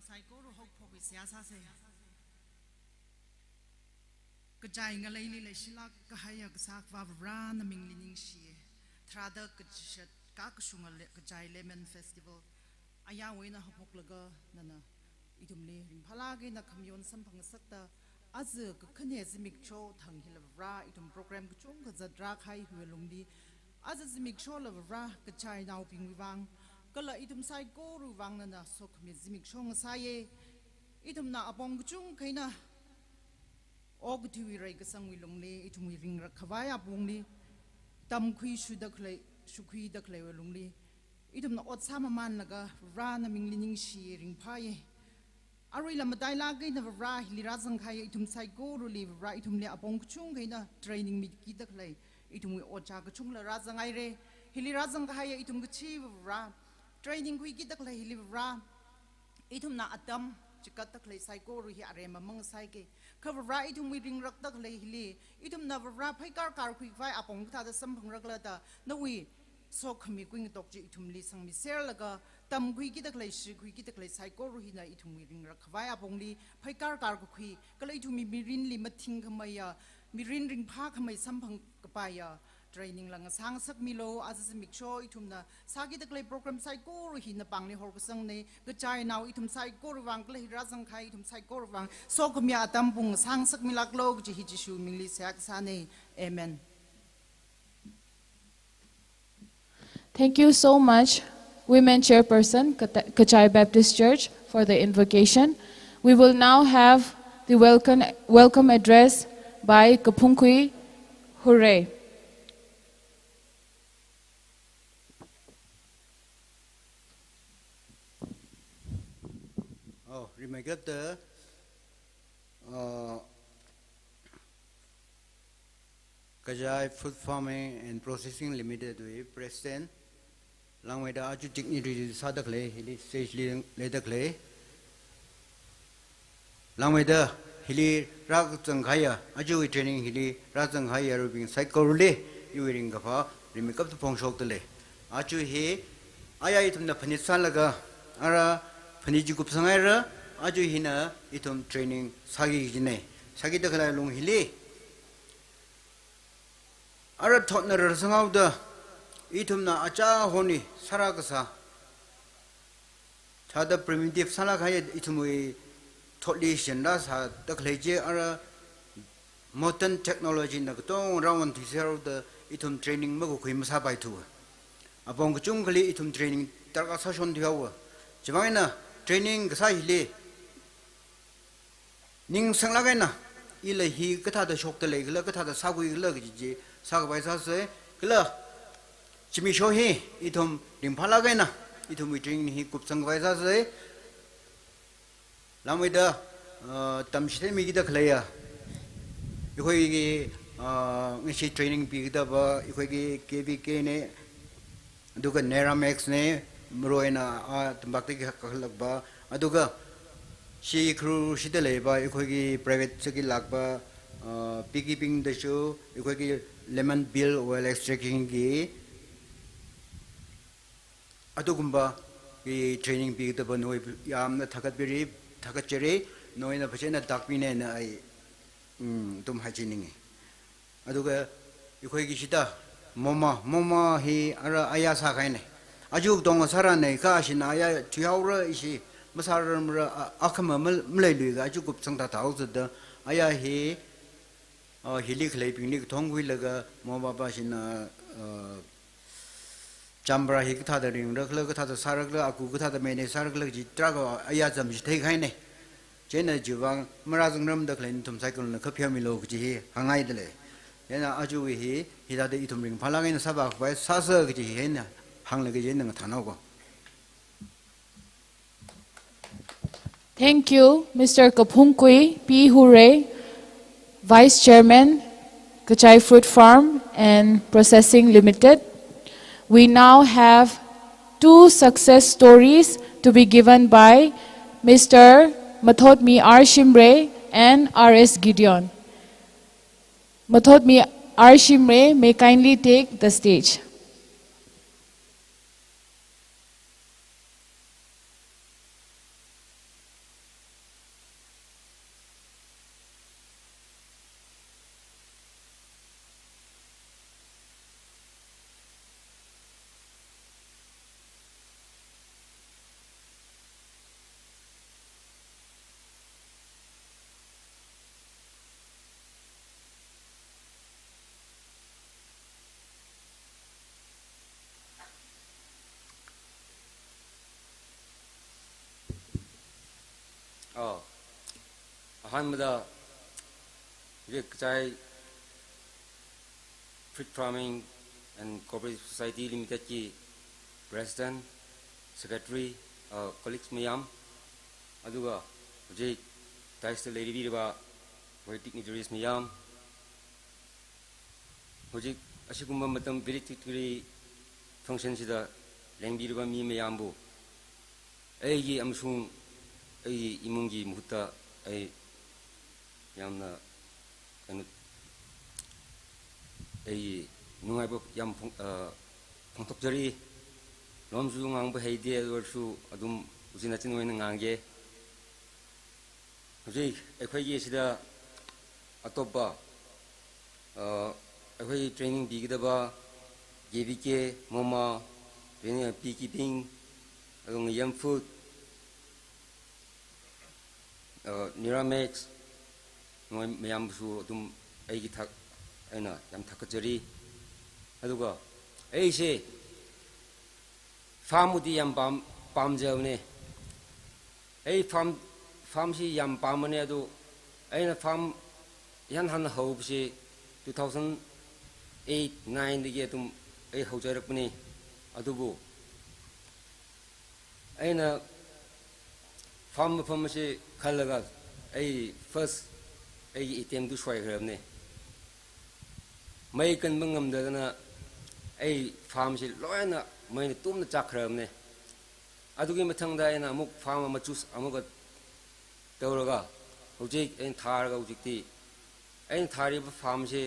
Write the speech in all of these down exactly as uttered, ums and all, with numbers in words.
Saikoro hokphokwi seihā sāse. Kachai ngaleili leishilāk kahaiya Kasā Akhavā Vare namingli ningshiye. Tharāda kachishat kakashunga le-, kachai Lemon Festival ayāwui eina hokphoklaga nana ithumli ringphālāk eina khamayon samphangngasakta, aja kakhane zimiksho thang hila Vare ithum program kachungkha zatrākahai hiwui lungli, aja zimikshola Vare kachainaobingwui vang kala ithum saikorawui vang nana sokhami zimiksho ngasāye. Ithumna apong kachungkha eina okathuiwui reikasangwui lungli, ithumwui ringrak khavai apongli, tamkhui shudakhalei, shukhuidakhaleiwui lungli, ithumna ot sāmamānlaga Vare namingli ningshiye, ringphāye. Aruila matailāk eina Vare hili rāzangkahaiya ithum saikorali Vare ithumli apong kachungkha eina training mikidakhalei, ithumwui ojā kachungla rāzanghaire. Hili rāzangkahaiya ithum kachiva Vare, training khuikidakhalei hili Vare, ithumna atam chikatdakhalei saikora hi aremma mangasaike. Kha Vare ithumwui ringrakdakhalei hili, ithumna Vare pheikar karkhui khavai apong kathāda samphangrakhala da, nawui sokhami kuingatok chi ithumli sangmiserlaga, tamkhuikidakhalei, shukhuikidakhalei saikora hina ithumwui ringrak khavai apongli pheikar karkakhui, kala ithumwui mirinli mathingkhameiya, mirin ringphākhamei samphangkapaiya training la ngasāngasakmilu. Aja zimiksho ithumna sākidakhalei program saikora hi napāngli horkasangne. Kachainao ithum saikorawui vang kala hi rāzangkahai ithum saikorawui vang sokhamiya atam pung ngasāngasakmilāklu kaji hi Jishu mingli seihā kasāne. Amen. Thank you so much, Women Chairperson, Kata-, Kachai Baptist Church, for the invocation. We will now have the welcome, welcome address by Kaphungkhui Hure. Oh, rimeikapta, uh, Kachai Food Farming and Processing Limited wui President, langmeida aja dignitary sādakhalei, hili stage li leidakhalei, langmeida hili rāzangkahaiya, ajawui training hili rāzangkahaiya aruibing saikorali, iwui ringkaphā rimeikapta phongshokdalei. Aja hi, aya ithumna phanit sālaga, ara Phaniji kupsang haira, aju hina ithum training sagi jine. Sagi da khalai lung hili. Ara thotna rar sangauda, ithumna acha honi sara kasa. Thada primitive sala khaya ithumui thotli shenra sa da khalai je ara modern technology na katong rawan thi serauda ithum training magu khui masa bai thu. Apong kachung khali ithum training tarka sa shon thiawa. Chibaina training kasa hili. Ning sangla kaina, ila hi kathada shokta lei kala, kathada sagui kala kaji, sagabai sase, kala, chimi sho hi, ithum ringphala kaina, ithum meeting hi kupsang bai sase, lamai da, ah, tam shite mi gida khalaya. Ikhoi gi, ah, ngasi training pi gida ba, ikhoi gi K V K ne, ꯑꯗꯨꯒ Neramax ꯅꯦ, ꯃꯔꯨ ꯑꯣꯏꯅ, ꯑꯥ, ꯇꯝꯄꯥꯛꯇꯒꯤ ꯀꯥꯈꯠꯂꯛꯄ, ꯑꯗꯨꯒ ꯁꯤ ꯈꯨꯔꯨꯁꯤꯗ ꯂꯩꯕ ꯑꯩꯈꯣꯏꯒꯤ privateꯇꯒꯤ ꯂꯥꯛꯄ, ꯑꯥ, piggy pinkꯗꯁꯨ ꯑꯩꯈꯣꯏꯒꯤ lemon peel oil extractionꯒꯤ ꯑꯗꯨꯒꯨꯝꯕꯒꯤ training ꯄꯤꯒꯗꯕ ꯅꯣꯏꯕꯨ ꯌꯥꯝꯅ ꯊꯥꯒꯠꯄꯤꯔꯤ, ꯊꯥꯒꯠꯆꯔꯤ꯫ ꯅꯣꯏꯅ ꯐꯖꯅ ꯇꯥꯛꯄꯤꯅꯦꯅ ꯑꯩ, ꯎꯝ, ꯑꯗꯨꯝ ꯍꯥꯏꯖꯅꯤꯡꯉꯤ꯫ ꯑꯗꯨꯒ ꯑꯩꯈꯣꯏꯒꯤ ꯁꯤꯗ ꯃꯣꯃꯥ, ꯃꯣꯃꯥ ꯍꯤ ꯑꯔ ꯑꯌꯥ ꯁꯥꯈꯥꯏꯅꯦ꯫ ꯑꯌꯨꯛ ꯇꯣꯡꯉ ꯁꯥꯔꯥꯅꯦ, ꯀꯥꯁꯤꯅ ꯑꯌꯥ ꯊꯤꯍꯥꯎꯔ ꯏꯁꯤ ꯃꯁꯥꯔꯝꯔ ꯑ-, ꯑꯈꯝ ꯑꯃ ꯂꯩꯂꯨꯏꯒ ꯑꯌꯨꯛ ꯀꯨꯞ ꯁꯪꯇꯥ ꯊꯥꯍꯧꯖꯗ ꯑꯌꯥ ꯍꯤ, ꯑ, ꯍꯤꯂꯤ ꯈꯂꯩ ꯄꯤꯛꯅꯤꯛ ꯊꯣꯡ ꯍꯨꯏꯂꯒ ꯃꯣꯃꯥ ꯄꯥꯁꯤꯅ, ꯑ, ꯆꯥꯝꯕ꯭ꯔꯥ ꯍꯤ ꯀꯊꯥꯗ ꯔꯤꯡꯔꯛꯂ, ꯀꯊꯥꯗ ꯁꯥꯔꯛꯂ, ꯑꯀꯨ ꯀꯊꯥꯗ ꯃꯦꯅꯦ ꯁꯥꯔꯛꯂ, ꯖꯤ ꯇ꯭ꯔꯥꯒ ꯑꯌꯥ ꯆꯝꯁꯤ ꯊꯩꯈꯥꯏꯅꯦ꯫ ꯆꯦꯟꯅ ꯖꯤꯕꯥꯡ ꯃꯔꯥ ꯆꯪꯔꯝꯗ ꯈꯂꯩ ꯅꯤꯡꯊꯨꯝ ꯁꯥꯏꯀꯜꯅ ꯈꯔ ꯐꯤꯌꯥꯃꯤꯂꯣ ꯀꯆꯤ ꯍꯤ ꯍꯪꯉꯥꯏꯗ ꯂꯩ꯫ ꯌꯦꯅ ꯑꯖꯨ ꯍꯤ ꯍꯤꯗꯥꯗ ꯏꯊꯨꯝ ꯔꯤꯡ ꯐꯥꯂꯥꯡ ꯍꯥꯏꯅ ꯁꯥꯕ ꯈꯨꯕꯥꯏ ꯁꯥꯁ ꯀꯆꯤ ꯍꯤ ꯍꯥꯏꯅ ꯍꯪꯂꯒ ꯌꯦꯟꯅ ꯊꯥꯅꯧꯀꯣ꯫ Thank you, Mister Kaphungkui P Hure, Vice Chairman, Kachai Fruit Farm and Processing Limited. We now have two success stories to be given by Mister Mathotmi R Shimray and R S Gideon. Mathotmi R Shimray may kindly take the stage. ꯑꯥ, ꯑꯍꯥꯟꯕꯗ ꯍꯧꯖꯤꯛ Kachai Fruit Farming and Cooperative Society Limited ꯀꯤ President, Secretary, ꯑ, colleagues ꯃꯌꯥꯝ, ꯑꯗꯨꯒ ꯍꯧꯖꯤꯛ dais ꯇ ꯂꯩꯕꯤꯔꯤꯕ ꯑꯩꯈꯣꯏ dignitaries ꯃꯌꯥꯝ, ꯍꯧꯖꯤꯛ ꯑꯁꯤꯒꯨꯝꯕ ꯃꯇꯝ valedictory function ꯁꯤꯗ ꯂꯦꯡꯕꯤꯔꯤꯕ ꯃꯤ ꯃꯌꯥꯝꯕꯨ ꯑꯩꯒꯤ ꯑꯃꯁꯨꯡ ꯑꯩꯒꯤ ꯏꯃꯨꯡꯒꯤ ꯃꯍꯨꯠꯇ ꯑꯩ ꯌꯥꯝꯅ ꯀꯩꯅꯣ, ꯑꯩꯒꯤ ꯅꯨꯡꯉꯥꯏꯕ ꯌꯥꯝ ꯐꯣꯡ-, ꯑ, ꯐꯣꯡꯗꯣꯛꯆꯔꯤ꯫ ꯂꯣꯟꯁꯨ ꯉꯥꯡꯕ ꯍꯩꯇꯦ, ꯑꯗꯨ ꯑꯣꯏꯔꯁꯨ ꯑꯗꯨꯝ ꯎꯆꯤꯟ ꯅꯥꯆꯤꯟ ꯑꯣꯏꯅ ꯉꯥꯡꯒꯦ꯫ ꯍꯧꯖꯤꯛ ꯑꯩꯈꯣꯏꯒꯤ ꯁꯤꯗ ꯑꯇꯣꯞꯄ, ꯑ, ꯑꯩꯈꯣꯏ training ꯄꯤꯒꯗꯕ J V K, MoMA, training, bee keeping, ꯑꯗꯨꯒ Yam Food, ꯑ, Niramax, ꯃꯣꯏ ꯃꯌꯥꯝꯕꯨꯁꯨ ꯑꯗꯨꯝ ꯑꯩꯒꯤ ꯊꯥꯛ, ꯑꯩꯅ ꯌꯥꯝ ꯊꯥꯒꯠꯆꯔꯤ꯫ ꯑꯗꯨꯒ ꯑꯩꯁꯦ farm ꯕꯨꯗꯤ ꯌꯥꯝ ꯄꯥꯝ-, ꯄꯥꯝꯖꯕꯅꯦ꯫ ꯑꯩ farm, farm ꯁꯤ ꯌꯥꯝ ꯄꯥꯝꯕꯅꯦ꯫ ꯑꯗꯨ ꯑꯩꯅ farm ꯏꯍꯥꯟ ꯍꯥꯟꯅ ꯍꯧꯕꯁꯤ two thousand eight nine ꯗꯒꯤ ꯑꯗꯨꯝ ꯑꯩ ꯍꯧꯖꯔꯛꯄꯅꯤ꯫ ꯑꯗꯨꯕꯨ ꯑꯩꯅ farm ꯃꯐꯝ ꯑꯁꯤ ꯈꯜꯂꯒ ꯑꯩ first ꯑꯩꯒꯤ attempt ꯇꯨ ꯁꯣꯏꯈ꯭ꯔꯕꯅꯦ꯫ ꯃꯩ ꯀꯟꯕ ꯉꯝꯗꯗꯅ ꯑꯩ farm ꯁꯤ ꯂꯣꯏꯅ ꯃꯩꯅ ꯇꯨꯝꯅ ꯆꯥꯛꯈ꯭ꯔꯕꯅꯦ꯫ ꯑꯗꯨꯒꯤ ꯃꯊꯪꯗ ꯑꯩꯅ ꯑꯃꯨꯛ farm ꯑꯃ choose ꯑꯃꯨꯛꯀ ꯇꯧꯔꯒ ꯍꯧꯖꯤꯛ ꯑꯩꯅ ꯊꯥꯔꯒ ꯍꯧꯖꯤꯛꯇꯤ ꯑꯩꯅ ꯊꯥꯔꯤꯕ farm ꯁꯦ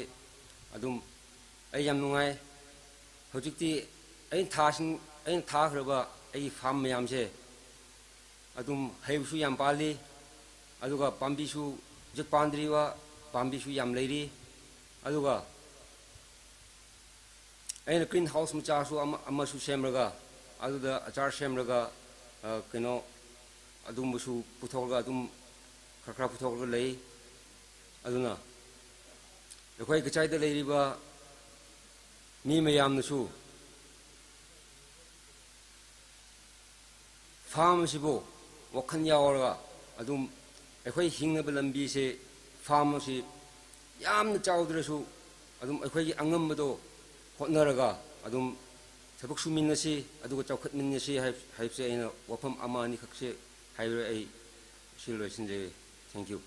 ꯑꯗꯨꯝ ꯑꯩ ꯌꯥꯝ ꯅꯨꯡꯉꯥꯏ꯫ ꯍꯧꯖꯤꯛꯇꯤ ꯑꯩꯅ ꯊꯥꯁꯤꯡ-, ꯑꯩꯅ ꯊꯥꯈ꯭ꯔꯕ ꯑꯩꯒꯤ farm ꯃꯌꯥꯝꯁꯦ ꯑꯗꯨꯝ ꯍꯩꯕꯁꯨ ꯌꯥꯝ ꯄꯥꯜꯂꯤ, ꯑꯗꯨꯒ ꯄꯥꯝꯕꯤꯁꯨ ꯍꯧꯖꯤꯛ ꯄꯥꯟꯗ꯭ꯔꯤꯕ ꯄꯥꯝꯕꯤꯁꯨ ꯌꯥꯝ ꯂꯩꯔꯤ꯫ ꯑꯗꯨꯒ ꯑꯩꯅ green house ꯃꯆꯥꯁꯨ ꯑꯃ, ꯑꯃꯁꯨ ꯁꯦꯝꯂꯒ, ꯑꯗꯨꯗ ꯑꯆꯥꯔ ꯁꯦꯝꯂꯒ, ꯑ, ꯀꯩꯅꯣ, ꯑꯗꯨꯝꯕꯁꯨ ꯄꯨꯊꯣꯛꯂꯒ, ꯑꯗꯨꯝ ꯈꯔ ꯈꯔ ꯄꯨꯊꯣꯛꯂꯒ ꯂꯩ꯫ ꯑꯗꯨꯅ ꯑꯩꯈꯣꯏ ꯀꯆꯥꯏꯗ ꯂꯩꯔꯤꯕ ꯃꯤ ꯃꯌꯥꯝꯅꯁꯨ farm ꯑꯁꯤꯕꯨ ꯋꯥꯈꯜ ꯌꯥꯎꯔꯒ ꯑꯗꯨꯝ ꯑꯩꯈꯣꯏ ꯍꯤꯡꯅꯕ ꯂꯝꯕꯤꯁꯦ farm ꯑꯁꯤ ꯌꯥꯝꯅ ꯆꯥꯎꯗ꯭ꯔꯁꯨ ꯑꯗꯨꯝ ꯑꯩꯈꯣꯏꯒꯤ ꯑꯉꯝꯕꯗꯣ ꯍꯣꯠꯅꯔꯒ ꯑꯗꯨꯝ ꯊꯕꯛ ꯁꯨꯃꯤꯟꯅꯁꯤ, ꯑꯗꯨꯒ ꯆꯥꯎꯈꯠꯃꯤꯟꯅꯁꯤ ꯍꯥꯏ-, ꯍꯥꯏꯕꯁꯦ ꯑꯩꯅ ꯋꯥꯐꯝ ꯑꯃ ꯑꯅꯤꯈꯛꯁꯦ ꯍꯥꯏꯔꯒ ꯑꯩ ꯁꯤ ꯂꯣꯏꯁꯤꯟꯖꯔꯦ꯫ Thank you.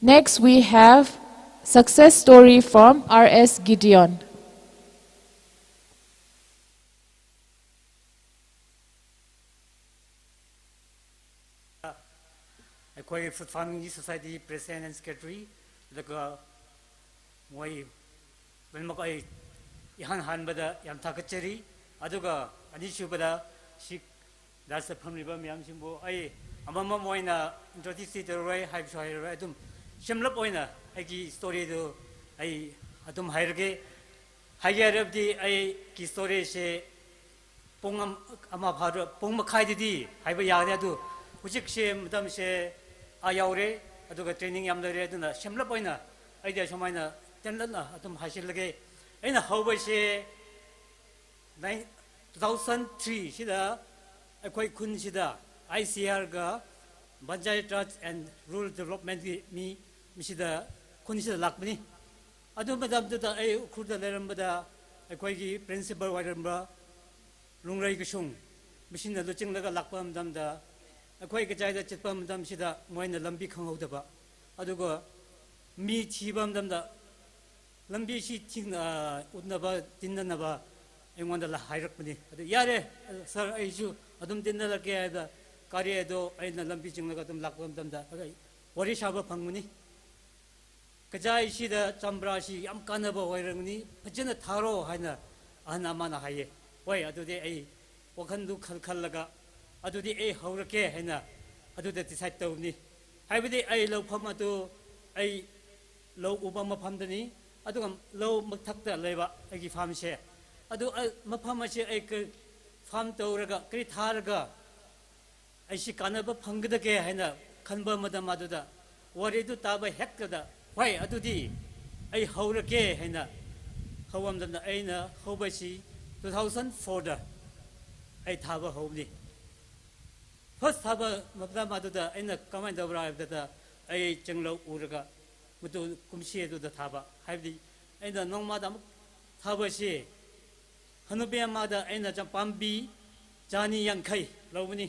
Next, we have success story from R S Gideon. ꯑꯩꯈꯣꯏ ꯐꯨꯗ ꯐꯥꯔꯃꯤꯡꯒꯤ ꯁꯣꯁꯥꯏꯇꯤ ꯄ꯭ꯔꯦꯁꯤꯗꯦꯟ ꯑꯦꯟ ꯁꯦꯀ꯭ꯔꯦꯇꯔꯤ, ꯑꯗꯨꯒ ꯃꯣꯏ ꯂꯣꯏꯅꯃꯛ ꯑꯩ ꯏꯍꯥꯟ ꯍꯥꯟꯕꯗ ꯌꯥꯝ ꯊꯥꯒꯠꯆꯔꯤ꯫ ꯑꯗꯨꯒ ꯑꯅꯤꯁꯨꯕꯗ ꯁꯤ ꯗꯥꯁꯇ ꯐꯝꯂꯤꯕ ꯃꯌꯥꯝꯁꯤꯡꯕꯨ ꯑꯩ ꯑꯃꯃꯝ ꯑꯣꯏꯅ ꯏꯟꯇ꯭ꯔꯣꯗ꯭ꯌꯨꯁꯇꯤ ꯇꯧꯔꯔꯣꯏ, ꯍꯥꯏꯕꯁꯨ ꯍꯥꯏꯔꯔꯣꯏ꯫ ꯑꯗꯨꯝ ꯁꯝꯂꯞ ꯑꯣꯏꯅ ꯑꯩꯒꯤ ꯁ꯭ꯇꯣꯔꯤꯗꯨ ꯑꯩ ꯑꯗꯨꯝ ꯍꯥꯏꯔꯒꯦ꯫ ꯍꯥꯏꯒꯦ ꯍꯥꯏꯔꯕꯗꯤ ꯑꯩꯒꯤ ꯁ꯭ꯇꯣꯔꯤꯁꯦ ꯄꯨꯡ ꯑꯃ, ꯑꯃ ꯐꯥꯔ-, ꯄꯨꯡ ꯃꯈꯥꯏꯗꯗꯤ ꯍꯥꯏꯕ ꯌꯥꯒꯅꯤ꯫ ꯑꯗꯨ ꯍꯧꯖꯤꯛꯁꯦ ꯃꯇꯝꯁꯦ ꯑꯥ ꯌꯧꯔꯦ, ꯑꯗꯨꯒ ꯇ꯭ꯔꯦꯅꯤꯡ ꯌꯥꯝ ꯂꯩꯔꯦ꯫ ꯑꯗꯨꯅ ꯁꯝꯂꯞ ꯑꯣꯏꯅ ꯑꯩꯗꯤ ꯑꯁꯨꯃꯥꯏꯅ ꯇꯦꯟꯇꯛꯅ ꯑꯗꯨꯝ ꯍꯥꯏꯖꯤꯜꯂꯒꯦ꯫ ꯑꯩꯅ ꯍꯧꯕꯁꯦ ꯅꯥꯏꯟ-, two thousand three ꯁꯤꯗ ꯑꯩꯈꯣꯏ ꯈꯨꯟꯁꯤꯗ ICR ꯒ Panchayati Raj and Rural Development ꯀꯤ ꯃꯤ ꯃꯁꯤꯗ ꯈꯨꯟꯁꯤꯗ ꯂꯥꯛꯄꯅꯤ꯫ ꯑꯗꯨ ꯃꯇꯝꯗꯨꯗ ꯑꯩ ꯎꯈ꯭ꯔꯨꯜꯗ ꯂꯩꯔꯝꯕꯗ ꯑꯩꯈꯣꯏꯒꯤ ꯄ꯭ꯔꯤꯟꯁꯤꯄꯥꯜ ꯑꯣꯏꯔꯝꯕ ꯂꯨꯡꯔꯩ ꯀꯁꯨꯡ ꯃꯁꯤꯅ ꯂꯨꯆꯤꯡꯂꯒ ꯂꯥꯛꯄ ꯃꯇꯝꯗ ꯑꯩꯈꯣꯏ ꯀꯆꯥꯏꯗ ꯆꯠꯄ ꯃꯇꯝꯁꯤꯗ ꯃꯣꯏꯅ ꯂꯝꯕꯤ ꯈꯪꯍꯧꯗꯕ, ꯑꯗꯨꯒ ꯃꯤ ꯊꯤꯕ ꯃꯇꯝꯗ ꯂꯝꯕꯤꯁꯤ ꯊꯤꯡ-, ꯑ, ꯎꯠꯅꯕ, ꯇꯤꯟꯅꯅꯕ ꯑꯩꯉꯣꯟꯗ ꯂ-, ꯍꯥꯏꯔꯛꯄꯅꯤ꯫ ꯑꯗꯨ, "ꯌꯥꯔꯦ, ꯁꯥꯔ, ꯑꯩꯁꯨ ꯑꯗꯨꯝ ꯇꯤꯟꯅꯔꯛꯀꯦ" ꯍꯥꯏꯗ ꯒꯥꯔꯤ ꯑꯗꯣ ꯑꯩꯅ ꯂꯝꯕꯤ ꯆꯤꯡꯂꯒ ꯑꯗꯨꯝ ꯂꯥꯛꯄ ꯃꯇꯝꯗ ꯑꯩ ꯋꯥꯔꯤ ꯁꯥꯕ ꯐꯪꯕꯅꯤ꯫ "ꯀꯆꯥꯏꯁꯤꯗ ꯆꯝꯄ꯭ꯔꯥꯁꯤ ꯌꯥꯝ ꯀꯥꯟꯅꯕ ꯑꯣꯏꯔꯝꯒꯅꯤ, ꯐꯖꯅ ꯊꯥꯔꯣ" ꯍꯥꯏꯅ ꯑꯍꯟ ꯑꯃꯅ ꯍꯥꯏꯌꯦ꯫ ꯍꯣꯏ, ꯑꯗꯨꯗꯤ ꯑꯩ ꯋꯥꯈꯜꯗꯨ ꯈꯜ-, ꯈꯜꯂꯒ ꯑꯗꯨꯗꯤ ꯑꯩ ꯍꯧꯔꯛꯀꯦ ꯍꯥꯏꯅ ꯑꯗꯨꯗ ꯗꯤꯁꯥꯏꯠ ꯇꯧꯕꯅꯤ꯫ ꯍꯥꯏꯕꯗꯤ ꯑꯩ ꯂꯧꯐꯝ ꯑꯗꯨ ꯑꯩ ꯂꯧ ꯎꯕ ꯃꯐꯝꯗꯅꯤ, ꯑꯗꯨꯒ ꯂꯧ ꯃꯊꯛꯇ ꯂꯩꯕ ꯑꯩꯒꯤ ꯐꯥꯔꯝꯁꯦ꯫ ꯑꯗꯨ ꯑꯩ ꯃꯐꯝ ꯑꯁꯤ ꯑꯩ ꯀ-, ꯐꯥꯔꯝ ꯇꯧꯔꯒ ꯀꯔꯤ ꯊꯥꯔꯒ ꯑꯩꯁꯤ ꯀꯥꯟꯅꯕ ꯐꯪꯒꯗꯒꯦ ꯍꯥꯏꯅ ꯈꯟꯕ ꯃꯇꯝ ꯑꯗꯨꯗ ꯋꯥꯔꯤꯗꯨ ꯇꯥꯕ ꯍꯦꯛꯇꯗ, "ꯍꯣꯏ, ꯑꯗꯨꯗꯤ ꯑꯩ ꯍꯧꯔꯒꯦ ꯍꯥꯏꯅ ꯍꯧꯕ ꯃꯇꯝꯗ ꯑꯩꯅ ꯍꯧꯕꯁꯤ two thousand fourꯗ ꯑꯩ ꯊꯥꯕ ꯍꯧꯕꯅꯤ꯫ First ꯊꯥꯕ ꯃꯇꯝ ꯑꯗꯨꯗ ꯑꯩꯅ ꯀꯃꯥꯏꯅ ꯇꯧꯕ꯭ꯔꯥ ꯍꯥꯏꯕꯗ, ꯑꯩ ꯆꯤꯡꯂꯧ ꯎꯔꯒ ꯃꯗꯨ ꯀꯨꯝꯁꯤ ꯑꯗꯨꯗ ꯊꯥꯕ, ꯍꯥꯏꯕꯗꯤ ꯑꯩꯅ ꯅꯣꯡꯃꯗ ꯑꯃꯨꯛ ꯊꯥꯕꯁꯤ ꯍꯅꯨꯕꯤ ꯑꯃꯗ ꯑꯩꯅ ꯆ-, ꯄꯥꯝꯕꯤ ꯆꯅꯤ ꯌꯥꯡꯈꯩ ꯂꯧꯕꯅꯤ꯫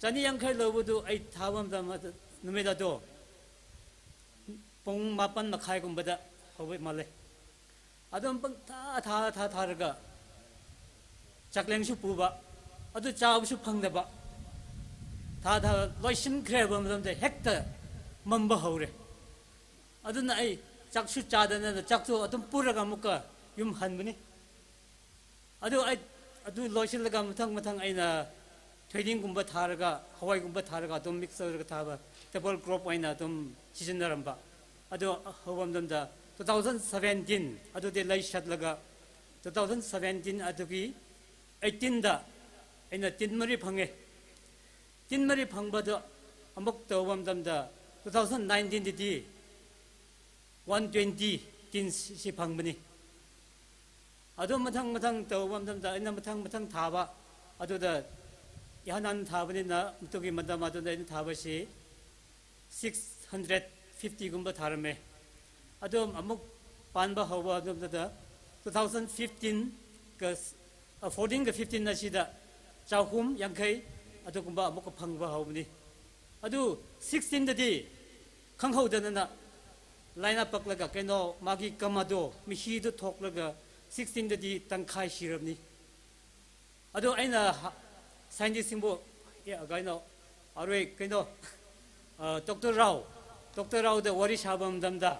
ꯆꯅꯤ ꯌꯥꯡꯈꯩ ꯂꯧꯕꯗꯨ ꯑꯩ ꯊꯥꯕ ꯃꯇꯝ ꯑꯗꯨ, ꯅꯨꯃꯤꯠ ꯑꯗꯣ ꯄꯨꯡ ꯃꯥꯄꯟ ꯃꯈꯥꯏꯒꯨꯝꯕꯗ ꯍꯧꯕ ꯃꯥꯜꯂꯦ꯫ ꯑꯗꯨꯝ ꯄꯪꯊꯥ ꯊꯥ ꯊꯥ ꯊꯥꯔꯒ ꯆꯥꯛꯂꯦꯡꯁꯨ ꯄꯨꯕ, ꯑꯗꯨ ꯆꯥꯕꯁꯨ ꯐꯪꯗꯕ, ꯊꯥ ꯊꯥ ꯂꯣꯏꯁꯤꯟꯈ꯭ꯔꯦ ꯍꯥꯏꯕ ꯃꯇꯝꯗ ꯍꯦꯛꯇ ꯃꯝꯕ ꯍꯧꯔꯦ꯫ ꯑꯗꯨꯅ ꯑꯩ ꯆꯥꯛꯁꯨ ꯆꯥꯗꯅ ꯆꯥꯛꯁꯨ ꯑꯗꯨꯝ ꯄꯨꯔꯒ ꯑꯃꯨꯛꯀ ꯌꯨꯝ ꯍꯟꯕꯅꯤ꯫ ꯑꯗꯨ ꯑꯩ, ꯑꯗꯨ ꯂꯣꯏꯁꯤꯜꯂꯒ ꯃꯊꯪ ꯃꯊꯪ ꯑꯩꯅ ꯊꯣꯏꯗꯤꯡꯒꯨꯝꯕ ꯊꯥꯔꯒ, ꯍꯋꯥꯏꯒꯨꯝꯕ ꯊꯥꯔꯒ ꯑꯗꯨꯝ mix ꯇꯧꯔꯒ ꯊꯥꯕ, double crop ꯑꯣꯏꯅ ꯑꯗꯨꯝ ꯁꯤꯖꯤꯟꯅꯔꯝꯕ꯫ ꯑꯗꯨ ꯍꯧꯕ ꯃꯇꯝꯗ two thousand seventeen ꯑꯗꯨꯗꯤ ꯂꯩ ꯁꯠꯂꯒ, two thousand seventeen ꯑꯗꯨꯒꯤ eighteenꯗ ꯑꯩꯅ ꯇꯤꯟ ꯃꯔꯤ ꯐꯪꯉꯦ꯫ ꯇꯤꯟ ꯃꯔꯤ ꯐꯪꯕꯗꯣ ꯑꯃꯨꯛ ꯇꯧꯕ ꯃꯇꯝꯗ two thousand nineteenꯗꯗꯤ one twenty ꯇꯤꯟꯁꯤ ꯐꯪꯕꯅꯤ꯫ ꯑꯗꯨ ꯃꯊꯪ ꯃꯊꯪ ꯇꯧꯕ ꯃꯇꯝꯗ ꯑꯩꯅ ꯃꯊꯪ ꯃꯊꯪ ꯊꯥꯕ, ꯑꯗꯨꯗ ꯏꯍꯥꯟ ꯍꯥꯟꯅ ꯊꯥꯕꯅꯤꯅ ꯃꯗꯨꯒꯤ ꯃꯇꯝ ꯑꯗꯨꯗ ꯑꯩꯅ ꯊꯥꯕꯁꯤ six hundred fiftyꯒꯨꯝꯕ ꯊꯥꯔꯝꯃꯦ꯫ ꯑꯗꯨ ꯑꯃꯨꯛ ꯄꯥꯟꯕ ꯍꯧꯕ ꯑꯗꯨꯗ two thousand fifteenꯒ, fourteenꯒ fifteen ꯑꯁꯤꯗ ꯆꯍꯨꯝ ꯌꯥꯡꯈꯩ ꯑꯗꯨꯒꯨꯝꯕ ꯑꯃꯨꯛꯀ ꯐꯪꯕ ꯍꯧꯕꯅꯤ꯫ ꯑꯗꯨ sixteenꯗꯗꯤ ꯈꯪꯍꯧꯗꯅ ꯂꯥꯏꯅꯥ ꯄꯛꯂꯒ, ꯀꯩꯅꯣ, ꯃꯥꯒꯤ ꯀꯃꯗꯣ, ꯃꯍꯤꯗꯣ ꯊꯣꯛꯂꯒ sixteenꯗꯗꯤ ꯇꯪꯈꯥꯏ ꯁꯤꯔꯕꯅꯤ꯫ ꯑꯗꯣ ꯑꯩꯅ ꯍ-, scientistꯁꯤꯡꯕꯨ, ꯑꯦ, ꯀꯩꯅꯣ, ꯑꯔꯣꯏ, ꯀꯩꯅꯣ, ꯑ, Doctor ꯔꯥꯎ, Doctor ꯔꯥꯎꯗ ꯋꯥꯔꯤ ꯁꯥꯕ ꯃꯇꯝꯗ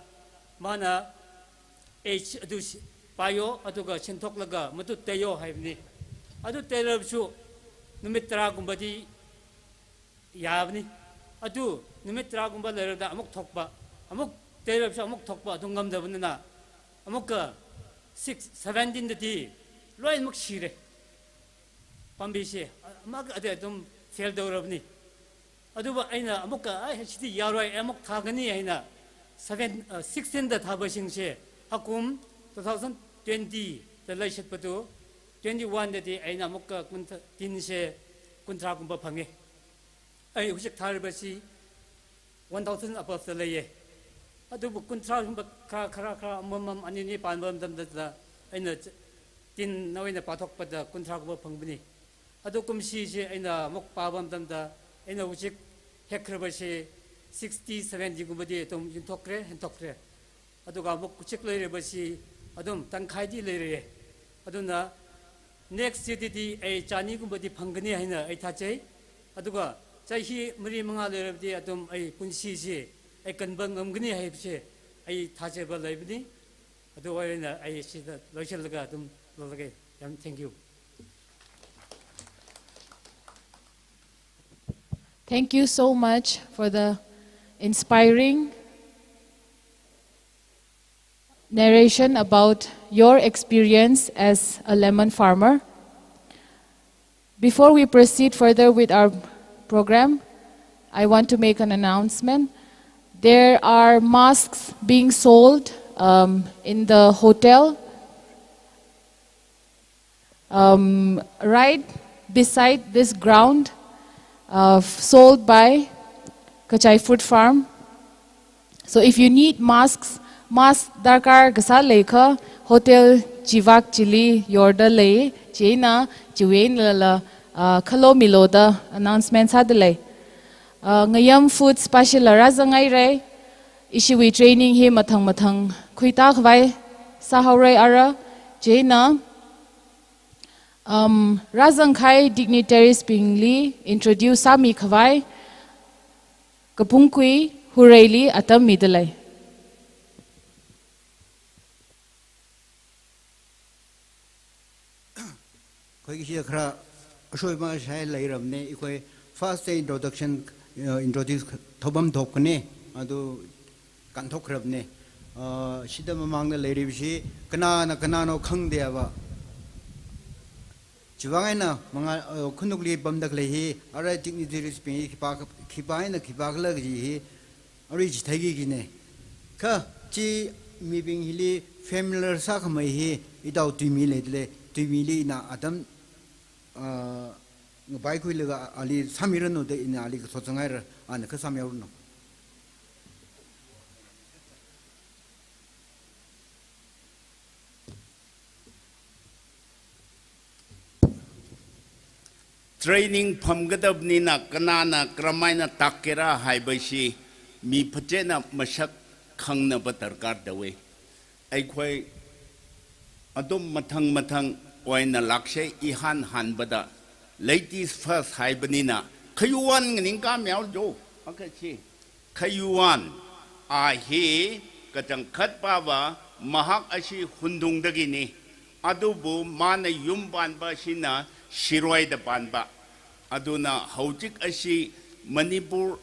ꯃꯥꯅ, "ꯑꯦ, ꯁꯤ-, ꯑꯗꯨ ꯁꯤ-, ꯄꯥꯏꯌꯣ, ꯑꯗꯨꯒ ꯁꯤꯟꯊꯣꯛꯂꯒ ꯃꯗꯨ ꯇꯩꯌꯣ" ꯍꯥꯏꯕꯅꯤ꯫ ꯑꯗꯨ ꯇꯩꯔꯕꯁꯨ ꯅꯨꯃꯤꯠ ꯇꯔꯥꯒꯨꯝꯕꯗꯤ ꯌꯥꯕꯅꯤ꯫ ꯑꯗꯨ ꯅꯨꯃꯤꯠ ꯇꯔꯥꯒꯨꯝꯕ ꯂꯩꯔꯒ ꯑꯃꯨꯛ ꯊꯣꯛꯄ, ꯑꯃꯨꯛ ꯇꯩꯔꯕꯁꯨ ꯑꯃꯨꯛ ꯊꯣꯛꯄ, ꯑꯗꯨ ꯉꯝꯗꯕꯅꯤꯅ ꯑꯃꯨꯛꯀ six, seventeenꯗꯗꯤ ꯂꯣꯏꯅꯃꯛ ꯁꯤꯔꯦ꯫ ꯄꯥꯝꯕꯤꯁꯦ ꯑꯃꯒ ꯑꯗꯩ ꯑꯗꯨꯝ fail ꯇꯧꯔꯕꯅꯤ꯫ ꯑꯗꯨꯕꯨ ꯑꯩꯅ ꯑꯃꯨꯛꯀ, "ꯑꯩ ꯁꯤꯗꯤ ꯌꯥꯔꯣꯏ, ꯑꯩ ꯑꯃꯨꯛ ꯊꯥꯒꯅꯤ" ꯍꯥꯏꯅ ꯁꯚꯦꯟ ꯁꯤꯛꯁꯇꯤꯟꯗ ꯊꯥꯕꯁꯤꯡꯁꯦ ꯍꯀꯨꯝ ꯇꯨ ꯊꯥꯎꯖꯟ ꯇ꯭ꯋꯦꯟꯇꯤꯗ ꯂꯩꯁꯤꯠꯄꯗꯨ, ꯇ꯭ꯋꯦꯟꯇꯤ ꯋꯥꯟꯗꯗꯤ ꯑꯩꯅ ꯑꯃꯨꯛꯀ ꯀꯨꯟꯊ- ꯇꯤꯟꯁꯦ ꯀꯨꯟꯊ꯭ꯔꯥꯒꯨꯝꯕ ꯐꯪꯉꯦ꯫ ꯑꯩ ꯍꯧꯖꯤꯛ ꯊꯥꯔꯤꯕꯁꯤ ꯋꯥꯟ ꯊꯥꯎꯖꯟ ꯑꯕꯞꯇ ꯂꯩꯌꯦ꯫ ꯑꯗꯨꯕꯨ ꯀꯨꯟꯊ꯭ꯔꯥꯒꯨꯝꯕ ꯈꯔ ꯈꯔ ꯈꯔ ꯑꯃꯃꯝ ꯑꯅꯤꯅꯤ ꯄꯥꯟꯕ ꯃꯇꯝꯗ ꯑꯩꯅ ꯆ- ꯇꯤꯟ ꯑꯣꯏꯅ ꯄꯥꯊꯣꯛꯄꯗ ꯀꯨꯟꯊ꯭ꯔꯥꯒꯨꯝꯕ ꯐꯪꯕꯅꯤ꯫ ꯑꯗꯨ ꯀꯨꯝꯁꯤꯁꯦ ꯑꯩꯅ ꯑꯃꯨꯛ ꯄꯥꯕ ꯃꯇꯝꯗ ꯑꯩꯅ ꯍꯧꯖꯤꯛ ꯍꯦꯛꯈ꯭ꯔꯕꯁꯦ ꯁꯤꯛꯁꯇꯤ ꯁꯚꯦꯟꯇꯤꯒꯨꯝꯕꯗꯤ ꯑꯗꯨꯝ ꯌꯨꯝꯊꯣꯛꯈ꯭ꯔꯦ, ꯍꯦꯟꯊꯣꯛꯈ꯭ꯔꯦ꯫ ꯑꯗꯨꯒ ꯑꯃꯨꯛ ꯍꯧꯖꯤꯛ ꯂꯩꯔꯤꯕꯁꯤ ꯑꯗꯨꯝ ꯇꯪꯈꯥꯏꯗꯤ ꯂꯩꯔꯦ꯫ ꯑꯗꯨꯅ ꯅꯦꯛꯁ ꯌꯔꯗꯗꯤ ꯑꯩ ꯆꯥꯅꯤꯒꯨꯝꯕꯗꯤ ꯐꯪꯒꯅꯤ ꯍꯥꯏꯅ ꯑꯩ ꯊꯥꯖꯩ꯫ ꯑꯗꯨꯒ ꯆꯍꯤ ꯃꯔꯤ ꯃꯉꯥ ꯂꯩꯔꯕꯗꯤ ꯑꯗꯨꯝ ꯑꯩ ꯄꯨꯟꯁꯤꯁꯤ ꯑꯩ ꯀꯟꯕ ꯉꯝꯒꯅꯤ ꯍꯥꯏꯕꯁꯦ ꯑꯩ ꯊꯥꯖꯕ ꯂꯩꯕꯅꯤ꯫ ꯑꯗꯨ ꯑꯣꯏꯅ ꯑꯩ ꯁꯤꯗ ꯂꯣꯏꯁꯤꯜꯂꯒ ꯑꯗꯨꯝ ꯂꯧꯔꯒꯦ꯫ ꯌꯥꯝ thank you꯫ Thank you so much for the inspiring narration about your experience as a lemon farmer. Before we proceed further with our program, I want to make an announcement. There are masks being sold um, in the hotel um, right beside this ground, uh, sold by Kachai Fruit Farm. So if you need masks, mask darkar kasa lekha hotel Chivak Chili yorda le chena chiwen la la uh, khalo milo da announcement sa de le. Uh, ngayam food special la razangai re ishiwi training hi mathang mathang khuita khwai sa haurai ara chena um, razangkhai dignitaries bingli introduce sami khawai kapungkui hureili atam midalai. ꯑꯩꯈꯣꯏꯒꯤ ꯁꯤꯗ ꯈꯔ ꯑꯁꯣꯏꯕ ꯉꯁꯥꯏ ꯂꯩꯔꯕꯅꯦ꯫ ꯑꯩꯈꯣꯏ first introduction introduce ꯊꯧꯐꯝ ꯊꯣꯛꯄꯅꯦ, ꯑꯗꯨ ꯀꯥꯟꯊꯣꯛꯈ꯭ꯔꯕꯅꯦ꯫ ꯁꯤꯗ ꯃꯃꯥꯡꯗ ꯂꯩꯔꯤꯕꯁꯤ ꯀꯅꯥꯅ ꯀꯅꯥꯅꯣ ꯈꯪꯗꯦꯕ꯫ ꯆꯤꯕꯥꯡ ꯍꯥꯏꯅ ꯃꯉꯥ ꯈꯨꯟꯗꯨꯛꯂꯤ ꯄꯝꯗ ꯂꯩꯍꯤ ꯑꯔꯥꯏ ꯇꯤꯛꯅꯤꯇꯤꯔꯤꯁ ꯄꯤꯡ ꯈꯤꯄꯥ ꯈꯤꯄꯥ ꯍꯥꯏꯅ ꯈꯤꯄꯥ ꯈꯂꯒꯤ ꯑꯔꯨꯏ ꯆꯤꯊꯩꯒꯤꯅꯦ꯫ ꯈ ꯆꯤ ꯃꯤꯕꯤꯡ ꯍꯤꯂꯤ familiar ꯁꯥ ꯈꯃꯩ ꯍꯤ ꯏꯗꯥꯎ ꯇꯨꯏꯃꯤ ꯂꯩꯗꯂꯦ, ꯇꯨꯏꯃꯤ ꯂꯤ ꯏꯅꯥ ꯑꯗꯝ, ꯑ, ꯉꯕꯥꯏ ꯈꯨꯏꯂꯒ ꯑꯂꯤ ꯁꯥꯃꯤꯔꯅꯨꯗ ꯏꯅꯥ ꯑꯂꯤ ꯀ ꯁꯣꯠꯁꯉꯥꯏꯔ ꯑꯅ ꯈ ꯁꯥꯃꯤꯌꯥꯎꯔꯅꯨ꯫ Training ꯐꯝꯒꯗꯕꯅꯤꯅ ꯀꯅꯥꯅ ꯀꯔꯝꯍꯥꯏꯅ ꯇꯥꯛꯀꯦꯔꯥ ꯍꯥꯏꯕꯁꯤ ꯃꯤ ꯐꯖꯅ ꯃꯁꯛ ꯈꯪꯅꯕ ꯗꯔꯀꯥꯔ ꯇꯧꯏ꯫ ꯑꯩꯈꯣꯏ ꯑꯗꯨꯝ ꯃꯊꯪ ꯃꯊꯪ ꯑꯣꯏꯅ ꯂꯥꯛꯁꯦ꯫ ꯏꯍꯥꯟ ꯍꯥꯟꯕꯗ ladies first ꯍꯥꯏꯕꯅꯤꯅ ꯈꯌꯨꯋꯥꯟ ꯉꯅꯤꯡ ꯀꯥ ꯃꯌꯥꯎ ꯖꯣ꯫ ꯑꯀꯁꯤ ꯈꯌꯨꯋꯥꯟ ꯑꯍꯤ ꯀꯆꯪꯈꯠ ꯄꯥꯕ ꯃꯍꯥꯛ ꯑꯁꯤ ꯍꯨꯟꯗꯨꯡꯗꯒꯤꯅꯤ꯫ ꯑꯗꯨꯕꯨ ꯃꯥꯅ ꯌꯨꯝ ꯄꯥꯟꯕ ꯑꯁꯤꯅ ꯁꯤꯔꯣꯏꯗ ꯄꯥꯟꯕ꯫ ꯑꯗꯨꯅ ꯍꯧꯖꯤꯛ ꯑꯁꯤ ꯃꯅꯤꯄꯨꯔ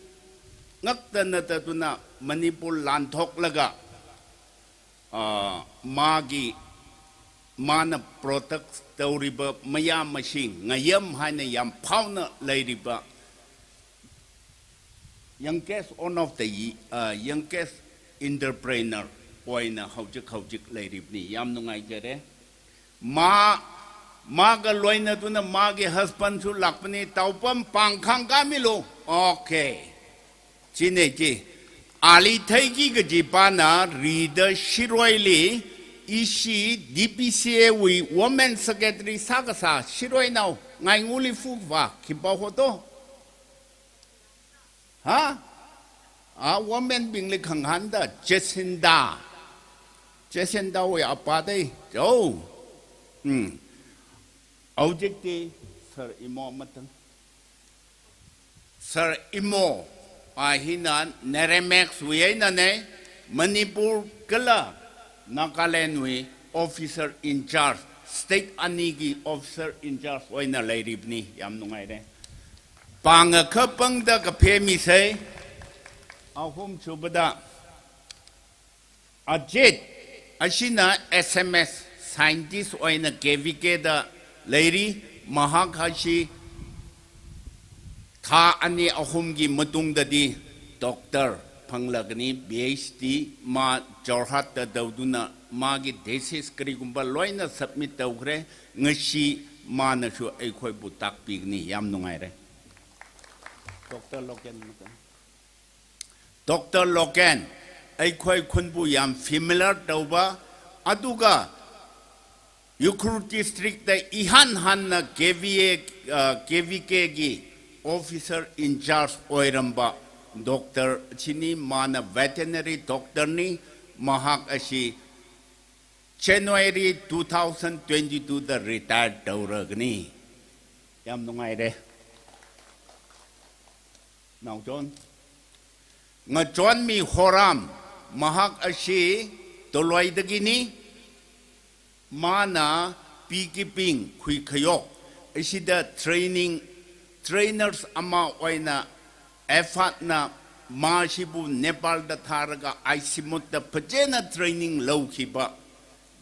ꯉꯛꯇ ꯅꯠꯇꯗꯨꯅ ꯃꯅꯤꯄꯨꯔ ꯂꯥꯟꯊꯣꯛꯂꯒ, ꯑ, ꯃꯥꯒꯤ, ꯃꯥꯅ protect ꯇꯧꯔꯤꯕ ꯃꯌꯥꯝ ꯑꯁꯤ ꯉꯌꯝ ꯍꯥꯏꯅ ꯌꯥꯝ ꯐꯥꯎꯅ ꯂꯩꯔꯤꯕ youngest, one of the, ꯑ, youngest entrepreneur ꯑꯣꯏꯅ ꯍꯧꯖꯤꯛ ꯍꯧꯖꯤꯛ ꯂꯩꯔꯤꯕꯅꯤ꯫ ꯌꯥꯝ ꯅꯨꯡꯉꯥꯏꯖꯔꯦ꯫ ꯃꯥ, ꯃꯥꯒ ꯂꯣꯏꯅꯗꯨꯅ ꯃꯥꯒꯤ husbandꯁꯨ ꯂꯥꯛꯄꯅꯤ꯫ ꯇꯥꯎꯄꯝ ꯄꯥꯡꯈꯥꯡ ꯀꯥꯃꯤꯂꯣ꯫ Okay꯫ ꯆꯤꯅꯦ ꯆꯤ꯫ ꯑꯥꯂꯤ ꯊꯩꯒꯤ ꯒꯖꯤꯄꯥꯅ ꯔꯤꯗ ꯁꯤꯔꯣꯏꯂꯤ ꯏꯁꯤ D P C A we women secretary ꯁꯥꯒꯁꯥ ꯁꯤꯔꯣꯏꯅꯥꯎ ꯉꯥꯏꯉꯨꯂꯤ ꯐꯨꯕ ꯈꯤꯕ ꯍꯣꯇꯣ꯫ ꯍꯥ? ꯑꯥ, women ꯕꯤꯡꯂꯤ ꯈꯪꯍꯟꯗ ꯆꯦꯁꯤꯟꯗꯥ꯫ ꯆꯦꯁꯤꯟꯗꯥ ꯍꯣꯏ ꯑꯄꯥꯗꯩ ꯆꯧ꯫ ꯎꯝ꯫ ꯍꯧꯖꯤꯛꯇꯤ sir ꯏꯃꯣ ꯑꯃꯇꯪ꯫ Sir ꯏꯃꯣ ꯑꯍꯤꯅ ꯅꯦꯔꯦꯃꯦꯛꯁ ꯋꯤꯌꯩꯅꯅꯦ ꯃꯅꯤꯄꯨꯔ ꯀꯂ Nagaland we officer in charge, state ꯑꯅꯤꯒꯤ officer in charge ꯑꯣꯏꯅ ꯂꯩꯔꯤꯕꯅꯤ꯫ ꯌꯥꯝ ꯅꯨꯡꯉꯥꯏꯔꯦ꯫ ꯄꯥꯡꯉ ꯈ ꯄꯪꯗ ꯀ ꯐꯦꯃꯤꯁꯩ꯫ ꯑꯍꯨꯝ ꯁꯨꯕꯗ ꯑꯖꯤꯠ ꯑꯁꯤꯅ S M S scientist ꯑꯣꯏꯅ K V Kꯗ ꯂꯩꯔꯤ꯫ ꯃꯍꯥꯛ ꯑꯁꯤ ꯊꯥ ꯑꯅꯤ ꯑꯍꯨꯝꯒꯤ ꯃꯇꯨꯡꯗꯗꯤ doctor ꯐꯪꯂꯒꯅꯤ꯫ ꯄꯤ ꯑꯩꯆ ꯗꯤ ꯃꯥ ꯖꯣꯔꯍꯥꯠꯇ ꯇꯧꯗꯨꯅ ꯃꯥꯒꯤ ꯊꯦꯁꯤꯁ ꯀꯔꯤꯒꯨꯝꯕ ꯂꯣꯏꯅ ꯁꯕꯃꯤꯠ ꯇꯧꯈ꯭ꯔꯦ꯫ ꯉꯁꯤ ꯃꯥꯅꯁꯨ ꯑꯩꯈꯣꯏꯕꯨ ꯇꯥꯛꯄꯤꯒꯅꯤ꯫ ꯌꯥꯝ ꯅꯨꯡꯉꯥꯏꯔꯦ꯫ Doctor local. ꯗꯣꯛꯇꯔ ꯂꯣꯀꯦꯟ, ꯑꯩꯈꯣꯏ ꯈꯨꯟꯕꯨ ꯌꯥꯝ ꯐꯦꯃꯤꯂꯔ ꯇꯧꯕ, ꯑꯗꯨꯒ ꯎꯈ꯭ꯔꯨꯜ ꯗꯤꯁꯇ꯭ꯔꯤꯛꯇ ꯏꯍꯥꯟ ꯍꯥꯟꯅ ꯀꯦ ꯚꯤ ꯑꯦ, ꯑ, ꯀꯦ ꯚꯤ ꯀꯦꯒꯤ ꯑꯣꯐꯤꯁꯔ ꯏꯟꯆꯥꯔꯖ ꯑꯣꯏꯔꯝꯕ ꯗꯣꯛꯇꯔ ꯑꯁꯤꯅꯤ꯫ ꯃꯥꯅ ꯚꯦꯇꯦꯅꯔꯤ ꯗꯣꯛꯇꯔꯅꯤ꯫ ꯃꯍꯥꯛ ꯑꯁꯤ ꯖꯅꯋꯥꯔꯤ two thousand twenty twoꯗ ꯔꯤꯇꯥꯌꯔ ꯇꯧꯔꯒꯅꯤ꯫ ꯌꯥꯝ ꯅꯨꯡꯉꯥꯏꯔꯦ꯫ ꯅꯥꯎꯆꯣꯟ꯫ ꯉꯆꯣꯟꯃꯤ ꯍꯣꯔꯥꯝ, ꯃꯍꯥꯛ ꯑꯁꯤ ꯇꯣꯂꯣꯏꯗꯒꯤꯅꯤ꯫ ꯃꯥꯅ ꯄꯤ ꯀꯤꯄꯤꯡ ꯈꯨꯏꯈꯌꯣꯛ ꯑꯁꯤꯗ ꯇ꯭ꯔꯦꯅꯤꯡ, ꯇ꯭ꯔꯦꯅꯔꯁ ꯑꯃ ꯑꯣꯏꯅ ꯑꯦꯐꯥꯠꯅ ꯃꯥꯁꯤꯕꯨ ꯅꯦꯄꯥꯜꯗ ꯊꯥꯔꯒ ꯑꯥꯏꯁꯤꯃꯨꯠꯇ ꯐꯖꯅ ꯇ꯭ꯔꯦꯅꯤꯡ ꯂꯧꯈꯤꯕ,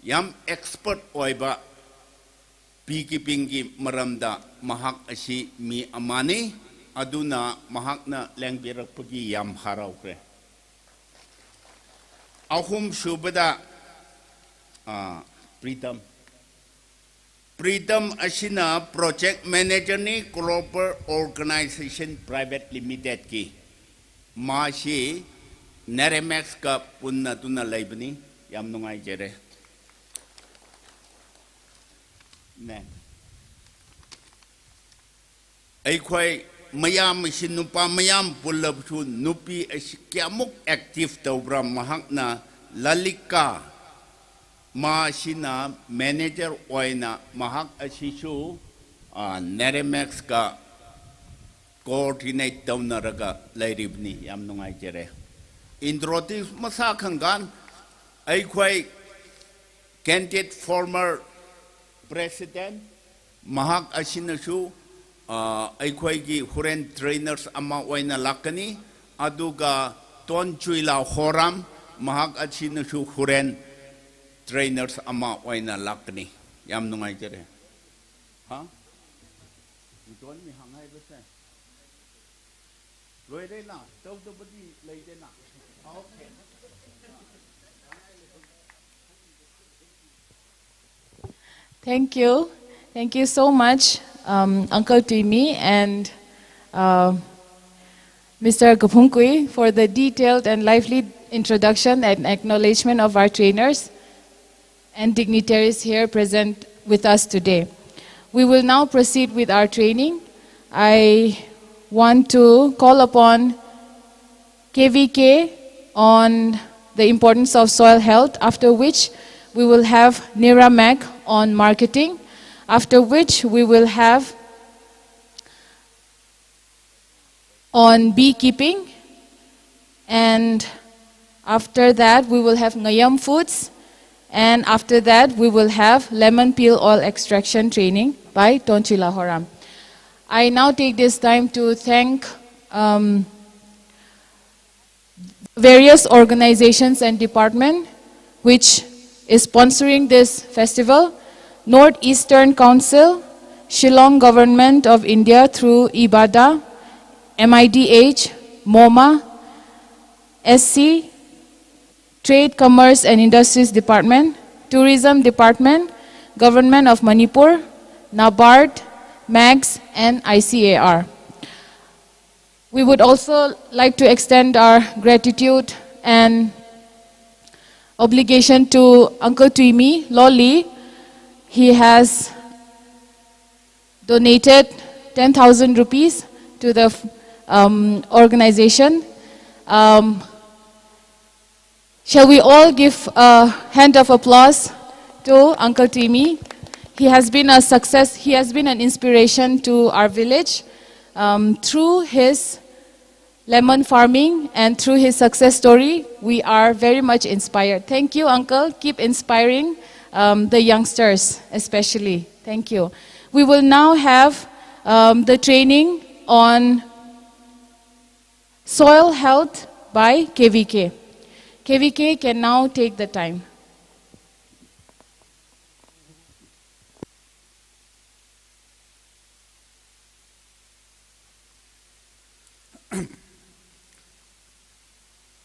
ꯌꯥꯝ ꯑꯦꯛꯁꯄꯔꯠ ꯑꯣꯏꯕ ꯄꯤ ꯀꯤꯄꯤꯡꯒꯤ ꯃꯔꯝꯗ ꯃꯍꯥꯛ ꯑꯁꯤ ꯃꯤ ꯑꯃꯅꯤ꯫ ꯑꯗꯨꯅ ꯃꯍꯥꯛꯅ ꯂꯦꯡꯕꯤꯔꯛꯄꯒꯤ ꯌꯥꯝ ꯍꯔꯥꯎꯈ꯭ꯔꯦ꯫ ꯑꯍꯨꯝꯁꯨꯕꯗ, ꯑ, ꯄ꯭ꯔꯤꯇꯝ꯫ ꯄ꯭ꯔꯤꯇꯝ ꯑꯁꯤꯅ ꯄ꯭ꯔꯣꯖꯦꯛ ꯃꯦꯅꯦꯖꯔꯅꯤ, ꯀ꯭ꯂꯣꯕꯔ ꯑꯣꯔꯒꯅꯥꯏꯖꯦꯁꯟ ꯄ꯭ꯔꯥꯏꯚꯦꯠ ꯂꯤꯃꯤꯇꯦꯗꯀꯤ꯫ ꯃꯥꯁꯤ ꯅꯦꯔꯦꯃꯦꯛꯁꯀ ꯄꯨꯟꯅꯗꯨꯅ ꯂꯩꯕꯅꯤ꯫ ꯌꯥꯝ ꯅꯨꯡꯉꯥꯏꯖꯔꯦ꯫ Next. ꯑꯩꯈꯣꯏ ꯃꯌꯥꯝ ꯑꯁꯤ ꯅꯨꯄꯥ ꯃꯌꯥꯝ ꯄꯨꯜꯂꯕꯁꯨ ꯅꯨꯄꯤ ꯑꯁꯤ ꯀꯌꯥꯃꯨꯛ ꯑꯦꯛꯇꯤꯚ ꯇꯧꯕ꯭ꯔꯥ? ꯃꯍꯥꯛꯅ ꯂꯂꯤꯀꯥ, ꯃꯥꯁꯤꯅ ꯃꯦꯅꯦꯖꯔ ꯑꯣꯏꯅ ꯃꯍꯥꯛ ꯑꯁꯤꯁꯨ, ꯑ, ꯅꯦꯔꯦꯃꯦꯛꯁꯀ ꯀꯣꯑꯣꯔꯗꯤꯅꯦꯠ ꯇꯧꯅꯔꯒ ꯂꯩꯔꯤꯕꯅꯤ꯫ ꯌꯥꯝ ꯅꯨꯡꯉꯥꯏꯖꯔꯦ꯫ ꯏꯟꯇ꯭ꯔꯣꯗ꯭ꯌꯨꯁ ꯃꯁꯥ ꯈꯪꯒꯥꯟ ꯑꯩꯈꯣꯏ candid former president, ꯃꯍꯥꯛ ꯑꯁꯤꯅꯁꯨ, ꯑ, ꯑꯩꯈꯣꯏꯒꯤ ꯍꯣꯔꯦꯟ ꯇ꯭ꯔꯦꯅꯔꯁ ꯑꯃ ꯑꯣꯏꯅ ꯂꯥꯛꯀꯅꯤ꯫ ꯑꯗꯨꯒ ꯇꯣꯟ ꯆꯨꯏꯂꯥ ꯍꯣꯔꯥꯝ, ꯃꯍꯥꯛ ꯑꯁꯤꯅꯁꯨ ꯍꯣꯔꯦꯟ ꯇ꯭ꯔꯦꯅꯔꯁ ꯑꯃ ꯑꯣꯏꯅ ꯂꯥꯛꯀꯅꯤ꯫ ꯌꯥꯝ ꯅꯨꯡꯉꯥꯏꯖꯔꯦ꯫ ꯍꯥ? ꯇꯣꯟ ꯃꯤꯍꯥꯡ ꯍꯥꯏꯕꯁꯦ? ꯂꯣꯏꯔꯦꯅ, ꯇꯧꯗꯕꯗꯤ ꯂꯩꯇꯦꯅ꯫ Okay. Thank you. Thank you so much, um, Uncle Tuimi and uh, Mister Kaphungkui, for the detailed and lively introduction and acknowledgement of our trainers and dignitaries here present with us today. We will now proceed with our training. I want to call upon K V K on the importance of soil health, after which we will have Nira Mac on marketing, after which we will have on beekeeping, and after that we will have Ngayam Foods, and after that we will have lemon peel oil extraction training by Tonchila Horam. I now take this time to thank um, various organizations and department which is sponsoring this festival: Northeastern Council, Shillong Government of India through IBADA, M I D H, MOMA, S C, Trade, Commerce and Industries Department, Tourism Department, Government of Manipur, NABARD, MAGS, and I C A R. We would also like to extend our gratitude and obligation to Uncle Tuimi Loli. He has donated ten thousand rupees to the um, organization. Um, shall we all give a hand of applause to Uncle Tuimi? He has been a success, he has been an inspiration to our village um, through his lemon farming, and through his success story, we are very much inspired. Thank you, Uncle. Keep inspiring um, the youngsters, especially. Thank you. We will now have um, the training on soil health by K V K. K V K can now take the time.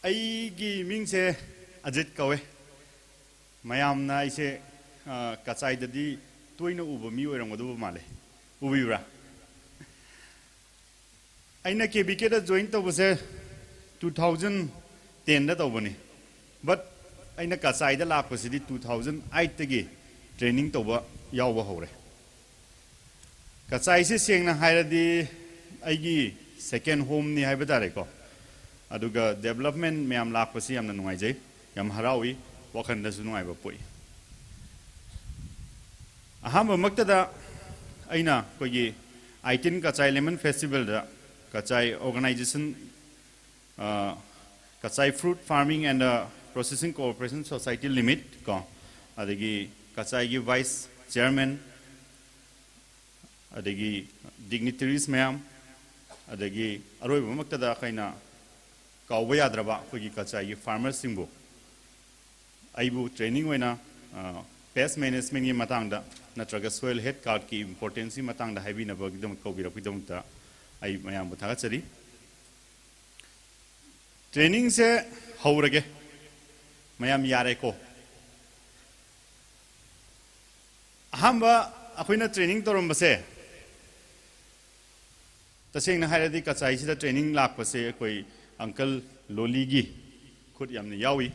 ꯑꯩꯒꯤ ꯃꯤꯡꯁꯦ ꯑꯖꯤꯠ ꯀꯧꯋꯦ꯫ ꯃꯌꯥꯝꯅ ꯑꯩꯁꯦ, ꯑ, ꯀꯆꯥꯏꯗꯗꯤ ꯇꯣꯏꯅ ꯎꯕ ꯃꯤ ꯑꯣꯏꯔꯝꯒꯗꯧꯕ ꯃꯥꯜꯂꯦ꯫ ꯎꯕꯤꯕ꯭ꯔꯥ? ꯑꯩꯅ ꯀꯦ ꯕꯤ ꯀꯦꯗ ꯖꯣꯏꯟ ꯇꯧꯕꯁꯦ ꯇꯨ ꯊꯥꯎꯖꯟ ꯇꯦꯟꯗ ꯇꯧꯕꯅꯤ꯫ ꯕꯠ ꯑꯩꯅ ꯀꯆꯥꯏꯗ ꯂꯥꯛꯄꯁꯤꯗꯤ ꯇꯨ ꯊꯥꯎꯖꯟ ꯑꯩꯠꯇꯒꯤ ꯇ꯭ꯔꯦꯅꯤꯡ ꯇꯧꯕ ꯌꯥꯎꯕ ꯍꯧꯔꯦ꯫ ꯀꯆꯥꯏꯁꯦ ꯁꯦꯡꯅ ꯍꯥꯏꯔꯗꯤ ꯑꯩꯒꯤ ꯁꯦꯀꯦꯟ ꯍꯣꯝꯅꯤ ꯍꯥꯏꯕ ꯇꯥꯔꯦꯀꯣ꯫ ꯑꯗꯨꯒ ꯗꯦꯕꯂꯞꯃꯦꯟ ꯃꯌꯥꯝ ꯂꯥꯛꯄꯁꯤ ꯌꯥꯝꯅ ꯅꯨꯡꯉꯥꯏꯖꯩ, ꯌꯥꯝ ꯍꯔꯥꯎꯏ, ꯋꯥꯈꯜꯗꯁꯨ ꯅꯨꯡꯉꯥꯏꯕ ꯄꯣꯛꯏ꯫ ꯑꯍꯥꯟꯕꯃꯛꯇꯗ ꯑꯩꯅ ꯑꯩꯈꯣꯏꯒꯤ ꯑꯥꯏꯇꯤꯟ ꯀꯆꯥꯏ ꯂꯦꯃꯟ ꯐꯦꯁꯇꯤꯚꯦꯜꯗ ꯀꯆꯥꯏ ꯑꯣꯔꯒꯅꯥꯏꯖꯦꯁꯟ, ꯑ, Kachai fruit farming and processing cooperation society limit ꯀꯣ, ꯑꯗꯒꯤ ꯀꯆꯥꯏꯒꯤ ꯚꯥꯏꯁ ꯆꯤꯌꯔꯃꯦꯟ, ꯑꯗꯒꯤ ꯗꯤꯒꯅꯤꯇꯔꯤꯁ ꯃꯌꯥꯝ, ꯑꯗꯒꯤ ꯑꯔꯣꯏꯕꯃꯛꯇꯗ ꯑꯩꯈꯣꯏꯅ ꯀꯥꯎꯕ ꯌꯥꯗ꯭ꯔꯕ ꯑꯩꯈꯣꯏꯒꯤ ꯀꯆꯥꯏꯒꯤ ꯐꯥꯔꯃꯔꯁꯤꯡꯕꯨ ꯑꯩꯕꯨ ꯇ꯭ꯔꯦꯅꯤꯡ ꯑꯣꯏꯅ, ꯑ, ꯄꯦꯁ ꯃꯦꯅꯦꯖꯃꯦꯟꯒꯤ ꯃꯇꯥꯡꯗ ꯅꯠꯇ꯭ꯔꯒ ꯁꯣꯏꯜ ꯍꯦꯜꯊ ꯀꯥꯔꯗꯀꯤ ꯏꯝꯄꯣꯔꯇꯦꯟꯁꯀꯤ ꯃꯇꯥꯡꯗ ꯍꯥꯏꯕꯤꯅꯕꯒꯤꯗꯃꯛ ꯀꯧꯕꯤꯔꯛꯄꯒꯤꯗꯃꯛꯇ ꯑꯩ ꯃꯌꯥꯝꯕꯨ ꯊꯥꯒꯠꯆꯔꯤ꯫ ꯇ꯭ꯔꯦꯅꯤꯡꯁꯦ ꯍꯧꯔꯒꯦ꯫ ꯃꯌꯥꯝ ꯌꯥꯔꯦꯀꯣ? ꯑꯍꯥꯟꯕ ꯑꯩꯈꯣꯏꯅ ꯇ꯭ꯔꯦꯅꯤꯡ ꯇꯧꯔꯝꯕꯁꯦ, ꯇꯁꯦꯡꯅ ꯍꯥꯏꯔꯗꯤ ꯀꯆꯥꯏꯁꯤꯗ ꯇ꯭ꯔꯦꯅꯤꯡ ꯂꯥꯛꯄꯁꯦ ꯑꯩꯈꯣꯏ ꯑꯪꯀꯜ ꯂꯣꯂꯤꯒꯤ ꯈꯨꯠ ꯌꯥꯝꯅ ꯌꯥꯎꯏ꯫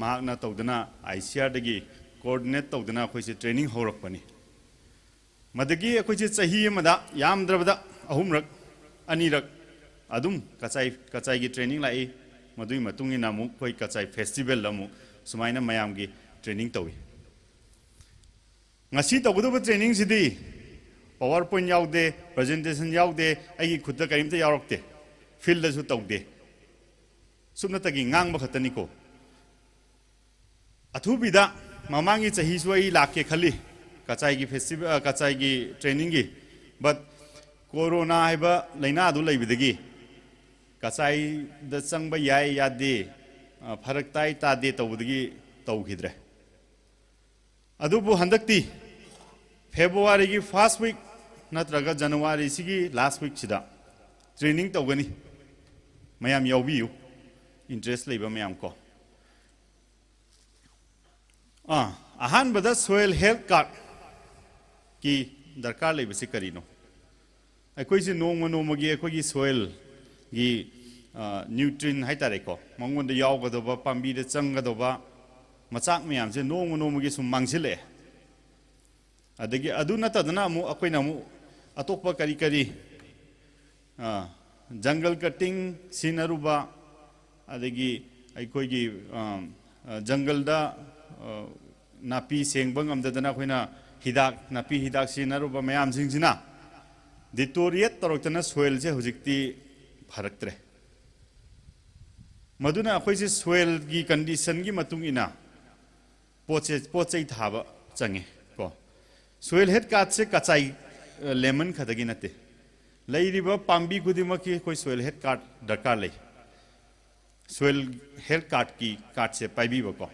ꯃꯍꯥꯛꯅ ꯇꯧꯗꯅ, ꯑꯥꯏ ꯁꯤ ꯑꯥꯔꯗꯒꯤ ꯀꯣꯑꯣꯔꯗꯤꯅꯦꯠ ꯇꯧꯗꯅ ꯑꯩꯈꯣꯏꯁꯦ ꯇ꯭ꯔꯦꯅꯤꯡ ꯍꯧꯔꯛꯄꯅꯤ꯫ ꯃꯗꯒꯤ ꯑꯩꯈꯣꯏꯁꯦ ꯆꯍꯤ ꯑꯃꯗ ꯌꯥꯝꯗ꯭ꯔꯕꯗ ꯑꯍꯨꯝꯔꯛ, ꯑꯅꯤꯔꯛ ꯑꯗꯨꯝ ꯀꯆꯥꯏ, ꯀꯆꯥꯏꯒꯤ ꯇ꯭ꯔꯦꯅꯤꯡ ꯂꯥꯛꯏ꯫ ꯃꯗꯨꯒꯤ ꯃꯇꯨꯡ ꯏꯟꯅ ꯑꯃꯨꯛ ꯑꯩꯈꯣꯏ ꯀꯆꯥꯏ ꯐꯦꯁꯇꯤꯚꯦꯜꯗ ꯑꯃꯨꯛ ꯁꯨꯃꯥꯏꯅ ꯃꯌꯥꯝꯒꯤ ꯇ꯭ꯔꯦꯅꯤꯡ ꯇꯧꯏ꯫ ꯉꯁꯤ ꯇꯧꯒꯗꯕ ꯇ꯭ꯔꯦꯅꯤꯡꯁꯤꯗꯤ ꯄꯥꯋꯔ ꯄꯣꯏꯟꯠ ꯌꯥꯎꯗꯦ, ꯄ꯭ꯔꯖꯦꯟꯇꯦꯁꯟ ꯌꯥꯎꯗꯦ, ꯑꯩꯒꯤ ꯈꯨꯠꯇ ꯀꯔꯤꯝꯇ ꯌꯥꯎꯔꯛꯇꯦ, ꯐꯤꯜꯗꯁꯨ ꯇꯧꯗꯦ, ꯁꯨꯞꯅꯇꯒꯤ ꯉꯥꯡꯕ ꯈꯛꯇꯅꯤꯀꯣ꯫ ꯑꯊꯨꯕꯤꯗ ꯃꯃꯥꯡꯒꯤ ꯆꯍꯤꯁꯨ ꯑꯩ ꯂꯥꯛꯀꯦ ꯈꯜꯂꯤ ꯀꯆꯥꯏꯒꯤ ꯐꯦꯁꯇꯤꯚꯦꯜ, ꯀꯆꯥꯏꯒꯤ ꯇ꯭ꯔꯦꯅꯤꯡꯒꯤ, ꯕꯠ ꯀꯣꯔꯣꯅꯥ ꯍꯥꯏꯕ ꯂꯥꯏꯅꯥꯗꯨ ꯂꯩꯕꯗꯒꯤ ꯀꯆꯥꯏꯗ ꯆꯪꯕ ꯌꯥꯏ ꯌꯥꯗꯦ, ꯑ, ꯐꯔꯛ ꯇꯥꯏ ꯇꯥꯗꯦ ꯇꯧꯕꯗꯒꯤ ꯇꯧꯈꯤꯗ꯭ꯔꯦ꯫ ꯑꯗꯨꯕꯨ ꯍꯟꯗꯛꯇꯤ ꯐꯦꯕ꯭ꯔꯨꯋꯥꯔꯤꯒꯤ ꯐꯥꯔꯁ ꯋꯤꯛ ꯅꯠꯇ꯭ꯔꯒ ꯖꯅꯋꯥꯔꯤꯁꯤꯒꯤ ꯂꯥꯁ ꯋꯤꯛꯁꯤꯗ training ꯇꯧꯒꯅꯤ꯫ ꯃꯌꯥꯝ ꯌꯥꯎꯕꯤꯌꯨ, interest ꯂꯩꯕ ꯃꯌꯥꯝ ꯀꯣ꯫ ꯑꯥ, ꯑꯍꯥꯟꯕꯗ soil health cardꯀꯤ ꯗꯔꯀꯥꯔ ꯂꯩꯕꯁꯤ ꯀꯔꯤꯅꯣ? ꯑꯩꯈꯣꯏꯁꯦ ꯅꯣꯡꯃ ꯅꯣꯡꯃꯒꯤ ꯑꯩꯈꯣꯏꯒꯤ soilꯒꯤ, ꯑ, nutrient ꯍꯥꯏꯇꯥꯔꯦꯀꯣ, ꯃꯉꯣꯟꯗ ꯌꯥꯎꯒꯗꯧꯕ, ꯄꯥꯝꯕꯤꯗ ꯆꯪꯒꯗꯧꯕ ꯃꯆꯥꯛ ꯃꯌꯥꯝꯁꯦ ꯅꯣꯡꯃ ꯅꯣꯡꯃꯒꯤ ꯁꯨꯝ ꯃꯥꯡꯁꯤꯜꯂꯛꯑꯦ꯫ ꯑꯗꯒꯤ ꯑꯗꯨ ꯅꯠꯇꯗꯅ ꯑꯃꯨꯛ ꯑꯩꯈꯣꯏꯅ ꯑꯃꯨꯛ ꯑꯇꯣꯞꯄ ꯀꯔꯤ ꯀꯔꯤ, ꯑ, jungle cutting ꯁꯤꯖꯤꯟꯅꯔꯨꯕ, ꯑꯗꯒꯤ ꯑꯩꯈꯣꯏꯒꯤ, ꯑ, ꯑ, ꯖꯪꯒꯜꯗ, ꯑ, ꯅꯥꯄꯤ ꯁꯦꯡꯕ ꯉꯝꯗꯗꯅ ꯑꯩꯈꯣꯏꯅ ꯍꯤꯗꯥꯛ, ꯅꯥꯄꯤ ꯍꯤꯗꯥꯛ ꯁꯤꯖꯤꯟꯅꯔꯨꯕ ꯃꯌꯥꯝꯁꯤꯡꯁꯤꯅ deteriorate ꯇꯧꯔꯛꯇꯅ soilꯁꯦ ꯍꯧꯖꯤꯛꯇꯤ ꯐꯔꯛꯇ꯭ꯔꯦ꯫ ꯃꯗꯨꯅ ꯑꯩꯈꯣꯏꯁꯦ soilꯒꯤ conditionꯒꯤ ꯃꯇꯨꯡ ꯏꯟꯅ ꯄꯣꯠꯁꯦ, ꯄꯣꯠ ꯆꯩ ꯊꯥꯕ ꯆꯪꯉꯦ ꯀꯣ꯫ Soil health cardꯁꯦ ꯀꯆꯥꯏ, ꯑ, lemon ꯈꯛꯇꯒꯤ ꯅꯠꯇꯦ꯫ ꯂꯩꯔꯤꯕ ꯄꯥꯝꯕꯤ ꯈꯨꯗꯤꯡꯃꯛꯀꯤ ꯑꯩꯈꯣꯏ soil health card ꯗꯔꯀꯥꯔ ꯂꯩ꯫ Soil health cardꯀꯤ cardꯁꯦ ꯄꯥꯏꯕꯤꯕꯀꯣ꯫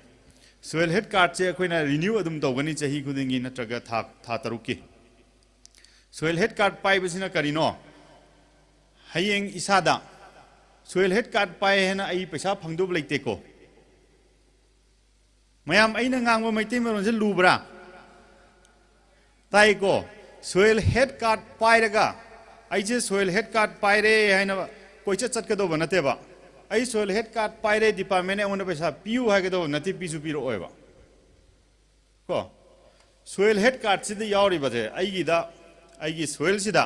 Soil health cardꯁꯦ ꯑꯩꯈꯣꯏꯅ renew ꯑꯗꯨꯝ ꯇꯧꯒꯅꯤ ꯆꯍꯤ ꯈꯨꯗꯤꯡꯒꯤ ꯅꯠꯇ꯭ꯔꯒ ꯊꯥ, ꯊꯥ ꯇꯔꯨꯛꯀꯤ꯫ Soil health card ꯄꯥꯏꯕꯁꯤꯅ ꯀꯔꯤꯅꯣ? ꯍꯌꯦꯡ ꯏꯁꯥꯗ soil health card ꯄꯥꯏ ꯍꯥꯏꯅ ꯑꯩ ꯄꯩꯁꯥ ꯐꯪꯗꯧꯕ ꯂꯩꯇꯦꯀꯣ꯫ ꯃꯌꯥꯝ, ꯑꯩꯅ ꯉꯥꯡꯕ ꯃꯩꯇꯩ ꯃꯔꯣꯟꯁꯦ ꯂꯨꯕ꯭ꯔꯥ? ꯇꯥꯏꯀꯣ? Soil health card ꯄꯥꯏꯔꯒ ꯑꯩꯁꯦ soil health card ꯄꯥꯏꯔꯦ ꯍꯥꯏꯅ ꯀꯣꯏꯆꯠ ꯆꯠꯀꯗꯧꯕ ꯅꯠꯇꯦꯕ꯫ ꯑꯩ soil health card ꯄꯥꯏꯔꯦ, departmentꯅ ꯑꯩꯉꯣꯟꯗ ꯄꯩꯁꯥ ꯄꯤꯌꯨ ꯍꯥꯏꯒꯗꯧꯕ ꯅꯠꯇꯦ, ꯄꯤꯁꯨ ꯄꯤꯔꯛꯑꯣꯏꯕ꯫ ꯀꯣ, soil health cardꯁꯤꯗ ꯌꯥꯎꯔꯤꯕꯁꯦ ꯑꯩꯒꯤꯗ, ꯑꯩꯒꯤ soilꯁꯤꯗ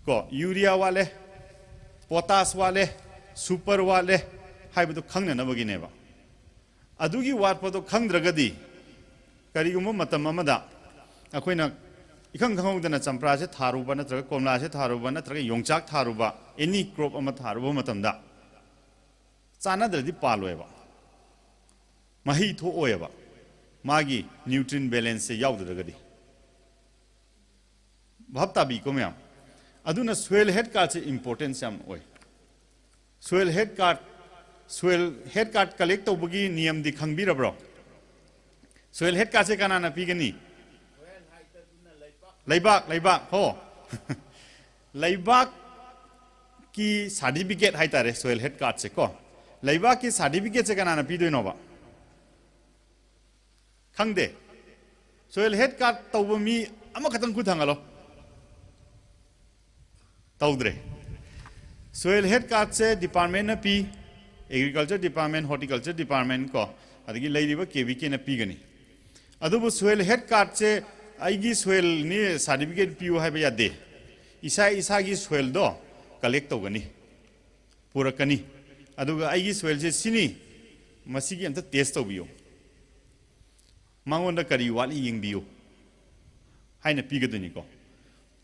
ꯀꯣ, urea ꯋꯥꯠꯂꯦ, potash ꯋꯥꯠꯂꯦ, super ꯋꯥꯠꯂꯦ ꯍꯥꯏꯕꯗꯨ ꯈꯪꯅꯅꯕꯒꯤꯅꯦꯕ꯫ ꯑꯗꯨꯒꯤ ꯋꯥꯠꯄꯗꯣ ꯈꯪꯗ꯭ꯔꯒꯗꯤ ꯀꯔꯤꯒꯨꯝꯕ ꯃꯇꯝ ꯑꯃꯗ ꯑꯩꯈꯣꯏꯅ ꯏꯈꯪ ꯈꯪꯍꯧꯗꯅ ꯆꯝꯄ꯭ꯔꯥꯁꯦ ꯊꯥꯔꯨꯕ ꯅꯠꯇ꯭ꯔꯒ ꯀꯣꯝꯂꯥꯁꯦ ꯊꯥꯔꯨꯕ ꯅꯠꯇ꯭ꯔꯒ ꯌꯣꯡꯆꯥꯛ ꯊꯥꯔꯨꯕ, any crop ꯑꯃ ꯊꯥꯔꯨꯕ ꯃꯇꯝꯗ ꯆꯥꯟꯅꯗ꯭ꯔꯗꯤ ꯄꯥꯜꯂꯣꯏꯕ, ꯃꯍꯩ ꯊꯣꯛꯑꯣꯏꯕ, ꯃꯥꯒꯤ nutrient balanceꯁꯦ ꯌꯥꯎꯗ꯭ꯔꯒꯗꯤ꯫ ꯚꯥꯞ ꯇꯥꯕꯤꯀꯣ ꯃꯌꯥꯝ? ꯑꯗꯨꯅ soil health cardꯁꯦ importance ꯌꯥꯝ ꯑꯣꯏ꯫ Soil health card, soil health card collect ꯇꯧꯕꯒꯤ ꯅꯤꯌꯝꯗꯤ ꯈꯪꯕꯤꯔꯕ꯭ꯔꯣ? Soil health cardꯁꯦ ꯀꯅꯥꯅ ꯄꯤꯒꯅꯤ? ꯂꯩꯕꯥꯛ, ꯂꯩꯕꯥꯛ, ꯍꯣ꯫ ꯂꯩꯕꯥꯛꯀꯤ ꯁꯥꯔꯇꯤꯐꯤꯀꯦꯠ ꯍꯥꯏꯇꯥꯔꯦ, ꯁꯣꯏꯜ ꯍꯦꯜꯊ ꯀꯥꯔꯗꯁꯦ ꯀꯣ, ꯂꯩꯕꯥꯛꯀꯤ ꯁꯥꯔꯇꯤꯐꯤꯀꯦꯠꯁꯦ ꯀꯅꯥꯅ ꯄꯤꯗꯣꯏꯅꯣꯕ? ꯈꯪꯗꯦ꯫ ꯁꯣꯏꯜ ꯍꯦꯜꯊ ꯀꯥꯔꯗ ꯇꯧꯕ ꯃꯤ ꯑꯃꯈꯛꯇꯪ ꯈꯨꯠ ꯊꯥꯡꯒꯠꯂꯣ꯫ ꯇꯧꯗ꯭ꯔꯦ꯫ ꯁꯣꯏꯜ ꯍꯦꯜꯊ ꯀꯥꯔꯗꯁꯦ ꯗꯤꯄꯥꯔꯠꯃꯦꯟꯅ ꯄꯤ, ꯑꯦꯒ꯭ꯔꯤꯀꯜꯆꯔ ꯗꯤꯄꯥꯔꯠꯃꯦꯟ, ꯍꯣꯔꯇꯤꯀꯜꯆꯔ ꯗꯤꯄꯥꯔꯠꯃꯦꯟ ꯀꯣ, ꯑꯗꯒꯤ ꯂꯩꯔꯤꯕ ꯀꯦ ꯚꯤ ꯀꯦꯅ ꯄꯤꯒꯅꯤ꯫ ꯑꯗꯨꯕꯨ ꯁꯣꯏꯜ ꯍꯦꯜꯊ ꯀꯥꯔꯗꯁꯦ ꯑꯩꯒꯤ ꯁꯣꯏꯜꯅꯤ, ꯁꯥꯔꯇꯤꯐꯤꯀꯦꯠ ꯄꯤꯌꯨ ꯍꯥꯏꯕ ꯌꯥꯗꯦ꯫ ꯏꯁꯥ ꯏꯁꯥꯒꯤ ꯁꯣꯏꯜꯗꯣ ꯀꯂꯦꯛ ꯇꯧꯒꯅꯤ, ꯄꯨꯔꯛꯀꯅꯤ꯫ ꯑꯗꯨꯒ ꯑꯩꯒꯤ ꯁꯣꯏꯜꯁꯦ ꯁꯤꯅꯤ, ꯃꯁꯤꯒꯤ ꯑꯝꯇ ꯇꯦꯁ ꯇꯧꯕꯤꯌꯨ, ꯃꯉꯣꯟꯗ ꯀꯔꯤ ꯋꯥꯠꯂꯤ ꯌꯦꯡꯕꯤꯌꯨ ꯍꯥꯏꯅ ꯄꯤꯒꯗꯣꯏꯅꯤꯀꯣ꯫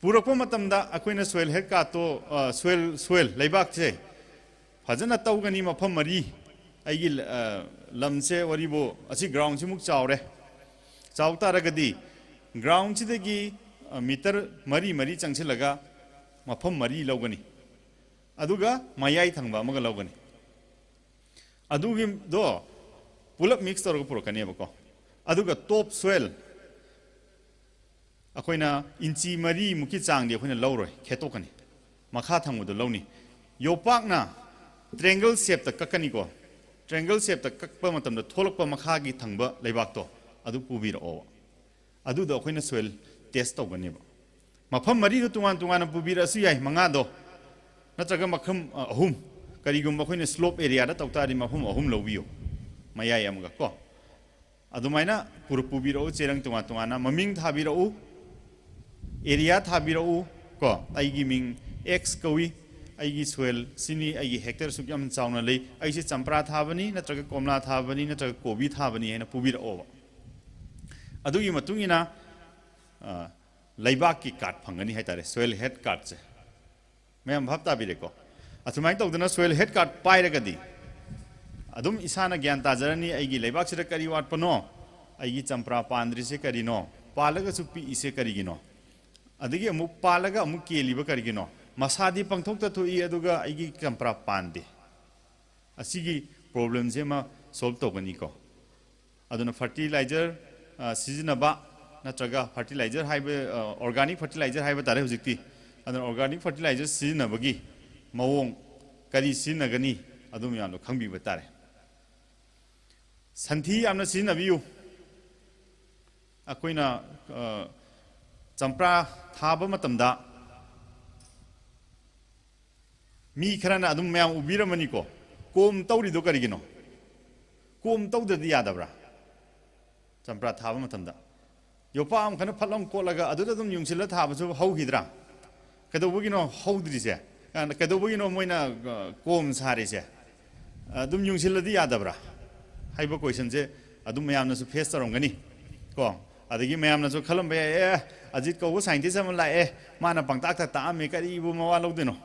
ꯄꯨꯔꯛꯄ ꯃꯇꯝꯗ ꯑꯩꯈꯣꯏꯅ ꯁꯣꯏꯜ ꯍꯦꯜꯊ ꯀꯥꯔꯗꯇꯣ, ꯑ, ꯁꯣꯏꯜ, ꯁꯣꯏꯜ, ꯂꯩꯕꯥꯛꯁꯦ ꯐꯖꯅ ꯇꯧꯒꯅꯤ꯫ ꯃꯐꯝ ꯃꯔꯤ, ꯑꯩꯒꯤ, ꯑ, ꯂꯝꯁꯦ ꯋꯥꯔꯤꯕꯨ ꯑꯁꯤ ꯒ꯭ꯔꯥꯎꯟꯁꯤꯃꯨꯛ ꯆꯥꯎꯔꯦ꯫ ꯆꯥꯎ ꯇꯥꯔꯒꯗꯤ ꯒ꯭ꯔꯥꯎꯟꯁꯤꯗꯒꯤ, ꯑ, ꯃꯤꯇꯔ ꯃꯔꯤ ꯃꯔꯤ ꯆꯪꯁꯤꯜꯂꯒ ꯃꯐꯝ ꯃꯔꯤ ꯂꯧꯒꯅꯤ꯫ ꯑꯗꯨꯒ ꯃꯌꯥꯏ ꯊꯪꯕ ꯑꯃꯒ ꯂꯧꯒꯅꯤ꯫ ꯑꯗꯨꯒꯤꯗꯣ ꯄꯨꯂꯞ ꯃꯤꯛꯁ ꯇꯧꯔꯒ ꯄꯨꯔꯛꯀꯅꯦꯕꯀꯣ꯫ ꯑꯗꯨꯒ ꯇꯣꯞ ꯁꯣꯏꯜ ꯑꯩꯈꯣꯏꯅ ꯏꯟꯆꯤ ꯃꯔꯤꯃꯨꯛꯀꯤ ꯆꯥꯡꯗꯤ ꯑꯩꯈꯣꯏꯅ ꯂꯧꯔꯣꯏ, ꯈꯦꯠꯇꯣꯛꯀꯅꯤ꯫ ꯃꯈꯥ ꯊꯪꯕꯗꯣ ꯂꯧꯅꯤ꯫ ꯌꯣꯄꯥꯛꯅ ꯇ꯭ꯔꯦꯡꯒꯜ ꯁꯦꯞꯇ ꯀꯛꯀꯅꯤꯀꯣ꯫ ꯇ꯭ꯔꯦꯡꯒꯜ ꯁꯦꯞꯇ ꯀꯛꯄ ꯃꯇꯝꯗ ꯊꯣꯛꯂꯛꯄ ꯃꯈꯥꯒꯤ ꯊꯪꯕ ꯂꯩꯕꯥꯛꯇꯣ ꯑꯗꯨ ꯄꯨꯕꯤꯔꯛꯑꯣꯕ꯫ ꯑꯗꯨꯗꯣ ꯑꯩꯈꯣꯏꯅ ꯁꯣꯏꯜ ꯇꯦꯁ ꯇꯧꯒꯅꯦꯕ꯫ ꯃꯐꯝ ꯃꯔꯤꯗꯨ ꯇꯣꯉꯥꯟ ꯇꯣꯉꯥꯟꯅ ꯄꯨꯕꯤꯔꯛꯑꯁꯨ ꯌꯥꯏ, ꯃꯉꯥꯗꯣ, ꯅꯠꯇ꯭ꯔꯒ ꯃꯐꯝ, ꯑ, ꯑꯍꯨꯝ꯫ ꯀꯔꯤꯒꯨꯝꯕ ꯑꯩꯈꯣꯏꯅ ꯁ꯭ꯂꯣꯞ ꯑꯦꯔꯤꯌꯥꯗ ꯇꯧ ꯇꯥꯔꯗꯤ ꯃꯐꯝ ꯑꯍꯨꯝ ꯂꯧꯕꯤꯌꯨ, ꯃꯌꯥꯏ ꯑꯃꯒ ꯀꯣ꯫ ꯑꯗꯨꯃꯥꯏꯅ ꯄꯨꯔ-, ꯄꯨꯕꯤꯔꯛꯎ, ꯆꯦꯔꯪ ꯇꯣꯉꯥꯟ ꯇꯣꯉꯥꯟꯅ꯫ ꯃꯃꯤꯡ ꯊꯥꯕꯤꯔꯛꯎ, ꯑꯦꯔꯤꯌꯥ ꯊꯥꯕꯤꯔꯛꯎ ꯀꯣ꯫ ꯑꯩꯒꯤ ꯃꯤꯡ ꯑꯦꯛꯁ ꯀꯧꯏ, ꯑꯩꯒꯤ ꯁꯣꯏꯜ ꯁꯤꯅꯤ, ꯑꯩꯒꯤ ꯍꯦꯛꯇꯔ ꯁꯨꯛ ꯌꯥꯝ ꯆꯥꯎꯅ ꯂꯩ, ꯑꯩꯁꯦ ꯆꯝꯄ꯭ꯔꯥ ꯊꯥꯕꯅꯤ, ꯅꯠꯇ꯭ꯔꯒ ꯀꯣꯝꯂꯥ ꯊꯥꯕꯅꯤ, ꯅꯠꯇ꯭ꯔꯒ ꯀꯣꯕꯤ ꯊꯥꯕꯅꯤ ꯍꯥꯏꯅ ꯄꯨꯕꯤꯔꯛꯑꯣꯕ꯫ ꯑꯗꯨꯒꯤ ꯃꯇꯨꯡ ꯏꯟꯅ, ꯑ, ꯂꯩꯕꯥꯛꯀꯤ ꯀꯥꯔꯗ ꯐꯪꯒꯅꯤ ꯍꯥꯏꯇꯥꯔꯦ, ꯁꯣꯏꯜ ꯍꯦꯜꯊ ꯀꯥꯔꯗꯁꯦ꯫ ꯃꯌꯥꯝ ꯚꯥꯞ ꯇꯥꯕꯤꯔꯦꯀꯣ? ꯑꯁꯨꯃꯥꯏꯅ ꯇꯧꯗꯅ ꯁꯣꯏꯜ ꯍꯦꯜꯊ ꯀꯥꯔꯗ ꯄꯥꯏꯔꯒꯗꯤ ꯑꯗꯨꯝ ꯏꯁꯥꯅ ꯒ꯭ꯌꯥꯟ ꯇꯥꯖꯔꯅꯤ, ꯑꯩꯒꯤ ꯂꯩꯕꯥꯛꯁꯤꯗ ꯀꯔꯤ ꯋꯥꯠꯄꯅꯣ, ꯑꯩꯒꯤ ꯆꯝꯄ꯭ꯔꯥ ꯄꯥꯟꯗ꯭ꯔꯤꯁꯦ ꯀꯔꯤꯅꯣ, ꯄꯥꯜꯂꯒꯁꯨ ꯄꯤꯛꯏꯁꯦ ꯀꯔꯤꯒꯤꯅꯣ, ꯑꯗꯒꯤ ꯑꯃꯨꯛ ꯄꯥꯜꯂꯒ ꯑꯃꯨꯛ ꯀꯦꯜꯂꯤꯕ ꯀꯔꯤꯒꯤꯅꯣ, ꯃꯁꯥꯗꯤ ꯄꯪꯊꯣꯛꯇ ꯊꯣꯛꯏ ꯑꯗꯨꯒ ꯑꯩꯒꯤ ꯆꯝꯄ꯭ꯔꯥ ꯄꯥꯟꯗꯦ꯫ ꯑꯁꯤꯒꯤ ꯄ꯭ꯔꯣꯕ꯭ꯂꯦꯝꯁꯦ ꯑꯃ ꯁꯣꯜꯕ ꯇꯧꯒꯅꯤꯀꯣ꯫ ꯑꯗꯨꯅ ꯐꯔꯇꯤꯂꯥꯏꯖꯔ, ꯑ, ꯁꯤꯖꯤꯟꯅꯕ, ꯅꯠꯇ꯭ꯔꯒ ꯐꯔꯇꯤꯂꯥꯏꯖꯔ ꯍꯥꯏꯕ, ꯑ, ꯑꯣꯔꯒꯥꯅꯤꯛ ꯐꯔꯇꯤꯂꯥꯏꯖꯔ ꯍꯥꯏꯕ ꯇꯥꯔꯦ ꯍꯧꯖꯤꯛꯇꯤ, ꯑꯗꯨꯅ organic fertilizer ꯁꯤꯖꯤꯟꯅꯕꯒꯤ ꯃꯑꯣꯡ, ꯀꯔꯤ ꯁꯤꯖꯤꯟꯅꯒꯅꯤ, ꯑꯗꯨ ꯃꯌꯥꯝꯗꯣ ꯈꯪꯕꯤꯕ ꯇꯥꯔꯦ꯫ ꯁꯟꯊꯤ ꯌꯥꯝꯅ ꯁꯤꯖꯤꯟꯅꯕꯤꯌꯨ꯫ ꯑꯩꯈꯣꯏꯅ, ꯑ, ꯆꯝꯄ꯭ꯔꯥ ꯊꯥꯕ ꯃꯇꯝꯗ ꯃꯤ ꯈꯔꯅ ꯑꯗꯨꯝ ꯃꯌꯥꯝ ꯎꯕꯤꯔꯝꯃꯅꯤꯀꯣ, ꯀꯣꯝ ꯇꯧꯔꯤꯗꯣ ꯀꯔꯤꯒꯤꯅꯣ? ꯀꯣꯝ ꯇꯧꯗ꯭ꯔꯗꯤ ꯌꯥꯗꯕ꯭ꯔꯥ? ꯆꯝꯄ꯭ꯔꯥ ꯊꯥꯕ ꯃꯇꯝꯗ ꯌꯣꯄꯥꯛ ꯑꯃꯈꯛꯅ ꯐꯠ ꯂꯥꯎ ꯀꯣꯠꯂꯒ ꯑꯗꯨꯗ ꯑꯗꯨꯝ ꯌꯨꯡꯁꯤꯜꯂ ꯊꯥꯕꯁꯨ ꯍꯧꯈꯤꯗ꯭ꯔꯥ? ꯀꯩꯗꯧꯕꯒꯤꯅꯣ ꯍꯧꯗ꯭ꯔꯤꯁꯦ? ꯑ, ꯀꯩꯗꯧꯕꯒꯤꯅꯣ ꯃꯣꯏꯅ, ꯑ, ꯀꯣꯝ ꯁꯥꯔꯤꯁꯦ? ꯑꯗꯨꯝ ꯌꯨꯡꯁꯤꯜꯂꯗꯤ ꯌꯥꯗꯕ꯭ꯔꯥ ꯍꯥꯏꯕ questionꯁꯦ ꯑꯗꯨꯝ ꯃꯌꯥꯝꯅꯁꯨ face ꯇꯧꯔꯝꯒꯅꯤ ꯀꯣ꯫ ꯑꯗꯒꯤ ꯃꯌꯥꯝꯅꯁꯨ ꯈꯜꯂꯝꯕ ꯌꯥꯏ, "ꯑꯦ, ꯑꯖꯤꯠ ꯀꯧꯕ scientist ꯑꯃ ꯂꯥꯛꯑꯦ, ꯃꯥꯅ ꯄꯪꯇꯥꯛꯇ ꯇꯥꯛꯑꯝꯃꯦ, ꯀꯔꯤꯕꯨ ꯃꯋꯥ ꯂꯧꯗꯣꯏꯅꯣ?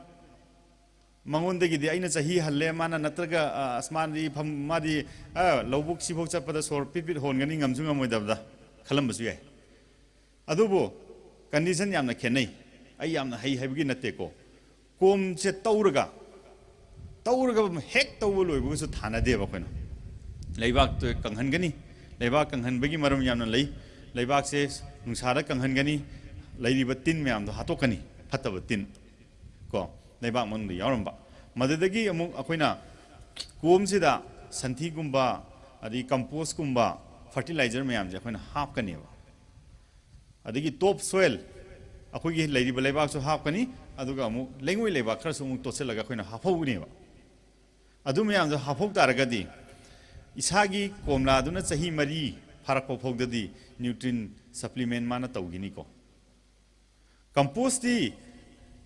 ꯃꯉꯣꯟꯗꯒꯤꯗꯤ ꯑꯩꯅ ꯆꯍꯤ ꯍꯜꯂꯦ, ꯃꯥꯅ ꯅꯠꯇ꯭ꯔꯒ, ꯑ, ꯑꯁ, ꯃꯥꯗꯤ ꯐꯝ-, ꯃꯥꯗꯤ, ꯑ, ꯂꯧꯕꯨꯛ ꯁꯤꯐꯥꯎ ꯆꯠꯄꯗ ꯁꯣꯔ ꯄꯤꯠ ꯄꯤꯠ ꯍꯣꯟꯒꯅꯤ, ꯉꯝꯁꯨ ꯉꯝꯃꯣꯏꯗꯕꯗ" ꯈꯜꯂꯝꯕꯁꯨ ꯌꯥꯏ꯫ ꯑꯗꯨꯕꯨ condition ꯌꯥꯝꯅ ꯈꯦꯠꯅꯩ꯫ ꯑꯩ ꯌꯥꯝꯅ ꯍꯩ ꯍꯥꯏꯕꯒꯤ ꯅꯠꯇꯦꯀꯣ꯫ ꯀꯣꯝꯁꯦ ꯇꯧꯔꯒ, ꯇꯧꯔꯒ ꯍꯦꯛ ꯇꯧꯕ ꯂꯣꯏꯕꯒꯁꯨ ꯊꯥꯅꯗꯦꯕ ꯑꯩꯈꯣꯏꯅ꯫ ꯂꯩꯕꯥꯛꯇꯣ ꯀꯪꯍꯟꯒꯅꯤ꯫ ꯂꯩꯕꯥꯛ ꯀꯪꯍꯟꯕꯒꯤ ꯃꯔꯝ ꯌꯥꯝꯅ ꯂꯩ꯫ ꯂꯩꯕꯥꯛꯁꯦ ꯅꯨꯡꯁꯥꯗ ꯀꯪꯍꯟꯒꯅꯤ꯫ ꯂꯩꯔꯤꯕ ꯇꯤꯟ ꯃꯌꯥꯝꯗꯣ ꯍꯥꯠꯇꯣꯛꯀꯅꯤ, ꯐꯠꯇꯕ ꯇꯤꯟ ꯀꯣ, ꯂꯩꯕꯥꯛ ꯃꯅꯨꯡꯗ ꯌꯥꯎꯔꯝꯕ꯫ ꯃꯗꯨꯗꯒꯤ ꯑꯃꯨꯛ ꯑꯩꯈꯣꯏꯅ ꯀꯣꯝꯁꯤꯗ ꯁꯟꯊꯤꯒꯨꯝꯕ, ꯑꯗꯒꯤ compost ꯀꯨꯝꯕ, fertilizer ꯃꯌꯥꯝꯁꯦ ꯑꯩꯈꯣꯏꯅ ꯍꯥꯞꯀꯅꯦꯕ꯫ ꯑꯗꯒꯤ top soil, ꯑꯩꯈꯣꯏꯒꯤ ꯂꯩꯔꯤꯕ ꯂꯩꯕꯥꯛꯁꯨ ꯍꯥꯞꯀꯅꯤ, ꯑꯗꯨꯒ ꯑꯃꯨꯛ ꯂꯩꯉꯣꯏ ꯂꯩꯕꯥꯛ ꯈꯔꯁꯨ ꯑꯃꯨꯛ ꯇꯣꯠꯁꯤꯜꯂꯒ ꯑꯩꯈꯣꯏꯅ ꯍꯥꯞꯍꯧꯒꯅꯦꯕ꯫ ꯑꯗꯨ ꯃꯌꯥꯝꯗꯣ ꯍꯥꯞꯍꯧ ꯇꯥꯔꯒꯗꯤ ꯏꯁꯥꯒꯤ ꯀꯣꯝꯂꯥꯗꯨꯅ ꯆꯍꯤ ꯃꯔꯤ ꯐꯥꯔꯛꯄ ꯐꯥꯎꯗꯗꯤ nutrient supplement ꯃꯥꯅ ꯇꯧꯈꯤꯅꯤꯀꯣ꯫ Compostꯇꯤ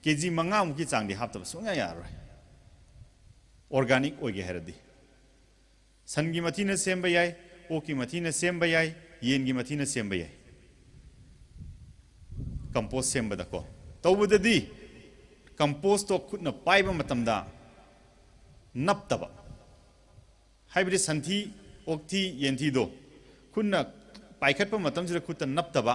ꯀꯦ ꯖꯤ ꯃꯉꯥꯃꯨꯛꯀꯤ ꯆꯥꯡꯗꯤ ꯍꯥꯞꯇꯕ ꯁꯨꯡꯌꯥ ꯌꯥꯔꯔꯣꯏ, organic ꯑꯣꯏꯒꯦ ꯍꯥꯏꯔꯗꯤ꯫ ꯁꯟꯒꯤ ꯃꯊꯤꯅ ꯁꯦꯝꯕ ꯌꯥꯏ, ꯑꯣꯛꯀꯤ ꯃꯊꯤꯅ ꯁꯦꯝꯕ ꯌꯥꯏ, ꯌꯦꯟꯒꯤ ꯃꯊꯤꯅ ꯁꯦꯝꯕ ꯌꯥꯏ꯫ Compost ꯁꯦꯝꯕꯗꯀꯣ, ꯇꯧꯕꯗꯗꯤ compostꯇꯣ ꯈꯨꯠꯅ ꯄꯥꯏꯕ ꯃꯇꯝꯗ ꯅꯞꯇꯕ, ꯍꯥꯏꯕꯗꯤ ꯁꯟꯊꯤ, ꯑꯣꯛꯊꯤ, ꯌꯦꯟꯊꯤꯗꯣ ꯈꯨꯠꯅ ꯄꯥꯏꯈꯠꯄ ꯃꯇꯝꯁꯤꯗ ꯈꯨꯠꯇ ꯅꯞꯇꯕ,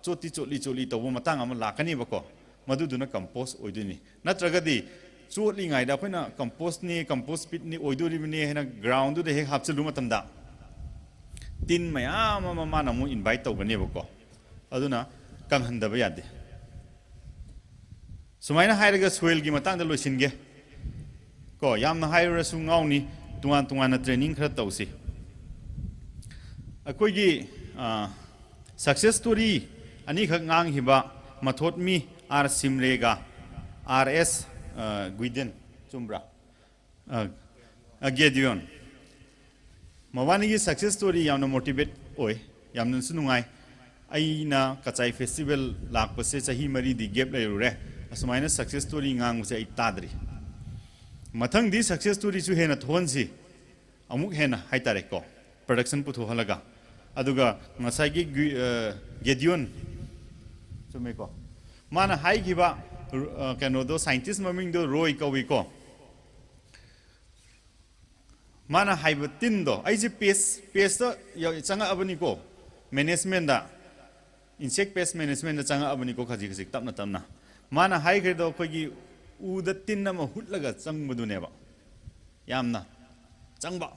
ꯆꯣꯠꯇꯤ ꯆꯣꯠꯂꯤ ꯆꯣꯠꯂꯤ ꯇꯧꯕ ꯃꯇꯥꯡ ꯑꯃ ꯂꯥꯛꯀꯅꯦꯕꯀꯣ꯫ ꯃꯗꯨꯗꯨꯅ compost ꯑꯣꯏꯗꯣꯏꯅꯤ꯫ ꯅꯠꯇ꯭ꯔꯒꯗꯤ ꯆꯣꯠꯂꯤꯉꯩꯗ ꯑꯩꯈꯣꯏꯅ compostꯅꯤ, compost pitꯅꯤ, ꯑꯣꯏꯗꯣꯔꯤꯕꯅꯤ ꯍꯥꯏꯅ groundꯗꯨꯗ ꯍꯦꯛ ꯍꯥꯞꯆꯤꯜꯂꯨ ꯃꯇꯝꯗ ꯇꯤꯟ ꯃꯌꯥꯝ ꯑꯃ ꯃꯥꯅ ꯑꯃꯨꯛ invite ꯇꯧꯒꯅꯦꯕꯀꯣ꯫ ꯑꯗꯨꯅ ꯀꯪꯍꯟꯗꯕ ꯌꯥꯗꯦ꯫ ꯁꯨꯃꯥꯏꯅ ꯍꯥꯏꯔꯒ ꯁꯣꯏꯜꯒꯤ ꯃꯇꯥꯡꯗ ꯂꯣꯏꯁꯤꯟꯒꯦ꯫ ꯀꯣ, ꯌꯥꯝꯅ ꯍꯥꯏꯔꯨꯔꯁꯨ ꯉꯥꯎꯅꯤ, ꯇꯣꯉꯥꯟ ꯇꯣꯉꯥꯟꯅ ꯇ꯭ꯔꯦꯅꯤꯡ ꯈꯔ ꯇꯧꯁꯤ꯫ ꯑꯩꯈꯣꯏꯒꯤ ꯁꯛꯁꯦꯁ ꯁ꯭ꯇꯣꯔꯤ ꯑꯅꯤꯈꯛ ꯉꯥꯡꯈꯤꯕ ꯃꯊꯣꯠꯃꯤ ꯑꯥꯔ ꯁꯤꯝꯔꯦꯒ ꯑꯥꯔ ꯑꯦꯁ ꯒꯨꯏꯗꯦꯟ, ꯆꯨꯝꯕ꯭ꯔꯥ? ꯑ, ꯑ, ꯒꯦꯗꯤꯌꯣꯟ꯫ ꯃꯕꯥꯅꯤꯒꯤ ꯁꯛꯁꯦꯁ ꯁ꯭ꯇꯣꯔꯤ ꯌꯥꯝꯅ ꯃꯣꯇꯤꯚꯦꯠ ꯑꯣꯏ, ꯌꯥꯝꯅꯁꯨ ꯅꯨꯡꯉꯥꯏ꯫ ꯑꯩꯅ ꯀꯆꯥꯏ ꯐꯦꯁꯇꯤꯚꯦꯜ ꯂꯥꯛꯄꯁꯦ ꯆꯍꯤ ꯃꯔꯤꯗꯤ ꯒꯦꯞ ꯂꯩꯔꯨꯔꯦ꯫ ꯑꯁꯨꯃꯥꯏꯅ ꯁꯛꯁꯦꯁ ꯁ꯭ꯇꯣꯔꯤ ꯉꯥꯡꯕꯁꯦ ꯑꯩ ꯇꯥꯗ꯭ꯔꯤ꯫ ꯃꯊꯪꯗꯤ ꯁꯛꯁꯦꯁ ꯁ꯭ꯇꯣꯔꯤꯁꯨ ꯍꯦꯟꯅ ꯊꯣꯛꯍꯟꯁꯤ, ꯑꯃꯨꯛ ꯍꯦꯟꯅ ꯍꯥꯏꯇꯥꯔꯦꯀꯣ, ꯄ꯭ꯔꯗꯛꯁꯟ ꯄꯨꯊꯣꯛꯍꯜꯂꯒ꯫ ꯑꯗꯨꯒ ꯉꯁꯥꯏꯒꯤ ꯒꯨꯏ-, ꯑ, ꯒꯦꯗꯤꯌꯣꯟ, ꯆꯨꯝꯃꯦꯀꯣ, ꯃꯥꯅ ꯍꯥꯏꯈꯤꯕ, ꯑ, ꯀꯩꯅꯣꯗꯣ, ꯁꯥꯏꯟꯇꯤꯁ ꯃꯃꯤꯡꯗꯣ ꯔꯣꯏ ꯀꯧꯏꯀꯣ꯫ ꯃꯥꯅ ꯍꯥꯏꯕ ꯇꯤꯟꯗꯣ, ꯑꯩꯁꯦ ꯄꯦꯁ, ꯄꯦꯁꯇ ꯌꯧ-, ꯆꯪꯉꯛꯑꯕꯅꯤꯀꯣ, ꯃꯦꯅꯦꯖꯃꯦꯟꯗ, ꯏꯟꯁꯦꯛ ꯄꯦꯁ ꯃꯦꯅꯦꯖꯃꯦꯟꯗ ꯆꯪꯉꯛꯑꯕꯅꯤꯀꯣ, ꯈꯖꯤꯛ ꯈꯖꯤꯛ, ꯇꯞꯅ ꯇꯞꯅ꯫ ꯃꯥꯅ ꯍꯥꯏꯈ꯭ꯔꯤꯗꯣ ꯑꯩꯈꯣꯏꯒꯤ ꯎꯗ ꯇꯤꯟ ꯑꯃ ꯍꯨꯠꯂꯒ ꯆꯪꯕꯗꯨꯅꯦꯕ, ꯌꯥꯝꯅ ꯆꯪꯕ꯫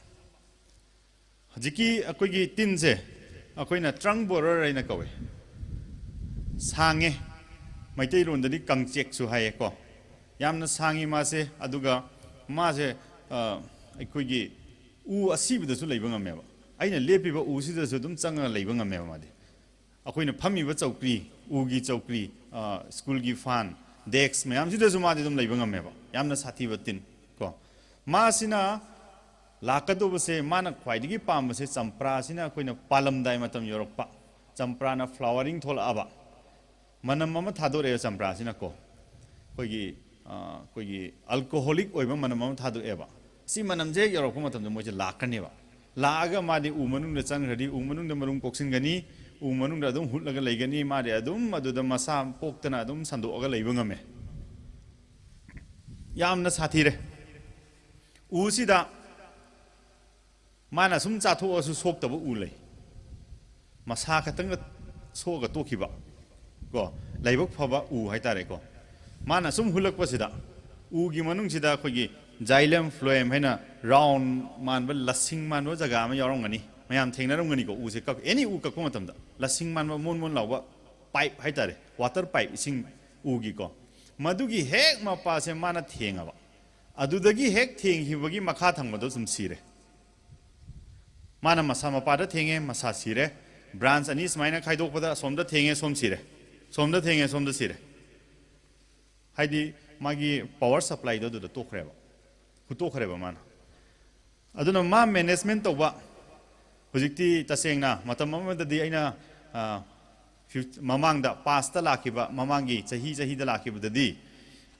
ꯍꯧꯖꯤꯛꯀꯤ ꯑꯩꯈꯣꯏꯒꯤ ꯇꯤꯟꯁꯦ ꯑꯩꯈꯣꯏꯅ ꯇ꯭ꯔꯪ ꯕꯣꯔꯔ ꯍꯥꯏꯅ ꯀꯧꯋꯦ꯫ ꯁꯥꯡꯉꯦ, ꯃꯩꯇꯩꯂꯣꯟꯗꯗꯤ ꯀꯪꯆꯦꯛꯁꯨ ꯍꯥꯏꯌꯦꯀꯣ꯫ ꯌꯥꯝꯅ ꯁꯥꯡꯉꯤ ꯃꯥꯁꯦ, ꯑꯗꯨꯒ ꯃꯥꯁꯦ, ꯑ, ꯑꯩꯈꯣꯏꯒꯤ ꯎ ꯑꯁꯤꯕꯗꯁꯨ ꯂꯩꯕ ꯉꯝꯃꯦꯕ꯫ ꯑꯩꯅ ꯂꯦꯞꯄꯤꯕ ꯎꯁꯤꯗꯁꯨ ꯑꯗꯨꯝ ꯆꯪꯉꯒ ꯂꯩꯕ ꯉꯝꯃꯦꯕ ꯃꯥꯗꯤ꯫ ꯑꯩꯈꯣꯏꯅ ꯐꯝꯃꯤꯕ ꯆꯧꯀ꯭ꯔꯤ, ꯎꯒꯤ ꯆꯧꯀ꯭ꯔꯤ, ꯑ, ꯁ꯭ꯀꯨꯜꯒꯤ ꯐꯥꯟ, ꯗꯦꯁꯛ ꯃꯌꯥꯝꯁꯤꯗꯁꯨ ꯃꯥꯗꯤ ꯑꯗꯨꯝ ꯂꯩꯕ ꯉꯝꯃꯦꯕ꯫ ꯌꯥꯝꯅ ꯁꯥꯊꯤꯕ ꯇꯤꯟ ꯀꯣ꯫ ꯃꯥꯁꯤꯅ ꯂꯥꯛꯀꯗꯧꯕꯁꯦ, ꯃꯥꯅ ꯈ꯭ꯋꯥꯏꯗꯒꯤ ꯄꯥꯝꯕꯁꯦ ꯆꯝꯄ꯭ꯔꯥꯁꯤꯅ ꯑꯩꯈꯣꯏꯅ ꯄꯥꯜꯂꯝꯗꯥꯏ ꯃꯇꯝ ꯌꯧꯔꯛꯄ, ꯆꯝꯄ꯭ꯔꯥꯅ ꯐ꯭ꯂꯥꯋꯔꯤꯡ ꯊꯣꯛꯂꯛꯑꯕ, ꯃꯅꯝ ꯑꯃ ꯊꯥꯗꯣꯔꯛꯑꯦ ꯆꯝꯄ꯭ꯔꯥꯁꯤꯅꯀꯣ꯫ ꯑꯩꯈꯣꯏꯒꯤ, ꯑ, ꯑꯩꯈꯣꯏꯒꯤ ꯑꯜꯀꯣꯍꯣꯂꯤꯛ ꯑꯣꯏꯕ ꯃꯅꯝ ꯑꯃ ꯊꯥꯗꯣꯛꯑꯦꯕ꯫ ꯁꯤ ꯃꯅꯝꯁꯦ ꯍꯦꯛ ꯌꯧꯔꯛꯄ ꯃꯇꯝꯗ ꯃꯣꯏꯁꯦ ꯂꯥꯛꯀꯅꯦꯕ꯫ ꯂꯥꯛꯑꯒ ꯃꯥꯗꯤ ꯎ ꯃꯅꯨꯡꯗ ꯆꯪꯈ꯭ꯔꯗꯤ, ꯎ ꯃꯅꯨꯡꯗ ꯃꯔꯨꯝ ꯀꯣꯛꯁꯤꯟꯒꯅꯤ, ꯎ ꯃꯅꯨꯡꯗ ꯑꯗꯨꯝ ꯍꯨꯠꯂꯒ ꯂꯩꯒꯅꯤ, ꯃꯥꯗꯤ ꯑꯗꯨꯝ ꯑꯗꯨꯗ ꯃꯁꯥ ꯄꯣꯛꯇꯅ ꯑꯗꯨꯝ ꯁꯟꯗꯣꯛꯑꯒ ꯂꯩꯕ ꯉꯝꯃꯦ꯫ ꯌꯥꯝꯅ ꯁꯥꯊꯤꯔꯦ꯫ ꯎꯁꯤꯗ ꯃꯥꯅ ꯁꯨꯝ ꯆꯥꯊꯣꯛꯑꯁꯨ ꯁꯣꯛꯇꯕ ꯎ ꯂꯩ꯫ ꯃꯁꯥ ꯈꯛꯇꯪꯒ ꯁꯣꯛꯑꯒ ꯇꯣꯛꯈꯤꯕ ꯀꯣ, ꯂꯥꯏꯕꯛ ꯐꯕ ꯎ ꯍꯥꯏꯇꯥꯔꯦꯀꯣ꯫ ꯃꯥꯅ ꯁꯨꯝ ꯍꯨꯜꯂꯛꯄꯁꯤꯗ ꯎꯒꯤ ꯃꯅꯨꯡꯁꯤꯗ ꯑꯩꯈꯣꯏꯒꯤ ꯖꯥꯏꯂꯝ ꯐ꯭ꯂꯣꯌꯝ ꯍꯥꯏꯅ ꯔꯥꯎꯟ ꯃꯥꯟꯕ, ꯂꯁꯤꯡ ꯃꯥꯟꯕ ꯖꯒꯥ ꯑꯃ ꯌꯥꯎꯔꯝꯒꯅꯤ꯫ ꯃꯌꯥꯝ ꯊꯦꯡꯅꯔꯝꯒꯅꯤꯀꯣ, ꯎꯁꯦ ꯀꯛ-, ꯑꯦꯅꯤ ꯎ ꯀꯛꯄ ꯃꯇꯝꯗ ꯂꯁꯤꯡ ꯃꯥꯟꯕ ꯃꯣꯟ ꯃꯣꯟ ꯂꯥꯎꯕ ꯄꯥꯏꯞ ꯍꯥꯏꯇꯥꯔꯦ, ꯋꯥꯇꯔ ꯄꯥꯏꯞ, ꯏꯁꯤꯡ ꯎꯒꯤꯀꯣ꯫ ꯃꯗꯨꯒꯤ ꯍꯦꯛ ꯃꯄꯥꯁꯦ ꯃꯥꯅ ꯊꯦꯡꯉꯕ, ꯑꯗꯨꯗꯒꯤ ꯍꯦꯛ ꯊꯦꯡꯈꯤꯕꯒꯤ ꯃꯈꯥ ꯊꯪꯕꯗꯣ ꯁꯨꯝ ꯁꯤꯔꯦ꯫ ꯃꯥꯅ ꯃꯁꯥ ꯃꯄꯥꯗ ꯊꯦꯡꯉꯦ, ꯃꯁꯥ ꯁꯤꯔꯦ꯫ ꯕ꯭ꯔꯥꯟꯁ ꯑꯅꯤ ꯁꯨꯃꯥꯏꯅ ꯈꯥꯏꯗꯣꯛꯄꯗ ꯑꯁꯣꯝꯗ ꯊꯦꯡꯉꯦ, ꯁꯣꯝ ꯁꯤꯔꯦ, ꯁꯣꯝꯗ ꯊꯦꯡꯉꯦ, ꯁꯣꯝꯗ ꯁꯤꯔꯦ꯫ ꯍꯥꯏꯗꯤ ꯃꯥꯒꯤ ꯄꯥꯋꯔ ꯁꯄ꯭ꯂꯥꯏꯗꯣ ꯑꯗꯨꯗ ꯇꯣꯛꯈ꯭ꯔꯦꯕ, ꯍꯨꯠꯇꯣꯛꯈ꯭ꯔꯦꯕ ꯃꯥꯅ꯫ ꯑꯗꯨꯅ ꯃꯥ ꯃꯦꯅꯦꯖꯃꯦꯟ ꯇꯧꯕ, ꯍꯧꯖꯤꯛꯇꯤ ꯇꯁꯦꯡꯅ ꯃꯇꯝ ꯑꯃꯗꯗꯤ ꯑꯩꯅ, ꯑ, ꯐ꯭ꯌꯨ-, ꯃꯃꯥꯡꯗ, ꯄꯥꯁꯇ ꯂꯥꯛꯈꯤꯕ, ꯃꯃꯥꯡꯒꯤ ꯆꯍꯤ ꯆꯍꯤꯗ ꯂꯥꯛꯈꯤꯕꯗꯗꯤ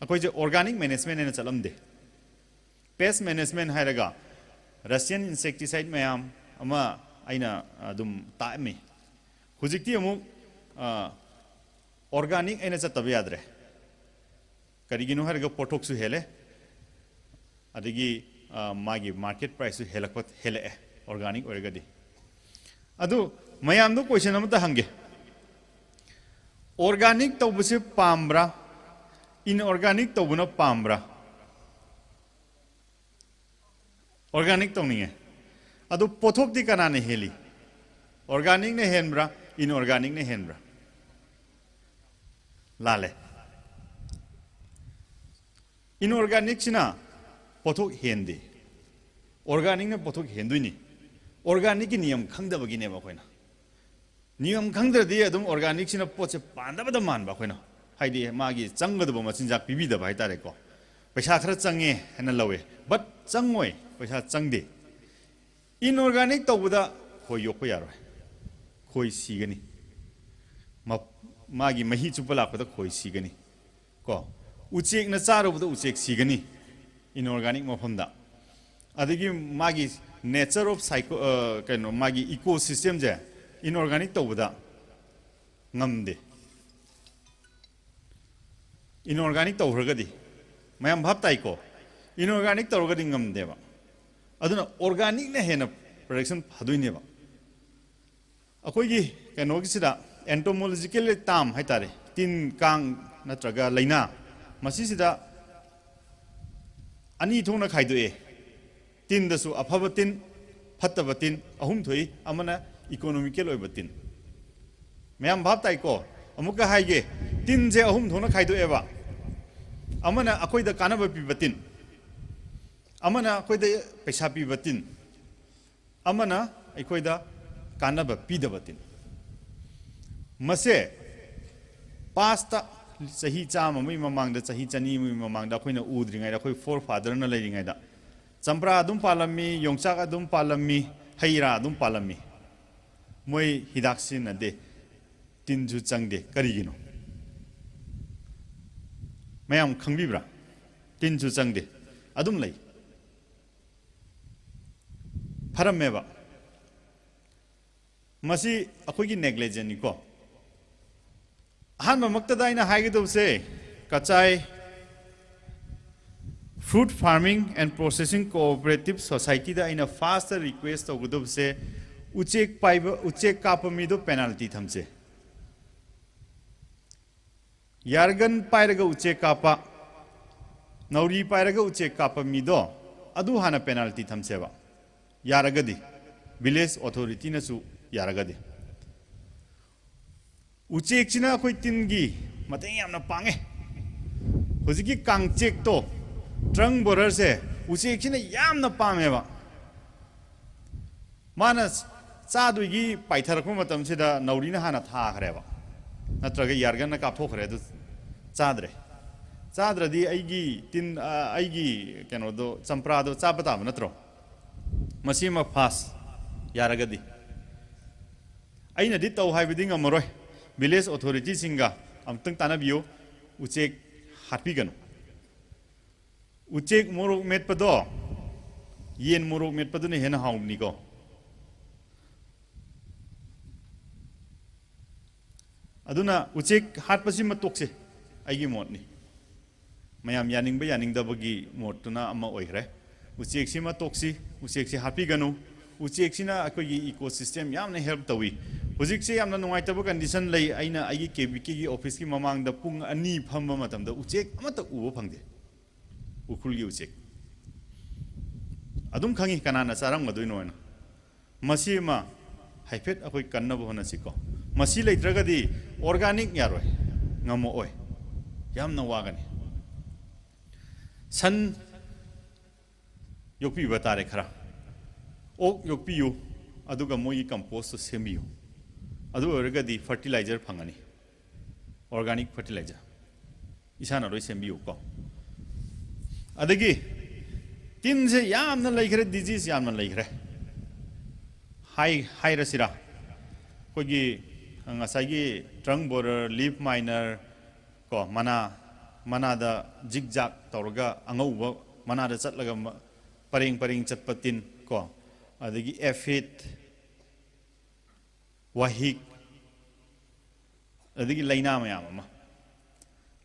ꯑꯩꯈꯣꯏꯁꯦ ꯑꯣꯔꯒꯥꯅꯤꯛ ꯃꯦꯅꯦꯖꯃꯦꯟ ꯍꯥꯏꯅ ꯆꯠꯂꯝꯗꯦ꯫ ꯄꯦꯁ ꯃꯦꯅꯦꯖꯃꯦꯟ ꯍꯥꯏꯔꯒ ꯔꯁꯤꯌꯟ ꯏꯟꯁꯦꯛꯇꯤꯁꯥꯏꯠ ꯃꯌꯥꯝ ꯑꯃ ꯑꯩꯅ ꯑꯗꯨꯝ ꯇꯥꯛꯑꯝꯃꯤ꯫ ꯍꯧꯖꯤꯛꯇꯤ ꯑꯃꯨꯛ, ꯑ, ꯑꯣꯔꯒꯥꯅꯤꯛ ꯑꯩꯅ ꯆꯠꯇꯕ ꯌꯥꯗ꯭ꯔꯦ꯫ ꯀꯔꯤꯒꯤꯅꯣ ꯍꯥꯏꯔꯒ ꯄꯣꯠꯊꯣꯛꯁꯨ ꯍꯦꯜꯂꯦ, ꯑꯗꯒꯤ, ꯑ, ꯃꯥꯒꯤ ꯃꯥꯔꯀꯦꯠ ꯄ꯭ꯔꯥꯏꯁꯁꯨ ꯍꯦꯜꯂꯛꯄ, ꯍꯦꯜꯂꯛꯑꯦ ꯑꯣꯔꯒꯥꯅꯤꯛ ꯑꯣꯏꯔꯒꯗꯤ꯫ ꯑꯗꯨ ꯃꯌꯥꯝꯗꯣ ꯀꯣꯏꯁꯟ ꯑꯃꯇ ꯍꯪꯒꯦ, ꯑꯣꯔꯒꯥꯅꯤꯛ ꯇꯧꯕꯁꯦ ꯄꯥꯝꯕ꯭ꯔꯥ, ꯏꯟꯑꯣꯔꯒꯥꯅꯤꯛ ꯇꯧꯕꯅ ꯄꯥꯝꯕ꯭ꯔꯥ? ꯑꯣꯔꯒꯥꯅꯤꯛ ꯇꯧꯅꯤꯡꯉꯦ꯫ ꯑꯗꯨ ꯄꯣꯠꯊꯣꯛꯇꯤ ꯀꯅꯥꯅ ꯍꯦꯜꯂꯤ? ꯑꯣꯔꯒꯥꯅꯤꯛꯅ ꯍꯦꯟꯕ꯭ꯔꯥ, ꯏꯟꯑꯣꯔꯒꯥꯅꯤꯛꯅ ꯍꯦꯟꯕ꯭ꯔꯥ? ꯂꯥꯜꯂꯦ꯫ ꯏꯟꯑꯣꯔꯒꯥꯅꯤꯛꯁꯤꯅ ꯄꯣꯠꯊꯣꯛ ꯍꯦꯟꯗꯦ, ꯑꯣꯔꯒꯥꯅꯤꯛꯅ ꯄꯣꯠꯊꯣꯛ ꯍꯦꯟꯗꯣꯏꯅꯤ꯫ ꯑꯣꯔꯒꯥꯅꯤꯛꯀꯤ ꯅꯤꯌꯝ ꯈꯪꯗꯕꯒꯤꯅꯦꯕ ꯑꯩꯈꯣꯏꯅ꯫ ꯅꯤꯌꯝ ꯈꯪꯗ꯭ꯔꯗꯤ ꯑꯗꯨꯝ ꯑꯣꯔꯒꯥꯅꯤꯛꯁꯤꯅ ꯄꯣꯠꯁꯦ ꯄꯥꯟꯗꯕꯗ ꯃꯥꯟꯕ ꯑꯩꯈꯣꯏꯅ, ꯍꯥꯏꯗꯤ ꯃꯥꯒꯤ ꯆꯪꯒꯗꯕ ꯃꯆꯤꯟꯖꯥꯛ ꯄꯤꯕꯤꯗꯕ ꯍꯥꯏꯇꯥꯔꯦꯀꯣ꯫ ꯄꯩꯁꯥ ꯈꯔ ꯆꯪꯉꯦ ꯍꯥꯏꯅ ꯂꯧꯋꯦ, ꯕꯠ ꯆꯪꯉꯣꯏ, ꯄꯩꯁꯥ ꯆꯪꯗꯦ꯫ ꯏꯟꯑꯣꯔꯒꯥꯅꯤꯛ ꯇꯧꯕꯗ ꯈꯣꯏ ꯌꯣꯛꯄ ꯌꯥꯔꯣꯏ, ꯈꯣꯏ ꯁꯤꯒꯅꯤ꯫ ꯃ-, ꯃꯥꯒꯤ ꯃꯍꯤ ꯆꯨꯞꯄ ꯂꯥꯛꯄꯗ ꯈꯣꯏ ꯁꯤꯒꯅꯤ꯫ ꯀꯣ, ꯎꯆꯦꯛꯅ ꯆꯥꯔꯨꯕꯗ ꯎꯆꯦꯛ ꯁꯤꯒꯅꯤ ꯏꯟꯑꯣꯔꯒꯥꯅꯤꯛ ꯃꯐꯝꯗ꯫ ꯑꯗꯒꯤ ꯃꯥꯒꯤ nature of psycho-, ꯑ, ꯀꯩꯅꯣ, ꯃꯥꯒꯤ ꯏꯀꯣ ꯁꯤꯁꯇꯦꯝꯁꯦ ꯏꯟꯑꯣꯔꯒꯥꯅꯤꯛ ꯇꯧꯕꯗ ꯉꯝꯗꯦ꯫ ꯏꯟꯑꯣꯔꯒꯥꯅꯤꯛ ꯇꯧꯈ꯭ꯔꯒꯗꯤ, ꯃꯌꯥꯝ ꯚꯥꯞ ꯇꯥꯏꯀꯣ? ꯏꯟꯑꯣꯔꯒꯥꯅꯤꯛ ꯇꯧꯔꯒꯗꯤ ꯉꯝꯗꯦꯕ꯫ ꯑꯗꯨꯅ ꯑꯣꯔꯒꯥꯅꯤꯛꯅ ꯍꯦꯟꯅ ꯄ꯭ꯔꯗꯛꯁꯟ ꯐꯗꯣꯏꯅꯦꯕ꯫ ꯑꯩꯈꯣꯏꯒꯤ ꯀꯩꯅꯣꯒꯤꯁꯤꯗ, ꯑꯦꯟꯇꯣꯃꯣꯂꯣꯖꯤꯀꯦꯜ ꯇꯥꯝ ꯍꯥꯏꯇꯥꯔꯦ, ꯇꯤꯟ ꯀꯥꯡ ꯅꯠꯇ꯭ꯔꯒ ꯂꯥꯏꯅꯥ, ꯃꯁꯤꯁꯤꯗ ꯑꯅꯤ ꯊꯣꯛꯅ ꯈꯥꯏꯗꯣꯛꯑꯦ꯫ ꯇꯤꯟꯗꯁꯨ ꯑꯐꯕ ꯇꯤꯟ, ꯐꯠꯇꯕ ꯇꯤꯟ ꯑꯍꯨꯝ ꯊꯣꯛꯏ꯫ ꯑꯃꯅ ꯏꯀꯣꯅꯣꯃꯤꯀꯦꯜ ꯑꯣꯏꯕ ꯇꯤꯟ꯫ ꯃꯌꯥꯝ ꯚꯥꯞ ꯇꯥꯏꯀꯣ? ꯑꯃꯨꯛꯀ ꯍꯥꯏꯒꯦ, ꯇꯤꯟꯁꯦ ꯑꯍꯨꯝ ꯊꯣꯛꯅ ꯈꯥꯏꯗꯣꯛꯑꯦꯕ꯫ ꯑꯃꯅ ꯑꯩꯈꯣꯏꯗ ꯀꯥꯟꯅꯕ ꯄꯤꯕ ꯇꯤꯟ, ꯑꯃꯅ ꯑꯩꯈꯣꯏꯗ ꯄꯩꯁꯥ ꯄꯤꯕ ꯇꯤꯟ, ꯑꯃꯅ ꯑꯩꯈꯣꯏꯗ ꯀꯥꯟꯅꯕ ꯄꯤꯗꯕ ꯇꯤꯟ꯫ ꯃꯁꯦ ꯄꯥꯁꯇ ꯆꯍꯤ ꯆꯥꯝꯃ ꯑꯃꯒꯤ ꯃꯃꯥꯡꯗ, ꯆꯍꯤ ꯆꯅꯤ ꯑꯃꯒꯤ ꯃꯃꯥꯡꯗ ꯑꯩꯈꯣꯏꯅ ꯎꯗ꯭ꯔꯤꯉꯩꯗ, ꯑꯩꯈꯣꯏ ꯐꯣꯔ ꯐꯥꯗꯔꯅ ꯂꯩꯔꯤꯉꯩꯗ ꯆꯝꯄ꯭ꯔꯥ ꯑꯗꯨꯝ ꯄꯥꯜꯂꯝꯃꯤ, ꯌꯣꯡꯆꯥꯛ ꯑꯗꯨꯝ ꯄꯥꯜꯂꯝꯃꯤ, ꯍꯩ ꯔꯥ ꯑꯗꯨꯝ ꯄꯥꯜꯂꯝꯃꯤ꯫ ꯃꯣꯏ ꯍꯤꯗꯥꯛ ꯁꯤꯖꯤꯟꯅꯗꯦ, ꯇꯤꯟꯁꯨ ꯆꯪꯗꯦ꯫ ꯀꯔꯤꯒꯤꯅꯣ? ꯃꯌꯥꯝ ꯈꯪꯕꯤꯕ꯭ꯔꯥ? ꯇꯤꯟꯁꯨ ꯆꯪꯗꯦ, ꯑꯗꯨꯝ ꯂꯩ꯫ ꯐꯔꯝꯃꯦꯕ꯫ ꯃꯁꯤ ꯑꯩꯈꯣꯏꯒꯤ ꯅꯦꯒ꯭ꯂꯤꯖꯦꯟꯅꯤꯀꯣ꯫ ꯑꯍꯥꯟꯕꯃꯛꯇꯗ ꯑꯩꯅ ꯍꯥꯏꯒꯗꯧꯕꯁꯦ, Kachai Fruit Farming and Processing Cooperative Societyꯗ ꯑꯩꯅ ꯐꯥꯔꯁꯇ ꯔꯤꯀ꯭ꯋꯦꯁ ꯇꯧꯒꯗꯧꯕꯁꯦ, ꯎꯆꯦꯛ ꯄꯥꯏꯕ, ꯎꯆꯦꯛ ꯀꯥꯞꯄ ꯃꯤꯗꯣ ꯄꯦꯅꯥꯜꯇꯤ ꯊꯝꯁꯦ꯫ ꯌꯥꯔꯒꯟ ꯄꯥꯏꯔꯒ ꯎꯆꯦꯛ ꯀꯥꯞꯄ, ꯅꯥꯎꯔꯤ ꯄꯥꯏꯔꯒ ꯎꯆꯦꯛ ꯀꯥꯞꯄ ꯃꯤꯗꯣ, ꯑꯗꯨ ꯍꯥꯟꯅ ꯄꯦꯅꯥꯜꯇꯤ ꯊꯝꯁꯦꯕ, ꯌꯥꯔꯒꯗꯤ, ꯚꯤꯂꯦꯖ ꯑꯣꯊꯣꯔꯤꯇꯤꯅꯁꯨ ꯌꯥꯔꯒꯗꯤ꯫ ꯎꯆꯦꯛꯁꯤꯅ ꯑꯩꯈꯣꯏ ꯇꯤꯟꯒꯤ ꯃꯇꯦꯡ ꯌꯥꯝꯅ ꯄꯥꯡꯉꯦ꯫ ꯍꯧꯖꯤꯛꯀꯤ ꯀꯥꯡꯆꯦꯛꯇꯣ, ꯇ꯭ꯔꯪ ꯕꯣꯔꯔꯁꯦ, ꯎꯆꯦꯛꯁꯤꯅ ꯌꯥꯝꯅ ꯄꯥꯝꯃꯦꯕ꯫ ꯃꯥꯅ ꯆꯥꯗꯣꯏꯒꯤ ꯄꯥꯏꯊꯔꯛꯄ ꯃꯇꯝꯁꯤꯗ ꯅꯥꯎꯔꯤꯅ ꯍꯥꯟꯅ ꯊꯥꯈ꯭ꯔꯦꯕ, ꯅꯠꯇ꯭ꯔꯒ ꯌꯥꯔꯒꯟꯅ ꯀꯥꯞꯊꯣꯛꯈ꯭ꯔꯦ, ꯑꯗꯨ ꯆꯥꯗ꯭ꯔꯦ꯫ ꯆꯥꯗ꯭ꯔꯗꯤ ꯑꯩꯒꯤ ꯇꯤꯟ, ꯑ, ꯑꯩꯒꯤ ꯀꯩꯅꯣꯗꯣ, ꯆꯝꯄ꯭ꯔꯥꯗꯣ ꯆꯥꯕ ꯇꯥꯕ ꯅꯠꯇ꯭ꯔꯣ? ꯃꯁꯤꯃ ꯐꯥꯁ ꯌꯥꯔꯒꯗꯤ꯫ ꯑꯩꯅꯗꯤ ꯇꯧ ꯍꯥꯏꯕꯗꯤ ꯉꯝꯃꯔꯣꯏ꯫ ꯚꯤꯂꯦꯖ ꯑꯣꯊꯣꯔꯤꯇꯤꯁꯤꯡꯒ ꯑꯃꯨꯛꯇꯪ ꯇꯥꯟꯅꯕꯤꯌꯨ, ꯎꯆꯦꯛ ꯍꯥꯠꯄꯤꯒꯅꯨ꯫ ꯎꯆꯦꯛ ꯃꯣꯔꯣꯛ ꯃꯦꯠꯄꯗꯣ, ꯌꯦꯟ ꯃꯣꯔꯣꯛ ꯃꯦꯠꯄꯗꯨꯅ ꯍꯦꯟꯅ ꯍꯥꯎꯕꯅꯤꯀꯣ꯫ ꯑꯗꯨꯅ ꯎꯆꯦꯛ ꯍꯥꯠꯄꯁꯤꯃ ꯇꯣꯛꯁꯦ, ꯑꯩꯒꯤ ꯃꯣꯠꯅꯤ꯫ ꯃꯌꯥꯝ ꯌꯥꯅꯤꯡꯕ ꯌꯥꯅꯤꯡꯗꯕꯒꯤ ꯃꯣꯠꯇꯨꯅ ꯑꯃ ꯑꯣꯏꯈ꯭ꯔꯦ꯫ ꯎꯆꯦꯛꯁꯤꯃ ꯇꯣꯛꯁꯤ, ꯎꯆꯦꯛꯁꯤ ꯍꯥꯠꯄꯤꯒꯅꯨ꯫ ꯎꯆꯦꯛꯁꯤꯅ ꯑꯩꯈꯣꯏꯒꯤ ꯏꯀꯣ ꯁꯤꯁꯇꯦꯝ ꯌꯥꯝꯅ ꯍꯦꯜꯞ ꯇꯧꯏ꯫ ꯍꯧꯖꯤꯛꯁꯦ ꯌꯥꯝꯅ ꯅꯨꯡꯉꯥꯏꯇꯕ ꯀꯟꯗꯤꯁꯟ ꯂꯩ꯫ ꯑꯩꯅ ꯑꯩꯒꯤ ꯀꯦ ꯚꯤ ꯀꯦꯒꯤ ꯑꯣꯐꯤꯁꯀꯤ ꯃꯃꯥꯡꯗ ꯄꯨꯡ ꯑꯅꯤ ꯐꯝꯕ ꯃꯇꯝꯗ ꯎꯆꯦꯛ ꯑꯃꯠꯇ ꯎꯕ ꯐꯪꯗꯦ꯫ ꯎꯈ꯭ꯔꯨꯜꯒꯤ ꯎꯆꯦꯛ꯫ ꯑꯗꯨꯝ ꯈꯪꯉꯤ ꯀꯅꯥꯅ ꯆꯥꯔꯝꯒꯗꯣꯏꯅꯣ ꯍꯥꯏꯅ꯫ ꯃꯁꯤ ꯑꯃ ꯍꯥꯏꯐꯦꯠ ꯑꯩꯈꯣꯏ ꯀꯟꯅꯕ ꯍꯣꯠꯅꯁꯤꯀꯣ꯫ ꯃꯁꯤ ꯂꯩꯇ꯭ꯔꯒꯗꯤ ꯑꯣꯔꯒꯥꯅꯤꯛ ꯌꯥꯔꯣꯏ, ꯉꯝꯃꯛꯑꯣꯏ, ꯌꯥꯝꯅ ꯋꯥꯒꯅꯤ꯫ ꯁꯟ ꯌꯣꯛꯄꯤꯕ ꯇꯥꯔꯦ ꯈꯔ꯫ ꯑꯣꯛ ꯌꯣꯛꯄꯤꯌꯨ, ꯑꯗꯨꯒ ꯃꯣꯏꯒꯤ ꯀꯝꯄꯣꯁꯇꯨ ꯁꯦꯝꯕꯤꯌꯨ꯫ ꯑꯗꯨ ꯑꯣꯏꯔꯒꯗꯤ ꯐꯔꯇꯤꯂꯥꯏꯖꯔ ꯐꯪꯒꯅꯤ, ꯑꯣꯔꯒꯥꯅꯤꯛ ꯐꯔꯇꯤꯂꯥꯏꯖꯔ꯫ ꯏꯁꯥꯅ ꯂꯣꯏ ꯁꯦꯝꯕꯤꯌꯨ ꯀꯣ꯫ ꯑꯗꯒꯤ ꯇꯤꯟꯁꯦ ꯌꯥꯝꯅ ꯂꯩꯈ꯭ꯔꯦ, ꯗꯤꯖꯤꯁ ꯌꯥꯝꯅ ꯂꯩꯈ꯭ꯔꯦ꯫ ꯍꯥꯏ ꯍꯥꯏꯔꯁꯤꯔꯥ? ꯑꯩꯈꯣꯏꯒꯤ ꯉꯁꯥꯏꯒꯤ ꯇ꯭ꯔꯪ ꯕꯣꯔꯔ, ꯂꯤꯐ ꯃꯥꯏꯅꯔ, ꯀꯣ, ꯃꯅꯥ, ꯃꯅꯥꯗ ꯖꯤꯛ ꯖꯥꯛ ꯇꯧꯔꯒ ꯑꯉꯧꯕ ꯃꯅꯥꯗ ꯆꯠꯂꯒ ꯃ- ꯄꯔꯦꯡ ꯄꯔꯦꯡ ꯆꯠꯄ ꯇꯤꯟ ꯀꯣ, ꯑꯗꯒꯤ ꯑꯦꯐꯤꯠ, ꯋꯥꯍꯤꯛ, ꯑꯗꯒꯤ ꯂꯥꯏꯅꯥ ꯃꯌꯥꯝ ꯑꯃ꯫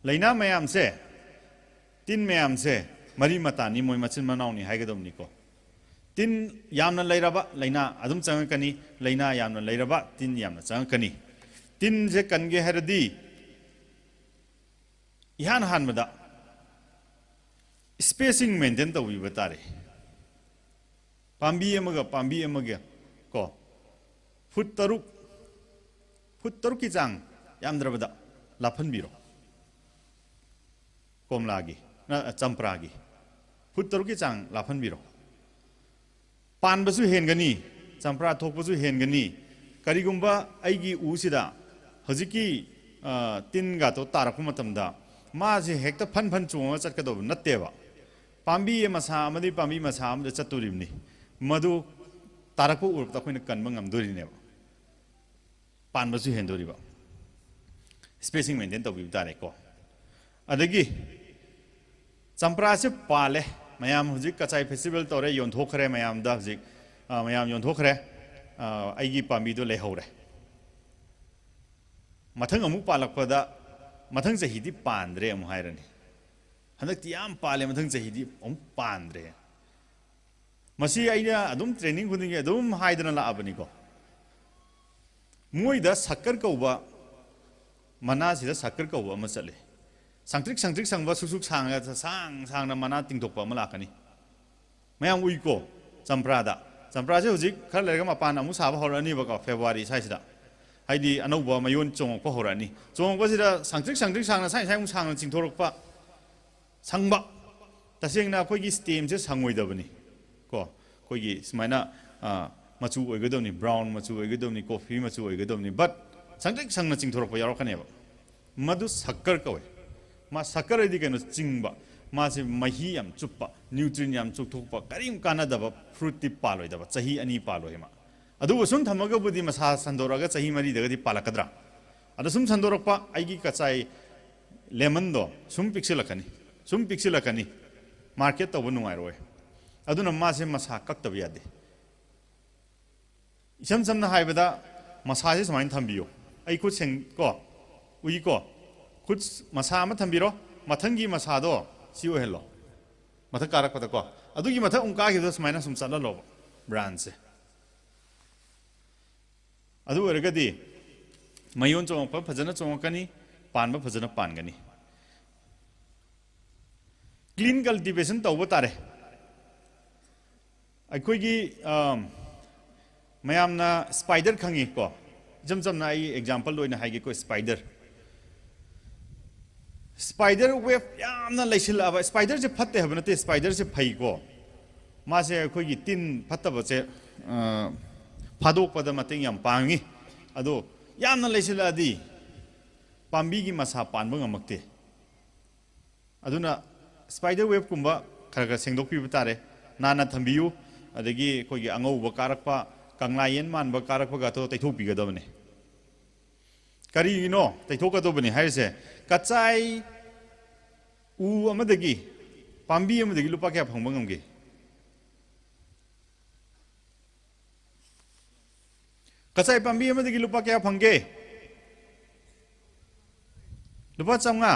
ꯂꯥꯏꯅꯥ ꯃꯌꯥꯝꯁꯦ, ꯇꯤꯟ ꯃꯌꯥꯝꯁꯦ ꯃꯔꯤ ꯃꯇꯥꯅꯤ, ꯃꯣꯏ ꯃꯆꯤꯟ ꯃꯅꯥꯎꯅꯤ ꯍꯥꯏꯒꯗꯕꯅꯤꯀꯣ꯫ ꯇꯤꯟ ꯌꯥꯝꯅ ꯂꯩꯔꯕ ꯂꯥꯏꯅꯥ ꯑꯗꯨꯝ ꯆꯪꯉꯛꯀꯅꯤ, ꯂꯥꯏꯅꯥ ꯌꯥꯝꯅ ꯂꯩꯔꯕ ꯇꯤꯟ ꯌꯥꯝꯅ ꯆꯪꯉꯛꯀꯅꯤ꯫ ꯇꯤꯟꯁꯦ ꯀꯟꯒꯦ ꯍꯥꯏꯔꯗꯤ ꯏꯍꯥꯟ ꯍꯥꯟꯕꯗ ꯏꯁꯄꯦꯁꯤꯡ ꯃꯦꯟꯇꯦꯟ ꯇꯧꯕꯤꯕ ꯇꯥꯔꯦ꯫ ꯄꯥꯝꯕꯤ ꯑꯃꯒ ꯄꯥꯝꯕꯤ ꯑꯃꯒ ꯀꯣ, ꯐꯨꯠ ꯇꯔꯨꯛ, ꯐꯨꯠ ꯇꯔꯨꯛꯀꯤ ꯆꯥꯡ, ꯌꯥꯝꯗ꯭ꯔꯕꯗ, ꯂꯥꯞꯍꯟꯕꯤꯔꯣ꯫ ꯀꯣꯝꯂꯥꯒꯤ, ꯑ, ꯆꯝꯄ꯭ꯔꯥꯒꯤ ꯐꯨꯠ ꯇꯔꯨꯛꯀꯤ ꯆꯥꯡ ꯂꯥꯞꯍꯟꯕꯤꯔꯣ꯫ ꯄꯥꯟꯕꯁꯨ ꯍꯦꯟꯒꯅꯤ, ꯆꯝꯄ꯭ꯔꯥ ꯊꯣꯛꯄꯁꯨ ꯍꯦꯟꯒꯅꯤ꯫ ꯀꯔꯤꯒꯨꯝꯕ ꯑꯩꯒꯤ ꯎꯁꯤꯗ ꯍꯧꯖꯤꯛꯀꯤ, ꯑ, ꯇꯤꯟꯒꯥꯇꯣ ꯇꯥꯔꯛꯄ ꯃꯇꯝꯗ ꯃꯥꯁꯦ ꯍꯦꯛꯇ ꯐꯟ ꯐꯟ ꯆꯣꯡꯉꯒ ꯆꯠꯀꯗꯧꯕ ꯅꯠꯇꯦꯕ꯫ ꯄꯥꯝꯕꯤ ꯃꯁꯥ ꯑꯃꯗꯤ ꯄꯥꯝꯕꯤ ꯃꯁꯥ ꯑꯃꯗ ꯆꯠꯇꯣꯔꯤꯕꯅꯤ꯫ ꯃꯗꯨ ꯇꯥꯔꯛꯄ ꯎꯔꯛꯄꯗ ꯑꯩꯈꯣꯏꯅ ꯀꯟꯕ ꯉꯝꯗꯣꯔꯤꯅꯦꯕ꯫ ꯄꯥꯟꯕꯁꯨ ꯍꯦꯟꯗꯣꯔꯤꯕ꯫ ꯏꯁꯄꯦꯁꯤꯡ ꯃꯦꯟꯇꯦꯟ ꯇꯧꯕꯤꯕ ꯇꯥꯔꯦꯀꯣ꯫ ꯑꯗꯒꯤ ꯆꯝꯄ꯭ꯔꯥꯁꯦ ꯄꯥꯜꯂꯦ, ꯃꯌꯥꯝ ꯍꯧꯖꯤꯛ ꯀꯆꯥꯏ ꯐꯦꯁꯇꯤꯚꯦꯜ ꯇꯧꯔꯦ, ꯌꯣꯟꯊꯣꯛꯈ꯭ꯔꯦ ꯃꯌꯥꯝꯗ ꯍꯧꯖꯤꯛ, ꯑ, ꯃꯌꯥꯝ ꯌꯣꯟꯊꯣꯛꯈ꯭ꯔꯦ꯫ ꯑ, ꯑꯩꯒꯤ ꯄꯥꯝꯕꯤꯗꯣ ꯂꯩꯍꯧꯔꯦ꯫ ꯃꯊꯪ ꯑꯃꯨꯛ ꯄꯥꯜꯂꯛꯄꯗ ꯃꯊꯪ ꯆꯍꯤꯗꯤ ꯄꯥꯟꯗ꯭ꯔꯦ ꯑꯃꯨꯛ ꯍꯥꯏꯔꯅꯤ꯫ ꯍꯟꯗꯛꯇꯤ ꯌꯥꯝ ꯄꯥꯜꯂꯦ, ꯃꯊꯪ ꯆꯍꯤꯗꯤ ꯑꯃꯨꯛ ꯄꯥꯟꯗ꯭ꯔꯦ꯫ ꯃꯁꯤ ꯑꯩꯅ ꯑꯗꯨꯝ ꯇ꯭ꯔꯦꯅꯤꯡ ꯈꯨꯗꯤꯡꯒꯤ ꯑꯗꯨꯝ ꯍꯥꯏꯗꯅ ꯂꯥꯛꯑꯕꯅꯤꯀꯣ꯫ ꯃꯣꯏꯗ ꯁꯛꯀꯔ ꯀꯧꯕ ꯃꯅꯥꯁꯤꯗ ꯁꯛꯀꯔ ꯀꯧꯕ ꯑꯃ ꯆꯠꯂꯤ꯫ ꯁꯪꯇ꯭ꯔꯤꯛ ꯁꯪꯇ꯭ꯔꯤꯛ ꯁꯪꯕ, ꯁꯨꯛ ꯁꯨꯛ ꯁꯥꯡꯉꯒ ꯁꯥꯡ ꯁꯥꯡꯅ ꯃꯅꯥ ꯇꯤꯡꯊꯣꯛꯄ ꯑꯃ ꯂꯥꯛꯀꯅꯤ꯫ ꯃꯌꯥꯝ ꯎꯏꯀꯣ ꯆꯝꯄ꯭ꯔꯥꯗ꯫ ꯆꯝꯄ꯭ꯔꯥꯁꯦ ꯍꯧꯖꯤꯛ ꯈꯔ ꯂꯩꯔꯒ ꯃꯄꯥꯟ ꯑꯃꯨꯛ ꯁꯥꯕ ꯍꯧꯔꯛꯑꯅꯤꯕꯀꯣ, ꯐꯦꯕ꯭ꯔꯨꯋꯥꯔꯤ ꯁ꯭ꯋꯥꯏꯁꯤꯗ꯫ ꯍꯥꯏꯗꯤ ꯑꯅꯧꯕ ꯃꯌꯣꯟ ꯆꯣꯡꯉꯛꯄ ꯍꯧꯔꯛꯑꯅꯤ꯫ ꯆꯣꯡꯉꯛꯄꯁꯤꯗ ꯁꯪꯇ꯭ꯔꯤꯛ ꯁꯪꯇ꯭ꯔꯤꯛ ꯁꯥꯡꯅ ꯁꯥꯏ ꯁꯥꯏꯃꯨꯛ ꯁꯥꯡꯅ ꯆꯤꯡꯊꯣꯔꯛꯄ, ꯁꯪꯕ꯫ ꯇꯁꯦꯡꯅ ꯑꯩꯈꯣꯏꯒꯤ ꯁ꯭ꯇꯦꯝꯁꯦ ꯁꯪꯉꯣꯏꯗꯕꯅꯤ ꯀꯣ꯫ ꯑꯩꯈꯣꯏꯒꯤ ꯁꯨꯃꯥꯏꯅ, ꯑ, ꯃꯆꯨ ꯑꯣꯏꯒꯗꯕꯅꯤ, ꯕ꯭ꯔꯥꯎꯟ ꯃꯆꯨ ꯑꯣꯏꯒꯗꯕꯅꯤ, ꯀꯣꯐꯤ ꯃꯆꯨ ꯑꯣꯏꯒꯗꯕꯅꯤ, ꯕꯠ ꯁꯪꯇ꯭ꯔꯤꯛ ꯁꯪꯅ ꯆꯤꯡꯊꯣꯔꯛꯄ ꯌꯥꯎꯔꯛꯀꯅꯦꯕ꯫ ꯃꯗꯨ ꯁꯛꯀꯔ ꯀꯧꯋꯦ꯫ ꯃꯥ ꯁꯛꯀꯔ ꯍꯥꯏꯗꯤ ꯀꯩꯅꯣ? ꯆꯤꯡꯕ꯫ ꯃꯥꯁꯦ ꯃꯍꯤ ꯌꯥꯝ ꯆꯨꯞꯄ, ꯅ꯭ꯌꯨꯇ꯭ꯔꯤꯟ ꯌꯥꯝ ꯆꯨꯞꯊꯣꯛꯄ, ꯀꯔꯤꯝ ꯀꯥꯟꯅꯗꯕ ꯐ꯭ꯔꯨꯠꯇꯤ ꯄꯥꯜꯂꯣꯏꯗꯕ, ꯆꯍꯤ ꯑꯅꯤ ꯄꯥꯜꯂꯣꯏ ꯃꯥ꯫ ꯑꯗꯨꯕꯨ ꯁꯨꯝ ꯊꯝꯃꯒꯕꯨꯗꯤ ꯃꯁꯥ ꯁꯟꯗꯣꯔꯛꯑꯒ ꯆꯍꯤ ꯃꯔꯤꯗꯒꯗꯤ ꯄꯥꯜꯂꯛꯀꯗ꯭ꯔꯥ? ꯑꯗ ꯁꯨꯝ ꯁꯟꯗꯣꯔꯛꯄ ꯑꯩꯒꯤ ꯀꯆꯥꯏ ꯂꯦꯃꯟꯗꯣ ꯁꯨꯝ ꯄꯤꯛꯁꯤꯜꯂꯛꯀꯅꯤ, ꯁꯨꯝ ꯄꯤꯛꯁꯤꯜꯂꯛꯀꯅꯤ, ꯃꯥꯔꯀꯦꯠ ꯇꯧꯕ ꯅꯨꯡꯉꯥꯏꯔꯣꯏ꯫ ꯑꯗꯨꯅ ꯃꯥꯁꯦ ꯃꯁꯥ ꯀꯛꯇꯕ ꯌꯥꯗꯦ꯫ ꯏꯁꯝ ꯁꯝꯅ ꯍꯥꯏꯕꯗ, ꯃꯁꯥꯁꯦ ꯁꯨꯃꯥꯏꯅ ꯊꯝꯕꯤꯌꯨ꯫ ꯑꯩ ꯈꯨꯠ ꯁꯦꯡ-, ꯀꯣ, ꯎꯏꯀꯣ? ꯈꯨꯠ ꯃꯁꯥ ꯑꯃ ꯊꯝꯕꯤꯔꯣ, ꯃꯊꯪꯒꯤ ꯃꯁꯥꯗꯣ ꯁꯤ ꯑꯣꯏꯍꯜꯂꯣ, ꯃꯊꯛ ꯀꯥꯔꯛꯄꯗꯀꯣ꯫ ꯑꯗꯨꯒꯤ ꯃꯊꯛ ꯑꯃꯨꯛ ꯀꯥꯈꯤꯕꯗ ꯁꯨꯃꯥꯏꯅ ꯁꯨꯝ ꯆꯠꯍꯜꯂꯣꯕ ꯕ꯭ꯔꯥꯟꯁꯦ꯫ ꯑꯗꯨ ꯑꯣꯏꯔꯒꯗꯤ ꯃꯌꯣꯟ ꯆꯣꯡꯉꯛꯄ ꯐꯖꯅ ꯆꯣꯡꯉꯛꯀꯅꯤ, ꯄꯥꯟꯕ ꯐꯖꯅ ꯄꯥꯟꯒꯅꯤ꯫ ꯀ꯭ꯂꯤꯟ ꯀꯜꯇꯤꯚꯦꯁꯟ ꯇꯧꯕ ꯇꯥꯔꯦ꯫ ꯑꯩꯈꯣꯏꯒꯤ, ꯑꯝ, ꯃꯌꯥꯝꯅ ꯁ꯭ꯄꯥꯏꯗꯔ ꯈꯪꯉꯤꯀꯣ? ꯏꯆꯝ ꯆꯝꯅ ꯑꯩ ꯑꯦꯛꯖꯥꯝꯄꯜ ꯑꯣꯏꯅ ꯍꯥꯏꯒꯦꯀꯣ, ꯁ꯭ꯄꯥꯏꯗꯔ꯫ ꯁ꯭ꯄꯥꯏꯗꯔ ꯋꯦꯕ ꯌꯥꯝꯅ ꯂꯩꯁꯤꯜꯂꯛꯑꯕ꯫ ꯁ꯭ꯄꯥꯏꯗꯔꯁꯦ ꯐꯠꯇꯦ ꯍꯥꯏꯕ ꯅꯠꯇꯦ, ꯁ꯭ꯄꯥꯏꯗꯔꯁꯦ ꯐꯩꯀꯣ꯫ ꯃꯥꯁꯦ ꯑꯩꯈꯣꯏꯒꯤ ꯇꯤꯟ ꯐꯠꯇꯕꯁꯦ, ꯑ, ꯐꯥꯗꯣꯛꯄꯗ ꯃꯇꯦꯡ ꯌꯥꯝ ꯄꯥꯡꯉꯤ꯫ ꯑꯗꯣ ꯌꯥꯝꯅ ꯂꯩꯁꯤꯜꯂꯛꯑꯗꯤ ꯄꯥꯝꯕꯤꯒꯤ ꯃꯁꯥ ꯄꯥꯟꯕ ꯉꯝꯃꯛꯇꯦ꯫ ꯑꯗꯨꯅ ꯁ꯭ꯄꯥꯏꯗꯔ ꯋꯦꯕꯀꯨꯝꯕ ꯈꯔ ꯈꯔ ꯁꯦꯡꯗꯣꯛꯄꯤꯕ ꯇꯥꯔꯦ꯫ ꯅꯥꯟꯅ ꯊꯝꯕꯤꯌꯨ꯫ ꯑꯗꯒꯤ ꯑꯩꯈꯣꯏꯒꯤ ꯑꯉꯧꯕ ꯀꯥꯔꯛꯄ, ꯀꯪꯂꯥ ꯌꯦꯟ ꯃꯥꯟꯕ ꯀꯥꯔꯛꯄꯒꯗꯣ ꯇꯩꯊꯣꯛꯄꯤꯒꯗꯕꯅꯤ꯫ ꯀꯔꯤꯒꯤꯅꯣ ꯇꯩꯊꯣꯛꯀꯗꯧꯕꯅꯤ ꯍꯥꯏꯔꯤꯁꯦ? ꯀꯆꯥꯏ ꯎ ꯑꯃꯗꯒꯤ, ꯄꯥꯝꯕꯤ ꯑꯃꯗꯒꯤ ꯂꯨꯄꯥ ꯀꯌꯥ ꯐꯪꯕ ꯉꯝꯒꯦ? ꯀꯆꯥꯏ ꯄꯥꯝꯕꯤ ꯑꯃꯗꯒꯤ ꯂꯨꯄꯥ ꯀꯌꯥ ꯐꯪꯒꯦ? ꯂꯨꯄꯥ ꯆꯥꯝꯃꯉꯥ꯫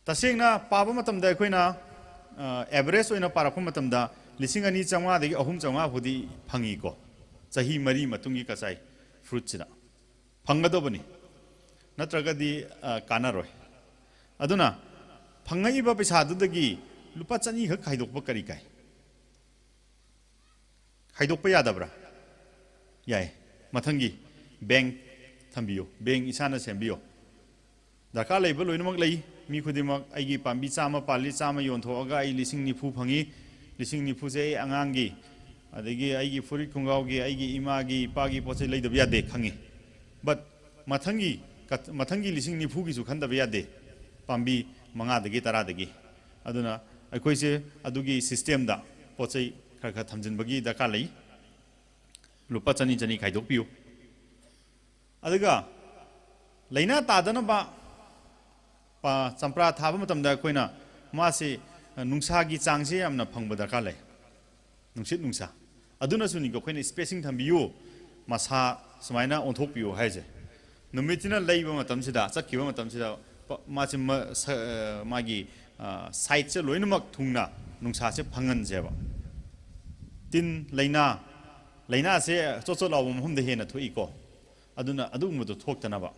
ꯇꯁꯦꯡꯅ ꯄꯥꯕ ꯃꯇꯝꯗ ꯑꯩꯈꯣꯏꯅ, ꯑ, ꯑꯦꯚꯔꯦꯖ ꯑꯣꯏꯅ ꯄꯥꯔꯛꯄ ꯃꯇꯝꯗ ꯂꯤꯁꯤꯡ ꯑꯅꯤ ꯆꯥꯝꯃꯉꯥꯗꯒꯤ ꯑꯍꯨꯝ ꯆꯥꯝꯃꯉꯥ ꯐꯥꯎꯗꯤ ꯐꯪꯉꯤꯀꯣ, ꯆꯍꯤ ꯃꯔꯤ ꯃꯇꯨꯡꯒꯤ ꯀꯆꯥꯏ ꯐ꯭ꯔꯨꯠꯁꯤꯗ꯫ ꯐꯪꯒꯗꯧꯕꯅꯤ, ꯅꯠꯇ꯭ꯔꯒꯗꯤ, ꯑ, ꯀꯥꯟꯅꯔꯣꯏ꯫ ꯑꯗꯨꯅ ꯐꯪꯉꯛꯏꯕ ꯄꯩꯁꯥꯗꯨꯗꯒꯤ ꯂꯨꯄꯥ ꯆꯅꯤꯈꯛ ꯈꯥꯏꯗꯣꯛꯄ ꯀꯔꯤ ꯀꯥꯏ? ꯈꯥꯏꯗꯣꯛꯄ ꯌꯥꯗꯕ꯭ꯔꯥ? ꯌꯥꯏ꯫ ꯃꯊꯪꯒꯤ ꯕꯦꯡ ꯊꯝꯕꯤꯌꯨ, ꯕꯦꯡ ꯏꯁꯥꯅ ꯁꯦꯝꯕꯤꯌꯨ꯫ ꯗꯔꯀꯥꯔ ꯂꯩꯕ ꯂꯣꯏꯅꯃꯛ ꯂꯩ꯫ ꯃꯤ ꯈꯨꯗꯤꯡꯃꯛ, ꯑꯩꯒꯤ ꯄꯥꯝꯕꯤ ꯆꯥꯝꯃ ꯄꯥꯜꯂꯤ, ꯆꯥꯝꯃ ꯌꯣꯟꯊꯣꯛꯑꯒ ꯑꯩ ꯂꯤꯁꯤꯡ ꯅꯤꯐꯨ ꯐꯪꯉꯤ꯫ ꯂꯤꯁꯤꯡ ꯅꯤꯐꯨꯁꯦ ꯑꯩ ꯑꯉꯥꯡꯒꯤ, ꯑꯗꯒꯤ ꯑꯩꯒꯤ ꯐꯨꯔꯤꯠ ꯈꯣꯡꯒ꯭ꯔꯥꯎꯒꯤ, ꯑꯩꯒꯤ ꯏꯃꯥꯒꯤ ꯏꯄꯥꯒꯤ ꯄꯣꯠ ꯆꯩ ꯂꯩꯗꯕ ꯌꯥꯗꯦ, ꯈꯪꯉꯤ꯫ But ꯃꯊꯪꯒꯤ, ꯃꯊꯪꯒꯤ ꯂꯤꯁꯤꯡ ꯅꯤꯐꯨꯒꯤꯁꯨ ꯈꯟꯗꯕ ꯌꯥꯗꯦ, ꯄꯥꯝꯕꯤ ꯃꯉꯥꯗꯒꯤ ꯇꯔꯥꯗꯒꯤ꯫ ꯑꯗꯨꯅ ꯑꯩꯈꯣꯏꯁꯦ ꯑꯗꯨꯒꯤ systemꯗ ꯄꯣꯠ ꯆꯩ ꯈꯔ ꯈꯔ ꯊꯝꯖꯤꯟꯕꯒꯤ ꯗꯔꯀꯥꯔ ꯂꯩ꯫ ꯂꯨꯄꯥ ꯆꯅꯤ ꯆꯅꯤ ꯈꯥꯏꯗꯣꯛꯄꯤꯌꯨ꯫ ꯑꯗꯨꯒ ꯂꯥꯏꯅꯥ ꯇꯥꯗꯅꯕ, ꯄ-, ꯆꯝꯄ꯭ꯔꯥ ꯊꯥꯕ ꯃꯇꯝꯗ ꯑꯩꯈꯣꯏꯅ ꯃꯥꯁꯤ, ꯑ, ꯅꯨꯡꯁꯥꯒꯤ ꯆꯥꯡꯁꯦ ꯌꯥꯝꯅ ꯐꯪꯕ ꯗꯔꯀꯥꯔ ꯂꯩ꯫ ꯅꯨꯡꯁꯤꯠ ꯅꯨꯡꯁꯥ꯫ ꯑꯗꯨꯅꯁꯨꯅꯤꯀꯣ ꯑꯩꯈꯣꯏꯅ spacing ꯊꯝꯕꯤꯌꯨ, ꯃꯁꯥ ꯁꯨꯃꯥꯏꯅ ꯑꯣꯟꯊꯣꯛꯄꯤꯌꯨ ꯍꯥꯏꯁꯦ꯫ ꯅꯨꯃꯤꯠꯁꯤꯅ ꯂꯩꯕ ꯃꯇꯝꯁꯤꯗ, ꯆꯠꯈꯤꯕ ꯃꯇꯝꯁꯤꯗ ꯄ-, ꯃꯥꯁꯤ ꯃ-, ꯁ-, ꯑ, ꯃꯥꯒꯤ, ꯑ, sideꯁꯦ ꯂꯣꯏꯅꯃꯛ ꯊꯨꯡꯅ ꯅꯨꯡꯁꯥꯁꯦ ꯐꯪꯍꯟꯁꯦꯕ꯫ ꯇꯤꯟ ꯂꯥꯏꯅꯥ, ꯂꯥꯏꯅꯥꯁꯦ ꯆꯣꯠ ꯆꯣꯠ ꯂꯥꯎꯕ ꯃꯐꯝꯗ ꯍꯦꯟꯅ ꯊꯣꯛꯏꯀꯣ꯫ ꯑꯗꯨꯅ ꯑꯗꯨꯒꯨꯝꯕꯗꯣ ꯊꯣꯛꯇꯅꯕ꯫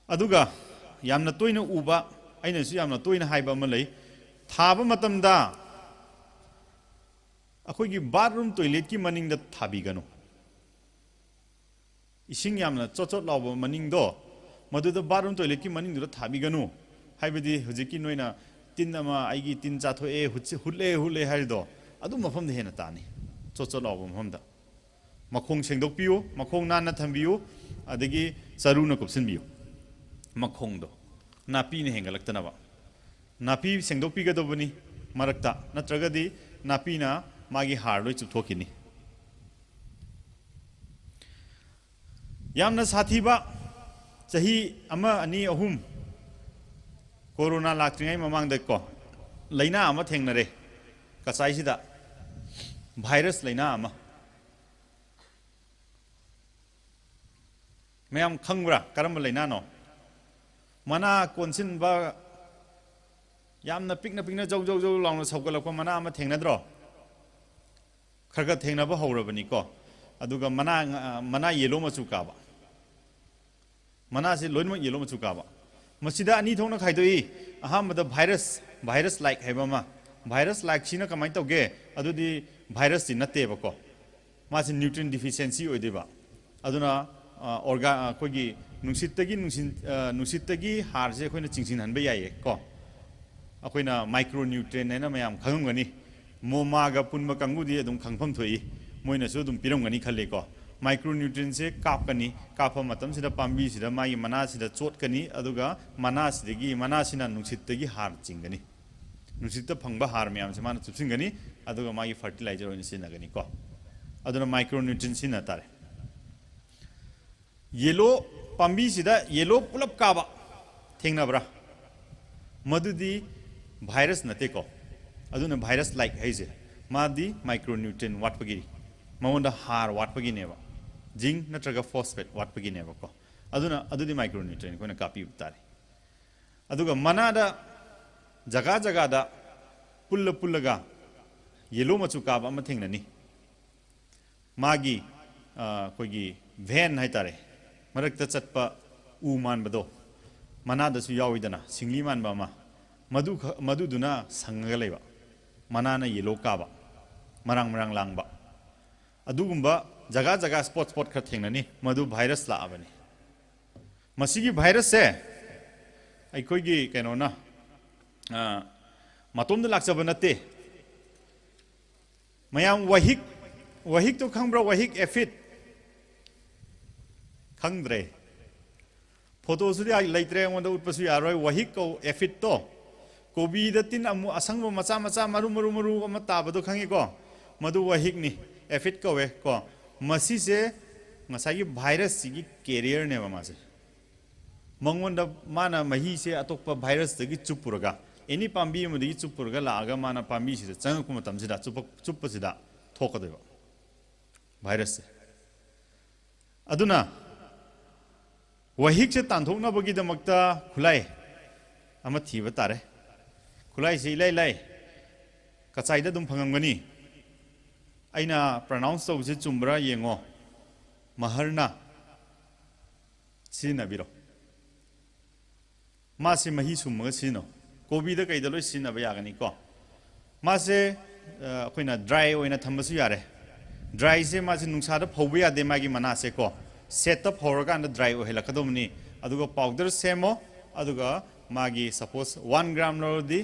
ꯑꯗꯨꯒ ꯌꯥꯝꯅ ꯇꯣꯏꯅ ꯎꯕ, ꯑꯩꯅꯁꯨ ꯌꯥꯝꯅ ꯇꯣꯏꯅ ꯍꯥꯏꯕ ꯑꯃ ꯂꯩ, ꯊꯥꯕ ꯃꯇꯝꯗ ꯑꯩꯈꯣꯏꯒꯤ bathroom toiletꯀꯤ ꯃꯅꯤꯡꯗ ꯊꯥꯕꯤꯒꯅꯨ꯫ ꯏꯁꯤꯡ ꯌꯥꯝꯅ ꯆꯣꯠ ꯆꯣꯠ ꯂꯥꯎꯕ ꯃꯅꯤꯡꯗꯣ, ꯃꯗꯨꯗ bathroom toiletꯀꯤ ꯃꯅꯤꯡꯗꯨꯗ ꯊꯥꯕꯤꯒꯅꯨ꯫ ꯍꯥꯏꯕꯗꯤ ꯍꯧꯖꯤꯛꯀꯤ ꯅꯣꯏꯅ ꯇꯤꯟ ꯑꯃ, "ꯑꯩꯒꯤ ꯇꯤꯟ ꯆꯥꯊꯣꯛꯑꯦ, ꯍꯨꯠꯁꯦ-, ꯍꯨꯠꯂꯦ, ꯍꯨꯠꯂꯦ" ꯍꯥꯏꯔꯤꯗꯣ, ꯑꯗꯨ ꯃꯐꯝꯗ ꯍꯦꯟꯅ ꯇꯥꯅꯤ, ꯆꯣꯠ ꯆꯣꯠ ꯂꯥꯎꯕ ꯃꯐꯝꯗ꯫ ꯃꯈꯣꯡ ꯁꯦꯡꯗꯣꯛꯄꯤꯌꯨ, ꯃꯈꯣꯡ ꯅꯥꯟꯅ ꯊꯝꯕꯤꯌꯨ, ꯑꯗꯒꯤ ꯆꯔꯨꯅ ꯀꯨꯞꯁꯤꯟꯕꯤꯌꯨ ꯃꯈꯣꯡꯗꯣ, ꯅꯥꯄꯤꯅ ꯍꯦꯟꯒꯠꯂꯛꯇꯅꯕ꯫ ꯅꯥꯄꯤ ꯁꯦꯡꯗꯣꯛꯄꯤꯒꯗꯧꯕꯅꯤ ꯃꯔꯛꯇ, ꯅꯠꯇ꯭ꯔꯒꯗꯤ ꯅꯥꯄꯤꯅ ꯃꯥꯒꯤ ꯍꯥꯔ ꯂꯣꯏ ꯆꯨꯞꯊꯣꯛꯈꯤꯅꯤ꯫ ꯌꯥꯝꯅ ꯁꯥꯊꯤꯕ, ꯆꯍꯤ ꯑꯃ, ꯑꯅꯤ, ꯑꯍꯨꯝ, ꯀꯣꯔꯣꯅꯥ ꯂꯥꯛꯇ꯭ꯔꯤꯉꯩ ꯃꯃꯥꯡꯗꯀꯣ, ꯂꯥꯏꯅꯥ ꯑꯃ ꯊꯦꯡꯅꯔꯦ ꯀꯆꯥꯏꯁꯤꯗ, ꯚꯥꯏꯔꯁ ꯂꯥꯏꯅꯥ ꯑꯃ꯫ ꯃꯌꯥꯝ ꯈꯪꯕ꯭ꯔꯥ? ꯀꯔꯝꯕ ꯂꯥꯏꯅꯥꯅꯣ? ꯃꯅꯥ ꯀꯣꯟꯁꯤꯟꯕ, ꯌꯥꯝꯅ ꯄꯤꯛꯅ ꯄꯤꯛꯅ ꯖꯧ ꯖꯧ ꯖꯧ ꯂꯥꯎꯅ ꯁꯧꯒꯠꯂꯛꯄ ꯃꯅꯥ ꯑꯃ ꯊꯦꯡꯅꯗ꯭ꯔꯣ? ꯈꯔ ꯈꯔ ꯊꯦꯡꯅꯕ ꯍꯧꯔꯕꯅꯤꯀꯣ꯫ ꯑꯗꯨꯒ ꯃꯅꯥ, ꯃꯅꯥ yellow ꯃꯆꯨ ꯀꯥꯕ, ꯃꯅꯥꯁꯤ ꯂꯣꯏꯅꯃꯛ yellow ꯃꯆꯨ ꯀꯥꯕ꯫ ꯃꯁꯤꯗ ꯑꯅꯤ ꯊꯣꯛꯅ ꯈꯥꯏꯗꯣꯛꯏ꯫ ꯑꯍꯥꯟꯕꯗ virus, virus like ꯍꯥꯏꯕ ꯑꯃ꯫ Virus likeꯁꯤꯅ ꯀꯃꯥꯏꯅ ꯇꯧꯒꯦ? ꯑꯗꯨꯗꯤ virusꯇꯤ ꯅꯠꯇꯦꯕꯀꯣ, ꯃꯥꯁꯤ nutrient deficiency ꯑꯣꯏꯗꯣꯏꯕ꯫ ꯑꯗꯨꯅ, ꯑ, orga-, ꯑ, ꯑꯩꯈꯣꯏꯒꯤ ꯅꯨꯡꯁꯤꯠꯇꯒꯤ ꯅꯨꯡꯁꯤꯟ ꯑ, ꯅꯨꯡꯁꯤꯠꯇꯒꯤ ꯍꯥꯔꯁꯦ ꯑꯩꯈꯣꯏꯅ ꯆꯤꯡꯁꯤꯟꯍꯟꯕ ꯌꯥꯏꯌꯦ ꯀꯣ꯫ ꯑꯩꯈꯣꯏꯅ ꯃꯥꯏꯀ꯭ꯔꯣ ꯅ꯭ꯌꯨꯇ꯭ꯔꯦꯟ ꯍꯥꯏꯅ ꯃꯌꯥꯝ ꯈꯪꯉꯝꯒꯅꯤ꯫ ꯃꯣꯃꯥꯒ ꯄꯨꯟꯕ ꯀꯥꯡꯕꯨꯗꯤ ꯑꯗꯨꯝ ꯈꯪꯐꯝ ꯊꯣꯛꯏ, ꯃꯣꯏꯅꯁꯨ ꯑꯗꯨꯝ ꯄꯤꯔꯝꯒꯅꯤ ꯈꯜꯂꯤꯀꯣ꯫ ꯃꯥꯏꯀ꯭ꯔꯣ ꯅ꯭ꯌꯨꯇ꯭ꯔꯤꯟꯁꯦ ꯀꯥꯞꯀꯅꯤ, ꯀꯥꯞꯄ ꯃꯇꯝꯁꯤꯗ ꯄꯥꯝꯕꯤꯁꯤꯗ ꯃꯥꯒꯤ ꯃꯅꯥꯁꯤꯗ ꯆꯣꯠꯀꯅꯤ, ꯑꯗꯨꯒ ꯃꯅꯥꯁꯤꯗꯒꯤ, ꯃꯅꯥꯁꯤꯅ ꯅꯨꯡꯁꯤꯠꯇꯒꯤ ꯍꯥꯔ ꯆꯤꯡꯒꯅꯤ꯫ ꯅꯨꯡꯁꯤꯠꯇ ꯐꯪꯕ ꯍꯥꯔ ꯃꯌꯥꯝꯁꯦ ꯃꯥꯅ ꯆꯨꯞꯁꯤꯟꯒꯅꯤ, ꯑꯗꯨꯒ ꯃꯥꯒꯤ ꯐꯔꯇꯤꯂꯥꯏꯖꯔ ꯑꯣꯏꯅ ꯁꯤꯖꯤꯟꯅꯒꯅꯤꯀꯣ꯫ ꯑꯗꯨꯅ ꯃꯥꯏꯀ꯭ꯔꯣ ꯅ꯭ꯌꯨꯇ꯭ꯔꯤꯟ ꯁꯤꯖꯤꯟꯅ ꯇꯥꯔꯦ꯫ ꯌꯦꯂꯣ ꯄꯥꯝꯕꯤꯁꯤꯗ ꯌꯦꯂꯣ ꯄꯨꯂꯞ ꯀꯥꯕ ꯊꯦꯡꯅꯕ꯭ꯔꯥ? ꯃꯗꯨꯗꯤ ꯚꯥꯏꯔꯁ ꯅꯠꯇꯦꯀꯣ꯫ ꯑꯗꯨꯅ ꯚꯥꯏꯔꯁ ꯂꯥꯏꯛ ꯍꯥꯏꯁꯦ, ꯃꯥꯗꯤ ꯃꯥꯏꯀ꯭ꯔꯣ ꯅ꯭ꯌꯨꯇ꯭ꯔꯤꯟ ꯋꯥꯠꯄꯒꯤ, ꯃꯉꯣꯟꯗ ꯍꯥꯔ ꯋꯥꯠꯄꯒꯤꯅꯦꯕ, ꯖꯤꯡ ꯅꯠꯇ꯭ꯔꯒ ꯐꯣꯁꯐꯦꯠ ꯋꯥꯠꯄꯒꯤꯅꯦꯕꯀꯣ꯫ ꯑꯗꯨꯅ ꯑꯗꯨꯗꯤ ꯃꯥꯏꯀ꯭ꯔꯣ ꯅ꯭ꯌꯨꯇ꯭ꯔꯤꯟ ꯑꯩꯈꯣꯏꯅ ꯀꯥꯞꯄꯤꯕ ꯇꯥꯔꯦ꯫ ꯑꯗꯨꯒ ꯃꯅꯥꯗ ꯖꯒꯥ ꯖꯒꯥꯗ ꯄꯨꯜꯂ ꯄꯨꯜꯂꯒ ꯌꯦꯂꯣ ꯃꯆꯨ ꯀꯥꯕ ꯑꯃ ꯊꯦꯡꯅꯅꯤ꯫ ꯃꯥꯒꯤ ꯑ, ꯑꯩꯈꯣꯏꯒꯤ ꯚꯦꯟ ꯍꯥꯏꯇꯥꯔꯦ, ꯃꯔꯛꯇ ꯆꯠꯄ ꯎ ꯃꯥꯟꯕꯗꯣ, ꯃꯅꯥꯗꯁꯨ ꯌꯥꯎꯋꯤꯗꯅ, ꯁꯤꯡꯂꯤ ꯃꯥꯟꯕ ꯑꯃ, ꯃꯗꯨ ꯈ-, ꯃꯗꯨꯗꯨꯅ ꯁꯪꯉꯒ ꯂꯩꯕ, ꯃꯅꯥꯅ ꯌꯦꯂꯣ ꯀꯥꯕ, ꯃꯔꯥꯡ ꯃꯔꯥꯡ ꯂꯥꯡꯕ꯫ ꯑꯗꯨꯒꯨꯝꯕ ꯖꯒꯥ ꯖꯒꯥ, ꯁ꯭ꯄꯣꯠ ꯁ꯭ꯄꯣꯠ ꯈꯔ ꯊꯦꯡꯅꯅꯤ, ꯃꯗꯨ ꯚꯥꯏꯔꯁ ꯂꯥꯛꯑꯕꯅꯤ꯫ ꯃꯁꯤꯒꯤ ꯚꯥꯏꯔꯁꯁꯦ ꯑꯩꯈꯣꯏꯒꯤ ꯀꯩꯅꯣꯅ, ꯑ, ꯃꯇꯣꯝꯗ ꯂꯥꯛꯆꯕ ꯅꯠꯇꯦ꯫ ꯃꯌꯥꯝ ꯋꯥꯍꯤꯛ, ꯋꯥꯍꯤꯛꯇꯣ ꯈꯪꯕ꯭ꯔꯥ? ꯋꯥꯍꯤꯛ, ꯑꯦꯐꯤꯠ? ꯈꯪꯗ꯭ꯔꯦ꯫ ꯐꯣꯇꯣꯁꯨ ꯌꯥ-, ꯂꯩꯇ꯭ꯔꯦ, ꯑꯩꯉꯣꯟꯗ ꯎꯠꯄꯁꯨ ꯌꯥꯔꯣꯏ꯫ ꯋꯥꯍꯤꯛ ꯀꯧ, ꯑꯦꯐꯤꯠꯇꯣ꯫ ꯀꯣꯕꯤꯗ ꯇꯤꯟ ꯑꯃꯨ-, ꯑꯁꯪꯕ ꯃꯆꯥ ꯃꯆꯥ ꯃꯔꯨ ꯃꯔꯨ ꯃꯔꯨ ꯑꯃ ꯇꯥꯕꯗꯣ ꯈꯪꯉꯤꯀꯣ? ꯃꯗꯨ ꯋꯥꯍꯤꯛꯅꯤ, ꯑꯦꯐꯤꯠ ꯀꯧꯋꯦ ꯀꯣ꯫ ꯃꯁꯤꯁꯦ ꯉꯁꯥꯏꯒꯤ ꯚꯥꯏꯔꯁꯁꯤꯒꯤ ꯀꯦꯔꯤꯌꯔꯅꯦꯕ ꯃꯥꯁꯦ꯫ ꯃꯉꯣꯟꯗ ꯃꯥꯅ ꯃꯍꯤꯁꯦ ꯑꯇꯣꯞꯄ ꯚꯥꯏꯔꯁꯇꯒꯤ ꯆꯨꯞꯄꯨꯔꯒ, ꯑꯦꯅꯤ ꯄꯥꯝꯕꯤ ꯑꯃꯗꯒꯤ ꯆꯨꯞꯄꯨꯔꯒ ꯂꯥꯛꯑꯒ ꯃꯥꯅ ꯄꯥꯝꯕꯤꯁꯤꯗ ꯆꯪꯉꯛꯄ ꯃꯇꯝꯁꯤꯗ, ꯆꯨꯞꯄ-, ꯆꯨꯞꯄꯁꯤꯗ ꯊꯣꯛꯀꯗꯣꯏꯕ ꯚꯥꯏꯔꯁꯁꯦ꯫ ꯑꯗꯨꯅ ꯋꯥꯍꯤꯛꯁꯦ ꯇꯥꯟꯊꯣꯛꯅꯕꯒꯤꯗꯃꯛꯇ ꯈꯨꯠꯂꯥꯏ ꯑꯃ ꯊꯤꯕ ꯇꯥꯔꯦ꯫ ꯈꯨꯠꯂꯥꯏꯁꯦ ꯏꯂꯥꯏ ꯂꯥꯏ, ꯀꯆꯥꯏꯗ ꯑꯗꯨꯝ ꯐꯪꯉꯝꯒꯅꯤ꯫ ꯑꯩꯅ ꯄ꯭ꯔꯅꯥꯎꯟꯁ ꯇꯧꯕꯁꯦ ꯆꯨꯝꯕ꯭ꯔꯥ ꯌꯦꯡꯉꯣ꯫ ꯃꯍꯔꯅ ꯁꯤꯖꯤꯟꯅꯕꯤꯔꯣ꯫ ꯃꯥꯁꯦ ꯃꯍꯤ ꯁꯨꯝꯃꯒ ꯁꯤꯖꯤꯟꯅꯧ꯫ ꯀꯣꯕꯤꯗ ꯀꯩꯗ ꯂꯣꯏ ꯁꯤꯖꯤꯟꯅꯕ ꯌꯥꯒꯅꯤꯀꯣ꯫ ꯃꯥꯁꯦ, ꯑ, ꯑꯩꯈꯣꯏꯅ ꯗ꯭ꯔꯥꯏ ꯑꯣꯏꯅ ꯊꯝꯕꯁꯨ ꯌꯥꯔꯦ꯫ ꯗ꯭ꯔꯥꯏꯁꯦ ꯃꯥꯁꯦ ꯅꯨꯡꯁꯥꯗ ꯐꯧꯕ ꯌꯥꯗꯦ, ꯃꯥꯒꯤ ꯃꯅꯥꯁꯦꯀꯣ꯫ ꯁꯦꯠꯇ ꯐꯧꯔꯀꯥꯟꯗ ꯗ꯭ꯔꯥꯏ ꯑꯣꯏꯍꯜꯂꯛꯀꯗꯧꯕꯅꯤ꯫ ꯑꯗꯨꯒ ꯄꯥꯎꯗꯔ ꯁꯦꯝꯃꯣ꯫ ꯑꯗꯨꯒ ꯃꯥꯒꯤ, ꯁꯄꯣꯁ, ꯋꯥꯟ ꯒ꯭ꯔꯥꯝ ꯂꯧꯔꯗꯤ,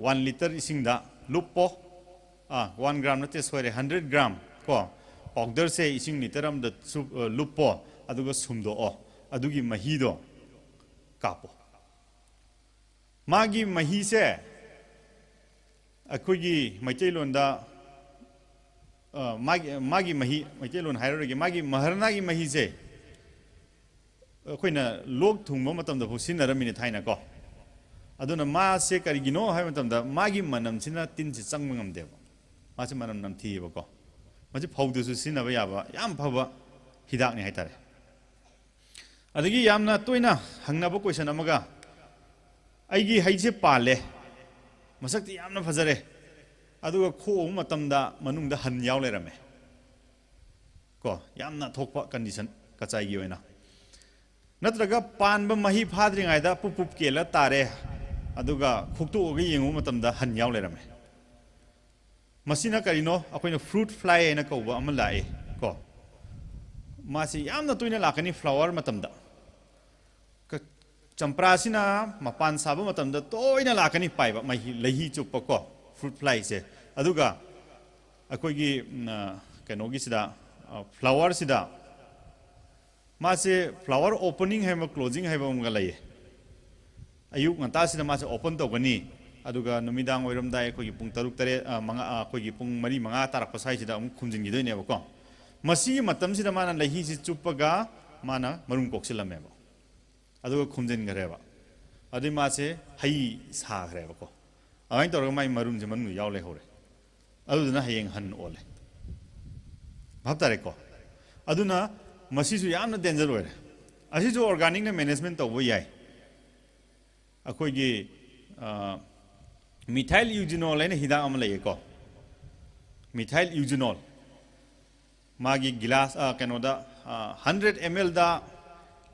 ꯋꯥꯟ ꯂꯤꯇꯔ ꯏꯁꯤꯡꯗ ꯂꯨꯞꯄꯣ꯫ ꯋꯥꯟ ꯒ꯭ꯔꯥꯝ ꯅꯠꯇꯦ, ꯁꯣꯏꯔꯦ, ꯍꯟꯗ꯭ꯔꯦꯠ ꯒ꯭ꯔꯥꯝ ꯀꯣ, ꯄꯥꯎꯗꯔꯁꯦ ꯏꯁꯤꯡ ꯂꯤꯇꯔ ꯑꯃꯗ ꯆꯨꯞ-, ꯑ, ꯂꯨꯞꯄꯣ꯫ ꯑꯗꯨꯒ ꯁꯨꯝꯗꯣꯛꯑꯣ꯫ ꯑꯗꯨꯒꯤ ꯃꯍꯤꯗꯣ ꯀꯥꯞꯄꯣ꯫ ꯃꯥꯒꯤ ꯃꯍꯤꯁꯦ ꯑꯩꯈꯣꯏꯒꯤ ꯃꯩꯇꯩꯂꯣꯟꯗ, ꯑ, ꯃꯥꯒꯤ, ꯃꯥꯒꯤ ꯃꯍꯤ, ꯃꯩꯇꯩꯂꯣꯟ ꯍꯥꯏꯔꯔꯣꯏꯒꯦ, ꯃꯥꯒꯤ ꯃꯍꯔꯅꯥꯒꯤ ꯃꯍꯤꯁꯦ ꯑꯩꯈꯣꯏꯅ ꯂꯣꯛ ꯊꯨꯡꯕ ꯃꯇꯝꯗ ꯐꯥꯎ ꯁꯤꯖꯤꯟꯅꯔꯝꯃꯤꯅꯦ ꯊꯥꯏꯅ ꯀꯣ꯫ ꯑꯗꯨꯅ ꯃꯥꯁꯦ ꯀꯔꯤꯒꯤꯅꯣ ꯍꯥꯏꯕ ꯃꯇꯝꯗ, ꯃꯥꯒꯤ ꯃꯅꯝꯁꯤꯅ ꯇꯤꯟꯁꯤ ꯆꯪꯕ ꯉꯝꯗꯦꯕ꯫ ꯃꯥꯁꯦ ꯃꯅꯝ ꯅꯝꯊꯤꯌꯦꯕꯀꯣ꯫ ꯃꯁꯤ ꯐꯧꯗꯁꯨ ꯁꯤꯖꯤꯟꯅꯕ ꯌꯥꯕ ꯌꯥꯝ ꯐꯕ ꯍꯤꯗꯥꯛꯅꯤ ꯍꯥꯏꯇꯥꯔꯦ꯫ ꯑꯗꯒꯤ ꯌꯥꯝꯅ ꯇꯣꯏꯅ ꯍꯪꯅꯕ ꯀꯣꯏꯁꯟ ꯑꯃꯒ, "ꯑꯩꯒꯤ ꯍꯩꯁꯦ ꯄꯥꯜꯂꯦ, ꯃꯁꯛꯇꯤ ꯌꯥꯝꯅ ꯐꯖꯔꯦ, ꯑꯗꯨꯒ ꯈꯣꯛꯎꯕ ꯃꯇꯝꯗ ꯃꯅꯨꯡꯗ ꯍꯟ ꯌꯥꯎ ꯂꯩꯔꯝꯃꯦ", ꯀꯣ, ꯌꯥꯝꯅ ꯊꯣꯛꯄ ꯀꯟꯗꯤꯁꯟ ꯀꯆꯥꯏꯒꯤ ꯑꯣꯏꯅ꯫ ꯅꯠꯇ꯭ꯔꯒ ꯄꯥꯟꯕ ꯃꯍꯩ ꯐꯥꯗ꯭ꯔꯤꯉꯩꯗ ꯄꯨꯞ ꯄꯨꯞ ꯀꯦꯜꯂ ꯇꯥꯔꯦ, ꯑꯗꯨꯒ ꯈꯣꯛꯇꯣꯛꯑꯒ ꯌꯦꯡꯉꯨꯕ ꯃꯇꯝꯗ ꯍꯟ ꯌꯥꯎ ꯂꯩꯔꯝꯃꯦ꯫ ꯃꯁꯤꯅ ꯀꯔꯤꯅꯣ? ꯑꯩꯈꯣꯏꯅ ꯐ꯭ꯔꯨꯠ ꯐ꯭ꯂꯥꯏ ꯍꯥꯏꯅ ꯀꯧꯕ ꯑꯃ ꯂꯥꯛꯑꯦ ꯀꯣ꯫ ꯃꯥꯁꯤ ꯌꯥꯝꯅ ꯇꯣꯏꯅ ꯂꯥꯛꯀꯅꯤ ꯐ꯭ꯂꯥꯋꯔ ꯃꯇꯝꯗ꯫ ꯀ-, ꯆꯝꯄ꯭ꯔꯥꯁꯤꯅ ꯃꯄꯥꯟ ꯁꯥꯕ ꯃꯇꯝꯗ ꯇꯣꯏꯅ ꯂꯥꯛꯀꯅꯤ ꯄꯥꯏꯕ, ꯃꯍꯤ, ꯂꯩꯍꯤ ꯆꯨꯞꯄ ꯀꯣ, ꯐ꯭ꯔꯨꯠ ꯐ꯭ꯂꯥꯏꯁꯦ꯫ ꯑꯗꯨꯒ ꯑꯩꯈꯣꯏꯒꯤ, ꯎꯝ, ꯑ, ꯀꯩꯅꯣꯒꯤꯁꯤꯗ, ꯑ, ꯐ꯭ꯂꯥꯋꯔꯁꯤꯗ ꯃꯥꯁꯦ ꯐ꯭ꯂꯥꯋꯔ ꯑꯣꯄꯅꯤꯡ ꯍꯥꯏꯕ, ꯀ꯭ꯂꯣꯖꯤꯡ ꯍꯥꯏꯕ ꯑꯃꯒ ꯂꯩꯌꯦ꯫ ꯑꯌꯨꯛ ꯉꯟꯇꯥꯁꯤꯗ ꯃꯥꯁꯦ ꯑꯣꯄꯟ ꯇꯧꯒꯅꯤ, ꯑꯗꯨꯒ ꯅꯨꯃꯤꯗꯥꯡ ꯑꯣꯏꯔꯝꯗꯥꯏ ꯑꯩꯈꯣꯏꯒꯤ ꯄꯨꯡ ꯇꯔꯨꯛ, ꯇꯔꯦꯠ, ꯑ, ꯃꯉꯥ, ꯑ, ꯑꯩꯈꯣꯏꯒꯤ ꯄꯨꯡ ꯃꯔꯤ, ꯃꯉꯥ ꯇꯥꯔꯛꯄ ꯁ꯭ꯋꯥꯏꯁꯤꯗ ꯑꯃꯨꯛ ꯈꯨꯝꯖꯤꯟꯈꯤꯗꯣꯏꯅꯦꯕꯀꯣ꯫ ꯃꯁꯤꯒꯤ ꯃꯇꯝꯁꯤꯗ ꯃꯥꯅ ꯂꯩꯍꯤꯁꯤ ꯆꯨꯞꯄꯒ ꯃꯥꯅ ꯃꯔꯨꯝ ꯀꯣꯛꯁꯤꯜꯂꯝꯃꯦꯕ, ꯑꯗꯨꯒ ꯈꯨꯝꯖꯤꯟꯈ꯭ꯔꯦꯕ꯫ ꯑꯗꯨꯗꯩ ꯃꯥꯁꯦ ꯍꯩ ꯁꯥꯈ꯭ꯔꯦꯕꯀꯣ꯫ ꯑꯗꯨꯃꯥꯏꯅ ꯇꯧꯔꯒ ꯃꯥꯒꯤ ꯃꯔꯨꯝꯁꯦ ꯃꯅꯨꯡꯗ ꯌꯥꯎ ꯂꯩꯍꯧꯔꯦ꯫ ꯑꯗꯨꯗꯨꯅ ꯍꯌꯦꯡ ꯍꯟ ꯑꯣꯜꯂꯦ꯫ ꯚꯥꯞ ꯇꯥꯔꯦꯀꯣ? ꯑꯗꯨꯅ ꯃꯁꯤꯁꯨ ꯌꯥꯝꯅ ꯗꯦꯟꯖꯔ ꯑꯣꯏꯔꯦ꯫ ꯑꯁꯤꯁꯨ ꯑꯣꯔꯒꯥꯅꯤꯛꯅ ꯃꯦꯅꯦꯖꯃꯦꯟ ꯇꯧꯕ ꯌꯥꯏ꯫ ꯑꯩꯈꯣꯏꯒꯤ, ꯑ, ꯃꯤꯊꯥꯏꯜ ꯌꯨꯖꯤꯅꯣꯜ ꯍꯥꯏꯅ ꯍꯤꯗꯥꯛ ꯑꯃ ꯂꯩꯌꯦꯀꯣ꯫ ꯃꯤꯊꯥꯏꯜ ꯌꯨꯖꯤꯅꯣꯜ꯫ ꯃꯥꯒꯤ ꯒꯤꯂꯥꯁ, ꯑ, ꯀꯩꯅꯣꯗ, ꯑ, ꯍꯟꯗ꯭ꯔꯦꯠ ꯑꯦꯝ ꯑꯦꯜꯗ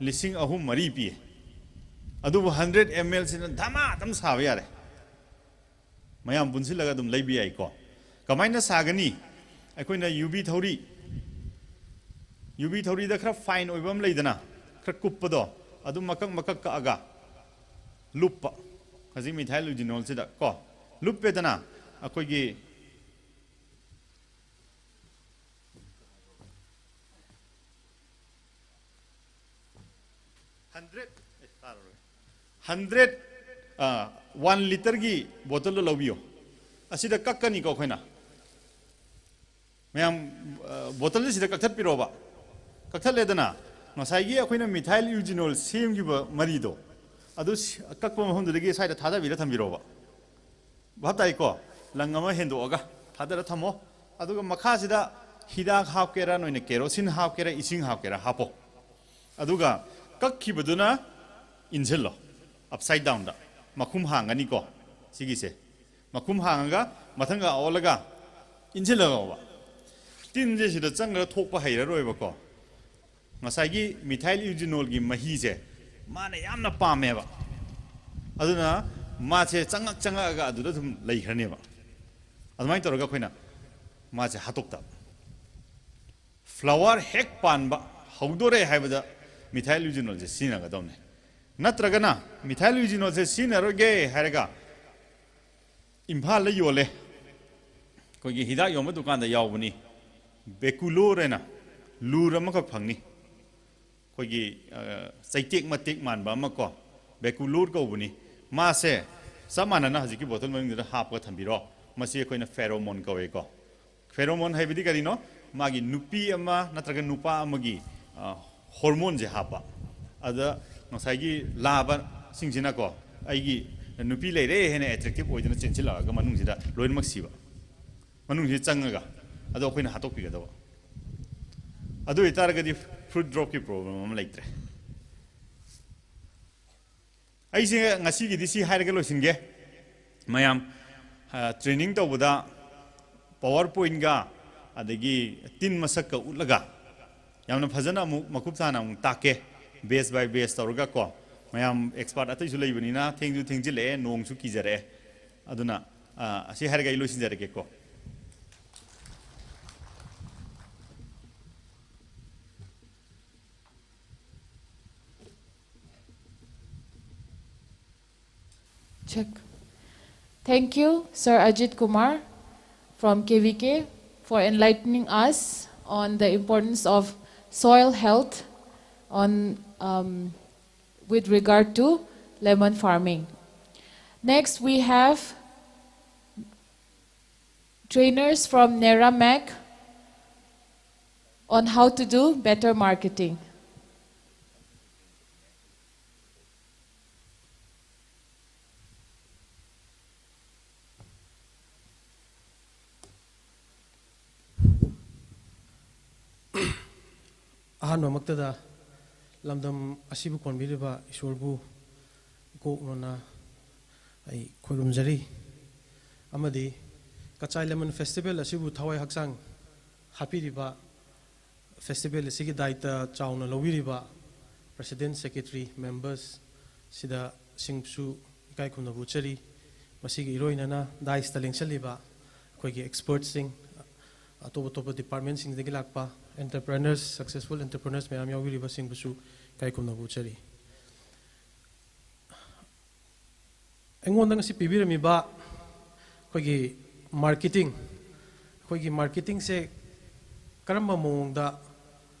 ꯂꯤꯁꯤꯡ ꯑꯍꯨꯝ ꯃꯔꯤ ꯄꯤꯌꯦ꯫ ꯑꯗꯨꯕꯨ ꯍꯟꯗ꯭ꯔꯦꯠ ꯑꯦꯝ ꯑꯦꯜꯁꯤꯅ ꯙꯃꯥ ꯑꯗꯨꯝ ꯁꯥꯕ ꯌꯥꯔꯦ꯫ ꯃꯌꯥꯝ ꯄꯨꯟꯁꯤꯜꯂꯒ ꯑꯗꯨꯝ ꯂꯩꯕ ꯌꯥꯏꯀꯣ꯫ ꯀꯃꯥꯏꯅ ꯁꯥꯒꯅꯤ? ꯑꯩꯈꯣꯏꯅ ꯌꯨꯕꯤ ꯊꯧꯔꯤ, ꯌꯨꯕꯤ ꯊꯧꯔꯤꯗ ꯈꯔ ꯐꯥꯏꯟ ꯑꯣꯏꯕ ꯑꯃ ꯂꯩꯗꯅ, ꯈꯔ ꯀꯨꯞꯄꯗꯣ, ꯑꯗꯨ ꯃꯀꯛ ꯃꯀꯛ ꯀꯛꯑꯒ ꯂꯨꯞꯄ꯫ ꯍꯧꯖꯤꯛ ꯃꯤꯊꯥꯏꯜ ꯌꯨꯖꯤꯅꯣꯜꯁꯤꯗ ꯀꯣ ꯂꯨꯞꯄꯦꯗꯅ, ꯑꯩꯈꯣꯏꯒꯤ ꯍꯟꯗ꯭ꯔꯦꯠ ꯍꯟꯗ꯭ꯔꯦꯠ ꯋꯥꯟ ꯂꯤꯇꯔꯒꯤ ꯕꯣꯇꯜꯗꯣ ꯂꯧꯕꯤꯌꯣ꯫ ꯑꯁꯤꯗ ꯀꯛꯀꯅꯤꯀꯣ ꯑꯩꯈꯣꯏꯅ꯫ ꯃꯌꯥꯝ, ꯕꯣꯇꯜꯁꯦ ꯁꯤꯗ ꯀꯛꯊꯠꯄꯤꯔꯣꯕ꯫ ꯀꯛꯊꯠꯂꯦꯗꯅ, ꯉꯁꯥꯏꯒꯤ ꯑꯩꯈꯣꯏꯅ ꯃꯤꯊꯥꯏꯜ ꯌꯨꯖꯤꯅꯣꯜ ꯁꯦꯝꯈꯤꯕ ꯃꯔꯤꯗꯣ, ꯑꯗꯨ ꯀꯛꯄ ꯃꯐꯝꯗꯨꯗꯒꯤ ꯁ꯭ꯋꯥꯏꯗ ꯊꯥꯗꯕꯤꯔ ꯊꯝꯕꯤꯔꯣꯕ꯫ ꯚꯥꯞ ꯇꯥꯏꯀꯣ? ꯂꯪ ꯑꯃ ꯍꯦꯟꯗꯣꯛꯑꯒ ꯊꯥꯗꯔ ꯊꯝꯃꯣ꯫ ꯑꯗꯨꯒ ꯃꯈꯥꯁꯤꯗ ꯍꯤꯗꯥꯛ ꯍꯥꯞꯀꯦꯔꯥ, ꯅꯣꯏꯅ ꯀꯦꯔꯣꯁꯤꯟ ꯍꯥꯞꯀꯦꯔꯥ, ꯏꯁꯤꯡ ꯍꯥꯞꯀꯦꯔꯥ, ꯍꯥꯞꯄꯣ꯫ ꯑꯗꯨꯒ ꯀꯛꯈꯤꯕꯗꯨꯅ ꯏꯟꯁꯤꯜꯂꯣ, ꯑꯞꯁꯥꯏꯠ ꯗꯥꯎꯟꯗ꯫ ꯃꯈꯨꯝ ꯍꯥꯡꯒꯅꯤꯀꯣ ꯁꯤꯒꯤꯁꯦ꯫ ꯃꯈꯨꯝ ꯍꯥꯡꯉꯒ ꯃꯊꯪꯒ ꯑꯣꯜꯂꯒ ꯏꯟꯁꯤꯜꯂꯒꯕ꯫ ꯇꯤꯟꯁꯦ ꯁꯤꯗ ꯆꯪꯈ꯭ꯔ ꯊꯣꯛꯄ ꯍꯩꯔꯔꯣꯏꯕꯀꯣ꯫ ꯉꯁꯥꯏꯒꯤ ꯃꯤꯊꯥꯏꯜ ꯌꯨꯖꯤꯅꯣꯜꯒꯤ ꯃꯍꯤꯁꯦ ꯃꯥꯅ ꯌꯥꯝꯅ ꯄꯥꯝꯃꯦꯕ꯫ ꯑꯗꯨꯅ ꯃꯥꯁꯦ ꯆꯪꯉꯛ ꯆꯪꯉꯛꯑꯒ ꯑꯗꯨꯗ ꯑꯗꯨꯝ ꯂꯩꯈ꯭ꯔꯅꯦꯕ꯫ ꯑꯗꯨꯃꯥꯏꯅ ꯇꯧꯔꯒ ꯑꯩꯈꯣꯏꯅ ꯃꯥꯁꯦ ꯍꯥꯠꯇꯣꯛꯇꯕ꯫ ꯐ꯭ꯂꯥꯋꯔ ꯍꯦꯛ ꯄꯥꯟꯕ ꯍꯧꯗꯣꯔꯦ ꯍꯥꯏꯕꯗ ꯃꯤꯊꯥꯏꯜ ꯌꯨꯖꯤꯅꯣꯜꯁꯦ ꯁꯤꯖꯤꯟꯅꯒꯗꯧꯅꯦ꯫ ꯅꯠꯇ꯭ꯔꯒꯅ ꯃꯤꯊꯥꯏꯜ ꯌꯨꯖꯤꯅꯣꯜꯁꯦ ꯁꯤꯖꯤꯟꯅꯔꯣꯏꯒꯦ ꯍꯥꯏꯔꯒ ꯏꯝꯐꯥꯜꯗ ꯌꯣꯜꯂꯦ, ꯑꯩꯈꯣꯏꯒꯤ ꯍꯤꯗꯥꯛ ꯌꯣꯟꯕ ꯗꯨꯀꯥꯟꯗ ꯌꯥꯎꯕꯅꯤ, ꯕꯦꯀꯨꯂꯣꯔ ꯍꯥꯏꯅ ꯂꯨꯔ ꯑꯃꯈꯛ ꯐꯪꯅꯤ꯫ ꯑꯩꯈꯣꯏꯒꯤ ꯆꯩꯇꯦꯛ ꯃꯇꯦꯛ ꯃꯥꯟꯕ ꯑꯃ ꯀꯣ, ꯕꯦꯀꯨꯂꯣꯔ ꯀꯧꯕꯅꯤ꯫ ꯃꯥꯁꯦ ꯆꯞ ꯃꯥꯟꯅꯅ ꯍꯧꯖꯤꯛꯀꯤ ꯕꯣꯇꯜ ꯃꯅꯨꯡꯗꯨꯗ ꯍꯥꯞꯄꯒ ꯊꯝꯕꯤꯔꯣ꯫ ꯃꯁꯤ ꯑꯩꯈꯣꯏꯅ ꯐꯦꯔꯣꯃꯣꯟ ꯀꯧꯋꯦꯀꯣ꯫ ꯐꯦꯔꯣꯃꯣꯟ ꯍꯥꯏꯕꯗꯤ ꯀꯔꯤꯅꯣ? ꯃꯥꯒꯤ ꯅꯨꯄꯤ ꯑꯃ ꯅꯠꯇ꯭ꯔꯒ ꯅꯨꯄꯥ ꯑꯃꯒꯤ ꯍꯣꯔꯃꯣꯟꯁꯦ ꯍꯥꯞꯄ꯫ ꯑꯗ ꯉꯁꯥꯏꯒꯤ ꯂꯥꯕꯁꯤꯡꯁꯤꯅꯀꯣ, ꯑꯩꯒꯤ ꯅꯨꯄꯤ ꯂꯩꯔꯦ ꯍꯥꯏꯅ ꯑꯦꯇ꯭ꯔꯦꯛꯇꯤꯞ ꯑꯣꯏꯗꯅ ꯆꯦꯟꯁꯤꯜꯂꯛꯑꯒ ꯃꯅꯨꯡꯁꯤꯗ ꯂꯣꯏꯅꯃꯛ ꯁꯤꯕ꯫ ꯃꯅꯨꯡꯁꯤꯗ ꯆꯪꯉꯒ ꯑꯗꯣ ꯑꯩꯈꯣꯏꯅ ꯍꯥꯠꯇꯣꯛꯄꯤꯒꯗꯕ꯫ ꯑꯗꯨ ꯑꯣꯏꯇꯥꯔꯒꯗꯤ ꯐ꯭ꯔꯨꯠ ꯗ꯭ꯔꯣꯞꯀꯤ ꯄ꯭ꯔꯣꯕ꯭ꯂꯦꯝ ꯑꯃ ꯂꯩꯇ꯭ꯔꯦ꯫ ꯑꯩꯁꯦ ꯉꯁꯤꯒꯤꯗꯤ ꯁꯤ ꯍꯥꯏꯔꯒ ꯂꯣꯏꯁꯤꯟꯒꯦ꯫ ꯃꯌꯥꯝ, ꯇ꯭ꯔꯦꯅꯤꯡ ꯇꯧꯕꯗ ꯄꯋꯥꯔ ꯄꯣꯏꯟꯒ ꯑꯗꯒꯤ ꯇꯤꯟ ꯃꯁꯛꯀ ꯎꯠꯂꯒ ꯌꯥꯝꯅ ꯐꯖꯅ ꯑꯃꯨꯛ ꯃꯀꯨꯞ ꯇꯥꯅ ꯑꯃꯨꯛ ꯇꯥꯛꯀꯦ, ꯕꯦꯁ ꯕꯥꯏ ꯕꯦꯁ ꯇꯧꯔꯒ ꯀꯣ꯫ ꯃꯌꯥꯝ ꯑꯦꯛꯁꯄꯥꯔꯠ ꯑꯇꯩꯁꯨ ꯂꯩꯕꯅꯤꯅ ꯊꯦꯡꯁꯨ ꯊꯦꯡꯖꯤꯜꯂꯛꯑꯦ, ꯅꯣꯡꯁꯨ ꯀꯤꯖꯔꯛꯑꯦ꯫ ꯑꯗꯨꯅ ꯑꯁꯤ ꯍꯥꯏꯔꯒ ꯑꯩ ꯂꯣꯏꯁꯤꯟꯖꯔꯒꯦꯀꯣ꯫ Check. Thank you, Sir Ajit Kumar from K V K, for enlightening us on the importance of soil health on, um, with regard to lemon farming. Next, we have trainers from Nera Mac on how to do better marketing. ꯑꯍꯥꯟꯕꯃꯛꯇꯗ ꯂꯝꯗꯝ ꯑꯁꯤꯕꯨ ꯀꯣꯟꯕꯤꯔꯤꯕ ꯏꯁꯣꯔꯕꯨ ꯏꯀꯣꯛꯅꯅ ꯑꯩ ꯈꯨꯔꯨꯝꯖꯔꯤ꯫ ꯑꯃꯗꯤ Kachai lemon festival ꯑꯁꯤꯕꯨ ꯊꯋꯥꯏ ꯍꯛꯆꯥꯡ ꯍꯥꯞꯄꯤꯔꯤꯕ, festival ꯑꯁꯤꯒꯤ ꯗꯥꯏꯇ ꯆꯥꯎꯅ ꯂꯧꯕꯤꯔꯤꯕ president, secretary, members ꯁꯤꯗ ꯁꯤꯡꯁꯨ ꯏꯀꯥꯏ ꯈꯨꯝꯅꯕ ꯎꯠꯆꯔꯤ꯫ ꯃꯁꯤꯒ ꯏꯔꯣꯏꯅꯅ ꯗꯥꯏꯁꯇ ꯂꯦꯡꯁꯜꯂꯤꯕ ꯑꯩꯈꯣꯏꯒꯤ ꯑꯦꯛꯁꯄꯔꯠꯁꯤꯡ, ꯑꯇꯣꯞ ꯑꯇꯣꯞꯄ ꯗꯤꯄꯥꯔꯠꯃꯦꯟꯁꯤꯡꯗꯒꯤ ꯂꯥꯛꯄ ꯑꯦꯟꯇꯔꯄ꯭ꯔꯦꯅꯔꯁ, ꯁꯛꯁꯦꯁꯐꯨꯜ ꯑꯦꯟꯇꯔꯄ꯭ꯔꯦꯅꯔꯁ ꯃꯌꯥꯝ ꯌꯥꯎꯕꯤꯔꯤꯕꯁꯤꯡꯕꯨꯁꯨ ꯏꯀꯥꯏ ꯈꯨꯝꯅꯕ ꯎꯠꯆꯔꯤ꯫ ꯑꯩꯉꯣꯟꯗ ꯉꯁꯤ ꯄꯤꯕꯤꯔꯝꯃꯤꯕ ꯑꯩꯈꯣꯏꯒꯤ ꯃꯥꯔꯀꯦꯇꯤꯡ, ꯑꯩꯈꯣꯏꯒꯤ ꯃꯥꯔꯀꯦꯇꯤꯡꯁꯦ ꯀꯔꯝꯕ ꯃꯑꯣꯡꯗ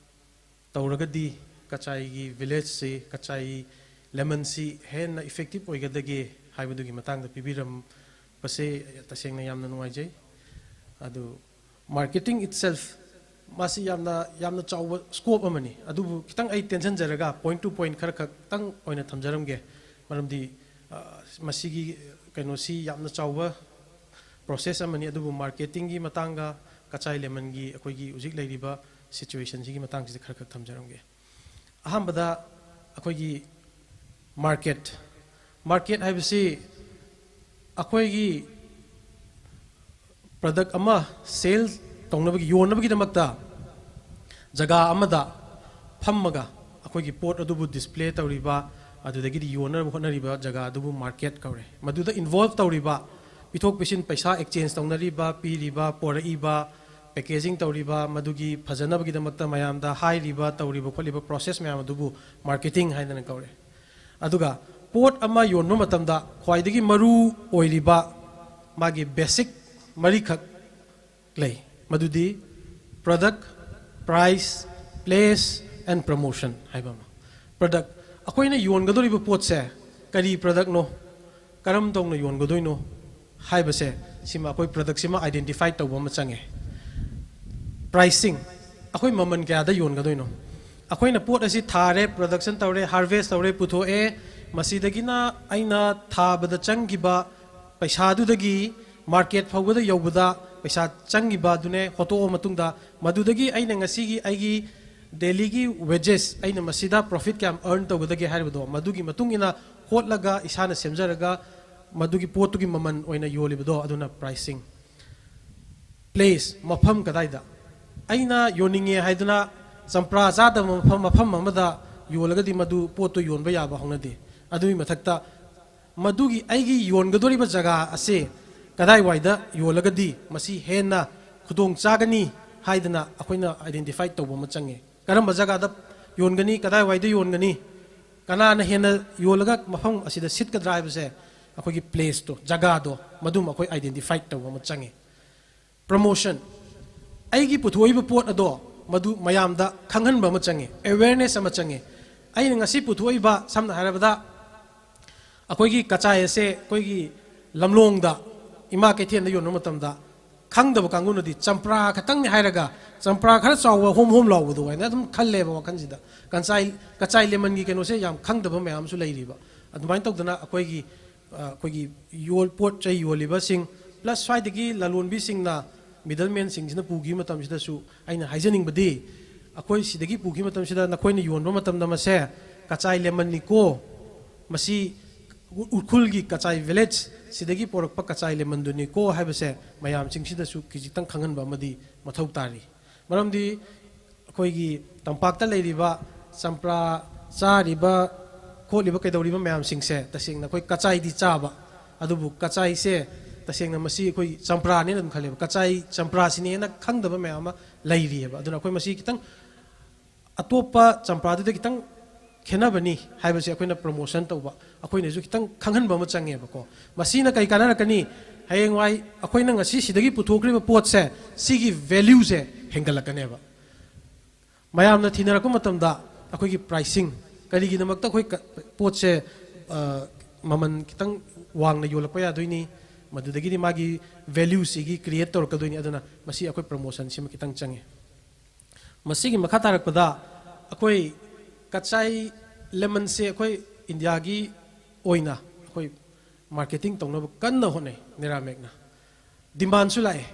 ꯇꯧꯔꯒꯗꯤ ꯀꯆꯥꯏꯒꯤ ꯚꯤꯂꯦꯖꯁꯤ, ꯀꯆꯥꯏ ꯂꯦꯃꯟꯁꯤ ꯍꯦꯟꯅ ꯏꯐꯦꯛꯇꯤꯞ ꯑꯣꯏꯒꯗꯒꯦ ꯍꯥꯏꯕꯗꯨꯒꯤ ꯃꯇꯥꯡꯗ ꯄꯤꯕꯤꯔꯝꯕꯁꯦ ꯇꯁꯦꯡꯅ ꯌꯥꯝꯅ ꯅꯨꯡꯉꯥꯏꯖꯩ꯫ ꯑꯗꯨ marketing itself ꯃꯥꯁꯤ ꯌꯥꯝꯅ, ꯌꯥꯝꯅ ꯆꯥꯎꯕ ꯁ꯭ꯀꯣꯞ ꯑꯃꯅꯤ꯫ ꯑꯗꯨꯕꯨ ꯈꯤꯇꯪ ꯑꯩ ꯇꯦꯟꯁꯤꯟꯖꯔꯒ point to point ꯈꯔ ꯈꯛꯇꯪ ꯑꯣꯏꯅ ꯊꯝꯖꯔꯝꯒꯦ꯫ ꯃꯔꯝꯗꯤ, ꯑ, ꯃꯁꯤꯒꯤ ꯀꯩꯅꯣꯁꯤ ꯌꯥꯝꯅ ꯆꯥꯎꯕ ꯄ꯭ꯔꯣꯁꯦꯁ ꯑꯃꯅꯤ꯫ ꯑꯗꯨꯕꯨ ꯃꯥꯔꯀꯦꯇꯤꯡꯒꯤ ꯃꯇꯥꯡꯒ ꯀꯆꯥꯏ ꯂꯦꯃꯟꯒꯤ ꯑꯩꯈꯣꯏꯒꯤ ꯍꯧꯖꯤꯛ ꯂꯩꯔꯤꯕ ꯁꯤꯆꯨꯋꯦꯁꯟꯁꯤꯒꯤ ꯃꯇꯥꯡꯁꯤꯗ ꯈꯔ ꯈꯛ ꯊꯝꯖꯔꯝꯒꯦ꯫ ꯑꯍꯥꯟꯕꯗ ꯑꯩꯈꯣꯏꯒꯤ ꯃꯥꯔꯀꯦꯠ, ꯃꯥꯔꯀꯦꯠ ꯍꯥꯏꯕꯁꯤ ꯑꯩꯈꯣꯏꯒꯤ ꯄ꯭ꯔꯗꯛ ꯑꯃ ꯁꯦꯜ ꯇꯧꯅꯕꯒꯤ, ꯌꯣꯟꯅꯕꯒꯤꯗꯃꯛꯇ ꯖꯒꯥ ꯑꯃꯗ ꯐꯝꯃꯒ ꯑꯩꯈꯣꯏꯒꯤ ꯄꯣꯠ ꯑꯗꯨꯕꯨ ꯗꯤꯁꯄ꯭ꯂꯦ ꯇꯧꯔꯤꯕ, ꯑꯗꯨꯗꯒꯤꯗꯤ ꯌꯣꯟꯅꯕ ꯍꯣꯠꯅꯔꯤꯕ ꯖꯒꯥ ꯑꯗꯨꯕꯨ ꯃꯥꯔꯀꯦꯠ ꯀꯧꯔꯦ꯫ ꯃꯗꯨꯗ ꯏꯟꯚꯣꯜꯕ ꯇꯧꯔꯤꯕ, ꯄꯤꯊꯣꯛ ꯄꯤꯁꯤꯟ, ꯄꯩꯁꯥ ꯑꯦꯛꯆꯦꯟꯖ ꯇꯧꯅꯔꯤꯕ, ꯄꯤꯔꯤꯕ, ꯄꯣꯔꯛꯏꯕ, ꯄꯦꯀꯦꯖꯤꯡ ꯇꯧꯔꯤꯕ, ꯃꯗꯨꯒꯤ ꯐꯖꯅꯕꯒꯤꯗꯃꯛꯇ ꯃꯌꯥꯝꯗ ꯍꯥꯏꯔꯤꯕ, ꯇꯧꯔꯤꯕ ꯈꯣꯠꯂꯤꯕ ꯄ꯭ꯔꯣꯁꯦꯁ ꯃꯌꯥꯝ ꯑꯗꯨꯕꯨ ꯃꯥꯔꯀꯦꯇꯤꯡ ꯍꯥꯏꯗꯅ ꯀꯧꯔꯦ꯫ ꯑꯗꯨꯒ ꯄꯣꯠ ꯑꯃ ꯌꯣꯟꯕ ꯃꯇꯝꯗ ꯈ꯭ꯋꯥꯏꯗꯒꯤ ꯃꯔꯨ ꯑꯣꯏꯔꯤꯕ ꯃꯥꯒꯤ basic ꯃꯔꯤꯈꯛ ꯂꯩ꯫ ꯃꯗꯨꯗꯤ product, price, place and promotion ꯍꯥꯏꯕ ꯑꯃ꯫ Product, ꯑꯩꯈꯣꯏꯅ ꯌꯣꯟꯒꯗꯧꯔꯤꯕ ꯄꯣꯠꯁꯦ ꯀꯔꯤ productꯅꯣ, ꯀꯔꯝ ꯇꯧꯅ ꯌꯣꯟꯒꯗꯣꯏꯅꯣ ꯍꯥꯏꯕꯁꯦ, ꯁꯤꯃ ꯑꯩꯈꯣꯏ productꯁꯤꯃ identify ꯇꯧꯕ ꯑꯃ ꯆꯪꯉꯦ꯫ Pricing, ꯑꯩꯈꯣꯏ ꯃꯃꯜ ꯀꯌꯥꯗ ꯌꯣꯟꯒꯗꯣꯏꯅꯣ? ꯑꯩꯈꯣꯏꯅ ꯄꯣꯠ ꯑꯁꯤ ꯊꯥꯔꯦ, production ꯇꯧꯔꯦ, harvest ꯇꯧꯔꯦ, ꯄꯨꯊꯣꯛꯑꯦ, ꯃꯁꯤꯗꯒꯤꯅ ꯑꯩꯅ ꯊꯥꯕꯗ ꯆꯪꯈꯤꯕ ꯄꯩꯁꯥꯗꯨꯗꯒꯤ market ꯐꯥꯎꯕꯗ ꯌꯧꯕꯗ ꯄꯩꯁꯥ ꯆꯪꯈꯤꯕ ꯑꯗꯨꯅꯦ ꯍꯣꯠꯇꯣꯛꯑ ꯃꯇꯨꯡꯗ, ꯃꯗꯨꯗꯒꯤ ꯑꯩꯅ ꯉꯁꯤꯒꯤ ꯑꯩꯒꯤ dailyꯒꯤ wages, ꯑꯩꯅ ꯃꯁꯤꯗ profit ꯀꯌꯥꯝ earn ꯇꯧꯒꯗꯒꯦ ꯍꯥꯏꯔꯤꯕꯗꯣ, ꯃꯗꯨꯒꯤ ꯃꯇꯨꯡ ꯏꯟꯅ ꯍꯣꯠꯂꯒ ꯏꯁꯥꯅ ꯁꯦꯝꯖꯔꯒ ꯃꯗꯨꯒꯤ ꯄꯣꯠꯇꯨꯒꯤ ꯃꯃꯜ ꯑꯣꯏꯅ ꯌꯣꯜꯂꯤꯕꯗꯣ, ꯑꯗꯨꯅ pricing꯫ Place, ꯃꯐꯝ ꯀꯗꯥꯏꯗ? ꯑꯩꯅ ꯌꯣꯟꯅꯤꯡꯉꯦ ꯍꯥꯏꯗꯨꯅ ꯆꯝꯄ꯭ꯔꯥ ꯆꯥꯗꯕ ꯃꯐꯝ, ꯃꯐꯝ ꯑꯃꯗ ꯌꯣꯜꯂꯒꯗꯤ ꯃꯗꯨ ꯄꯣꯠꯇꯨ ꯌꯣꯟꯕ ꯌꯥꯕ ꯍꯧꯅꯗꯦ꯫ ꯑꯗꯨꯒꯤ ꯃꯊꯛꯇ ꯃꯗꯨꯒꯤ ꯑꯩꯒꯤ ꯌꯣꯟꯒꯗꯧꯔꯤꯕ ꯖꯒꯥ ꯑꯁꯤ ꯀꯗꯥꯏꯋꯥꯏꯗ ꯌꯣꯜꯂꯒꯗꯤ ꯃꯁꯤ ꯍꯦꯟꯅ ꯈꯨꯗꯣꯡ ꯆꯥꯒꯅꯤ ꯍꯥꯏꯗꯅ ꯑꯩꯈꯣꯏꯅ identify ꯇꯧꯕ ꯑꯃ ꯆꯪꯉꯦ꯫ ꯀꯔꯝꯕ ꯖꯒꯥꯗ ꯌꯣꯟꯒꯅꯤ, ꯀꯗꯥꯏꯋꯥꯏꯗ ꯌꯣꯟꯒꯅꯤ, ꯀꯅꯥꯅ ꯍꯦꯟꯅ ꯌꯣꯜꯂꯒ ꯃꯐꯝ ꯑꯁꯤꯗ ꯁꯤꯠꯀꯗ꯭ꯔꯥ ꯍꯥꯏꯕꯁꯦ ꯑꯩꯈꯣꯏꯒꯤ placeꯇꯣ, ꯖꯒꯥꯗꯣ, ꯃꯗꯨꯃ ꯑꯩꯈꯣꯏ identify ꯇꯧꯕ ꯑꯃ ꯆꯪꯉꯤ꯫ Promotion, ꯑꯩꯒꯤ ꯄꯨꯊꯣꯛꯏꯕ ꯄꯣꯠ ꯑꯗꯣ ꯃꯗꯨ ꯃꯌꯥꯝꯗ ꯈꯪꯍꯟꯕ ꯑꯃ ꯆꯪꯉꯤ, awareness ꯑꯃ ꯆꯪꯉꯤ꯫ ꯑꯩꯅ ꯉꯁꯤ ꯄꯨꯊꯣꯛꯏꯕ, ꯁꯝꯅ ꯍꯥꯏꯔꯕꯗ, ꯑꯩꯈꯣꯏꯒꯤ ꯀꯆꯥꯏ ꯑꯁꯦ ꯑꯩꯈꯣꯏꯒꯤ ꯂꯝꯂꯣꯡꯗ, ꯏꯃꯥ ꯀꯩꯊꯦꯜꯗ ꯌꯣꯟꯕ ꯃꯇꯝꯗ ꯈꯪꯗꯕ ꯀꯥꯡꯕꯨꯅꯗꯤ ꯆꯝꯄ꯭ꯔꯥ ꯈꯛꯇꯪꯅꯤ ꯍꯥꯏꯔꯒ, ꯆꯝꯄ꯭ꯔꯥ ꯈꯔ ꯆꯥꯎꯕ ꯍꯣꯝ ꯍꯣꯝ ꯂꯥꯎꯕꯗꯣ ꯍꯥꯏꯅ ꯑꯗꯨꯝ ꯈꯜꯂꯦꯕ ꯋꯥꯈꯜꯁꯤꯗ꯫ ꯀꯆꯥꯏ, ꯀꯆꯥꯏ lemonꯒꯤ ꯀꯩꯅꯣꯁꯦ ꯌꯥꯝ ꯈꯪꯗꯕ ꯃꯌꯥꯝ ꯑꯃꯁꯨ ꯂꯩꯔꯤꯕ꯫ ꯑꯗꯨꯃꯥꯏꯅ ꯇꯧꯗꯅ ꯑꯩꯈꯣꯏꯒꯤ, ꯑ, ꯑꯩꯈꯣꯏꯒꯤ ꯌꯣꯜ-, ꯄꯣꯠ ꯆꯩ ꯌꯣꯜꯂꯤꯕꯁꯤꯡ, plus ꯁ꯭ꯋꯥꯏꯗꯒꯤ ꯂꯂꯣꯟꯕꯤꯁꯤꯡꯅ, middlemanꯁꯤꯡꯁꯤꯅ ꯄꯨꯈꯤꯕ ꯃꯇꯝꯁꯤꯗꯁꯨ ꯑꯩꯅ ꯍꯥꯏꯖꯅꯤꯡꯕꯗꯤ, ꯑꯩꯈꯣꯏ ꯁꯤꯗꯒꯤ ꯄꯨꯈꯤꯕ ꯃꯇꯝꯁꯤꯗ ꯅꯈꯣꯏꯅ ꯌꯣꯟꯕ ꯃꯇꯝꯗ ꯃꯁꯦ ꯀꯆꯥꯏ lemonꯅꯤꯀꯣ, ꯃꯁꯤ ꯎꯈ꯭ꯔꯨꯜꯒꯤ ꯀꯆꯥꯏ village ꯁꯤꯗꯒꯤ ꯄꯣꯔꯛꯄ ꯀꯆꯥꯏ lemonꯗꯨꯅꯤꯀꯣ ꯍꯥꯏꯕꯁꯦ ꯃꯌꯥꯝꯁꯤꯡꯁꯤꯗꯁꯨ ꯈꯤꯖꯤꯛꯇꯪ ꯈꯪꯍꯟꯕ ꯑꯃꯗꯤ ꯃꯊꯧ ꯇꯥꯔꯤ꯫ ꯃꯔꯝꯗꯤ ꯑꯩꯈꯣꯏꯒꯤ ꯇꯝꯄꯥꯛꯇ ꯂꯩꯔꯤꯕ ꯆꯝꯄ꯭ꯔꯥ ꯆꯥꯔꯤꯕ, ꯈꯣꯠꯂꯤꯕ, ꯀꯩꯗꯧꯔꯤꯕ ꯃꯌꯥꯝꯁꯤꯡꯁꯦ ꯇꯁꯦꯡꯅ ꯑꯩꯈꯣꯏ ꯀꯆꯥꯏꯗꯤ ꯆꯥꯕ, ꯑꯗꯨꯕꯨ ꯀꯆꯥꯏꯁꯦ ꯇꯁꯦꯡꯅ ꯃꯁꯤ ꯑꯩꯈꯣꯏ ꯆꯝꯄ꯭ꯔꯥꯅꯦꯅ ꯑꯗꯨꯝ ꯈꯜꯂꯦꯕ꯫ ꯀꯆꯥꯏ ꯆꯝꯄ꯭ꯔꯥꯁꯤꯅꯦꯅ ꯈꯪꯗꯕ ꯃꯌꯥꯝ ꯑꯃ ꯂꯩꯔꯤꯑꯕ꯫ ꯑꯗꯨꯅ ꯑꯩꯈꯣꯏ ꯃꯁꯤ ꯈꯤꯇꯪ ꯑꯇꯣꯞꯄ ꯆꯝꯄ꯭ꯔꯥꯗꯨꯗ ꯈꯤꯇꯪ ꯈꯦꯠꯅꯕꯅꯤ ꯍꯥꯏꯕꯁꯦ ꯑꯩꯈꯣꯏꯅ ꯄ꯭ꯔꯣꯃꯣꯁꯟ ꯇꯧꯕ, ꯑꯩꯈꯣꯏꯅꯁꯨ ꯈꯤꯇꯪ ꯈꯪꯍꯟꯕ ꯑꯃ ꯆꯪꯉꯦꯕꯀꯣ꯫ ꯃꯁꯤꯅ ꯀꯩ ꯀꯥꯟꯅꯔꯛꯀꯅꯤ? ꯍꯌꯦꯡꯋꯥꯏ ꯑꯩꯈꯣꯏꯅ ꯉꯁꯤ ꯁꯤꯗꯒꯤ ꯄꯨꯊꯣꯛꯈ꯭ꯔꯤꯕ ꯄꯣꯠꯁꯦ, ꯁꯤꯒꯤ ꯚꯦꯂ꯭ꯌꯨꯁꯦ ꯍꯦꯟꯒꯠꯂꯛꯀꯅꯦꯕ꯫ ꯃꯌꯥꯝꯅ ꯊꯤꯅꯔꯛꯄ ꯃꯇꯝꯗ ꯑꯩꯈꯣꯏꯒꯤ ꯄ꯭ꯔꯥꯏꯁꯤꯡ, ꯀꯔꯤꯒꯤꯗꯃꯛꯇ ꯑꯩꯈꯣꯏ ꯀ-, ꯄꯣꯠꯁꯦ, ꯑ, ꯃꯃꯜ ꯈꯤꯇꯪ ꯋꯥꯡꯅ ꯌꯣꯜꯂꯛꯄ ꯌꯥꯗꯣꯏꯅꯤ, ꯃꯗꯨꯗꯒꯤꯗꯤ ꯃꯥꯒꯤ ꯚꯦꯂ꯭ꯌꯨꯁꯤꯒꯤ ꯀ꯭ꯔꯤꯌꯦꯠ ꯇꯧꯔꯛꯀꯗꯣꯏꯅꯤ꯫ ꯑꯗꯨꯅ ꯃꯁꯤ ꯑꯩꯈꯣꯏ ꯄ꯭ꯔꯣꯃꯣꯁꯟꯁꯤꯃ ꯈꯤꯇꯪ ꯆꯪꯉꯤ꯫ ꯃꯁꯤꯒꯤ ꯃꯈꯥ ꯇꯥꯔꯛꯄꯗ ꯑꯩꯈꯣꯏ ꯀꯆꯥꯏ ꯂꯦꯃꯟꯁꯦ ꯑꯩꯈꯣꯏ ꯏꯟꯗꯤꯌꯥꯒꯤ ꯑꯣꯏꯅ ꯑꯩꯈꯣꯏ ꯃꯥꯔꯀꯦꯇꯤꯡ ꯇꯧꯅꯕ ꯀꯟꯅ ꯍꯣꯠꯅꯩ ꯅꯦꯔꯥꯃꯦꯛꯅ꯫ ꯗꯤꯃꯥꯟꯁꯨ ꯂꯥꯛꯑꯦ꯫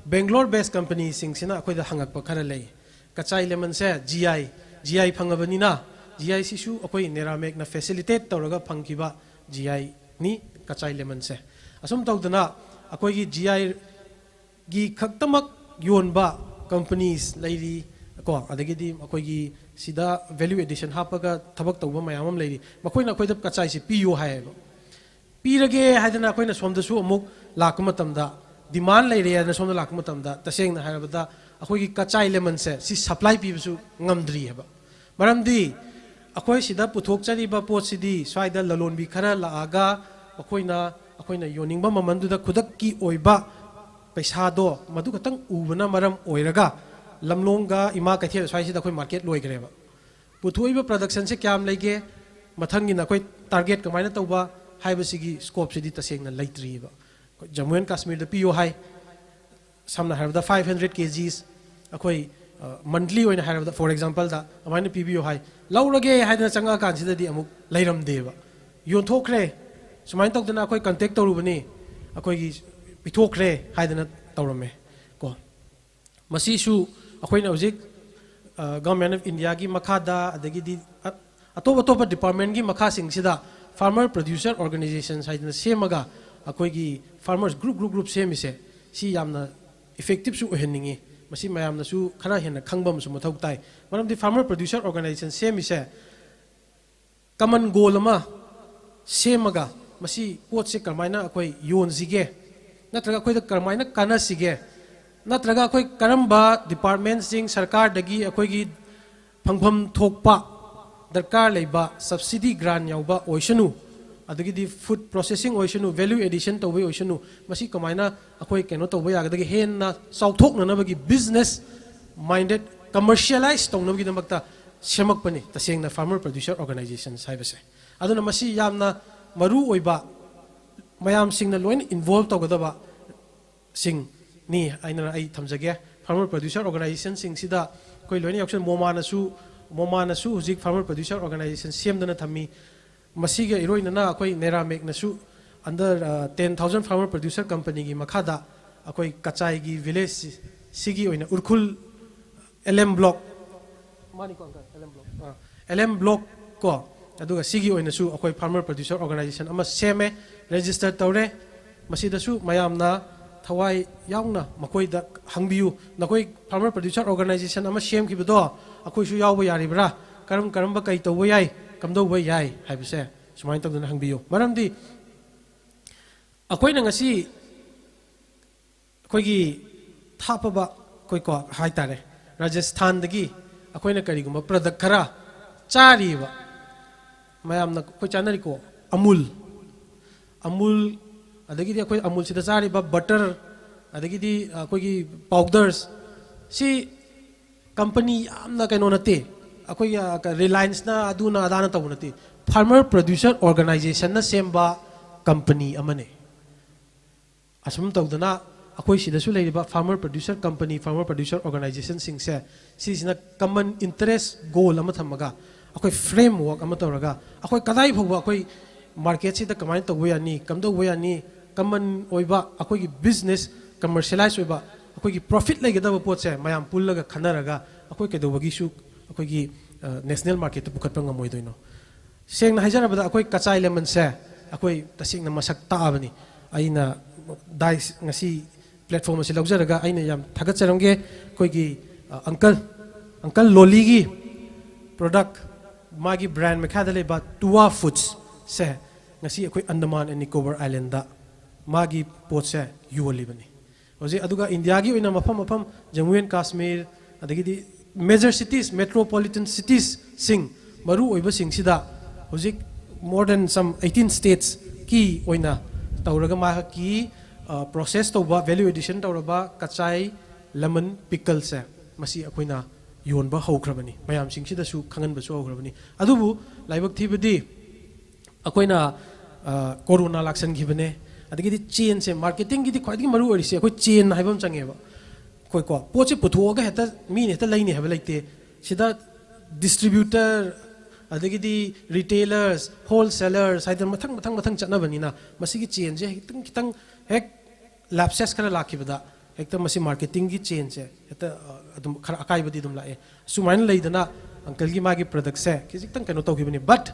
ꯕꯦꯡꯒ꯭ꯂꯣꯔ ꯕꯦꯁ ꯀꯝꯄꯅꯤꯁꯤꯡꯁꯤꯅ ꯑꯩꯈꯣꯏꯗ ꯍꯪꯉꯛꯄ ꯈꯔ ꯂꯩ꯫ ꯀꯆꯥꯏ ꯂꯦꯃꯟꯁꯦ ꯖꯤ ꯑꯥꯏ, ꯖꯤ ꯑꯥꯏ ꯐꯪꯉꯕꯅꯤꯅ, ꯖꯤ ꯑꯥꯏꯁꯤꯁꯨ ꯑꯩꯈꯣꯏ ꯅꯦꯔꯥꯃꯦꯛꯅ ꯐꯦꯁꯤꯂꯤꯇꯦꯠ ꯇꯧꯔꯒ ꯐꯪꯈꯤꯕ ꯖꯤ ꯑꯥꯏꯅꯤ ꯀꯆꯥꯏ ꯂꯦꯃꯟꯁꯦ꯫ ꯑꯁꯨꯝ ꯇꯧꯗꯅ ꯑꯩꯈꯣꯏꯒꯤ ꯖꯤ ꯑꯥꯏ ꯒꯤ ꯈꯛꯇꯃꯛ ꯌꯣꯟꯕ ꯀꯝꯄꯅꯤꯁ ꯂꯩꯔꯤ ꯀꯣ, ꯑꯗꯒꯤꯗꯤ ꯑꯩꯈꯣꯏꯒꯤ ꯁꯤꯗ ꯚꯦꯂ꯭ꯌꯨ ꯑꯦꯗꯤꯁꯟ ꯍꯥꯞꯄꯒ ꯊꯕꯛ ꯇꯧꯕ ꯃꯌꯥꯝ ꯑꯃ ꯂꯩꯔꯤ꯫ ꯃꯈꯣꯏꯅ ꯑꯩꯈꯣꯏꯗ ꯀꯆꯥꯏꯁꯤ ꯄꯤꯌꯨ ꯍꯥꯏꯌꯦꯕ꯫ ꯄꯤꯔꯒꯦ ꯍꯥꯏꯗꯅ ꯑꯩꯈꯣꯏꯅ ꯁꯣꯝꯗꯁꯨ ꯑꯃꯨꯛ ꯂꯥꯛꯄ ꯃꯇꯝꯗ, ꯗꯤꯃꯥꯟ ꯂꯩꯔꯦ ꯍꯥꯏꯗꯅ ꯁꯣꯝꯗ ꯂꯥꯛꯄ ꯃꯇꯝꯗ, ꯇꯁꯦꯡꯅ ꯍꯥꯏꯔꯕꯗ ꯑꯩꯈꯣꯏꯒꯤ ꯀꯆꯥꯏ ꯂꯦꯃꯟꯁꯦ ꯁꯤ ꯁꯄ꯭ꯂꯥꯏ ꯄꯤꯕꯁꯨ ꯉꯝꯗ꯭ꯔꯤꯑꯕ꯫ ꯃꯔꯝꯗꯤ ꯑꯩꯈꯣꯏ ꯁꯤꯗ ꯄꯨꯊꯣꯛꯆꯔꯤꯕ ꯄꯣꯠꯁꯤꯗꯤ ꯁ꯭ꯋꯥꯏꯗ ꯂꯂꯣꯟꯕꯤ ꯈꯔ ꯂꯥꯛꯑꯒ ꯑꯩꯈꯣꯏꯅ, ꯑꯩꯈꯣꯏꯅ ꯌꯣꯟꯅꯤꯡꯕ ꯃꯃꯜꯗꯨꯗ ꯈꯨꯗꯛꯀꯤ ꯑꯣꯏꯕ ꯄꯩꯁꯥꯗꯣ ꯃꯗꯨ ꯈꯛꯇꯪ ꯎꯕꯅ ꯃꯔꯝ ꯑꯣꯏꯔꯒ ꯂꯝꯂꯣꯡꯒ ꯏꯃꯥ ꯀꯩꯊꯦꯜ ꯁ꯭ꯋꯥꯏꯁꯤꯗ ꯑꯩꯈꯣꯏ ꯃꯥꯔꯀꯦꯠ ꯂꯣꯏꯈ꯭ꯔꯦꯕ꯫ ꯄꯨꯊꯣꯛꯏꯕ ꯄ꯭ꯔꯗꯛꯁꯟꯁꯦ ꯀꯌꯥꯝ ꯂꯩꯒꯦ, ꯃꯊꯪꯒꯤꯅ ꯑꯩꯈꯣꯏ ꯇꯥꯔꯒꯦꯠ ꯀꯃꯥꯏꯅ ꯇꯧꯕ ꯍꯥꯏꯕꯁꯤꯒꯤ ꯁ꯭ꯀꯣꯞꯁꯤꯗꯤ ꯇꯁꯦꯡꯅ ꯂꯩꯇ꯭ꯔꯤꯑꯕ꯫ ꯑꯩꯈꯣꯏ ꯖꯃꯨ ꯑꯦꯟ ꯀꯥꯁꯃꯤꯔꯗ ꯄꯤꯌꯣ ꯍꯥꯏ, ꯁꯝꯅ ꯍꯥꯏꯔꯕꯗ five hundred kgs ꯑꯩꯈꯣꯏ, ꯑ, ꯃꯟꯊꯂꯤ ꯑꯣꯏꯅ ꯍꯥꯏꯔꯕꯗ, ꯐꯣꯔ ꯑꯦꯛꯖꯥꯝꯄꯜꯗ ꯑꯗꯨꯃꯥꯏꯅ ꯄꯤꯕꯤꯌꯨ ꯍꯥꯏ, ꯂꯧꯔꯒꯦ ꯍꯥꯏꯗꯅ ꯆꯪꯉꯛꯑꯀꯥꯟꯁꯤꯗꯗꯤ ꯑꯃꯨꯛ ꯂꯩꯔꯝꯗꯦꯕ꯫ ꯌꯣꯟꯊꯣꯛꯈ꯭ꯔꯦ, ꯁꯨꯃꯥꯏꯅ ꯇꯧꯗꯅ ꯑꯩꯈꯣꯏ ꯀꯟꯇꯦꯛ ꯇꯧꯔꯨꯕꯅꯤ, ꯑꯩꯈꯣꯏꯒꯤ ꯄꯤꯊꯣꯛꯈ꯭ꯔꯦ ꯍꯥꯏꯗꯅ ꯇꯧꯔꯝꯃꯦ ꯀꯣ꯫ ꯃꯁꯤꯁꯨ ꯑꯩꯈꯣꯏꯅ ꯍꯧꯖꯤꯛ, ꯑ, Government of Indiaꯒꯤ ꯃꯈꯥꯗ, ꯑꯗꯒꯤꯗꯤ ꯑ-, ꯑꯇꯣꯞ ꯑꯇꯣꯞꯄ ꯗꯤꯄꯥꯔꯠꯃꯦꯟꯒꯤ ꯃꯈꯥꯁꯤꯡꯁꯤꯗ farmer producer organisations ꯍꯥꯏꯗꯅ ꯁꯦꯝꯃꯒ ꯑꯩꯈꯣꯏꯒꯤ farmers group, group, group ꯁꯦꯝꯃꯤꯁꯦ, ꯁꯤ ꯌꯥꯝꯅ ꯏꯐꯦꯛꯇꯤꯞꯁꯨ ꯑꯣꯏꯍꯟꯅꯤꯡꯉꯤ꯫ ꯃꯁꯤ ꯃꯌꯥꯝꯅꯁꯨ ꯈꯔ ꯍꯦꯟꯅ ꯈꯪꯕ ꯑꯃꯁꯨ ꯃꯊꯧ ꯇꯥꯏ꯫ ꯃꯔꯝꯗꯤ farmer producer organisation ꯁꯦꯝꯃꯤꯁꯦ ꯀꯃꯟ ꯒꯣꯜ ꯑꯃ ꯁꯦꯝꯃꯒ ꯃꯁꯤ ꯄꯣꯠꯁꯦ ꯀꯔꯝꯍꯥꯏꯅ ꯑꯩꯈꯣꯏ ꯌꯣꯟꯁꯤꯒꯦ, ꯅꯠꯇ꯭ꯔꯒ ꯑꯩꯈꯣꯏꯗ ꯀꯔꯝꯍꯥꯏꯅ ꯀꯥꯟꯅꯁꯤꯒꯦ, ꯅꯠꯇ꯭ꯔꯒ ꯑꯩꯈꯣꯏ ꯀꯔꯝꯕ ꯗꯤꯄꯥꯔꯠꯃꯦꯟꯁꯤꯡ, ꯁꯔꯀꯥꯔꯗꯒꯤ ꯑꯩꯈꯣꯏꯒꯤ ꯐꯪꯐꯝ ꯊꯣꯛꯄ ꯗꯔꯀꯥꯔ ꯂꯩꯕ subsidy grant ꯌꯥꯎꯕ ꯑꯣꯏꯁꯅꯨ, ꯑꯗꯒꯤꯗꯤ food processing ꯑꯣꯏꯁꯅꯨ, value addition ꯇꯧꯕ ꯑꯣꯏꯁꯅꯨ, ꯃꯁꯤ ꯀꯃꯥꯏꯅ ꯑꯩꯈꯣꯏ ꯀꯩꯅꯣ ꯇꯧꯕ ꯌꯥꯒꯗꯒꯦ, ꯍꯦꯟꯅ ꯆꯥꯎꯊꯣꯛꯅꯅꯕꯒꯤ business minded, commercialize ꯇꯧꯅꯕꯒꯤꯗꯃꯛꯇ ꯁꯦꯝꯃꯛꯄꯅꯤ ꯇꯁꯦꯡꯅ farmer producer organizations ꯍꯥꯏꯕꯁꯦ꯫ ꯑꯗꯨꯅ ꯃꯁꯤ ꯌꯥꯝꯅ ꯃꯔꯨ ꯑꯣꯏꯕ, ꯃꯌꯥꯝꯁꯤꯡꯅ ꯂꯣꯏꯅ involve ꯇꯧꯒꯗꯕ ꯁꯤꯡꯅꯤ ꯍꯥꯏꯅ ꯑꯩ ꯊꯝꯖꯒꯦ꯫ Farmer producer organizationꯁꯤꯡꯁꯤꯗ ꯑꯩꯈꯣꯏ ꯂꯣꯏꯅ ꯌꯥꯎꯁꯟ, ꯃꯣꯃꯥꯅꯁꯨ, ꯃꯣꯃꯥꯅꯁꯨ ꯍꯧꯖꯤꯛ farmer producer organization ꯁꯦꯝꯗꯅ ꯊꯝꯃꯤ꯫ ꯃꯁꯤꯒ ꯏꯔꯣꯏꯅꯅ ꯑꯩꯈꯣꯏ ꯅꯦꯔꯥꯃꯦꯛꯅꯁꯨ under ten thousand farmer producer companyꯒꯤ ꯃꯈꯥꯗ ꯑꯩꯈꯣꯏ ꯀꯆꯥꯏꯒꯤ village ꯁꯤꯒꯤ ꯑꯣꯏꯅ Ukhrul L M block, ꯃꯥꯅꯤꯀꯣ uncle, L M block, ꯑꯥ, L M block ꯀꯣ, ꯑꯗꯨꯒ ꯁꯤꯒꯤ ꯑꯣꯏꯅꯁꯨ ꯑꯩꯈꯣꯏ farmer producer organization ꯑꯃ ꯁꯦꯝꯃꯦ, register ꯇꯧꯔꯦ꯫ ꯃꯁꯤꯗꯁꯨ ꯃꯌꯥꯝꯅ ꯊꯋꯥꯏ ꯌꯥꯎꯅ ꯃꯈꯣꯏꯗ ꯍꯪꯕꯤꯌꯨ, "ꯅꯈꯣꯏ farmer producer organization ꯑꯃ ꯁꯦꯝꯈꯤꯕꯗꯣ ꯑꯩꯈꯣꯏꯁꯨ ꯌꯥꯎꯕ ꯌꯥꯔꯤꯕ꯭ꯔꯥ? ꯀꯔꯝ ꯀꯔꯝꯕ ꯀꯩ ꯇꯧꯕ ꯌꯥꯏ, ꯀꯝꯗꯧꯕ ꯌꯥꯏ?" ꯍꯥꯏꯕꯁꯦ ꯁꯨꯃꯥꯏꯅ ꯇꯧꯗꯅ ꯍꯪꯕꯤꯌꯨ꯫ ꯃꯔꯝꯗꯤ ꯑꯩꯈꯣꯏꯅ ꯉꯁꯤ ꯑꯩꯈꯣꯏꯒꯤ ꯊꯥꯞꯄꯕ ꯑꯩꯈꯣꯏ ꯀꯣ ꯍꯥꯏꯇꯥꯔꯦ, ꯔꯥꯖꯁꯊꯥꯟꯗꯒꯤ ꯑꯩꯈꯣꯏꯅ ꯀꯔꯤꯒꯨꯝꯕ product ꯈꯔ ꯆꯥꯔꯤꯕ, ꯃꯌꯥꯝꯅ ꯑꯩꯈꯣꯏ ꯆꯥꯅꯔꯤꯀꯣ, ꯑꯃꯨꯜ, ꯑꯃꯨꯜ, ꯑꯗꯒꯤꯗꯤ ꯑꯩꯈꯣꯏ ꯑꯃꯨꯜꯁꯤꯗ ꯆꯥꯔꯤꯕ butter, ꯑꯗꯒꯤꯗꯤ ꯑꯩꯈꯣꯏꯒꯤ powders, ꯁꯤ company ꯌꯥꯝꯅ ꯀꯩꯅꯣ ꯅꯠꯇꯦ꯫ ꯑꯩꯈꯣꯏꯒꯤ, ꯑ, ꯀ-, Relianceꯅ ꯑꯗꯨꯅ ꯑꯗꯥꯅ ꯇꯧꯕ ꯅꯠꯇꯦ꯫ Farmer producer organizationꯅ ꯁꯦꯝꯕ company ꯑꯃꯅꯤ꯫ ꯑꯁꯨꯝ ꯇꯧꯗꯅ ꯑꯩꯈꯣꯏ ꯁꯤꯗꯁꯨ ꯂꯩꯔꯤꯕ farmer producer company, farmer producer organizationꯁꯤꯡꯁꯦ, ꯁꯤꯁꯤꯅ common interest goal ꯑꯃ ꯊꯝꯃꯒ, ꯑꯩꯈꯣꯏ framework ꯑꯃ ꯇꯧꯔꯒ, ꯑꯩꯈꯣꯏ ꯀꯗꯥꯏ ꯐꯥꯎꯕ ꯑꯩꯈꯣꯏ marketꯁꯤꯗ ꯀꯃꯥꯏꯅ ꯇꯧꯕ ꯌꯥꯅꯤ, ꯀꯝꯗꯧꯕ ꯌꯥꯅꯤ, common ꯑꯣꯏꯕ ꯑꯩꯈꯣꯏꯒꯤ business, commercialize ꯑꯣꯏꯕ ꯑꯩꯈꯣꯏꯒꯤ profit ꯂꯩꯒꯗꯕ ꯄꯣꯠꯁꯦ ꯃꯌꯥꯝ ꯄꯨꯜꯂꯒ ꯈꯟꯅꯔꯒ ꯑꯩꯈꯣꯏ ꯀꯩꯗꯧꯕꯒꯤꯁꯨ ꯑꯩꯈꯣꯏꯒꯤ, ꯑ, national marketꯇ ꯄꯨꯈꯠꯄ ꯉꯝꯃꯣꯏꯗꯣꯏꯅꯣ? ꯁꯦꯡꯅ ꯍꯥꯏꯖꯔꯕꯗ, ꯑꯩꯈꯣꯏ ꯀꯆꯥꯏ ꯂꯦꯃꯟꯁꯦ ꯑꯩꯈꯣꯏ ꯇꯁꯦꯡꯅ ꯃꯁꯛ ꯇꯥꯛꯑꯕꯅꯤ꯫ ꯑꯩꯅ ꯗꯥꯏꯁ ꯉꯁꯤ platform ꯑꯁꯤ ꯂꯧꯖꯔꯒ ꯑꯩꯅ ꯌꯥꯝ ꯊꯥꯒꯠꯆꯔꯝꯒꯦ꯫ ꯑꯩꯈꯣꯏꯒꯤ, ꯑ, uncle, uncle ꯂꯣꯂꯤꯒꯤ product, ꯃꯥꯒꯤ brand ꯃꯈꯥꯗ ꯂꯩꯕ ꯇꯨꯋꯥ Foodsꯁꯦ ꯉꯁꯤ ꯑꯩꯈꯣꯏ Andaman and Nicobar Islandꯗ ꯃꯥꯒꯤ ꯄꯣꯠꯁꯦ ꯌꯣꯜꯂꯤꯕꯅꯤ꯫ ꯍꯧꯖꯤꯛ ꯑꯗꯨꯒ ꯏꯟꯗꯤꯌꯥꯒꯤ ꯑꯣꯏꯅ ꯃꯐꯝ ꯃꯐꯝ, ꯖꯝꯃꯨ ꯑꯦꯟ ꯀꯥꯁꯃꯤꯔ, ꯑꯗꯒꯤꯗꯤ major cities, metropolitan citiesꯁꯤꯡ, ꯃꯔꯨ ꯑꯣꯏꯕꯁꯤꯡꯁꯤꯗ ꯍꯧꯖꯤꯛ more than some eighteen states ꯀꯤ ꯑꯣꯏꯅ ꯇꯧꯔꯒ ꯃꯍꯥꯛꯀꯤ ꯄ꯭ꯔꯣꯁꯦꯁ ꯇꯧꯕ, value addition ꯇꯧꯔꯕ ꯀꯆꯥꯏ lemon pickle ꯁꯦ ꯃꯁꯤ ꯑꯩꯈꯣꯏꯅ ꯌꯣꯟꯕ ꯍꯧꯈ꯭ꯔꯕꯅꯤ, ꯃꯌꯥꯝꯁꯤꯡꯁꯤꯗꯁꯨ ꯈꯪꯍꯟꯕꯁꯨ ꯍꯧꯈ꯭ꯔꯕꯅꯤ꯫ ꯑꯗꯨꯕꯨ ꯂꯥꯏꯕꯛ ꯊꯤꯕꯗꯤ ꯑꯩꯈꯣꯏꯅ ꯀꯣꯔꯣꯅꯥ ꯂꯥꯛꯁꯟꯈꯤꯕꯅꯦ, ꯑꯗꯒꯤꯗꯤ ꯆꯦꯟꯁꯦ, ꯃꯥꯔꯀꯦꯇꯤꯡꯒꯤꯗꯤ ꯈ꯭ꯋꯥꯏꯗꯒꯤ ꯃꯔꯨ ꯑꯣꯏꯔꯤꯁꯦ ꯑꯩꯈꯣꯏ ꯆꯦꯟ ꯍꯥꯏꯕ ꯑꯃ ꯆꯪꯉꯦꯕ꯫ ꯑꯩꯈꯣꯏꯀꯣ ꯄꯣꯠꯁꯦ ꯄꯨꯊꯣꯛꯑꯒ ꯍꯦꯛꯇ ꯃꯤꯅ ꯍꯦꯛꯇ ꯂꯩꯅꯤ ꯍꯥꯏꯕ ꯂꯩꯇꯦ꯫ ꯁꯤꯗ distributor, ꯑꯗꯒꯤꯗꯤ retailers, wholesalers ꯍꯥꯏꯗꯅ ꯃꯊꯪ ꯃꯊꯪ ꯃꯊꯪ ꯆꯠꯅꯕꯅꯤꯅ ꯃꯁꯤꯒꯤ ꯆꯦꯟꯁꯦ ꯈꯤꯇꯪ ꯈꯤꯇꯪ ꯍꯦꯛ lapses ꯈꯔ ꯂꯥꯛꯈꯤꯕꯗ ꯍꯦꯛꯇ ꯃꯁꯤ ꯃꯥꯔꯀꯦꯇꯤꯡꯒꯤ ꯆꯦꯟꯁꯦ ꯍꯦꯛꯇ ꯑꯗꯨꯝ ꯈꯔ ꯑꯀꯥꯏꯕꯗꯤ ꯑꯗꯨꯝ ꯂꯥꯛꯑꯦ꯫ ꯑꯁꯨꯃꯥꯏꯅ ꯂꯩꯗꯅ ꯑꯪꯀꯜꯒꯤ ꯃꯥꯒꯤ ꯄ꯭ꯔꯗꯛꯁꯦ ꯈꯤꯖꯤꯛꯇꯪ ꯀꯩꯅꯣ ꯇꯧꯈꯤꯕꯅꯤ꯫ But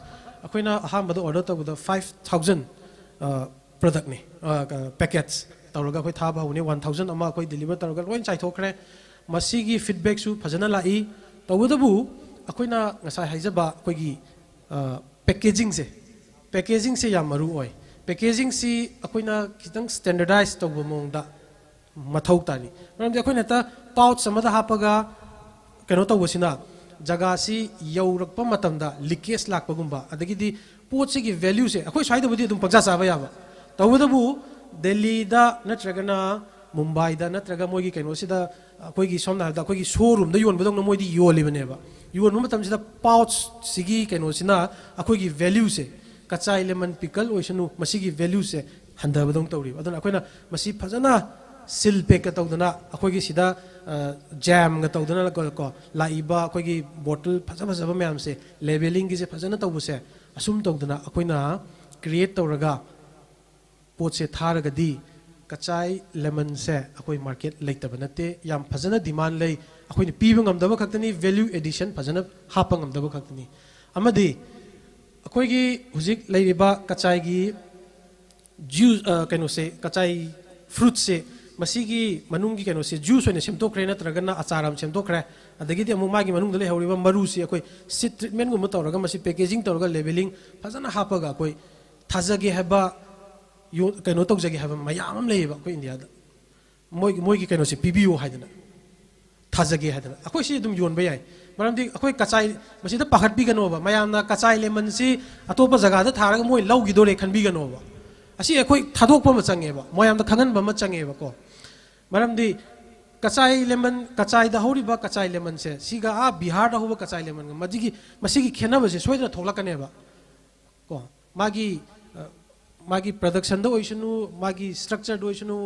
ꯑꯩꯈꯣꯏꯅ ꯑꯍꯥꯟꯕꯗ ꯑꯣꯔꯗꯔ ꯇꯧꯕꯗ five thousand ꯄ꯭ꯔꯗꯛꯅꯤ, packets ꯇꯧꯔꯒ ꯑꯩꯈꯣꯏ ꯊꯥꯕ ꯍꯧꯕꯅꯤ꯫ One thousand ꯑꯃ ꯑꯩꯈꯣꯏ deliver ꯇꯧꯔꯒ ꯂꯣꯏ ꯆꯥꯏꯊꯣꯛꯈ꯭ꯔꯦ꯫ ꯃꯁꯤꯒꯤ feedbackꯁꯨ ꯐꯖꯅ ꯂꯥꯛꯏ꯫ ꯇꯧꯕꯇꯕꯨ ꯑꯩꯈꯣꯏꯅ ꯉꯁꯥꯏ ꯍꯥꯏꯖꯕ ꯑꯩꯈꯣꯏꯒꯤ packagingꯁꯦ, packagingꯁꯦ ꯌꯥꯝ ꯃꯔꯨ ꯑꯣꯏ꯫ Packagingꯁꯤ ꯑꯩꯈꯣꯏꯅ ꯈꯤꯇꯪ standardize ꯇꯧꯕ ꯃꯑꯣꯡꯗ ꯃꯊꯧ ꯇꯥꯔꯤ꯫ ꯃꯔꯝꯗꯤ ꯑꯩꯈꯣꯏꯅ ꯍꯦꯛꯇ pouch ꯑꯃꯗ ꯍꯥꯞꯄꯒ ꯀꯩꯅꯣ ꯇꯧꯕꯁꯤꯅ ꯖꯒꯥꯁꯤ ꯌꯧꯔꯛꯄ ꯃꯇꯝꯗ leakage ꯂꯥꯛꯄꯒꯨꯝꯕ, ꯑꯗꯒꯤꯗꯤ ꯄꯣꯠꯁꯤꯒꯤ valueꯁꯦ ꯑꯩꯈꯣꯏ ꯁ꯭ꯋꯥꯏꯗꯕꯨꯗꯤ ꯑꯗꯨꯝ ꯄꯪꯆꯥ ꯆꯥꯕ ꯌꯥꯕ, ꯇꯧꯕꯇꯕꯨ ꯗꯦꯜꯂꯤꯗ ꯅꯠꯇ꯭ꯔꯒꯅ ꯃꯨꯝꯕꯥꯏꯗ ꯅꯠꯇ꯭ꯔꯒ ꯃꯣꯏꯒꯤ ꯀꯩꯅꯣꯁꯤꯗ ꯑꯩꯈꯣꯏꯒꯤ ꯁꯝꯅ ꯍꯥꯏꯔꯕꯗ ꯑꯩꯈꯣꯏꯒꯤ showroomꯗ ꯌꯣꯟꯕꯗꯧꯅ ꯃꯣꯏꯗꯤ ꯌꯣꯜꯂꯤꯕꯅꯦꯕ꯫ ꯌꯣꯟꯕ ꯃꯇꯝꯁꯤꯗ pouchꯁꯤꯒꯤ ꯀꯩꯅꯣꯁꯤꯅ ꯑꯩꯈꯣꯏꯒꯤ valueꯁꯦ, ꯀꯆꯥꯏ lemon pickle ꯑꯣꯏꯁꯅꯨ, ꯃꯁꯤꯒꯤ valueꯁꯦ ꯍꯟꯊꯕꯗꯧꯅ ꯇꯧꯔꯤꯕ꯫ ꯑꯗꯨꯅ ꯑꯩꯈꯣꯏꯅ ꯃꯁꯤ ꯐꯖꯅ seal packꯀ ꯇꯧꯗꯅ ꯑꯩꯈꯣꯏꯒꯤ ꯁꯤꯗ jamꯒ ꯇꯧꯗꯅ ꯀꯣ, ꯂꯥꯛꯏꯕ ꯑꯩꯈꯣꯏꯒꯤ bottle ꯐꯖ ꯐꯖꯕ ꯃꯌꯥꯝꯁꯦ, labellingꯒꯤꯁꯦ ꯐꯖꯅ ꯇꯧꯕꯁꯦ, ꯑꯁꯨꯝ ꯇꯧꯗꯅ ꯑꯩꯈꯣꯏꯅ create ꯇꯧꯔꯒ ꯄꯣꯠꯁꯦ ꯊꯥꯔꯒꯗꯤ ꯀꯆꯥꯏ lemonꯁꯦ ꯑꯩꯈꯣꯏ market ꯂꯩꯇꯕ ꯅꯠꯇꯦ, ꯌꯥꯝ ꯐꯖꯅ demand ꯂꯩ꯫ ꯑꯩꯈꯣꯏꯅ ꯄꯤꯕ ꯉꯝꯗꯕ ꯈꯛꯇꯅꯤ, value addition ꯐꯖꯅ ꯍꯥꯞꯄ ꯉꯝꯗꯕ ꯈꯛꯇꯅꯤ꯫ ꯑꯃꯗꯤ ꯑꯩꯈꯣꯏꯒꯤ ꯍꯧꯖꯤꯛ ꯂꯩꯔꯤꯕ ꯀꯆꯥꯏꯒꯤ juice, ꯀꯩꯅꯣꯁꯦ, ꯀꯆꯥꯏ fruitꯁꯦ, ꯃꯁꯤꯒꯤ ꯃꯅꯨꯡꯒꯤ ꯀꯩꯅꯣꯁꯦ juice ꯑꯣꯏꯅ ꯁꯦꯝꯗꯣꯛꯈ꯭ꯔꯦ, ꯅꯠꯇ꯭ꯔꯒꯅ ꯑꯆꯥꯔ ꯑꯃ ꯁꯦꯝꯗꯣꯛꯈ꯭ꯔꯦ, ꯑꯗꯒꯤꯗꯤ ꯑꯃꯨꯛ ꯃꯥꯒꯤ ꯃꯅꯨꯡꯗ ꯂꯩꯍꯧꯔꯤꯕ ꯃꯔꯨꯁꯤ ꯑꯩꯈꯣꯏ seed treatmentꯒꯨꯝꯕ ꯇꯧꯔꯒ ꯃꯁꯤ packaging ꯇꯧꯔꯒ labelling ꯐꯖꯅ ꯍꯥꯞꯄꯒ ꯑꯩꯈꯣꯏ ꯊꯥꯖꯒꯦ ꯍꯥꯏꯕ ꯌꯣ-, ꯀꯩꯅꯣ ꯇꯧꯖꯒꯦ ꯍꯥꯏꯕ ꯃꯌꯥꯝ ꯑꯃ ꯂꯩꯌꯦꯕ ꯑꯩꯈꯣꯏ ꯏꯟꯗꯤꯌꯥꯗ꯫ ꯃꯣꯏꯒꯤ, ꯃꯣꯏꯒꯤ ꯀꯩꯅꯣꯁꯦ ꯄꯤꯕꯤꯌꯨ ꯍꯥꯏꯗꯅ꯫ ꯊꯥꯖꯒꯦ ꯍꯥꯏꯗꯅ꯫ ꯑꯩꯈꯣꯏ ꯁꯤ ꯑꯗꯨꯝ ꯌꯣꯟꯕ ꯌꯥꯏ꯫ ꯃꯔꯝꯗꯤ ꯑꯩꯈꯣꯏ ꯀꯆꯥꯏ, ꯃꯁꯤꯗ ꯄꯥꯈꯠꯄꯤꯒꯅꯣꯕ, ꯃꯌꯥꯝꯅ ꯀꯆꯥꯏ ꯂꯦꯃꯟꯁꯤ ꯑꯇꯣꯞꯄ ꯖꯒꯥꯗ ꯊꯥꯔꯒ ꯃꯣꯏ ꯂꯧꯈꯤꯗꯣꯔꯦ ꯈꯟꯕꯤꯒꯅꯣꯕ꯫ ꯑꯁꯤ ꯑꯩꯈꯣꯏ ꯊꯥꯗꯣꯛꯄ ꯑꯃ ꯆꯪꯉꯦꯕ, ꯃꯌꯥꯝꯗ ꯈꯪꯍꯟꯕ ꯑꯃ ꯆꯪꯉꯦꯕꯀꯣ꯫ ꯃꯔꯝꯗꯤ ꯀꯆꯥꯏ ꯂꯦꯃꯟ, ꯀꯆꯥꯏꯗ ꯍꯧꯔꯤꯕ ꯀꯆꯥꯏ ꯂꯦꯃꯟꯁꯦ, ꯁꯤꯒ ꯑꯥ ꯕꯤꯍꯥꯔꯗ ꯍꯧꯕ ꯀꯆꯥꯏ ꯂꯦꯃꯟꯒ ꯃꯁꯤꯒꯤ, ꯃꯁꯤꯒꯤ ꯈꯦꯠꯅꯕꯁꯦ ꯁꯣꯏꯗꯅ ꯊꯣꯛꯂꯛꯀꯅꯦꯕ꯫ ꯀꯣ, ꯃꯥꯒꯤ, ꯑ, ꯃꯥꯒꯤ ꯄ꯭ꯔꯗꯛꯁꯟꯗ ꯑꯣꯏꯁꯅꯨ, ꯃꯥꯒꯤ ꯁ꯭ꯇ꯭ꯔꯛꯆꯔꯗ ꯑꯣꯏꯁꯅꯨ,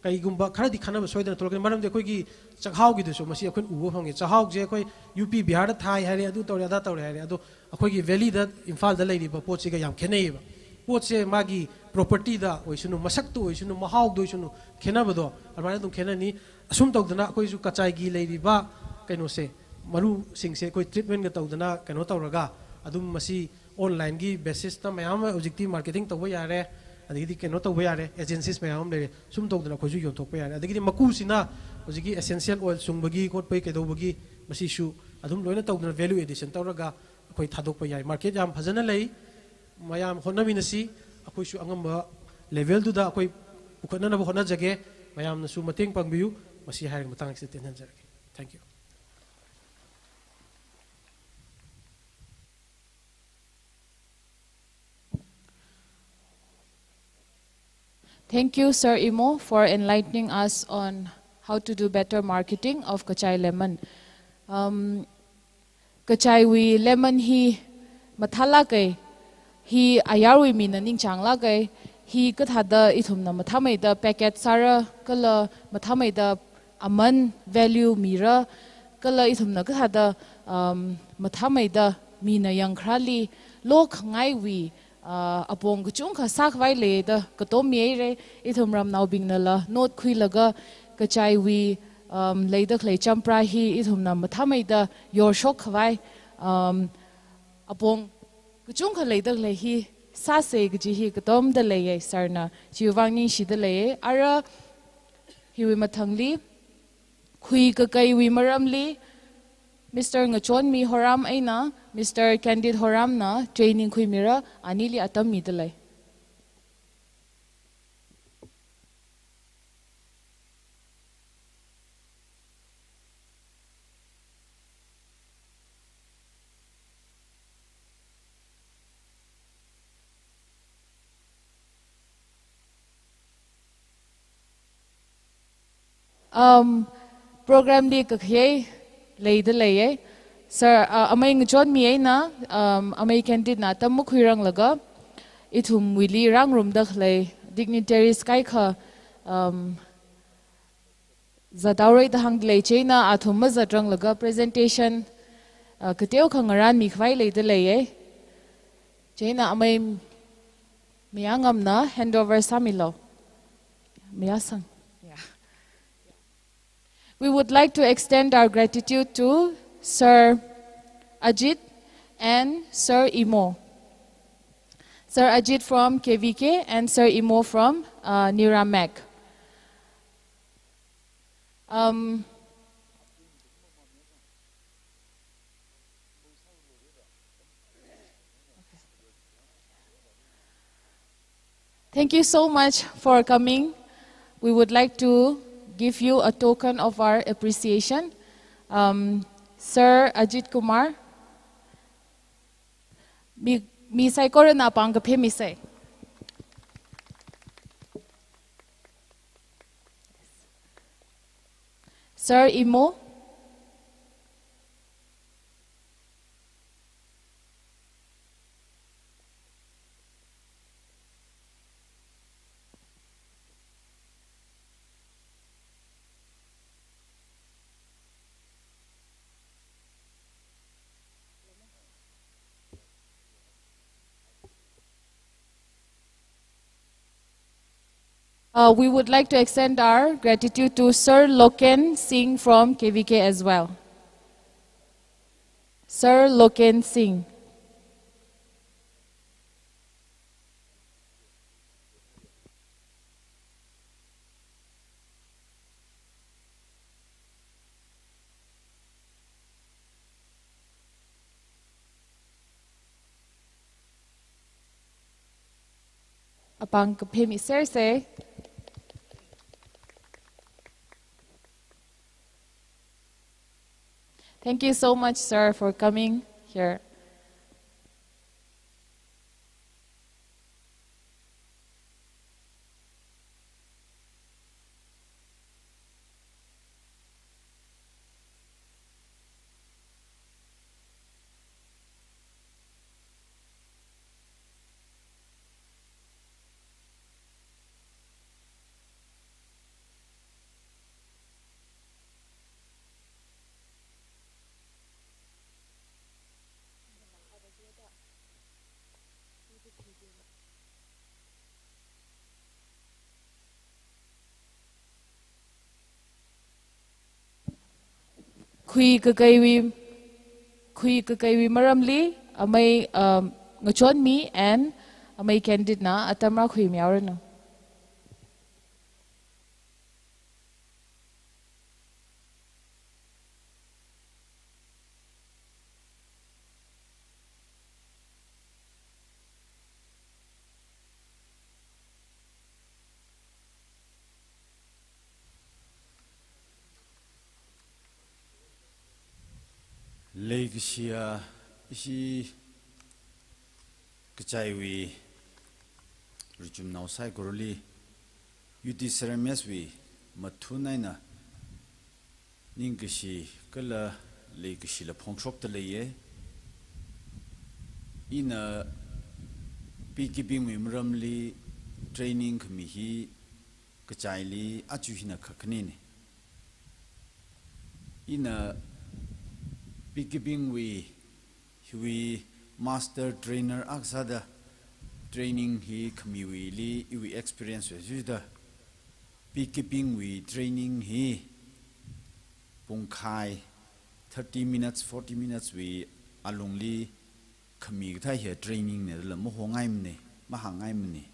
ꯀꯩꯒꯨꯝꯕ ꯈꯔꯗꯤ ꯈꯟꯅꯕ ꯁꯣꯏꯗꯅ ꯊꯣꯛꯂꯛꯀꯅꯤ꯫ ꯃꯔꯝꯗꯤ ꯑꯩꯈꯣꯏꯒꯤ ꯆꯥꯛꯍꯥꯎꯒꯤꯗꯨꯁꯨ ꯃꯁꯤ ꯑꯩꯈꯣꯏꯅ ꯎꯕ ꯐꯪꯉꯤ꯫ ꯆꯥꯛꯍꯥꯎꯁꯦ ꯑꯩꯈꯣꯏ ꯌꯨ ꯄꯤ ꯕꯤꯍꯥꯔꯗ ꯊꯥꯏ ꯍꯥꯏꯔꯦ, ꯑꯗꯨ ꯇꯧꯔꯦ, ꯑꯗꯥ ꯇꯧꯔꯦ ꯍꯥꯏꯔꯦ, ꯑꯗꯣ ꯑꯩꯈꯣꯏꯒꯤ ꯚꯦꯂꯤꯗ, ꯏꯝꯐꯥꯜꯗ ꯂꯩꯔꯤꯕ ꯄꯣꯠꯁꯤꯒ ꯌꯥꯝ ꯈꯦꯠꯅꯩꯌꯦꯕ꯫ ꯄꯣꯠꯁꯦ ꯃꯥꯒꯤ ꯄ꯭ꯔꯣꯄꯔꯇꯤꯗ ꯑꯣꯏꯁꯅꯨ, ꯃꯁꯛꯇ ꯑꯣꯏꯁꯅꯨ, ꯃꯍꯥꯎꯗ ꯑꯣꯏꯁꯅꯨ, ꯈꯦꯠꯅꯕꯗꯣ ꯑꯗꯨꯃꯥꯏꯅ ꯑꯗꯨꯝ ꯈꯦꯠꯅꯅꯤ꯫ ꯑꯁꯨꯝ ꯇꯧꯗꯅ ꯑꯩꯈꯣꯏꯁꯨ ꯀꯆꯥꯏꯒꯤ ꯂꯩꯔꯤꯕ ꯀꯩꯅꯣꯁꯦ, ꯃꯔꯨꯁꯤꯡꯁꯦ ꯑꯩꯈꯣꯏ ꯇ꯭ꯔꯤꯠꯃꯦꯟꯒ ꯇꯧꯗꯅ ꯀꯩꯅꯣ ꯇꯧꯔꯒ ꯑꯗꯨꯝ ꯃꯁꯤ ꯑꯣꯟꯂꯥꯏꯟꯒꯤ ꯕꯦꯁꯤꯁꯇ ꯃꯌꯥꯝ ꯑꯃ ꯍꯧꯖꯤꯛꯇꯤ ꯃꯥꯔꯀꯦꯇꯤꯡ ꯇꯧꯕ ꯌꯥꯔꯦ, ꯑꯗꯒꯤꯗꯤ ꯀꯩꯅꯣ ꯇꯧꯕ ꯌꯥꯔꯦ, ꯑꯦꯖꯦꯟꯁꯤꯁ ꯃꯌꯥꯝ ꯑꯃ ꯂꯩꯔꯦ, ꯁꯨꯝ ꯇꯧꯗꯅ ꯑꯩꯈꯣꯏꯁꯨ ꯌꯣꯟꯊꯣꯛꯄ ꯌꯥꯔꯦ꯫ ꯑꯗꯒꯤꯗꯤ ꯃꯀꯨꯁꯤꯅ ꯍꯧꯖꯤꯛꯀꯤ ꯑꯦꯁꯦꯟꯁꯤꯌꯦꯜ ꯑꯣꯏꯜ ꯁꯨꯡꯕꯒꯤ ꯈꯣꯠꯄꯒꯤ ꯀꯩꯗꯧꯕꯒꯤ, ꯃꯁꯤꯁꯨ ꯑꯗꯨꯝ ꯂꯣꯏꯅ ꯇꯧꯗꯅ ꯚꯦꯂꯨ ꯑꯦꯗꯤꯁꯟ ꯇꯧꯔꯒ ꯑꯩꯈꯣꯏ ꯊꯥꯗꯣꯛꯄ ꯌꯥꯏ꯫ ꯃꯥꯔꯀꯦꯠ ꯌꯥꯝ ꯐꯖꯅ ꯂꯩ, ꯃꯌꯥꯝ ꯍꯣꯠꯅꯃꯤꯟꯅꯁꯤ꯫ ꯑꯩꯈꯣꯏꯁꯨ ꯑꯉꯝꯕ ꯂꯦꯚꯦꯜꯗꯨꯗ ꯑꯩꯈꯣꯏ ꯄꯨꯈꯠꯅꯅꯕ ꯍꯣꯠꯅꯖꯒꯦ꯫ ꯃꯌꯥꯝꯅꯁꯨ ꯃꯇꯦꯡ ꯄꯥꯡꯕꯤꯌꯨ꯫ ꯃꯁꯤ ꯍꯥꯏꯔꯒ ꯃꯇꯥꯡ ꯑꯁꯤꯗ ꯇꯦꯟꯍꯟꯖꯔꯒꯦ꯫ Thank you꯫ Thank you, Sir Imo, for enlightening us on how to do better marketing of Kachai lemon. Um, Kachaiwui lemon hi mathalake, hi ayarwui mina ningchanglake, hi kathada ithumna mathameida packet sara kala mathameida aman value mira, kala ithumna kathada, um, mathameida mina yangkharali lokha ngaiwui, uh, apong kachungkha sakhavai leida katom mihaira. Ithum ramnaobingnala note khuilaga Kachaiwui, um, leida khalei champra hi ithumna mathameida yorshok khavai, um, apong kachungkha leida khalei hi sāsa kaji hi katomda leiya. Sir na chiwuivang ningshida leiya. Ara hiwui mathangli khui kakaiwui maramli Mister Ngachonmi Horam eina Mister Candid Horam na training khuimira, anili atam mida lei. Um, program li kakhei leida leiye. Sir, uh, amai ngachon mi eina, um, amai candidate na tamuk huirang laga. Ithum wili rang room da khalei. Dignitaries kai kha, um, zadaurei da hang lei cheina athum ma zadrang laga presentation, uh, kateo kha ngaran mi khwai leida leiye. Cheina amai miyangam na handover samilo. Miyasang. Yeah. We would like to extend our gratitude to Sir Ajit and Sir Imo. Sir Ajit from K V K and Sir Imo from, uh, Nira Mac. Um, Thank you so much for coming. We would like to give you a token of our appreciation. Um, Sir Ajit Kumar, mi, mi saikora na pang kaphe mi sai. Sir Imo. Uh, we would like to extend our gratitude to Sir Loken Singh from K V K as well. Sir Loken Singh. Apang kaphe mi serse. Thank you so much, sir, for coming here. ꯈꯨꯏ ꯀꯀꯩꯋꯤ, ꯈꯨꯏ ꯀꯀꯩꯋꯤ ꯃꯔꯝꯂꯤ ꯑꯃꯩ, ꯑ, ꯉꯆꯣꯟꯃꯤ and ꯑꯃꯩ candidateꯅ ꯑꯇꯝꯔꯥ ꯈꯨꯏ ꯃꯤꯌꯥꯎꯔꯅꯨ꯫ Leikashia isi kachaiwi richum nausai koroli UTCRMS wi mathunaina ningkashi kala leikashi la phongshokta leiye. Ina beekeeping wi maramli training khami hi kachaili achu hina khakhanini. Ina beekeeping wi hiwi master trainer aksada training hi khamiwili iwi experience wi sida beekeeping wi training hi pungkhai thirty minutes, forty minutes wi alungli khami kathai hi training ne la maho ngaimne, maha ngaimne.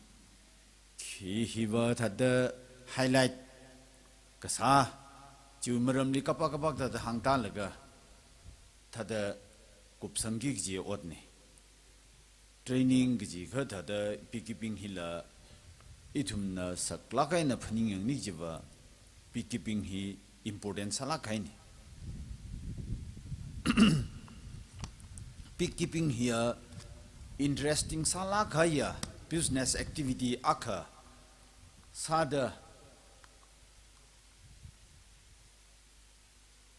Khi hiva thada highlight kasa chiu maramli kapak kapak thada hangta laga thada kupsangki kaji otne. Training kaji kha thada beekeeping hila ithumna saklakaina phaningyangni jiva beekeeping hi important salakaini. Beekeeping hiya interesting salakaya business activity akha sada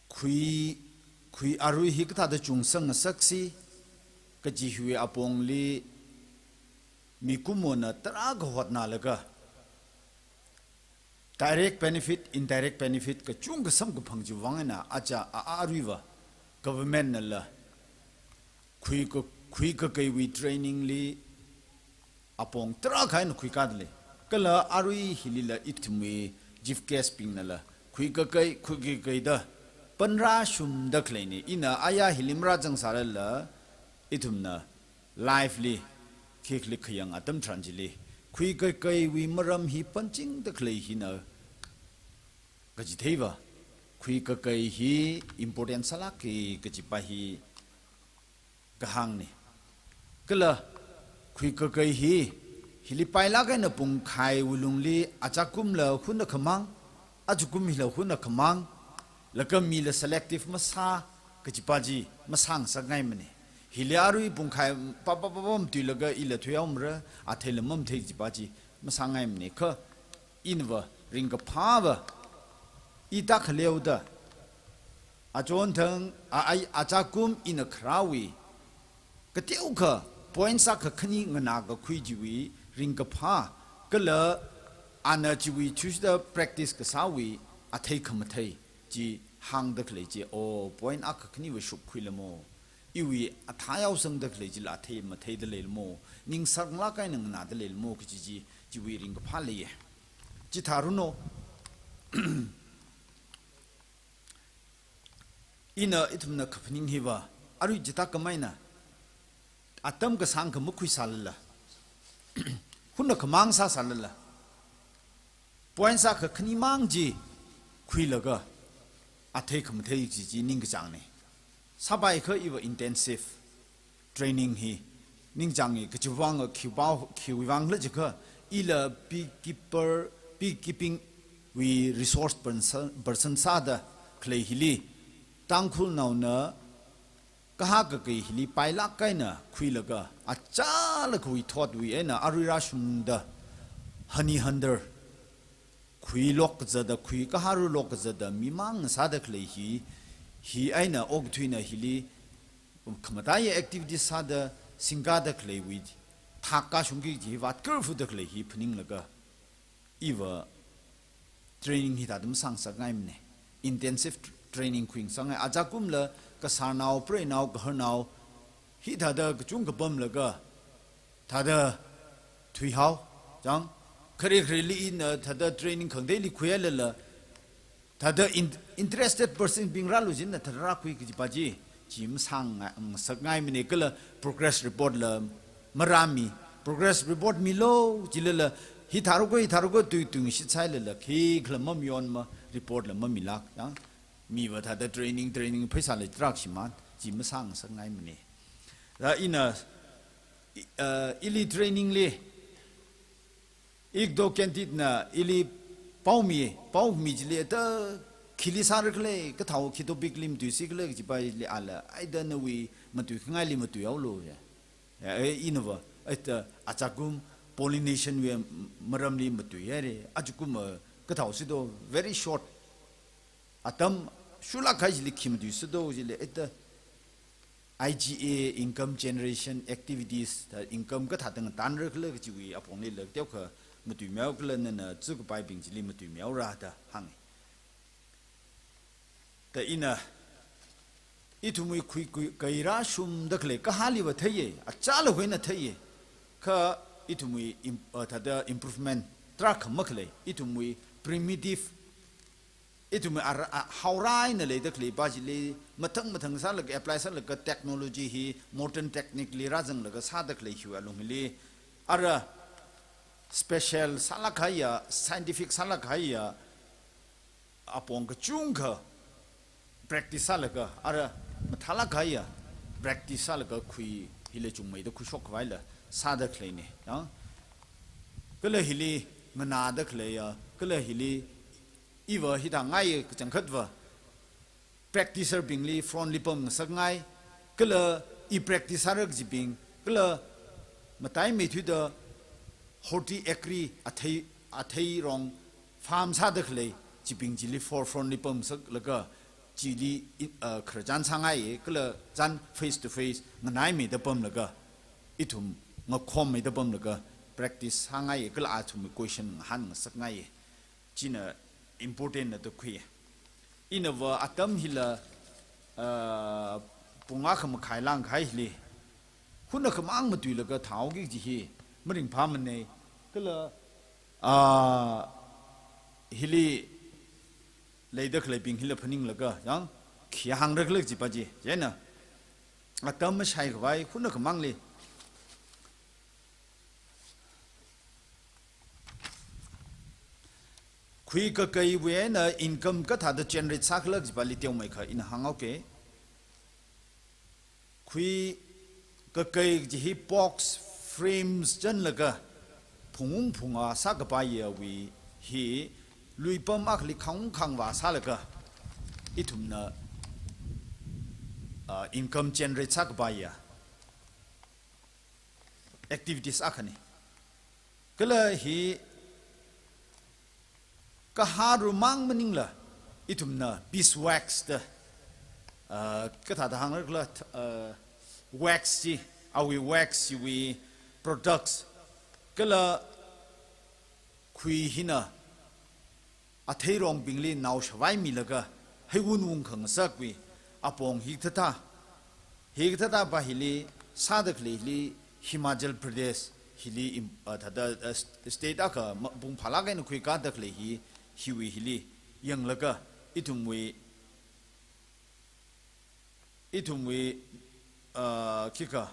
khui, khui arui hi kathada chungsang saksi kaji hiwi apongli mikumona tara kahotna laga direct benefit, indirect benefit kachung kasam kaphang jiwangana acha a aruiva government nala khui ka, khui kakaiwi training li apong tara khaina khui kadle. Kala arui hilila ithumwi chief guest bingnala khui kakai, khui kakaida ꯄꯟꯔꯥ ꯁꯨꯝꯗ ꯈꯂꯩꯅꯤ꯫ ꯏꯅ ꯑꯌꯥ ꯍꯤꯂꯤꯝꯔꯥ ꯆꯪꯁꯥꯔꯜꯂ ꯏꯊꯨꯝꯅ ꯂꯥꯏꯐꯂꯤ ꯈꯤꯈꯂꯤ ꯈꯌꯪ ꯑꯇꯝ ꯊ꯭ꯔꯥꯟꯖꯤꯂꯤ꯫ ꯈꯨꯏ ꯀꯀꯩꯋꯤ ꯃꯔꯝ ꯍꯤ ꯄꯟꯆꯤꯡꯗ ꯈꯂꯩ ꯍꯤꯅ ꯀꯖꯤꯊꯩꯕ꯫ ꯈꯨꯏ ꯀꯀꯩ ꯍꯤ important ꯁꯂꯥꯛꯀꯤ ꯀꯖꯤꯄꯥ ꯍꯤ ꯀꯍꯥꯡꯅꯤ꯫ ꯀꯂ ꯈꯨꯏ ꯀꯀꯩ ꯍꯤ ꯍꯤꯂꯤ ꯄꯥꯏꯂꯥꯛ ꯀꯩꯅ ꯄꯨꯡꯈꯥꯏ ꯎꯂꯨꯡꯂꯤ ꯑꯆꯥꯀꯨꯝꯂ ꯍꯨꯅ ꯈꯃꯥꯡ, ꯑꯆꯨꯀꯨꯝ ꯍꯤꯂ ꯍꯨꯅ ꯈꯃꯥꯡ, ꯂꯀ ꯃꯤꯂ selective ꯃꯁꯥ ꯀꯆꯤꯄꯥꯖꯤ ꯃꯁꯥꯡ ꯁꯛꯉꯥꯏꯃꯅꯤ꯫ ꯍꯤꯂꯤ ꯑꯔꯨꯏ ꯄꯨꯡꯈꯥꯏ ꯄꯥꯄ ꯄꯥꯄꯝ ꯇꯨꯏꯂꯒ ꯏꯂ ꯊꯨꯌꯥꯎꯝꯔ ꯑꯊꯩꯂ ꯃꯝꯊꯩ ꯀꯆꯤꯄꯥꯖꯤ ꯃꯁꯥꯡꯉꯥꯏꯃꯅꯤ꯫ ꯈ ꯏꯟꯕ ꯔꯤꯡꯒ ꯐꯥꯕ ꯏ ꯇꯥꯈꯂꯦꯎꯗ ꯑꯆꯣꯟꯊꯪ ꯑ-, ꯑꯩ ꯑꯆꯥꯀꯨꯝ ꯏꯅ ꯈꯔꯥꯎꯏ꯫ ꯀꯇꯦꯎꯈ point ꯁꯥꯈ ꯈꯅꯤ ꯉꯅꯥꯒ ꯈꯨꯏꯖꯤꯋꯤ ꯔꯤꯡꯒ ꯐꯥ ꯀꯂ ꯑꯅ ꯆꯤꯋꯤ ꯆꯨꯁꯗ practice ꯀ ꯁꯥꯎꯏ꯫ ꯑꯊꯩ ꯈꯃꯊꯩ ꯆꯤ ꯍꯥꯡꯗ ꯈꯂꯩ ꯆꯤ ꯑꯣ point ꯑꯈ ꯈꯅꯤꯕ ꯁꯨꯛ ꯈꯨꯏꯂꯃꯣ꯫ ꯏꯋꯤ ꯑꯊꯥ ꯌꯥꯎꯁꯪꯗ ꯈꯂꯩ ꯆꯤ ꯂꯥꯊꯩ ꯃꯊꯩꯗ ꯂꯩꯂꯃꯣ꯫ ꯅꯤꯡ ꯁꯔꯛꯂꯥ ꯀꯥꯏꯅ ꯉꯅꯥꯗ ꯂꯩꯂꯃꯣ ꯀꯆꯤ ꯆꯤ ꯆꯤꯋꯤ ꯔꯤꯡꯒ ꯐꯥ ꯂꯩꯌꯦ꯫ ꯆꯤ ꯊꯥꯔꯨꯅꯣ꯫ ꯏꯅ ꯏꯊꯨꯝꯅ ꯈꯐꯅꯤꯡ ꯍꯤꯕ ꯑꯔꯨꯏ ꯖꯤꯇꯥ ꯀꯃꯥꯏꯅ ꯑꯇꯝ ꯀ ꯁꯥꯡ ꯈ ꯃꯈꯨꯏ ꯁꯥꯂꯂ ꯍꯨꯅ ꯈꯃꯥꯡ ꯁꯥ ꯁꯥꯂꯂ point ꯁꯥ ꯈ ꯈꯅꯤ ꯃꯥꯡ ꯖꯤ ꯈꯨꯏꯂꯒ ꯑꯊꯩ ꯈꯃꯊꯩ ꯖꯤ ꯖꯤ ꯅꯤꯡ ꯀꯆꯥꯡꯅꯤ꯫ ꯁꯥꯕꯥꯏ ꯈ ꯏꯕ intensive training ꯍꯤ ꯅꯤꯡꯖꯥꯡꯉꯤ ꯀꯆꯤꯋꯥꯡ ꯈꯤꯋꯥꯡ ꯈꯤꯋꯥꯡ ꯂ ꯖꯤꯈ ꯏꯂ beekeeper, beekeeping we resource person, person ꯁꯥꯗ ꯈꯂꯩ ꯍꯤꯂꯤ ꯇꯥꯡꯈꯨꯜ ꯅꯥꯎꯅ ꯀꯍꯥ ꯀꯀꯩ ꯍꯤꯂꯤ ꯄꯥꯏꯂꯥꯛ ꯀꯥꯏꯅ ꯈꯨꯏꯂꯒ ꯑꯆꯥꯂ ꯈꯨꯏ ꯊꯣꯠ ꯋꯤ ꯑꯩꯅ ꯑꯔꯨꯏꯔꯥ ꯁꯨꯝꯗ honey hunter ꯈꯨꯏ ꯂꯣꯛ ꯀꯖꯗ ꯈꯨꯏ ꯀꯍꯥꯔꯨ ꯂꯣꯛ ꯀꯖꯗ ꯃꯤꯃꯥꯡ ꯁꯥꯗ ꯈꯂꯩ ꯍꯤ ꯍꯤ ꯑꯩꯅ ꯑꯣꯛ ꯊꯨꯏꯅ ꯍꯤꯂꯤ ꯈꯃꯇꯥꯏ activity ꯁꯥꯗ ꯁꯤꯡꯒꯥꯗ ꯈꯂꯩ ꯋꯤ ꯊꯥꯛ ꯀꯥ ꯁꯨꯡꯒꯤ ꯖꯤ ꯋꯥꯠ ꯀꯔꯐꯨꯗ ꯈꯂꯩ ꯍꯤ ꯐꯅꯤꯡꯂꯒ ꯏꯕ training ꯍꯤ ꯊꯥꯗ ꯃꯁꯥꯡ ꯁꯛꯉꯥꯏꯃꯅꯦ꯫ Intensive training ꯈꯨꯌꯤꯡ ꯁꯛꯉꯥꯏ ꯑꯖꯥ ꯀꯨꯝꯂ ꯀꯁꯥꯔꯅꯥꯎ ꯄ꯭ꯔꯦꯅꯥꯎ ꯒꯍꯔꯅꯥꯎ ꯍꯤ ꯊꯥꯗ ꯀꯆꯨꯡ ꯀꯄꯝꯂꯒ ꯊꯥꯗ ꯊꯨꯏꯍꯥꯎ ꯆꯥꯡ ꯈꯔꯦ ꯈꯔꯦ ꯂꯤꯛꯏꯅ ꯊꯥꯗ training ꯈꯪꯗꯩ ꯂꯤ ꯈꯨꯌꯥꯂꯂ Thada in, interested person bing ralu jin na thada rakhui ki jipa ji. Ji masang nga, ngasak ngai mine kala progress report la marami. Progress report milo jilala hi tharugo hi tharugo tui tui shi chai lala khi khala mam yon ma report la mami lak yang. Mi ba thada training training phaisa le trak shi man. Ji masang ngasak ngai mine. Da ina i- uh, ili training le Ikdo kentit na ili paumi, paumi jili ta khili sar kle, ka thau khito bik lim tu si kle, jipa ili ala, ai da na wi matui khangai li matui au lo ya. Ya, e, ina ba, ai ta achakum pollination wi maram li matui ya re, achakum, eh, ka thau si do very short. Atam shula khai jili khim tu si do jili, ai ta I G A income generation activities, ta income ka thatang tan ra khala ka chiwi apong le lak teo kha matui miao khala na na chu ka pai bing jili matui miao ra ta hang. Ta ina ithumui khui khui kaira shum da khle ka hali wa thaiye, a chala hoina thaiye. Kha ithumui im, uh, thada improvement tra kha makhle, ithumui primitive Ithum ar, a, haurai na le da khle ba ji le, mathang mathang sa la ka apply sa la ka technology hi, modern technique li ra jang la ka sa da khle hiu alung le. Ara special sa la kha ya, scientific sa la kha ya, apong ka chung ka practice sa la ka, ara matha la kha ya, practice sa la ka khui hi le chung mai da khu shok vai la sa da khle ne. Ya. Kala hi le ngana da khle ya, kala hi le Iwa hita ngai ka changkhat wa practicer bing li front li pam ngasak ngai, kala i practice harak jibing, kala matai me thui da horti ekri athei, athei rong farm sa da khlei jibing jili for front li pam sak laga jili, uh, khrajan sa ngai, kala jan face to face nganai me da pam laga ithum ngakhom me da pam laga practice sa ngai, kala athum question han ngasak ngai. China important na to khui. Ina wa atam hila, ah, punga kha makhai lang khai hili. Huna kha mang matui laga thau gi ji hi. Maring pha mane. Kala, ah, hili ꯂꯩꯗ ꯈꯂꯩ being ꯍꯤꯂ ꯐꯅꯤꯡꯂꯒ ꯌꯥꯡ ꯈꯤꯌꯥ ꯍꯥꯡꯔꯒ ꯂꯩ ꯖꯤꯄꯥ G ꯖꯦꯅ ꯑꯇꯝ ꯁꯥꯏ ꯈꯋꯥꯏ ꯈꯨꯅ ꯈꯃꯥꯡꯂꯤ꯫ ꯈꯨꯏ ꯀꯀꯩꯕꯨ ꯑꯩꯅ income ꯀ ꯊꯥꯗ generate ꯁꯥꯈꯠꯂꯛ ꯖꯤꯄꯥ ꯂꯤꯇꯦꯎ ꯃꯩ ꯈ ꯏꯅ ꯍꯥꯡꯉꯧꯀꯦ꯫ ꯈꯨꯏ ꯀꯀꯩ ꯖꯤ ꯍꯤ box frames ꯆꯟꯂꯒ ꯐꯨꯡꯎꯡ ꯐꯨꯡꯉꯥ ꯁꯥ ꯀꯄꯥ ꯌꯥꯎꯏ꯫ ꯍꯤ ꯂꯨꯏꯄꯝ ꯑꯈꯂꯤ ꯈꯥꯡꯎꯡ ꯈꯥꯡꯋꯥ ꯁꯥꯂꯒ ꯏꯊꯨꯝꯅ, ꯑ, income generate ꯁꯥ ꯀꯄꯥ ꯌꯥ activities ꯑꯈꯅꯤ꯫ ꯀꯂ ꯍꯤ ꯀꯍꯥꯔꯨ ꯃꯥꯡ ꯃꯅꯤꯡꯂ ꯏꯊꯨꯝꯅ beeswax ꯇ, ꯑ, ꯀꯊꯥꯗ ꯍꯥꯡꯂꯛꯂ, ꯑ, wax ꯁꯤ, ꯑꯋꯤ wax ꯁꯤꯋꯤ products ꯀꯂ ꯈꯨꯏ ꯍꯤꯅ ꯑꯊꯩꯔꯣꯡ ꯕꯤꯡꯂꯤ ꯅꯥꯎ ꯁꯋꯥꯏ ꯃꯤꯂꯒ ꯍꯩꯋꯨꯟ ꯋꯨꯡ ꯈꯪ ꯆꯛꯋꯤ꯫ ꯑꯄꯣꯡ ꯍꯤꯛꯊꯊꯥ ꯍꯤꯛꯊꯊꯥ ꯕꯥ ꯍꯤꯂꯤ ꯁꯥꯗꯛꯂꯤ ꯍꯤꯂꯤ ꯍꯤꯃꯥꯆꯜ ꯄ꯭ꯔꯗꯦꯁ ꯍꯤꯂꯤ ꯏꯝ-, ꯑ, ꯊꯥꯗ, ꯑ, state ꯑꯈ ꯃ-, ꯄꯨꯡ ꯐꯥꯂꯥꯛ ꯑꯩꯅ ꯈꯨꯏ ꯀꯥꯗꯛꯂꯤ ꯍꯤ ꯍꯤꯋꯤ ꯍꯤꯂꯤ ꯌꯦꯡꯂꯒ ꯏꯊꯨꯝꯋꯤ, ꯏꯊꯨꯝꯋꯤ, ꯑ, ꯈꯤꯀ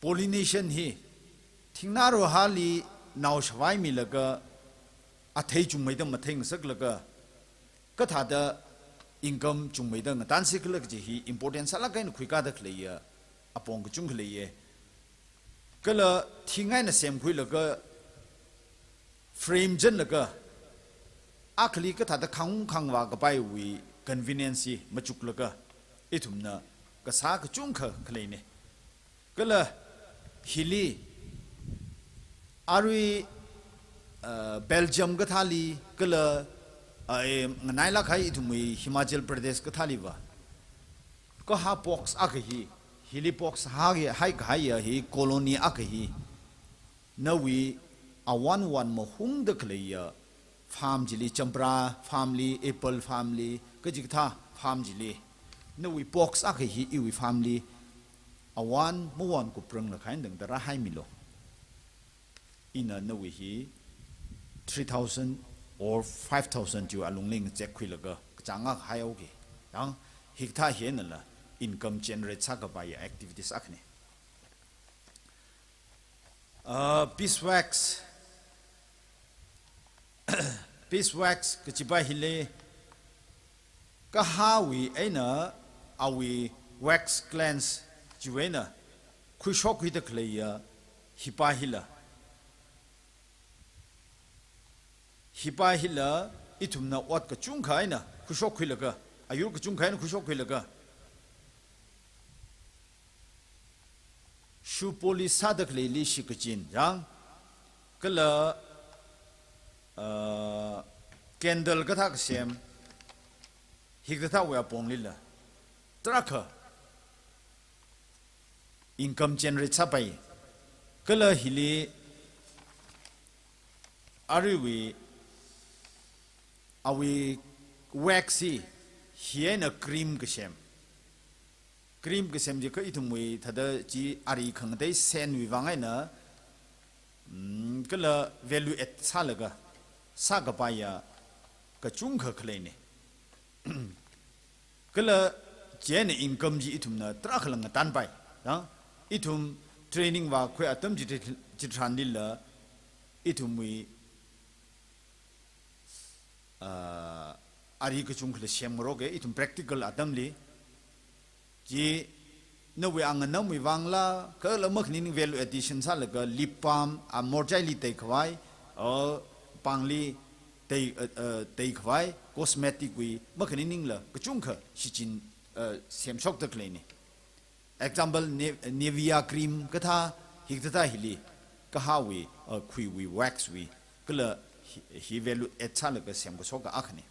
pollination ꯍꯤ ꯊꯤꯡꯅꯥꯔꯣ ꯍꯥꯂꯤ ꯅꯥꯎ ꯁꯋꯥꯏ ꯃꯤꯂꯒ ꯑꯊꯩ ꯆꯨꯝꯃꯩꯗ ꯃꯊꯩ ꯉꯁꯛꯂꯒ ꯀꯊꯥꯗ income ꯆꯨꯝꯃꯩꯗ ꯉꯇꯥꯟ ꯁꯤꯈꯂꯒ ꯖꯤ ꯍꯤ important ꯁꯥꯂꯥꯛ ꯀꯩꯅ ꯈꯨꯏꯀꯥꯗ ꯈꯂꯩꯌꯦ꯫ ꯑꯄꯣꯡ ꯀꯆꯨꯡ ꯈꯂꯩꯌꯦ꯫ ꯀꯂ ꯊꯤꯡꯉꯥꯏꯅ ꯁꯦꯝ ꯈꯨꯏꯂꯒ frame ꯆꯟꯂꯒ ꯑꯈꯂꯤ ꯀꯊꯥꯗ ꯈꯥꯡꯎꯡ ꯈꯥꯡꯋꯥ ꯀꯄꯥꯏ ꯋꯤ convenience ꯁꯤ ꯃꯆꯨꯛꯂꯒ ꯏꯊꯨꯝꯅ ꯀꯁꯥ ꯀꯆꯨꯡ ꯈ ꯈꯂꯩꯅꯦ꯫ ꯀꯂ ꯍꯤꯂꯤ ꯑꯔꯨꯏ, ꯑ, Belgium ꯀ ꯊꯥꯂꯤ, ꯀꯂ, ꯑ, ꯑꯦ, ꯉꯅꯥꯏ ꯂꯥꯛꯈꯥꯏ ꯏꯊꯨꯝ ꯃꯨꯏ ꯍꯤꯃꯥꯆꯜ ꯄ꯭ꯔꯗꯦꯁ ꯀ ꯊꯥꯂꯤꯕ꯫ ꯀ ꯍꯥ box ꯑ ꯀ ꯍꯤ, ꯍꯤꯂꯤ box ꯍꯥꯒꯤ ꯍꯥꯏ ꯀ ꯍꯥꯏ ꯌ ꯍꯤ colony ꯑ ꯀ ꯍꯤ꯫ ꯅꯋꯤ ꯑꯋꯥꯟ ꯋꯥꯟ ꯃꯍꯨꯝꯗ ꯈꯂꯩꯌ farm ꯖꯤꯂꯤ, ꯆꯝꯄ꯭ꯔꯥ farm ꯂꯤ, apple farm ꯂꯤ, ꯀꯖꯤꯛꯊꯥ farm ꯖꯤꯂꯤ꯫ ꯅꯋꯤ box ꯑ ꯀ ꯍꯤ ꯏꯋꯤ farm ꯂꯤ꯫ ꯑꯋꯥꯟ ꯃꯋꯥꯟ ꯀꯨꯄ꯭ꯔꯪ ꯂꯈꯥꯏꯟꯗꯪ ꯗꯔꯥ ꯍꯥꯏꯃꯤꯂꯣ꯫ ꯏꯅ ꯅꯋꯤ ꯍꯤ three thousand or five thousand yu alungling check khuilaga kachanga hai auki. Yang hikta hiena la income generate sakabai activities akhne. Uh, beeswax. Beeswax kachiba hile kahawi eina awi wax glands chiwena khuishok hida khleiya hipa hila. Hipa hila ithumna ot kachungkha eina khuishok khuilaga, ayur kachungkha eina khuishok khuilaga, shoe polish sada khleili shi kachin yang, kala, uh, candle katha kasem, hikta tha wea pong lila. Traka income generate sapai. Kala hili ariwi awi waxy hiena cream kasem. Cream kasem ji ka ithumwi thada ji ari khangatei senwi vangaina, mm, kala value add salaga sakapaiya kachungkha khaleine. Kala chena income ji ithumna trakhala ngatanpai. Na? Ithum training wa khoi atam ji, jitran lila ithumwi, ah, ari kachungkhala semroge ithum practical atamli. Ji nawi anganamwi vangla, kala makhning value addition salaga lip balm, a morjaili tei khawai, o pangli tei, uh, uh, tei khawai, cosmetic wi, makhning la, kachungkha shichin, uh, semsok ta khaleine. Example, Ne-, Nivea cream katha, hikta tha hili, kahawi, uh, khuiwi, wax wi, kala hi, hi value add salaga semkasoka akhne.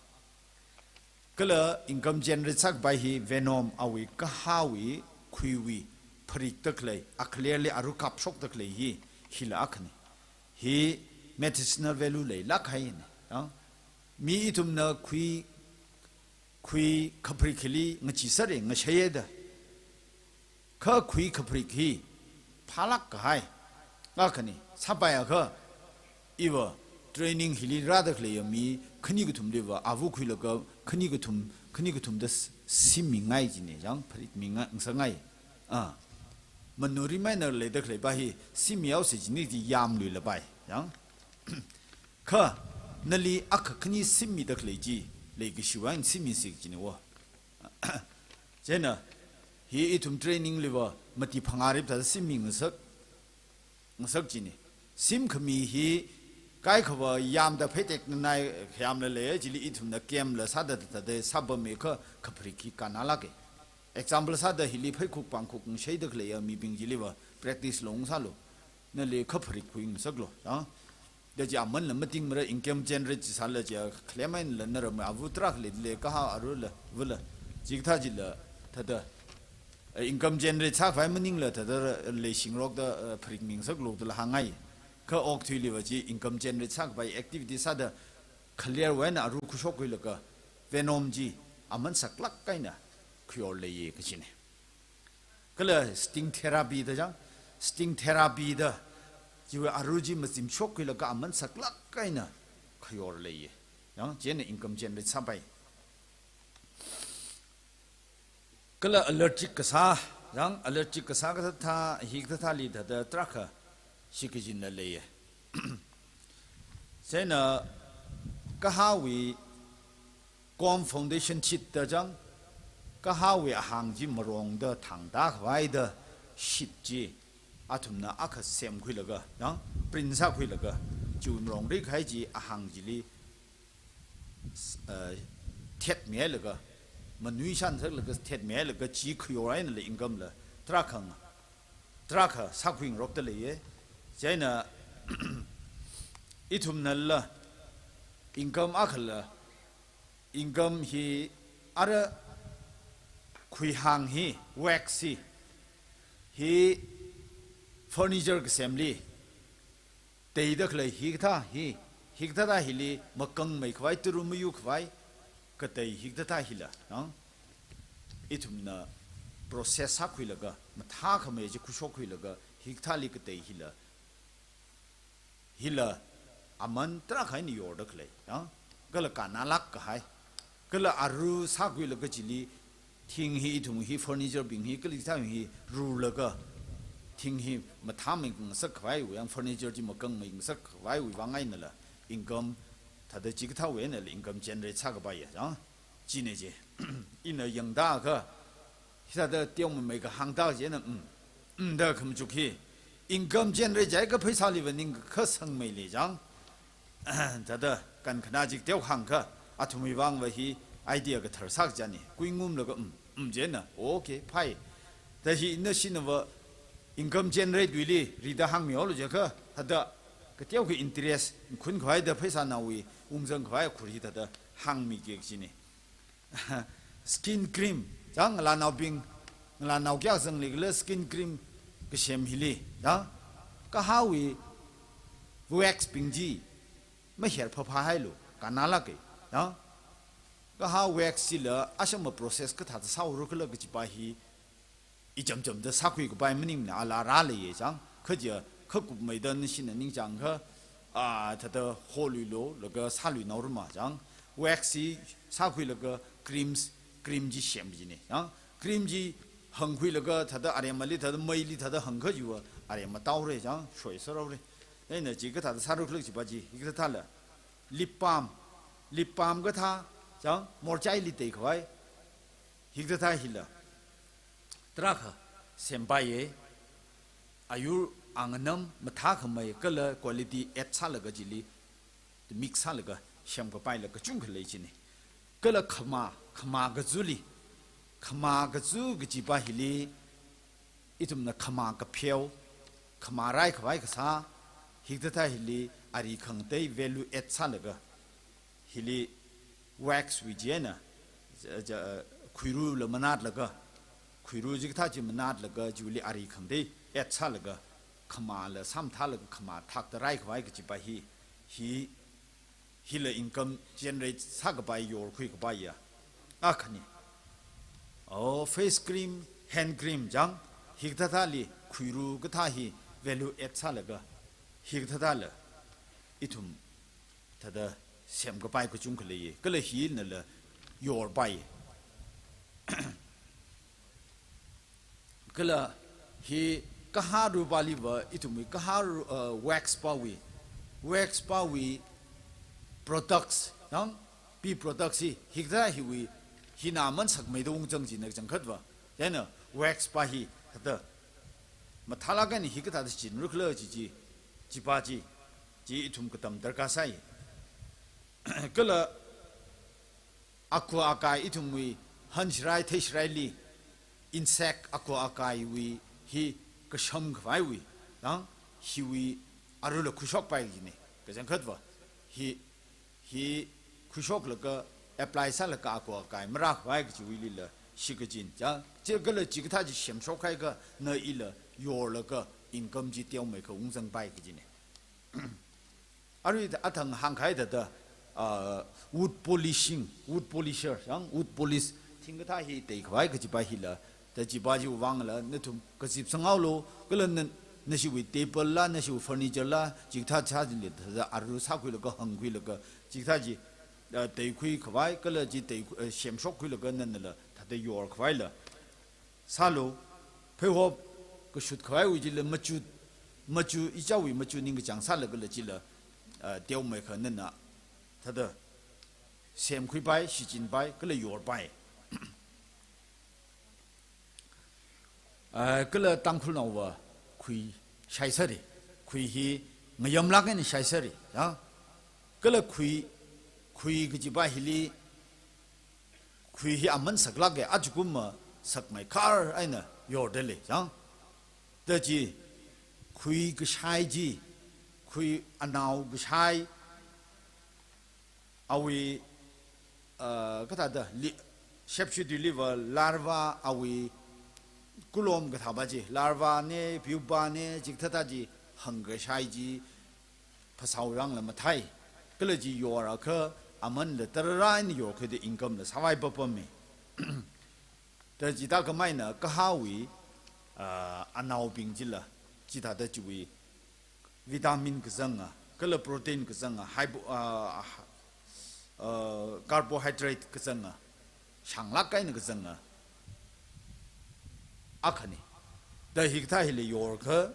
Kala income generate sakbai hi venom awi kahawi khuiwi pharik ta khalei, akhalerli aru kapshok ta khalei hi, hila akhne. Hi medicinal value lei lakhaine. Ah? Mi ithumna khui, khui khaprik hili ngachi sare, ngashayeda. Kha khui khaprik hi phalak kahai. Akhani, sapai akha, iwa, Training hili rāda khalei ya mi khani kathum liva avu khuilaga khani kathum, khani kathumda s-, simmingai jine, yang pharit minga, ngasangai. Ah. Manu rimaina leida khalei ba hi simmi yaosi jine ji yamluilabai, yang. Kha, nali akha khani simmida khalei ji, leikashiwui eina simmisik jine wo. Chieina, hi ithum training liva mati phangā rip thāda simmi ngasak, ngasak jine. Simkhami hi kaikhava yamda pheitekna nai khayamla lei, chili ithumna camp la sāda thāda sāpammi kha, khapharik hi kannalāke. Example sāda hili pheikhuk pangkhuk ngasheida khalei ya mibing chiliva practice lo ngasālu. Nali khapharik khuingasaklu, ha? Da chi amanla matingmara income generate chi sāla chi khalemainla nara ma avu tarākha leile kaha arula, vula. Chikathā chila, thāda, eh, income generate sākhavai maningla thāda leishingrokda, eh, pharik mingasaklu dala hāngngai. Kha okathuiliva chi income generate sākhavai activity sāda khalerwui eina aru khuishok khuilaga Venom chi aman saklāk eina khuiyor leiye kachine. Kala sting therapy da jang, sting therapy da, chiwui aru chi machimshok khuilaga aman saklāk eina khuiyor leiye. Yang, chieina income generate sāpai. Kala allergic kasā, yang allergic kasā kathāthā, hikathāthāli thāda tarākha shikajinla leiye. Chieina kahāwui Kom foundation shitda jang, kahāwui ahāng chi marongda thangda khavaida shit chi, athumna akha semkhuilaga, yang print sākhuilaga, chiwui marong rikhai chi ahāng chili, s-, eh, thetmihailaga, manuishan saklaga thetmihailaga chi khuiyor einala income la, tarākha nga, tarākha sākhuingarokda leiye. Chieina, ithumnala, income akhala, income hi ara khuihāng hi, wax hi, hi furniture kasemli, teida khalei hikathā hi, hikathāthā hili makangmei khavai, turu mayu khavai, katei hikathāthā hila, nang? Ithumna process sākhuilaga, mathākhamei chi khuishok khuilaga, hikathāli katei hila, hila ꯑꯃꯟ ꯇꯔꯥ ꯈꯥꯏꯅ ꯌꯣꯔꯗ ꯈꯂꯩ, ꯌꯥ? ꯀꯂ ꯀꯥꯟꯅ ꯂꯥꯛ ꯀ ꯍꯥꯏ꯫ ꯀꯂ ꯑꯔꯨ ꯁꯥ ꯀꯨꯏꯂꯒ chilli, ꯊꯤꯡ ꯍꯤ, ꯏꯊꯨꯡ ꯍꯤ, furniture being ꯍꯤ, ꯀꯂꯤ ꯊꯥꯡ ꯍꯤ, ꯔꯨꯂꯒ, ꯊꯤꯡ ꯍꯤ, ꯃꯊꯥ ꯃꯩ ꯉꯁꯛ ꯈꯋꯥꯏ ꯎ, ꯌꯥꯡ furniture ꯖꯤ ꯃꯀꯪ ꯃꯩ ꯉꯁꯛ ꯈꯋꯥꯏ ꯎ, ꯋꯥꯡꯉꯥꯏꯅ ꯂ, income, ꯊꯥꯗ ꯆꯤꯛ ꯊꯥꯎ ꯋꯦꯅ ꯂ, income generate ꯁꯥ ꯀꯕꯥꯏ ꯌꯥ, ꯌꯥ? ꯆꯤꯅꯦ ꯖꯤ꯫ ꯏꯅ ꯌꯪꯗꯥ ꯈ, ꯍꯤꯗꯥꯗ ꯇꯦꯎ ꯃꯩ ꯀ ꯍꯥꯡꯗꯥ ꯖꯦꯅ, ꯎꯝ, ꯎꯝ, ꯗ ꯈꯝ ꯆꯨꯛ ꯍꯤ꯫ Income generate ꯖꯥꯏ ꯀ ꯐꯩꯁꯥ ꯂꯤꯕ ꯅꯤꯡ ꯈ ꯁꯪ ꯃꯩ ꯂꯦ ꯖꯥꯡ꯫ ꯊꯥꯗ ꯀꯟ ꯈꯅꯥ ꯖꯤꯛ ꯇꯦꯎ ꯍꯥꯡ ꯈ, ꯑꯊꯨꯝ ꯃꯩ ꯋꯥꯡ ꯋꯥ ꯍꯤ, idea ꯀ ꯊꯔ ꯁꯥꯛ ꯖꯥꯅꯤ꯫ ꯀꯨꯏ ꯉꯨꯝ ꯂꯒ, ꯎꯝ, ꯎꯝ, ꯖꯦꯅ, okay, ꯐꯥꯏ꯫ ꯇ ꯍꯤ ꯏꯅ ꯁꯤꯅ ꯋꯥ income generate ꯋꯤꯂꯤ, ꯔꯤꯗ ꯍꯥꯡ ꯃꯤ ꯍꯣ ꯂꯨ ꯖ ꯈ, ꯊꯥꯗ ꯀ ꯇꯦꯎ ꯈ interest, ꯈꯨꯟ ꯈ꯭ꯋꯥꯏꯗ ꯐꯩꯁꯥ ꯅꯥꯎ ꯋꯤ, ꯎꯪ ꯖꯪ ꯈ꯭ꯋꯥꯏ ꯈꯨꯔ ꯍꯤ ꯊꯥꯗ ꯍꯥꯡ ꯃꯤ ꯀꯦꯛ ꯖꯤꯅꯤ꯫ Skin cream, ꯖꯥꯡ ꯉꯂꯥ ꯅꯥꯎ ꯕꯤꯡ, ꯉꯂꯥ ꯅꯥꯎ ꯀꯌꯥ ꯖꯪ ꯂꯤ ꯒ ꯂ skin cream ꯀ ꯁꯦꯝ ꯍꯤ ꯂꯤ, ꯖꯥꯡ ꯀ ꯍꯥꯎ ꯋꯤ, wax ꯕꯤꯡ ꯖꯤ, ꯃ ꯍꯦꯔ ꯐ ꯐ ꯍꯥꯏ ꯂꯨ, ꯀꯥꯟꯅ ꯂꯥꯛ ꯀꯩ, ꯖꯥꯡ ꯀ ꯍꯥꯎ wax ꯖꯤ ꯂ ꯑꯁꯝꯕ process ꯀ ꯊꯥꯗ ꯁꯥꯎ ꯔꯨ ꯈ ꯂ ꯀ ꯖꯤ ꯄꯥ ꯍꯤ, ꯏꯆꯝ ꯆꯝꯗ ꯁꯥꯈꯨꯏ ꯀꯕꯥꯏ ꯃꯅꯤꯡꯅ ꯑꯂꯥ ꯔꯥ ꯂꯩꯌꯦ ꯆꯥꯡ꯫ ꯈꯖ ꯈ ꯀꯨꯞꯃꯩꯗ ꯅꯁꯤꯅ ꯅꯤꯡꯆꯥꯡ ꯈ, ꯑꯥ, ꯊꯥꯗ ꯍꯣꯂꯨꯏ ꯂꯣ, ꯂꯒ ꯁꯥꯂꯨꯏ ꯅꯧꯔꯃ ꯆꯥꯡ꯫ Wax ꯁꯤ ꯁꯥꯈꯨꯏ ꯂꯒ creams, cream ꯖꯤ ꯁꯦꯝꯕ ꯖꯤꯅꯦ ꯆꯥꯡ꯫ Cream ꯖꯤ ꯍꯪꯈꯨꯏ ꯂꯒ ꯊꯥꯗ ꯑꯔꯦꯝ ꯃꯂꯤ ꯊꯥꯗ ꯃꯩꯂꯤ ꯊꯥꯗ ꯍꯪꯈ ꯖꯤꯋ ꯑꯔꯦꯝ ꯃꯇꯥꯎꯔꯦ ꯆꯥꯡ꯫ ꯁꯣꯏ ꯁꯔꯧꯔꯦ꯫ ꯑꯩꯅ ꯆꯤ ꯀ ꯊꯥꯗ ꯁꯥꯔꯨ ꯈꯂꯛ ꯆꯤ ꯄꯥ ꯖꯤ, ꯍꯤꯛ ꯊꯥ ꯊꯥꯂ꯫ Lip balm, lip balm ꯀ ꯊꯥ ꯆꯥꯡ, ꯃꯣꯔꯆꯥꯏ ꯂꯤ ꯇꯩ ꯈꯋꯥꯏ꯫ ꯍꯤꯛ ꯊꯥ ꯊꯥ ꯍꯤꯂ꯫ ꯇꯔꯥ ꯈ ꯁꯦꯝꯕꯥꯏꯌꯦ꯫ ꯑꯌꯨꯔ ꯑꯥꯡ ꯑꯅꯝ ꯃꯊꯥ ꯈ ꯃꯩ ꯀꯂ quality add ꯁꯥꯂꯒ ꯖꯤꯂꯤ mix ꯁꯥꯂꯒ ꯁꯦꯝ ꯀ ꯄꯥꯏꯂꯒ ꯆꯨꯝ ꯈ ꯂꯩ ꯆꯤꯅꯤ꯫ ꯀꯂ ꯈꯃꯥ, ꯈꯃꯥ ꯒ ꯖꯨꯂꯤ꯫ ꯈꯃꯥ ꯒ ꯖꯨ ꯒ ꯖꯤꯕꯥ ꯍꯤꯂꯤ꯫ ꯏꯇꯨꯝꯅ ꯈꯃꯥ ꯀ ꯐꯦꯎ, ꯈꯃꯥ ꯔꯥꯏ ꯈꯋꯥꯏ ꯀ ꯁꯥ, ꯍꯤꯛ ꯊꯥ ꯊꯥ ꯍꯤꯂꯤ, ꯑꯔꯤ ꯈꯪ ꯇꯩ value add ꯁꯥꯂꯒ꯫ ꯍꯤꯂꯤ wax ꯋꯤ ꯖꯦꯅ, ꯖ-, ꯖ-, ꯈꯨꯏꯔꯨ ꯂ ꯃꯅꯥꯠ ꯂꯒ, ꯈꯨꯏꯔꯨ ꯖꯤꯛ ꯊꯥ ꯖꯤ ꯃꯅꯥꯠ ꯂꯒ, ꯖꯨꯂꯤ ꯑꯔꯤ ꯈꯪꯗꯩ add ꯁꯥꯂꯒ, ꯈꯃꯥ ꯂ ꯁꯥꯝ ꯊꯥꯂꯒ, ꯈꯃꯥ ꯊꯥꯛꯇ ꯔꯥꯏ ꯈꯋꯥꯏ ꯀ ꯖꯤꯄꯥ ꯍꯤ, ꯍꯤ, ꯍꯤꯂ income generate ꯁꯥ ꯀꯕꯥꯏ ꯌꯣꯔ ꯈꯨꯏ ꯀꯕꯥꯏ ꯌꯥ꯫ ꯑ ꯈꯅꯤ꯫ ꯑꯣ, face cream, hand cream ꯖꯥꯡ, ꯍꯤꯛ ꯊꯥ ꯊꯥ ꯂꯤ, ꯈꯨꯏꯔꯨ ꯀ ꯊꯥ ꯍꯤ, value add ꯁꯥꯂꯒ, ꯍꯤꯛ ꯊꯥ ꯊꯥ ꯂ꯫ ithum thāda semkapai kachungkha leiya. Kala hinala yorpai. Kala hi kahāru paliva ithumwui kahāru, uh, wax pawui, wax pawui products, yang, pi products hi, hikathā hiwui, hina aman sakmeida ungzang china kachangkhatva. Chieina wax pa hi thāda mathālāk eina hikathāda chinrukhala chi chi, chipa chi, chi ithum katam darkar sai. Kala akhu akai ithumwui hanshirai theishiraili insect akhu akaiwui hi kashamkhavaiwui, yang, hiwui arula khuishokpai kajina. Kachangkhatva hi, hi khuishoklaga apply sālaga akhu akai marākhavai kachiwuilila shikachin. Chā, chikala chikathā chi semshokhaiakha na ila yorlaga income chi teomeikha ungzangpai kajina. Arui athang hāngkahai thāda, ah, wood polishing, wood polisher, yang, wood polish thingkathā hi teikhavai kachipa hila, thāda chipa chiwui vangla nathum kazip sanghaolu, kala na, nashiwui table la, nashiwui furniture la, chikathā sāchili thāda aru sākhuilaga, hangkhuilaga, chikathā chi, ah, teikhuikhavai, kala chi tei, ah, semshokkhuilaga nanala thāda yorkhavaila sālu, pheihop kashutkhavaiwui chila machu, machu, ichāwui machu ningkachāng sālagala chila, ah, teomeikha nana thāda semkhuipai, shichinpai, kala yorpai. Ah, kala Tangkhulnaova khui shaisāra. Khui hi ngayamlāk eina shaisāra, ya. Kala khui, khui kachipa hili, khui hi aman saklāka, achukum masakmeikhar eina yordalei, ya. Thāda chi, khui kashai chi, khui anao kashai, awui, uh, kathāda li, shepshi tuiliva larva awui kulom kathāpa chi, larva na, pupa na, chikathāda chi hangkashai chi, phasāwui vangla mathei. Kala chi yorakha amanla tarāra eina yorkhuida income la sāvai papamma. Thāda chithākhamei eina kahāwui, ah, anaobing chila, chithāda chiwui vitamin kazanga, Kala protein kachanga, hypo, ah, ah, carbohydrate kachanga, shanglak kaina kachanga. Akhani. Da hikta hile yorkha,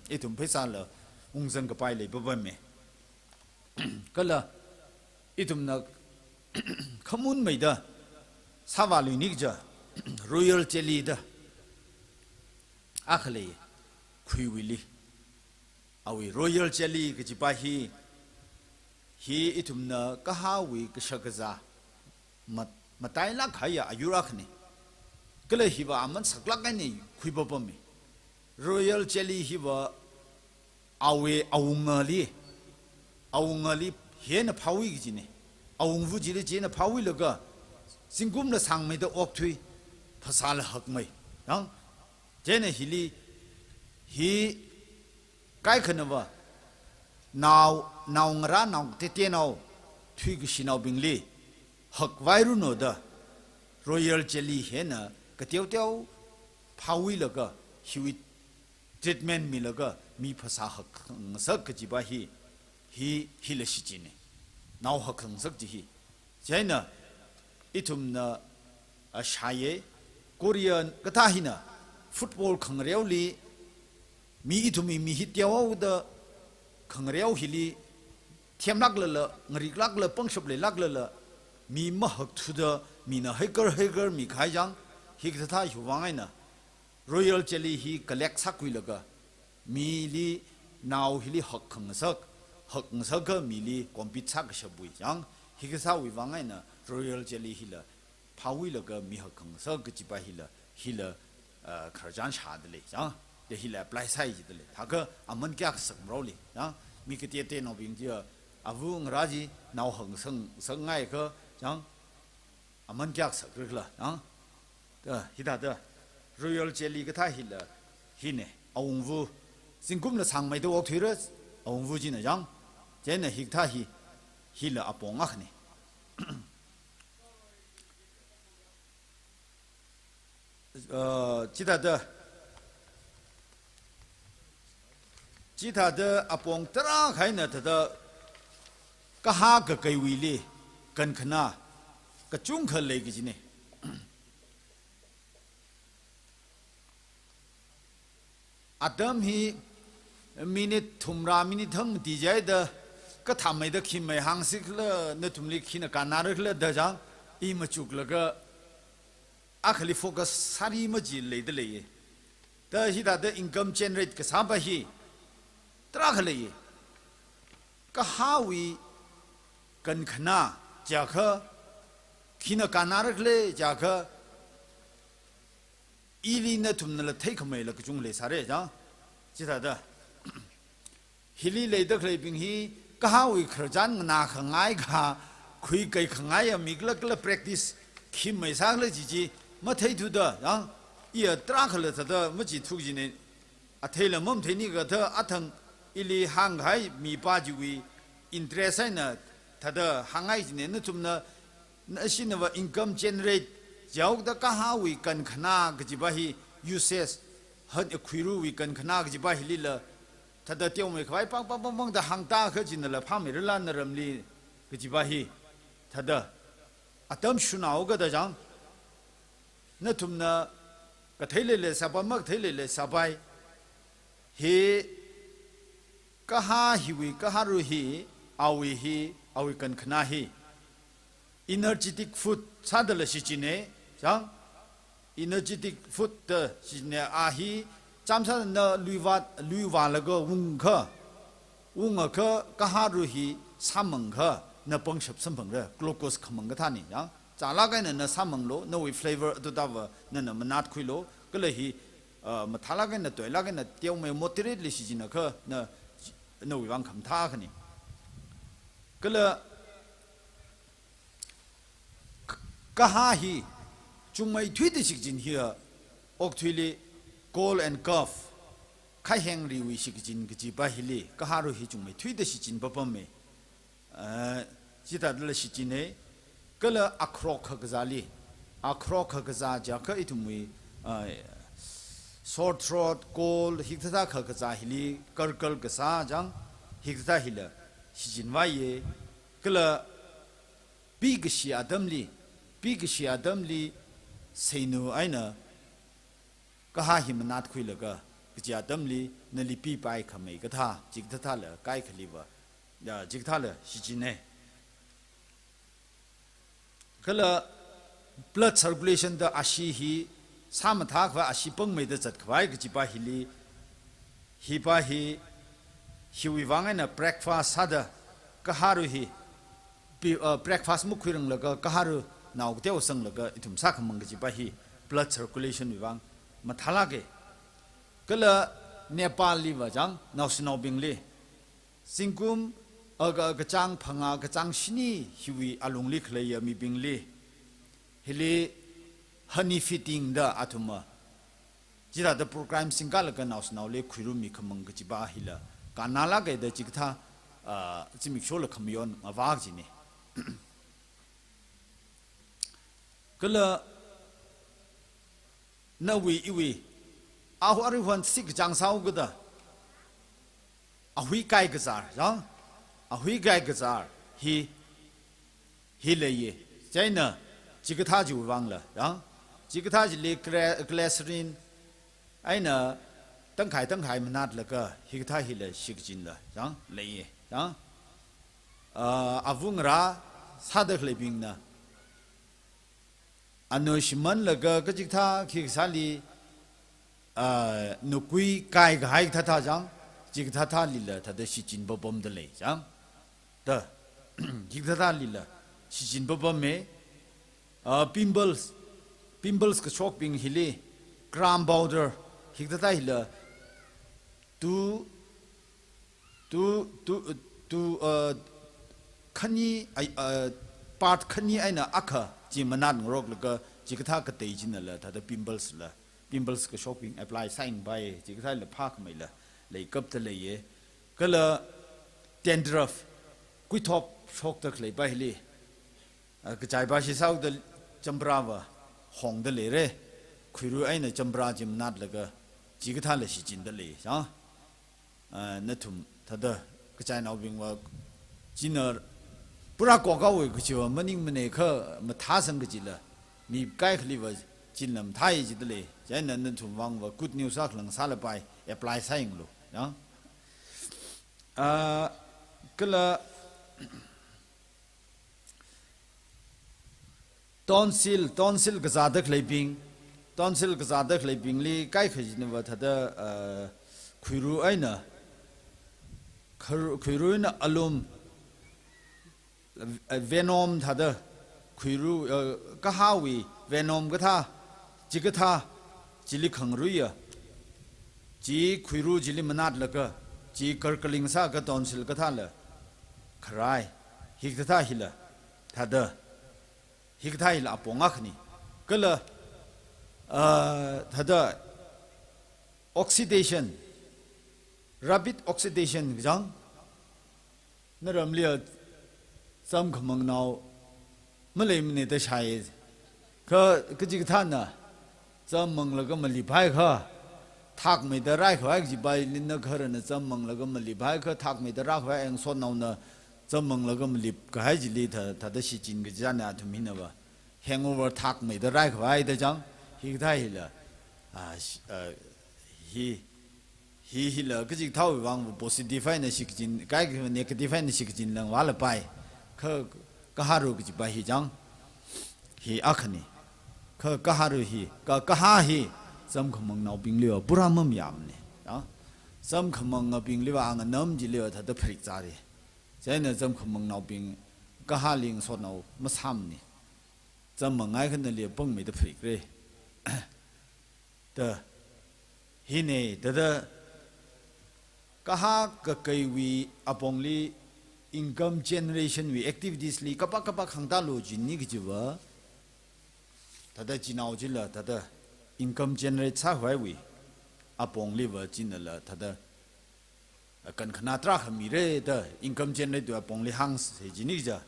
ithum pheisala ungzang kapai leibabame. Kala ithumna khamun maida sava luinikja Royal Jelly da akha lei khuiwuili. Awi Royal Jelly kajipa hi, hi ithumna kahawi kashakaza mat-, matailak haya ayurakhani. Kala hiva aman saklak ani khuibabami. Royal Jelly hiva awe awungali, awungali hena phawi kijine. Awungvu jili jina phawilaga, zingkumla sangmaida okthui, phasala hakmai. Yang, jena hili, hi kaikhanava, nao, nao ngara nao tete nao, thui kashi naobingli, hakvairunoda, Royal Jelly hena, kateo teo, phawilaga, hiwi treatment milaga, mi phasa hak ngasak kajipa hi, hi, hila shichine. Nao hak ngasak ji hi. Jaina, ithumna, ashaye, Korean, katahina, football khangreo li, mi ithum mi hit yao da, khangreo hili, thiam lak lala, ngarik lak la, pangshap le lak lala, mi mahak thuda, mina haikar haikar mi khai jang, hik tha tha hiwang aina, Royal Jelly hi collect sakwilaga, mili nao hili hak khangasak, hak ngasak ka mili compete sak kashabui jang, hikasa wi vang aina Royal Jelly hila, phawilaga mi hak khangasak kajipa hila, hila, ah, kharjan sha dale jang, de hila apply sai ji dale. Thaka aman kya kasak mrao le jang, mi kate te naobing jia, avu ngaraji nao hak sang, sang ngai ka jang, aman kya kasak rikla jang. Da, hida da, Royal Jelly katha hila, hine, awungvu, zingkumla sangmaida okthuira, awungvu jina jang, jena hikta hi, hila apong akhne. Ah, chida da, ꯆꯤꯊꯥꯗ ꯑꯄꯣꯡ ꯇꯔꯥ ꯈꯥꯏꯅ ꯊꯗ ꯀꯍꯥ ꯀ ꯀꯩꯋꯤꯂꯤ ꯀꯟꯈꯅꯥ ꯀꯆꯨꯡ ꯈ ꯂꯩꯒꯖꯤꯅꯦ꯫ ꯑꯗꯝ ꯍꯤ minute ꯊꯨꯝꯔꯥ minute ꯊꯪ ꯇꯤꯖꯥꯏꯗ ꯀꯊꯥꯃꯩꯗ ꯈꯤꯃꯩ ꯍꯥꯡꯁꯤꯛꯂ ꯅ ꯊꯨꯝꯂꯤ ꯈꯤꯅ ꯀꯥꯟꯅꯔꯛꯂ ꯗꯖꯥꯡ E ꯃꯆꯨꯛꯂꯒ ꯑꯈꯂꯤ focus ꯁꯥꯔꯤ ꯃꯖꯤ ꯂꯩꯗ ꯂꯩꯌꯦ꯫ ꯇ ꯍꯤꯗꯥꯗ income generate ꯀꯁꯥꯕ ꯍꯤ ꯇꯔꯥ ꯈ ꯂꯩꯌꯦ꯫ ꯀꯍꯥꯋꯤ ꯀꯟꯈꯅꯥ ꯖꯥꯈ ꯈꯤꯅ ꯀꯥꯟꯅꯔꯛꯂꯦ ꯖꯥꯈ ꯏꯂꯤ ꯅ ꯊꯨꯝꯅ ꯂ ꯊꯩ ꯈꯃꯩ ꯂ ꯀꯆꯨꯡ ꯂꯩ ꯁꯥꯔꯦ ꯖꯥ ꯆꯤꯊꯥꯗ꯫ ꯍꯤꯂꯤ ꯂꯩꯗ ꯈꯂꯩꯕꯤꯡ ꯍꯤ ꯀꯍꯥꯎꯏ ꯈꯔꯖꯥꯟ ꯉꯅꯥ ꯈꯉꯥꯏ ꯈꯥ ꯈꯨꯏ ꯀꯩ ꯈꯉꯥꯏ ꯑꯃꯤꯛꯂꯛꯂ practice ꯈꯤꯝꯃꯩ ꯁꯥꯒꯂ ꯖꯤꯖꯤ ꯃꯊꯩ ꯊꯨꯗ ꯌꯥ ꯏꯌ ꯇ꯭ꯔꯥ ꯈꯂ ꯊꯗ ꯃꯆꯤ ꯊꯨꯖꯤꯅꯦ꯫ ꯑꯊꯩ ꯂꯃꯝ ꯊꯩꯅꯤ ꯒꯊ ꯑꯊꯪ ꯏꯂꯤ ꯍꯥꯡ ꯍꯥꯏ ꯃꯤ ꯄꯥꯖꯤꯋꯤ interest ꯍꯥꯏꯅ ꯊꯗ ꯍꯥꯡꯉꯥꯏꯖꯤꯅꯦ꯫ ꯅ ꯆꯨꯝꯅ ꯅ ꯑꯁꯤꯅꯕ income generate ꯖꯥꯎꯗ ꯀꯍꯥꯎꯏ ꯀꯟꯈꯅꯥ ꯒꯖꯤꯕꯥ ꯍꯤ usage ꯍꯠ ꯈꯨꯏꯔꯨꯋꯤ ꯀꯟꯈꯅꯥ ꯒꯖꯤꯕꯥ ꯍꯤ ꯂꯤꯂ ꯊꯗ ꯇꯦꯎꯃꯩ ꯈꯋꯥꯏ ꯄꯥꯡ ꯄꯥꯡ ꯄꯥꯡ ꯄꯥꯡꯗ ꯍꯥꯡꯇꯥ ꯈꯖꯤꯟꯅ ꯂꯐꯥꯝꯃꯤꯔ ꯂꯥꯟꯅꯔꯝꯂꯤ ꯀꯖꯤꯕꯥ ꯍꯤ ꯊꯗ ꯑꯇꯝ ꯁꯨꯅꯥꯎꯒꯗ ꯖꯥꯡ ꯅ ꯊꯨꯝꯅ ꯀꯊꯩ ꯂꯩꯂꯦ ꯁꯥꯕ ꯃꯛ ꯊꯩ ꯂꯩꯂꯦ ꯁꯥꯕꯥꯏ ꯍꯤ ꯀꯍꯥ ꯍꯤꯋꯤ ꯀꯍꯥꯔꯨ ꯍꯤ ꯑꯥꯎꯏ ꯍꯤ ꯑꯥꯎꯏ ꯀꯟꯈꯅꯥ ꯍꯤ energetic food ꯁꯥꯗꯂ ꯁꯤꯆꯤꯅꯦ ꯖꯥꯡ energetic food ꯇ ꯁꯤꯖꯤꯟꯅ ꯑꯥꯍꯤ ꯆꯥꯝꯁꯥꯅ ꯂꯨꯏꯋꯥꯠ ꯂꯨꯏꯋꯥꯂꯒ ꯎꯪꯈ ꯎꯪꯉꯈ ꯀꯍꯥꯔꯨ ꯍꯤ ꯁꯥꯃꯪꯈ ꯅ ꯄꯪꯁꯞ ꯁꯝꯐꯪꯔ glucose ꯈꯃꯪꯒ ꯊꯥꯅꯤ ꯌꯥ ꯆꯥꯂꯥꯒꯥꯏꯅ ꯅ ꯁꯥꯃꯪꯂꯣ ꯅꯋꯤ flavor ꯑꯗꯨ ꯇꯥꯕ ꯅꯅ ꯃꯅꯥꯠ ꯈꯨꯏꯂꯣ ꯀꯂ ꯍꯤ ꯃꯊꯥꯂꯥꯒꯥꯏꯅ ꯇꯣꯏꯂꯥꯒꯥꯏꯅ ꯇꯦꯎꯃꯩ moderately ꯁꯤꯖꯤꯟꯅꯈ ꯅ ꯅꯋꯤ ꯋꯥꯡꯈꯝ ꯊꯥꯈꯅꯤ ꯀꯂ ꯀꯍꯥ ꯍꯤ ꯆꯨꯝꯃꯩ ꯊꯨꯏꯗ ꯁꯤꯛꯖꯤꯟ ꯍꯤ ꯑꯣꯛ ꯊꯨꯏꯂꯤ cold and cough ꯈꯥꯏꯍꯦꯡ ꯔꯤꯋꯤ ꯁꯤꯛꯖꯤꯟ ꯒꯖꯤꯕꯥ ꯍꯤꯂꯤ ꯀꯍꯥꯔꯨ ꯍꯤ ꯆꯨꯝꯃꯩ ꯊꯨꯏꯗ ꯁꯤꯛꯖꯤꯟ ꯕꯄꯝꯃꯦ꯫ ꯆꯤꯇꯥꯗꯂ ꯁꯤꯛꯖꯤꯟꯅꯦ ꯀꯂ ꯑꯈ꯭ꯔꯣꯛ ꯈꯒꯖꯥꯂꯤ ꯑꯈ꯭ꯔꯣꯛ ꯈꯒꯖꯥ ꯖꯥꯈ ꯏꯊꯨꯝꯋꯤ Sore throat, cold, hikathāthā khakazā hili, karkar kasā chang, hikathāthā hila shichinvāya. Kala pi kashi atamli, pi kashi atamli, seinu eina kahā hi manatkhuilaga, kachi atamli nali pi paikhamei kathā, chikathāthāla kaikhaliva, ya, chikathāla shichinna. Kala blood circulation da ashee hi, sā mathākhavai ashee pangmeida zatkhavai kachipa hili, hipa hi, hiwui vang eina breakfast sāda kahāru hi, pi-, uh, breakfast makhuiranglaga kahāru nao kateo sanglaga ithum sākhamang kachipa hi, blood circulation wui vang mathālāka. Kala Nepal liva chang, naoshinaobingli, zingkum, aga, kachāng phangā, kachāng shini hiwui alungli khaleiya mibingli, hili honey feeding da athumva, chithāda program singkalaga naoshinaoli khuirummi khamang kachipa hila, kannalāka da chikathā, ah, zimiksholi khamayon ngavā kajina. Kala nawui iwui, ahu arihuan sik chang sao kada, ahui kaikazar, ya? Ahui kaikazar hi, hi leiya. Chieina chikathā chiwui vangla, ya? Chikathā chili gle-, glycerin eina tangkhai tangkhai manatlaga hikathā hila shikachinla, ya? Leiya, ya? Ah, avungarā sāda khaleibingna, anu shimanlaga kachikathā khikasāli, ah, nakui kaikahai kathāthā chang, chikathāthālila thāda shichin papamda lei chang. Da, chikathāthālila shichin papama. Ah, pimples, pimples kashokbing hili, gram powder, hikathāthā hila, tu, tu, tu, tu, uh, khani, ai, uh, part khani eina akha chi manat ngaroklaga, chikathā katei chinala, thāda pimples la, pimples kashokbing apply sāingpai, chikathāla phākhameila, leikapta leiya. Kala dandruff, kuithop shokta khaleipa hili, ah, kachaipa shi saoda champrava hongda leira. ꯈꯨꯏꯔꯨ ꯑꯩꯅ ꯆꯝꯄ꯭ꯔꯥ chime ꯅꯥꯠꯂꯒ ꯆꯤꯒ ꯊꯥꯜꯂ ꯁꯤ ꯆꯤꯟꯗ ꯂꯩ ꯁꯥ꯫ ꯅꯊꯨꯝ ꯊꯥꯗ ꯀꯆꯥꯏ ꯅꯥꯎꯕꯤꯡ ꯋꯥ ꯆꯤꯟꯅ ꯄꯨꯔꯥ ꯀꯣꯀꯥ ꯑꯣꯏ ꯀꯆꯤꯕ ꯃꯅꯤꯡ ꯃꯅꯦ ꯈ ꯃꯊꯥ ꯁꯪꯒ ꯆꯤꯜꯂ ꯃꯤ ꯀꯥꯏ ꯈꯂꯤꯕ ꯆꯤꯟꯅ ꯃꯊꯥ ꯆꯤꯗ ꯂꯩ꯫ ꯆꯥꯏꯅ ꯅꯊꯨꯝ ꯋꯥꯡꯕ good news ꯑꯈꯂꯪ ꯁꯥꯂ ꯄꯥꯏ apply ꯁꯥꯏꯡꯂꯣ꯫ ꯀꯂ tonsil, tonsil ꯀꯖꯥꯗ ꯈꯂꯩꯕꯤꯡ, tonsil ꯀꯖꯥꯗ ꯈꯂꯩꯕꯤꯡꯂꯤ ꯀꯥꯏ ꯈꯖꯤꯅꯕ ꯊꯥꯗ ꯈꯨꯏꯔꯨ ꯑꯩꯅ ꯈꯨꯏꯔꯨ ꯑꯩꯅ ꯑꯂꯨꯝ venom ꯊꯥꯗ ꯈꯨꯏꯔꯨ ꯀꯍꯥꯎꯋꯤ venom ꯀꯊꯥ ꯆꯤꯀꯊꯥ ꯆꯤꯂꯤ ꯈꯪꯔꯨꯏꯌ ꯆꯤ ꯈꯨꯏꯔꯨ ꯆꯤꯂꯤ ꯃꯅꯥꯠꯂꯒ ꯆꯤ ꯀꯔꯀꯂꯤꯡ ꯁꯥꯒ tonsil ꯀꯊꯥꯂ ꯈꯔꯥꯏ ꯍꯤꯛꯇꯊꯥ ꯍꯤꯂ ꯊꯥꯗ ꯍꯤꯛꯊꯥ ꯍꯤꯂ ꯑꯄꯣꯉꯥꯈꯅꯤ ꯀꯂ ꯊꯥꯗ oxidation rapid oxidation ꯖꯥꯡ ꯅꯔꯝꯂꯤꯌ ꯆꯝ ꯈꯃꯪꯅꯥꯎ ꯃꯂꯩ ꯃꯅꯦ ꯇ ꯁꯥꯏ ꯈ ꯀꯖꯤꯛ ꯊꯥꯅ ꯆꯝ ꯃꯪꯂꯒ ꯃꯂꯤ ꯚꯥꯏ ꯈ ꯊꯥꯛ ꯃꯩꯗ ꯔꯥꯏ ꯈ ꯍꯥꯏ ꯖꯤꯕꯥꯏ ꯂꯤꯟꯅ ꯈꯔꯅ ꯆꯝ ꯃꯪꯂꯒ ꯃꯂꯤ ꯚꯥꯏ ꯈ ꯊꯥꯛ ꯃꯩꯗ ꯔꯥ ꯈ ꯍꯥꯏ ꯑꯦꯡ ꯁꯣꯠ ꯅꯥꯎꯅ ꯆꯝ ꯃꯪꯂꯒ ꯃꯂꯤ ꯀ ꯍꯥꯏ ꯖꯤꯂꯤ ꯊ ꯊꯥꯗ ꯁꯤ ꯆꯤꯟ ꯒ ꯖꯥꯅ ꯑꯗꯨꯝ ꯍꯤꯅꯕ hangover ꯊꯥꯛ ꯃꯩꯗ ꯔꯥꯏ ꯈ ꯍꯥꯏ ꯗ ꯖꯥꯡ ꯍꯤ ꯊꯥ ꯍꯤꯂ ꯍꯤ ꯍꯤ ꯍꯤꯂ ꯀꯖꯤꯛ ꯊꯥꯎ ꯋꯥꯡꯕ positive ꯍꯥꯏꯅ ꯁꯤꯛꯖꯤꯟ ꯀꯥꯏ negative ꯍꯥꯏꯅ ꯁꯤꯛꯖꯤꯟ ꯂꯪ ꯋꯥꯂ ꯄꯥꯏ ꯈ ꯀꯍꯥꯔꯨ ꯀꯖꯤꯛ ꯄꯥꯏ ꯍꯤ ꯖꯥꯡ ꯍꯤ ꯑꯈꯅꯤ ꯈ ꯀꯍꯥꯔꯨ ꯍꯤ ꯀ ꯀꯍꯥ ꯍꯤ ꯆꯝ ꯈꯃꯪ ꯅꯥꯎ ꯄꯤꯡꯂꯤꯌꯣ ꯄꯨꯔꯥ ꯃꯝ ꯌꯥꯝꯅꯤ ꯆꯝ ꯈꯃꯪ ꯄꯤꯡꯂꯤꯌꯣ ꯑꯉ ꯅꯝ ꯖꯤꯂꯤꯌꯣ ꯊꯥꯗ ꯐꯔꯤꯛ ꯆꯥꯔꯤ ꯆꯥꯏꯅ ꯆꯝ ꯈꯃꯪ ꯅꯥꯎ ꯄꯤꯡ ꯀꯍꯥ ꯂꯤꯡ ꯁꯣꯠ ꯅꯥꯎ ꯃꯁꯥꯝꯅꯤ ꯆꯝ ꯃꯉꯥꯏ ꯈꯅ ꯂꯦ ꯄꯪ ꯃꯩꯗ ꯐꯔꯤꯛ ꯔꯦ ꯇ ꯍꯤꯅꯦ ꯇꯗ ꯀꯍꯥ ꯀꯀꯩ ꯋꯤ ꯑꯄꯣꯡꯂꯤ income generation ꯋꯤ activities ꯂꯤ ꯀꯄꯥ ꯀꯄꯥ ꯈꯪꯇꯥ ꯂꯣ ꯖꯤꯟꯅꯤ ꯀꯖꯤꯕ ꯇꯗ ꯆꯤꯅꯥꯎ ꯖꯤꯜꯂ ꯇꯗ income generate ꯁꯥ ꯍ꯭ꯋꯥꯏ ꯋꯤ ꯑꯄꯣꯡꯂꯤꯕ ꯆꯤꯟꯅꯂ ꯇꯗ ꯀꯟ ꯈꯅꯥ ꯇ꯭ꯔꯥ ꯈꯃꯤꯔꯦ ꯇ income generate ꯋꯤ ꯑꯄꯣꯡꯂꯤ ꯍꯥꯡ ꯁꯦ ꯖꯤꯅꯤ ꯖ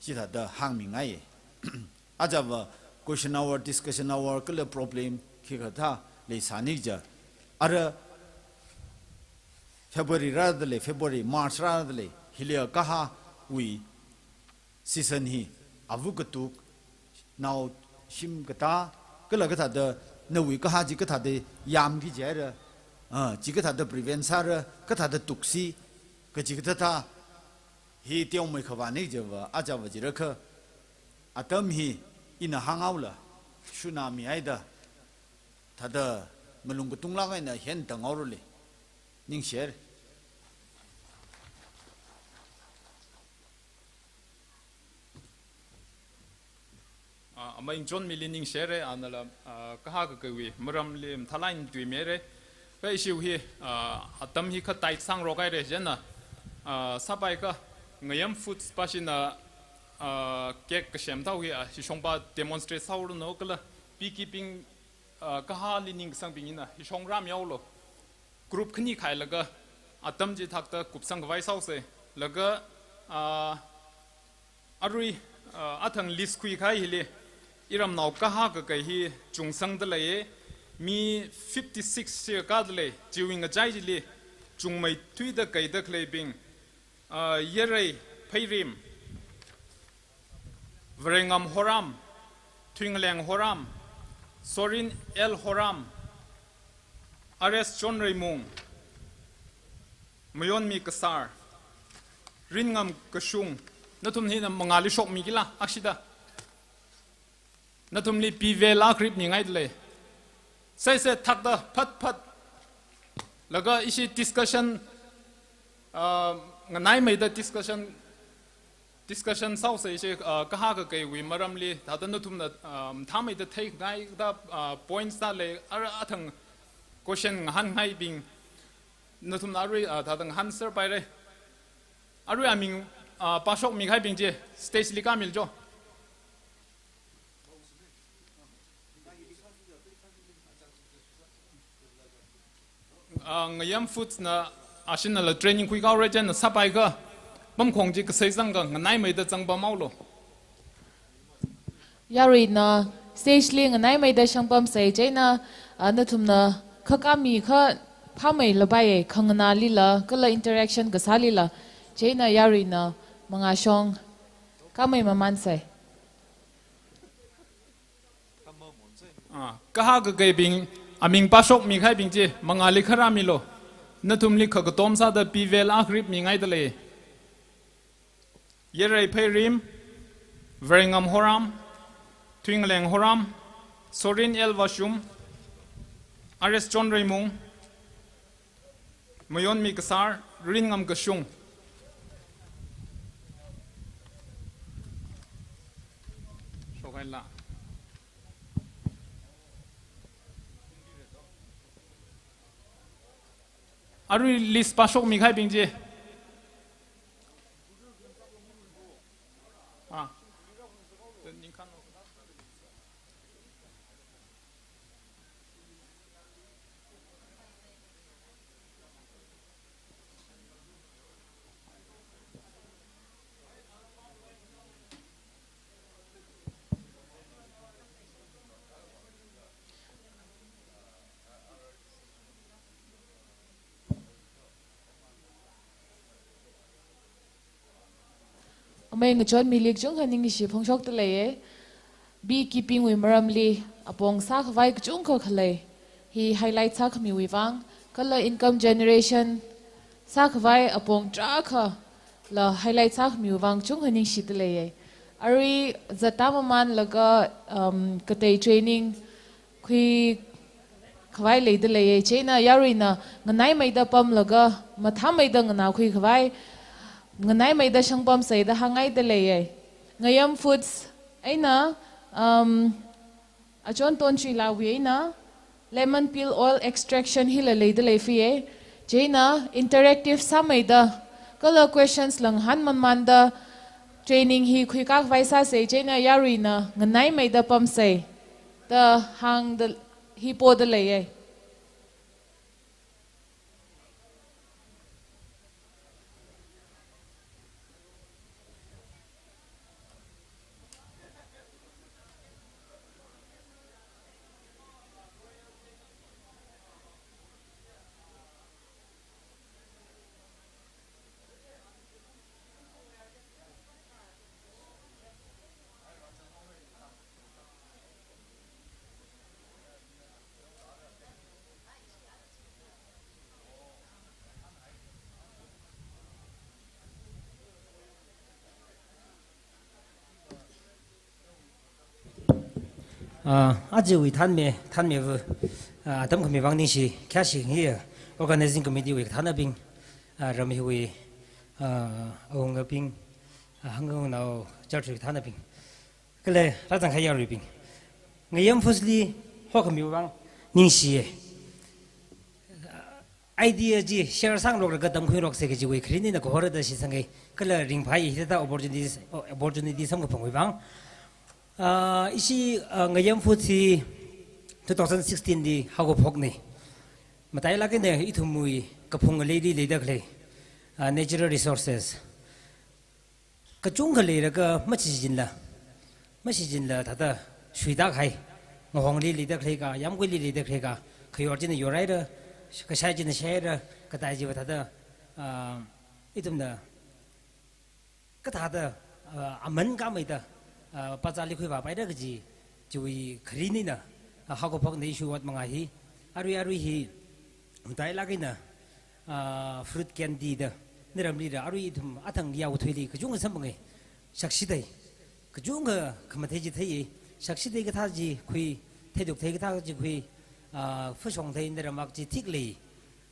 ꯁꯤ ꯇꯗ ꯍꯥꯡ ꯃꯤ ꯉꯥꯏ ꯑꯖꯕ Question hour, discussion hour, kala problem khi kha tha lei sani ja. Ara February ra da lei, February, March ra da lei, hilia kaha wui season hi avu katuk, nao shim kata, kala kathāda, nawui kaha chi kathāda yam ki jaira, ah, chi kathāda prevent sāra, kathāda tuksi, kachi kathā tha, hi teomei khavani java, ajava jirakha, atam hi ina hāngaula, shuna mihaida, thāda malung katung lāngaina hen tangaurule, ningsher. Ah, amai John mili ningshere, anala, ah, kaha kakaiwui maramli mathālāk eina tuimire. Ka issue hi, ah, atam hi kha tight sāngarok haire, chieina, ah, sāpai ka Ngayam Foods pashina, ah, cake kasem thao hi, ah, shishongpa demonstrate sāhaoranu kala beekeeping, ah, kahali ningkasangbingna shishong ram yaolo. Group khani khailaga atam chithākta kupsang khavai sāose. Laga, ah, arui, ah, athang list khuikahai hili iramnao kaha kakai hi chungsangda leiye. Mi fifty-six shi kada lei, chiwui ngachai chili chungmeithuida kaida khaleibing, ah, Yarei Pheirim, Varengam Horam, Thuingaleng Horam, Sorin L Horam, R S John Reimung, Mayonmi Kasar, Ringam Kashung, nathum hina mangāli shokmi kila, akshida. Nathumli P V la grip ni ngai lei. Seise thākda phat phat. Laga ishi discussion, ah, nganaimeida discussion, discussion sāose ishi, ah, kaha kakaiwui maramli, thāda nathumna, ah, mathāmeida theingaida, ah, points da lei, ara athang question ngahānngaibing, nathumna arui, ah, thāda ngahān sāpaire. Arui aming, ah, pāshokmi kahaibing chi, stage li kāmilu jo. Ah, Ngayam Foods na ashinala training khuikahaore chieina sāpai ka, pamkhong chi kasai zangka nganaimeida zangpamhaolo. Yaruina stage li nganai maida shangpam sai, chieina, ah, nathumna khakami kha phamei labai, khangna lila, kala interaction kasā lila, chieina yaruina mangā shong kamei maman sai. Ah, kaha kakeibing, aming pashok mikhaibing chi, mangā li khara milo. Nathumli khakatom sāda pivel akrip mingaida lei. Yerei Pheirim, Verengam Horam, Thuingaleng Horam, Sorin L Vashum, R S John Reimung, Mayon Mikasar, Ringam Kashung. Shokaila. Arui list pashok mikhaibing chi. Ah. Amei ngachon milik chungkha ningshi phongshokta leiye. Beekeeping wui maramli apong sākhavai kachungkha khalei. Hi highlight sākhamiwui vang, kala income generation sākhavai apong tarākhala highlight sākhamiwui vang chungkha ningshita leiye. Arui zatda mamanlaga, um, katei training khuikhavai leida leiye. Chieina yaruina nganai maida pamlaga, mathā maida nganā khuikhavai, nganai maida shangpam saida hāngngaida leiye. Ngayam Foods eina, um, Achon Tonchuilawui eina lemon peel oil extraction hila leida lei fiye. Chieina interactive sāmeida, kala questions langhan mamanda training hi khuikakhavai sāsei, chieina yaruina nganai maida pamsei da hāngda hi poda leiye. ꯑ, ꯑꯖꯤꯋꯤ ꯊꯥꯟꯃꯦ, ꯊꯥꯟꯃꯦꯕꯨ, ꯑ, ꯑꯇꯝ ꯈꯃꯤ ꯋꯥꯡꯅꯤꯡꯁꯤ, ꯈ꯭ꯌꯥꯁꯤ ꯍꯤ, organizing committee we ꯊꯥꯅꯕꯤꯡ, ꯑ, ꯔꯝꯍꯤꯋꯤ, ꯑ, ꯑꯍꯨꯝꯒꯕꯤꯡ, ꯑ, ꯍꯪꯒꯧꯅꯥꯎ church we ꯊꯥꯅꯕꯤꯡ꯫ ꯀꯂꯦ, ꯔꯥꯖꯥꯡ ꯈꯥꯏ ꯌꯥꯎꯔꯤꯕꯤꯡ꯫ ꯉꯌꯝ ꯐꯨꯁꯂꯤ, ꯍꯣ ꯈꯃꯤ ꯋꯥꯡ, ꯅꯤꯡꯁꯤꯌꯦ꯫ Idea G share ꯁꯥꯡ ꯂꯣꯛꯂꯒ ꯇꯝ ꯈꯨꯏꯔꯣꯛꯁꯦ ꯀꯦꯖꯤ ꯋꯤ ꯈ꯭ꯔꯤꯅꯤꯅ ꯀꯣꯍꯣꯔꯗ ꯁꯤ ꯁꯪꯒꯩ꯫ ꯀꯂ ꯔꯤꯡ ꯐꯥꯏ ꯍꯤꯗ opportunities, opportunity ꯁꯝꯒ ꯐꯪꯉꯣꯏ ꯕꯥꯡ꯫ ꯑ, ꯏꯁꯤ, ꯑ, ꯉꯌꯝ ꯐꯨꯠꯁꯤ two thousand sixteen ꯗꯤ ꯍꯧꯒ ꯐꯣꯛꯅꯤ꯫ ꯃꯇꯥꯏ ꯂꯥꯛꯀꯅꯦ ꯏꯊꯨꯝ ꯃꯨꯏ ꯀꯐꯨꯡ ꯂꯩꯔꯤ ꯂꯩꯗꯈ꯭ꯔꯦ꯫ ꯑ, natural resources꯫ ꯀꯆꯨꯡꯒ ꯂꯩꯔꯒ ꯃꯁꯤꯖꯤꯟꯂ, ꯃꯁꯤꯖꯤꯟꯂ ꯊꯥꯗ ꯁꯨꯏꯗꯥꯛ ꯍꯥꯏ꯫ ꯉꯍꯣꯡꯂꯤ ꯂꯩꯗꯈ꯭ꯔꯦꯒ, ꯌꯥꯝꯒꯣꯏꯂꯤ ꯂꯩꯗꯈ꯭ꯔꯦꯒ, ꯈꯌꯣꯔꯖꯤꯅ ꯌꯣꯔꯥꯏꯔ, ꯀꯁꯥꯏꯖꯤꯅ ꯁꯦꯔ, ꯀꯇꯥꯏꯖꯤꯕ ꯊꯥꯗ, ꯑ, ꯏꯗꯨꯝꯅ ꯀꯊꯥꯗ, ꯑ, ꯑꯃꯟ ꯀꯥꯃꯩꯗ, ꯑ, ꯄꯥꯆꯥꯂꯤ ꯈꯨꯏꯕ ꯄꯥꯏꯔꯒꯖꯤ, ꯆꯨꯏ ꯈꯔꯤꯅꯤꯅ, ꯑ, ꯍꯥꯒꯣ ꯐꯣꯛꯅ ꯏꯁꯨ ꯋꯥꯠ ꯃꯉꯥ ꯍꯤ, ꯑꯔꯨꯏ ꯑꯔꯨꯏ ꯍꯤ, ꯃꯇꯥꯏ ꯂꯥꯛꯀꯩꯅ, ꯑ, fruit candy ꯗ, ꯅꯤꯔꯝꯂꯤꯔ, ꯑꯔꯨꯏ ꯏꯊꯨꯝ ꯑꯊꯪ ꯌꯥꯎ ꯊꯣꯏꯂꯤ, ꯀꯖꯨꯡ ꯁꯝꯕꯉꯩ, ꯁꯛꯁꯤꯗꯩ, ꯀꯖꯨꯡꯒ ꯈꯃꯊꯩꯖꯤ ꯊꯩꯌꯦ, ꯁꯛꯁꯤꯗꯩ ꯀꯊꯥꯖꯤ ꯈꯨꯏ, ꯊꯩꯗꯣꯛ ꯊꯩ ꯀꯊꯥꯖꯤ ꯈꯨꯏ, ꯑ, ꯐꯨꯁꯣꯡ ꯊꯩ ꯅꯤꯔꯝꯃꯥꯛꯖꯤ ꯊꯤꯛ ꯂꯩ,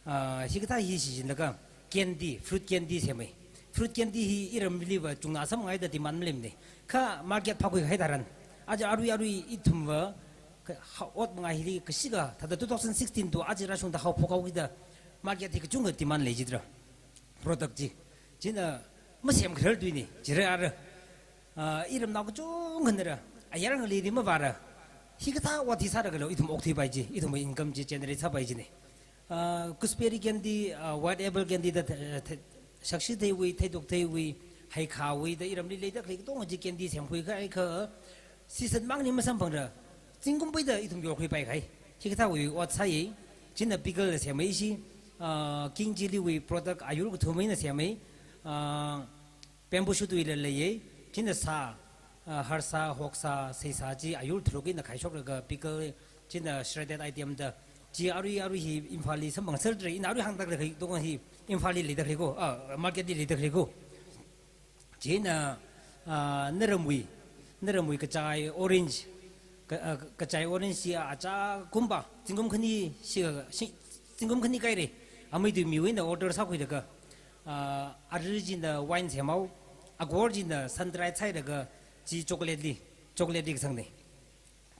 ꯑ, ꯍꯤ ꯀꯊꯥ ꯍꯤ ꯁꯤꯖꯤꯟꯅꯒ candy, fruit candy ꯁꯦꯝꯃꯩ꯫ Fruit candy ꯍꯤ ꯏꯔꯝꯂꯤꯕ ꯆꯨꯡꯅꯥ ꯁꯝꯉꯥꯏꯗ demand ꯂꯩꯝꯅꯦ꯫ ꯈ market ꯐꯥꯎꯈꯣꯏ ꯍꯥꯏꯇꯥꯔꯟ꯫ ꯑꯖ ꯑꯔꯨꯏ ꯑꯔꯨꯏ ꯏꯊꯨꯝꯕ, ꯀ-, ꯍ-, ꯑꯣꯠ ꯃꯉꯥ ꯍꯤꯔꯤ ꯀꯁꯤꯒ ꯊꯥꯗ two thousand sixteen ꯇꯨ ꯑꯖ ꯔꯥꯁꯨꯡꯗ ꯍꯥꯎ ꯐꯣꯛꯍꯧꯒꯤꯗ market ꯍꯤ ꯀꯆꯨꯡꯒ demand ꯂꯩꯖꯤꯗ꯭ꯔꯥ? Product ꯖꯤ꯫ ꯖꯤꯅ ꯃꯁꯦꯝ ꯈꯔꯗꯨꯏꯅꯤ꯫ ꯖꯤꯔ ꯑꯔ꯫ ꯑ, ꯏꯔꯝ ꯅꯥꯎ ꯀꯆꯨꯡ ꯈꯟꯗꯔ꯫ ꯑꯌꯥꯔ ꯉꯂꯤꯗꯤ ꯃꯕꯥꯔ꯫ ꯍꯤ ꯀꯊꯥ ꯋꯥꯊꯤ ꯁꯥꯔꯒ ꯂꯧ ꯏꯊꯨꯝ ꯑꯣꯛꯊꯨꯏ ꯄꯥꯏꯖꯤ꯫ ꯏꯊꯨꯝ income ꯖꯤ generate ꯁꯥ ꯄꯥꯏꯖꯤꯅꯤ꯫ ꯑ, gooseberry candy, ꯑ, white apple candy ꯗ ꯊ-, ꯊ-, ꯁꯛꯁꯤ ꯊꯩꯋꯤ, ꯊꯩꯗꯣꯛ ꯊꯩꯋꯤ, ꯍꯩꯈꯥ ꯋꯤꯗ ꯏꯔꯝꯂꯤ ꯂꯩꯗ ꯈꯩ ꯇꯣꯡ ꯍꯧꯖꯤꯛ candy ꯁꯦꯝ ꯈꯨꯏ ꯈ ꯑꯩ ꯈ season ꯃꯥꯡꯅꯤ ꯃꯁꯝ ꯐꯪꯗ꯭ꯔ꯫ ꯆꯤꯡꯒꯨꯝꯕꯩꯗ ꯏꯊꯨꯝ ꯌꯣꯛꯈꯨꯏ ꯄꯥꯏ ꯈꯥꯏ꯫ ꯍꯤ ꯀꯊꯥ ꯋꯤ ꯑꯣꯠ ꯁꯥꯏ꯫ ꯆꯤꯟꯅ pickle ꯁꯦꯝꯃꯩ ꯁꯤ꯫ ꯑ, king chilli ꯋꯤ product ꯑꯌꯨꯔ ꯊꯨꯃꯩꯅ ꯁꯦꯝꯃꯩ꯫ ꯑ, bamboo shoot ꯋꯤꯂ ꯂꯩꯌꯦ꯫ ꯆꯤꯟꯅ ꯁꯥ, ꯑ, ꯍꯔꯁꯥ, ꯍꯣꯛꯁꯥ, ꯁꯩꯁꯥ ꯆꯤ ꯑꯌꯨꯔ ꯊ꯭ꯔꯨꯛꯀꯤꯅ ꯈꯥꯏꯁꯣꯛꯂꯒ pickle, ꯆꯤꯟꯅ shredded item ꯗ ꯆꯤ ꯑꯔꯨꯏ ꯑꯔꯨꯏ ꯍꯤ ꯏꯝꯐꯥꯜꯂꯤ ꯁꯝꯕꯪ ꯁꯔꯗ꯭ꯔꯦ, ꯏꯅ ꯑꯔꯨꯏ ꯍꯥꯡꯗꯛꯂ ꯈꯩ ꯇꯣꯡ ꯍꯤ ꯏꯝꯐꯥꯜꯂꯤ ꯂꯩꯗꯈ꯭ꯔꯦꯀꯣ, ꯑ, market ꯗꯤ ꯂꯩꯗꯈ꯭ꯔꯦꯀꯣ꯫ ꯆꯤꯟꯅ, ꯑ, ꯅꯔꯝꯋꯤ, ꯅꯔꯝꯋꯤ ꯀꯆꯥꯏ orange, ꯀ- ꯑ, ꯀꯆꯥꯏ ꯑꯣꯔꯦꯟꯖꯁꯤ ꯑꯆꯥꯒꯨꯝꯕ ꯆꯤꯡꯒꯨꯝ ꯈꯅꯤ ꯁꯤ, ꯁꯤ- ꯆꯤꯡꯒꯨꯝ ꯈꯅꯤ ꯀꯥꯏꯔꯦ꯫ ꯑꯃꯩꯗꯨ ꯃꯤꯑꯣꯏꯅ ꯑꯣꯔꯗꯔ ꯁꯥꯈꯣꯏꯗꯒ, ꯑ, ꯑꯔꯤꯖꯤꯅ ꯋꯥꯏꯟ ꯁꯦꯝꯍꯧ, ꯑꯒꯣꯔꯖꯤꯅ ꯁꯟꯗ꯭ꯔꯥꯏ ꯁꯥꯏꯔꯒ ꯆꯤ ꯆꯣꯀ꯭ꯂꯦꯠꯂꯤ, ꯆꯣꯀ꯭ꯂꯦꯠꯂꯤ ꯁꯪꯅꯩ꯫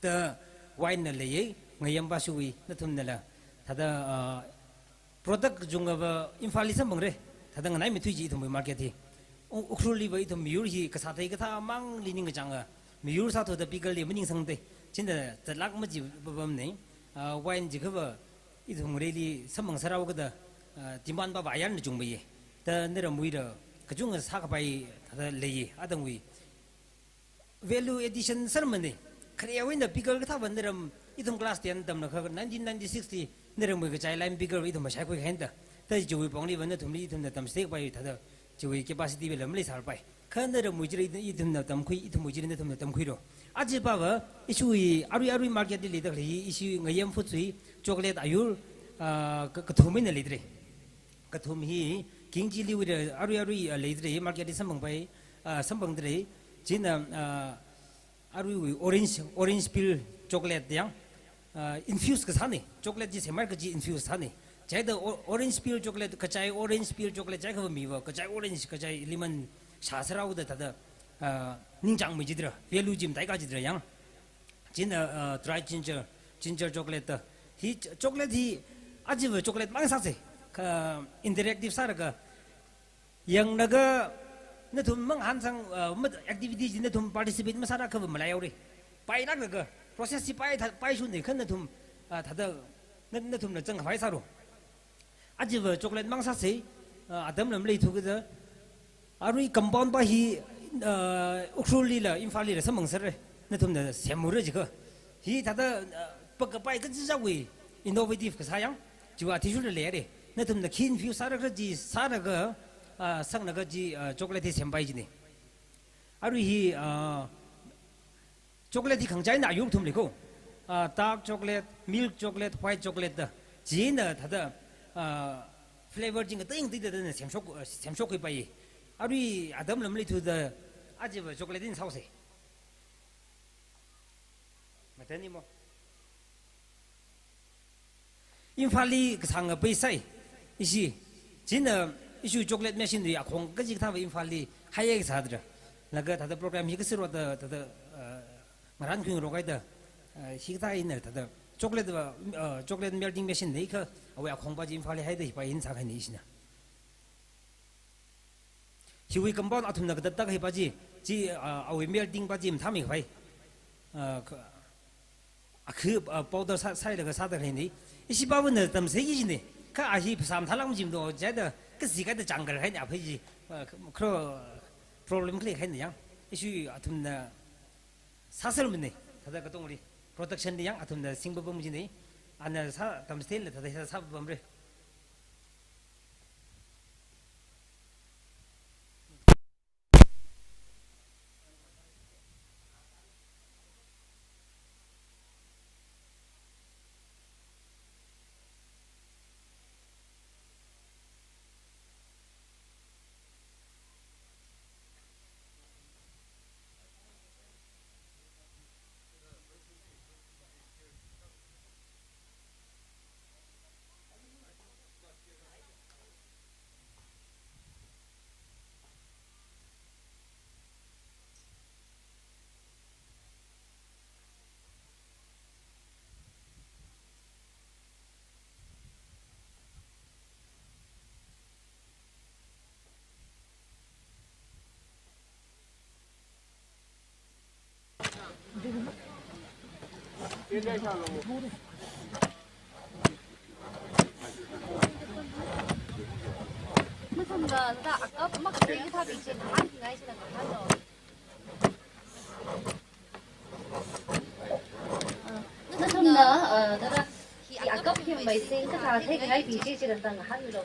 ꯇ ꯋꯥꯏꯟꯅ ꯂꯩꯌꯦ, ꯉꯌꯥꯝꯕꯁꯨ ꯎꯏ, ꯅꯊꯨꯝꯅꯂ꯫ ꯊꯥꯗ, ꯑ, ꯄ꯭ꯔꯣꯗꯛ ꯖꯨꯡꯉꯕ ꯏꯝꯐꯥꯜꯂꯤ ꯁꯝꯕꯪꯔꯦ꯫ ꯊꯥꯗ ꯉꯅꯥꯏ ꯃꯤꯊꯨꯏꯖꯤ ꯏꯊꯨꯝꯕ ꯃꯥꯔꯀꯦꯠ ꯍꯤ꯫ ꯎ-, ꯎꯈ꯭ꯔꯨꯜꯂꯤꯕ ꯏꯊꯨꯝ ꯃꯤꯌꯨꯔ ꯍꯤ ꯀꯁꯥ ꯊꯩ ꯀꯊꯥ ꯃꯥꯡꯂꯤ ꯅꯤꯡꯒ ꯆꯥꯡꯉ꯫ ꯃꯤꯌꯨꯔ ꯁꯥꯊꯨꯗ ꯄꯤꯒꯜꯂꯤ ꯃꯅꯤꯡ ꯁꯪꯗꯦ꯫ ꯆꯤꯟꯗ ꯇ ꯂꯥꯛ ꯃꯖꯤ ꯕꯕꯝꯅꯦ꯫ ꯑ, ꯋꯥꯏꯟ ꯖꯤꯈꯕ ꯏꯊꯨꯝ ꯔꯦꯂꯤ ꯁꯝꯕꯪ ꯁꯔꯥꯎꯒꯗ, ꯑ, ꯗꯤꯃꯥꯟ ꯕꯕꯥ ꯌꯥꯔꯅ ꯖꯨꯡꯕꯌꯦ꯫ ꯇ ꯅꯤꯔꯝ ꯎꯏꯔ ꯀꯖꯨꯡ ꯁꯥꯈꯄꯥꯏ ꯊꯥꯗ ꯂꯩꯌꯦ꯫ ꯑꯗꯪ ꯎꯏ꯫ Value addition ꯁꯔꯃꯅꯤ꯫ ꯈꯔꯦ ꯑꯣꯏꯅ ꯄꯤꯒꯜꯒ ꯊꯥꯕ ꯅꯤꯔꯝ ꯏꯊꯨꯝ class ten ꯇꯝꯅ ꯈꯔ nineteen ninety sixꯇꯤ ꯅꯤꯔꯝ ꯑꯣꯏꯒ ꯆꯥꯏ ꯂꯥꯏꯝ ꯄꯤꯒꯜ ꯏꯊꯨꯝ ꯃꯁꯥꯏ ꯈꯣꯏ ꯍꯦꯟꯗ꯫ ꯇ ꯖꯤꯋꯤ ꯄꯥꯎꯅꯤ ꯕꯅ ꯊꯨꯝꯂꯤ ꯏꯊꯨꯝꯅ ꯇꯝ ꯁꯇꯦꯛ ꯄꯥꯏ ꯊꯥꯗ ꯖꯤꯋꯤ capacity ꯕꯦ ꯂꯝ ꯂꯩ ꯁꯥꯔ ꯄꯥꯏ꯫ ꯈꯟꯅꯔꯝ ꯃꯨꯏꯖꯤꯔ ꯏꯊꯨꯝꯅ ꯇꯝꯈꯨꯏ, ꯏꯊꯨꯝ ꯃꯨꯏꯖꯤꯔ ꯅꯊꯨꯝꯅ ꯇꯝꯈꯨꯏꯔꯣ꯫ ꯑꯖꯤ ꯄꯥꯕ ꯏꯁꯨ ꯏ ꯑꯔꯨꯏ ꯑꯔꯨꯏ ꯃꯥꯔꯀꯦꯠꯇꯤ ꯂꯩꯗꯈ꯭ꯔꯤ, ꯏꯁꯨ ꯉꯌꯦꯝ ꯐꯨꯠꯁꯨꯏ ꯆꯣꯀ꯭ꯂꯦꯠ ꯑꯌꯨꯔ, ꯑ, ꯀ-, ꯀꯊꯨꯝ ꯑꯣꯏꯅ ꯂꯩꯗ꯭ꯔꯦ꯫ ꯀꯊꯨꯝ ꯍꯤ ꯀꯤꯡ ꯆꯤꯂꯤ ꯑꯣꯏꯔ ꯑꯔꯨꯏ ꯑꯔꯨꯏ, ꯑ, ꯂꯩꯗ꯭ꯔꯦ, ꯃꯥꯔꯀꯦꯠꯇꯤ ꯁꯝꯕꯪ ꯄꯥꯏ, ꯑ, ꯁꯝꯕꯪꯗ꯭ꯔꯦ꯫ ꯆꯤꯅ, ꯑ, ꯑꯔꯨꯏ ꯑꯣꯏ orange, orange peel chocolate ꯌꯥꯡ, ꯑ, infuse ꯀ ꯁꯥꯅꯤ꯫ ꯆꯣꯀ꯭ꯂꯦꯠ ꯖꯤ ꯁꯦꯃꯥꯏ ꯀ ꯖꯤ infuse ꯁꯥꯅꯤ꯫ ꯆꯥꯏꯗ ꯑꯣ-, orange peel chocolate, Kachai orange peel chocolate ꯆꯥꯏ ꯈꯕ ꯃꯤꯕ, ꯀꯆꯥꯏ orange, ꯀꯆꯥꯏ lemon ꯁꯥ ꯁꯔꯥꯎꯗ ꯊꯥꯗ, ꯑ, ꯅꯤꯡꯆꯥꯡ ꯃꯩꯖꯤꯗ꯭ꯔ, value ꯖꯤꯝ ꯇꯥꯏ ꯀꯥꯖꯤꯗ꯭ꯔ ꯌꯥꯡ꯫ ꯆꯤꯅ, ꯑ, dry ginger, ginger chocolate ꯇ꯫ ꯍꯤ ꯆ-, chocolate ꯍꯤ ꯑꯖꯤꯕ chocolate ꯃꯥꯡ ꯁꯥꯁꯦ꯫ ꯈ-, interactive ꯁꯥꯔꯒ ꯌꯦꯡꯂꯒ ꯅꯊꯨꯝ ꯃꯪ ꯍꯥꯟ ꯁꯪ, ꯑ, ꯃ-, activity ꯁꯤ ꯅꯊꯨꯝ participate ꯃꯁꯥꯅ ꯈꯕ ꯃꯂꯥ ꯌꯥꯎꯔꯤ꯫ ꯄꯥꯏ ꯂꯥꯛꯂꯒ process ꯁꯤ ꯄꯥꯏ ꯊ-, ꯄꯥꯏ ꯁꯨꯅꯤ ꯈꯟ ꯅꯊꯨꯝ, ꯑ, ꯊꯥꯗ ꯅ-, ꯅꯊꯨꯝꯅ ꯆꯪ ꯍꯋꯥꯏ ꯁꯥꯔꯣ꯫ ꯑꯖꯤꯕ chocolate ꯃꯥꯡ ꯁꯥꯁꯦ, ꯑ, ꯑꯗꯝ ꯂꯝ ꯂꯩ ꯊꯨꯒꯗ ꯑꯔꯨꯏ compound ꯄꯥ ꯍꯤ, ꯑ, ꯎꯈ꯭ꯔꯨꯜ ꯂꯤꯂ, ꯏꯝꯐꯥꯜ ꯂꯤꯂ ꯁꯝꯃꯪ ꯁꯔꯦ꯫ ꯅꯊꯨꯝꯅ ꯁꯦꯝꯃꯨꯔ ꯖꯤꯒ꯫ ꯍꯤ ꯊꯥꯗ, ꯑ, ꯄꯛꯀ ꯄꯥꯏ ꯀ ꯖꯤꯖꯥꯎꯏ innovative ꯀ ꯁꯥ ꯌꯥꯡ꯫ ꯖꯤꯋꯥ ꯊꯤꯁꯨ ꯂꯩꯔꯦ꯫ ꯅꯊꯨꯝꯅ ꯈꯤꯟ ꯐꯤꯎ ꯁꯥꯔꯒ ꯖꯤ, ꯁꯥꯔꯒ, ꯑ, ꯁꯪꯅꯒ ꯖꯤ, ꯑ, chocolate ꯍꯤ ꯁꯦꯝ ꯄꯥꯏ ꯖꯤꯅꯦ꯫ ꯑꯔꯨꯏ ꯍꯤ, ꯑ, chocolate ꯍꯤ ꯈꯪꯆꯥꯏꯅ ꯑꯌꯨꯛ ꯊꯨꯝ ꯂꯩꯀꯣ꯫ ꯑ, dark chocolate, milk chocolate, white chocolate ꯇ꯫ ꯖꯤꯅ ꯊꯥꯗ, ꯑ, flavor ꯖꯤꯡ ꯇꯦꯡ ꯇꯤꯗꯗꯅ ꯁꯦꯝꯁꯣꯛ-, ꯑ, ꯁꯦꯝꯁꯣꯛꯈꯤ ꯄꯥꯏꯌꯦ꯫ ꯑꯔꯨꯏ ꯑꯗꯝ ꯂꯝ ꯂꯩ ꯊꯨꯗ ꯑꯖꯤꯕ chocolate ꯗꯤꯟ ꯁꯥꯎꯁꯦ꯫ ꯉꯥꯛꯇꯅꯤꯃꯣ꯫ ꯏꯝꯐꯥꯜꯂꯤ ꯀꯁꯥꯡꯒ ꯄꯩꯁꯥꯏ꯫ ꯏꯁꯤ꯫ ꯁꯤꯅ ꯏꯁꯨ chocolate machine ꯗꯨ ꯑꯈꯣꯡ ꯀꯖꯤꯛ ꯊꯥꯕ ꯏꯝꯐꯥꯜꯂꯤ ꯍꯥꯏꯌꯦ ꯁꯥꯗ꯭ꯔ꯫ ꯂꯒ ꯊꯥꯗ program ꯍꯤ ꯀꯁꯤꯔꯣꯗ ꯊꯥꯗ, ꯑ, ꯉꯔꯥꯡ ꯈꯨꯡ ꯔꯣꯒꯥꯏꯗ, ꯑ, ꯍꯤ ꯊꯥꯏꯅ ꯊꯥꯗ chocolate, ꯑ, chocolate melting machine ꯂꯩ ꯈ ꯑꯋꯦ ꯑꯈꯣꯡꯕ ꯖꯤ ꯏꯝꯐꯥꯜꯂꯤ ꯍꯥꯏꯗ ꯍꯤꯄꯥ ꯍꯤꯟ ꯁꯥꯈꯩꯅꯤ ꯏꯁꯤꯅ꯫ ꯁꯤꯋꯤ compound ꯑꯊꯨꯝꯅ ꯀꯗ ꯇꯛ ꯍꯩꯕꯥꯖꯤ, ꯆꯤ, ꯑ, ꯑꯋꯤ melting ꯕꯥꯖꯤ ꯃꯊꯥ ꯃꯤ ꯐꯩ꯫ ꯑ, ꯈ-, ꯑꯈ, ꯑ, powder ꯁꯥ-, ꯁꯥꯏꯂꯒ ꯁꯥꯗ ꯍꯩꯅꯤ꯫ ꯏꯁꯤ ꯕꯥꯕꯨꯅ ꯇꯝꯁꯩꯒꯤꯁꯤꯅꯤ꯫ ꯈ ꯑꯍꯤ ꯐꯁꯥꯝ ꯊꯥꯂꯥꯡ ꯖꯤꯝꯗꯣ ꯖꯥꯏꯗ ꯀꯁꯤ ꯀꯥꯏꯗ ꯆꯥꯡꯒꯔ ꯍꯩꯅꯤ ꯑꯐꯩꯖꯤ, ꯑ, ꯈ-, ꯈꯔ problem ꯈꯔ ꯍꯩꯅꯤ ꯌꯥ꯫ ꯏꯁꯨ ꯑꯊꯨꯝꯅ ꯁꯥꯁꯜ ꯃꯅꯤ꯫ ꯊꯥꯗ ꯀꯇꯣꯡꯔꯤ production ꯗꯤ ꯌꯥ ꯑꯊꯨꯝꯅ ꯁꯤꯡꯕ ꯕꯝꯖꯤꯅꯤ꯫ ꯑꯅ ꯁꯥ ꯇꯝꯁꯩꯅ ꯊꯥꯗ ꯁꯥ-, ꯁꯥꯕ ꯕꯝꯔꯦ꯫ ꯃꯊꯪꯗ ꯗꯗꯥ ꯑꯀꯞ ꯑꯃꯈꯛꯇ ꯊꯥꯕꯤꯁꯦ ꯅꯍꯥꯟ ꯉꯥꯏꯁꯤꯅ ꯈꯜꯂꯣ꯫ ꯅꯊꯨꯝꯅ, ꯑ, ꯅꯔ-, ꯍꯤ ꯑꯀꯞ ꯍꯦꯟꯕꯩꯁꯤꯡ ꯀꯊꯥ ꯊꯦꯡꯅꯉꯥꯏ ꯄꯤꯁꯤ ꯆꯤꯔꯟꯇ ꯉꯥꯏꯍꯥꯛ ꯃꯤꯔꯣ꯫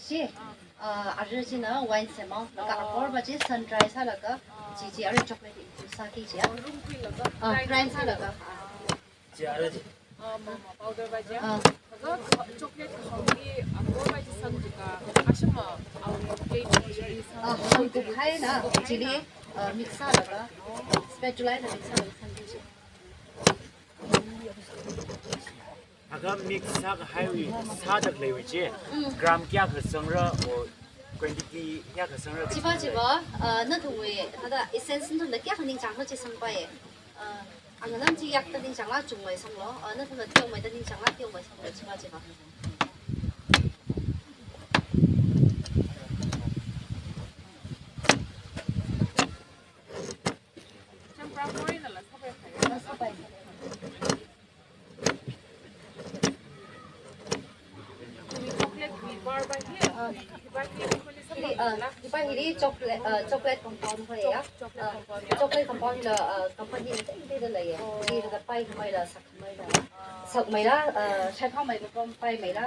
ꯁꯤ ꯑꯔꯨꯁꯤꯅ ꯋꯥꯏꯟ ꯁꯦꯝꯃꯣ, ꯑꯗꯨꯒ ꯑꯄꯣꯔꯕꯁꯤ ꯁꯟ ꯗ꯭ꯔꯥꯏ ꯁꯥꯔꯒ ꯆꯤꯆꯤ ꯑꯔꯨ ꯆꯣꯀ꯭ꯂꯦꯠ ꯁꯥꯈꯤꯁꯤ꯫ ꯗ꯭ꯔꯥꯏ ꯁꯥꯔꯒ꯫ ꯆꯦ ꯑꯔꯨꯁꯤ꯫ ꯄꯥꯎꯗꯔ ꯕꯥꯏꯖꯦ꯫ ꯑꯥ꯫ ꯑꯗꯣ ꯆꯣꯀ꯭ꯂꯦꯠ ꯈꯪꯒꯤ ꯑꯄꯣꯔꯕꯁꯤ ꯁꯟꯗꯨꯒ ꯑꯁꯨꯝ ꯑ, ꯍꯪꯀꯨꯞ ꯍꯥꯏꯅ ꯆꯤꯂꯤ ꯃꯤꯛꯁ ꯁꯥꯔꯒ ꯁ꯭ꯄꯦꯆꯨꯂꯥ ꯍꯥꯏꯅ ꯃꯤꯛꯁ ꯁꯥꯔꯒ ꯁꯟꯈꯤꯁꯤ꯫ ꯑꯒ ꯃꯤꯛꯁ ꯁꯥꯒ ꯍꯥꯏꯔꯤ, ꯁꯥꯗꯒ ꯂꯩꯔꯤꯁꯦ ꯎꯝ꯫ ꯒ꯭ꯔꯥꯝ ꯀꯌꯥꯒ ꯆꯪꯔ, ꯑꯣ, ꯀ꯭ꯋꯥꯟꯇꯤꯇꯤ ꯀꯌꯥꯒ ꯆꯪꯔ? ꯆꯤꯕ ꯆꯤꯕ, ꯑ, ꯅ ꯊꯨꯡꯋꯦ, ꯍꯥꯏꯗ ꯏꯁꯦꯟꯁ ꯅ ꯊꯨꯡꯗ ꯀꯌꯥ ꯈꯅꯤꯡ ꯆꯥꯡ ꯈꯣꯠꯁꯦ ꯁꯪ ꯄꯥꯏꯌꯦ꯫ ꯑ, ꯑꯉ ꯅꯝ ꯆꯤ ꯌꯥꯛꯇ ꯅꯤꯡ ꯆꯥꯡ ꯂꯥꯛ ꯆꯨꯡ ꯋꯥꯏ ꯁꯪꯂꯣ, ꯑ, ꯅ ꯊꯨꯡꯗ ꯊꯤꯌꯣꯡ ꯃꯩꯗ ꯅꯤꯡ ꯆꯥꯡ ꯂꯥꯛ ꯊꯤꯌꯣꯡ ꯋꯥꯏ ꯁꯪꯂꯣ, ꯆꯤꯕ ꯆꯤꯕ꯫ ꯏꯄꯥ ꯍꯤꯔꯤ ꯆꯣꯀ꯭ꯂꯦꯠ, ꯑ, ꯆꯣꯀ꯭ꯂꯦꯠ ꯀꯝꯄꯥꯎꯟ ꯍꯣꯏꯌꯦ꯫ ꯑ, ꯆꯣꯀ꯭ꯂꯦꯠ ꯀꯝꯄꯥꯎꯟ ꯂ, ꯑ, ꯀꯝꯄꯅꯤ ꯂ ꯀꯩ ꯀꯩꯗ ꯂꯩꯌꯦ꯫ ꯁꯤꯗ ꯄꯥꯏ ꯃꯩꯔ, ꯁꯛ ꯃꯩꯔ꯫ ꯁꯛ ꯃꯩꯔ, ꯑ, ꯁꯛ ꯃꯩꯔ ꯀꯝ ꯄꯥꯏ ꯃꯩꯔ꯫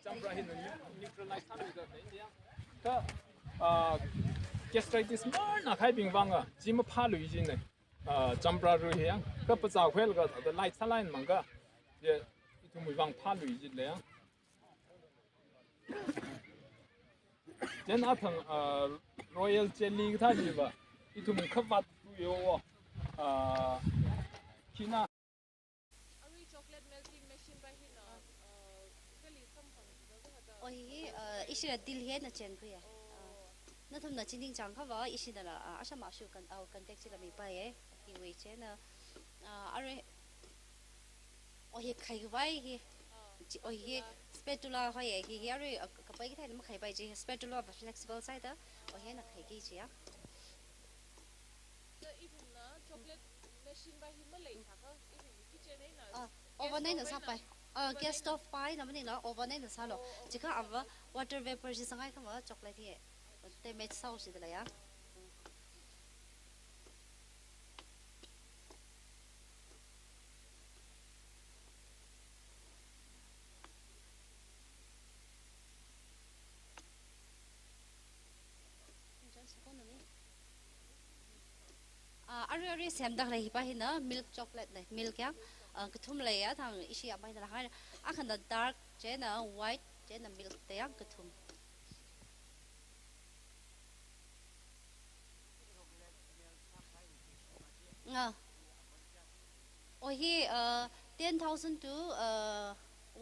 ꯆꯝꯄ꯭ꯔꯥ ꯍꯤꯟꯅ ꯅ꯭ꯌꯨ-, ꯅ꯭ꯌꯨꯇ꯭ꯔꯦꯂꯥꯏꯁ ꯊꯥꯕꯤꯒꯗꯕꯅꯦ꯫ ꯏꯟꯗꯤꯌꯥ꯫ ꯀ, ꯑ, ꯒꯦꯁꯇ꯭ꯔꯥꯏꯇꯤꯁ ꯃꯔꯅ ꯈꯥꯏꯕꯤꯡ ꯋꯥꯡꯉ, ꯖꯤꯃ ꯐꯥꯂꯨꯏ ꯖꯤꯅꯦ꯫ ꯑ, ꯆꯝꯄ꯭ꯔꯥ ꯔꯨ ꯍꯦ, ꯀ ꯄꯆꯥ ꯈꯣꯏꯜꯒ, ꯑꯗ ꯂꯥꯏꯠ ꯁꯂꯥꯏꯟ ꯃꯪꯒ, ꯖꯦ, ꯏꯊꯨꯝ ꯋꯥꯡ ꯐꯥꯂꯨꯏ ꯖꯤ ꯂꯦ꯫ ꯖꯦꯟ ꯑꯊꯪ, ꯑ, ꯔꯣꯌꯦꯜ ꯆꯦꯂꯤ ꯊꯥꯖꯤꯕ, ꯏꯊꯨꯝ ꯈꯞ ꯄꯥꯠ ꯌꯣ, ꯑ, ꯈꯤꯅ ꯑꯔꯨꯏ ꯆꯣꯀ꯭ꯂꯦꯠ ꯃꯦꯜꯇꯤꯡ ꯃꯦꯁꯤꯟ ꯕꯥꯏ ꯍꯤꯅ, ꯑ, ꯀꯂꯤ ꯁꯝꯐꯝꯁꯤꯗ ꯈꯛꯇ ꯑꯣ, ꯍꯤ, ꯍꯤ, ꯑ, ꯏꯁꯤꯔ ꯇꯤꯜ ꯍꯦꯟꯅ ꯆꯦꯟꯈ꯭ꯔꯦ꯫ ꯑꯣ꯫ ꯑ, ꯅꯊꯨꯝꯅ ꯆꯤꯅꯤꯡ ꯆꯥꯡ ꯈꯕ ꯏꯁꯤꯗꯅ, ꯑ, ꯑꯁꯝ ꯑꯁꯨ ꯀꯟ-, ꯑ, ꯀꯟꯇꯦꯛ ꯁꯤꯂꯃꯤ ꯄꯥꯏꯌꯦ꯫ ꯍꯤ ꯋꯦ ꯆꯦꯅ, ꯑ, ꯑꯔꯨꯏ, ꯑꯣ, ꯍꯤ ꯈꯩ ꯕꯥꯏ ꯍꯤ꯫ ꯑ, ꯆꯤ-, ꯑꯣ, ꯍꯤ spatula꯫ Spatula ꯍꯣꯏ, ꯍꯤ, ꯍꯤ ꯑꯔꯨꯏ, ꯑ, ꯀꯄꯥꯏ ꯀꯤ ꯊꯥꯏꯅ ꯃꯈꯩ ꯄꯥꯏ ꯆꯦ spatula ꯕ flexible ꯁꯥꯏꯗ, ꯑꯣ, ꯍꯦꯟꯅ ꯈꯩ ꯀꯤ ꯆꯦ꯫ ꯏꯕꯨꯝꯅ ꯆꯣꯀ꯭ꯂꯦꯠ ꯃꯦꯁꯤꯟ ꯕꯥꯏ ꯍꯤꯃ ꯂꯩ ꯁꯥꯈ, ꯏꯕꯨꯝꯒꯤ ꯀꯤꯆꯦꯟ ꯑꯩꯅ ꯑ, ꯒ꯭ꯌꯥꯁ ꯑꯣꯚꯟ ꯑꯩꯅ ꯇꯧꯕ ꯁꯥꯄꯥꯏ꯫ ꯑꯩꯅ ꯑ, gas stove ꯄꯥꯏꯅꯕꯅꯤꯅ oven ꯑꯩꯅ ꯁꯥꯂꯣ꯫ ꯆꯤꯀꯥ ꯑꯃ water vapour ꯁꯤ ꯆꯪꯉꯥꯏ ꯈꯪꯕ chocolate ꯍꯤ꯫ ꯇꯦ match ꯁꯥꯎꯁꯤꯗ ꯂꯩꯌꯥ꯫ ꯑꯥ, ꯑꯔꯨ ꯑꯔꯨ ꯁꯦꯝꯗ ꯂꯩ ꯍꯤꯄꯥ ꯍꯤꯅ milk chocolate ꯅꯦ, milk ꯌꯥ, ꯑꯥ, ꯀꯊꯨꯝ ꯂꯩ ꯌꯥ, ꯊꯥꯡ ꯏꯁꯤ ꯑꯃ ꯍꯤꯅ ꯂꯥꯛ ꯍꯥꯏꯅ, ꯑꯈꯟꯗ dark ꯆꯦꯅ white ꯆꯦꯅ milk ꯇ ꯌꯥ ꯀꯊꯨꯝ꯫ ꯑꯥ꯫ ꯑꯣ, ꯍꯤ, ꯑ, ten thousand to, ꯑ,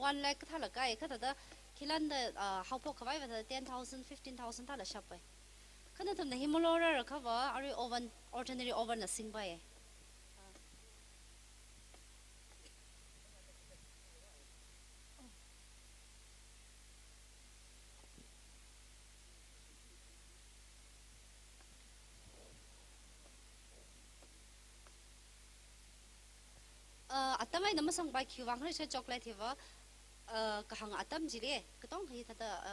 one lakh ꯊꯥꯂꯛꯀꯥꯏ, ꯈꯛꯇꯗ ꯈꯤꯂꯟꯗ, ꯑ, ꯍꯧꯄꯣꯛ ꯈꯕꯥꯏꯕꯗ ten thousand, fifteen thousand ꯊꯥꯂ ꯁꯞꯄꯥꯏ꯫ ꯈꯅ ꯊꯝꯅ ꯍꯤꯃꯣꯂꯣꯔ ꯈꯕ, ꯑꯔꯨ oven, ordinary oven ꯅ ꯁꯤꯡꯕꯥꯏ꯫ ꯑ, ꯑꯇꯝ ꯑꯩꯅ ꯃꯁꯪ ꯄꯥꯏꯈꯤꯕ ꯋꯥꯡꯈꯩꯁꯦ chocolate ꯊꯤꯕ, ꯑ, ꯀꯍꯪ ꯑꯇꯝ ꯖꯤꯔꯦ, ꯀꯇꯣꯡ ꯍꯩ ꯊꯥꯗ, ꯑ,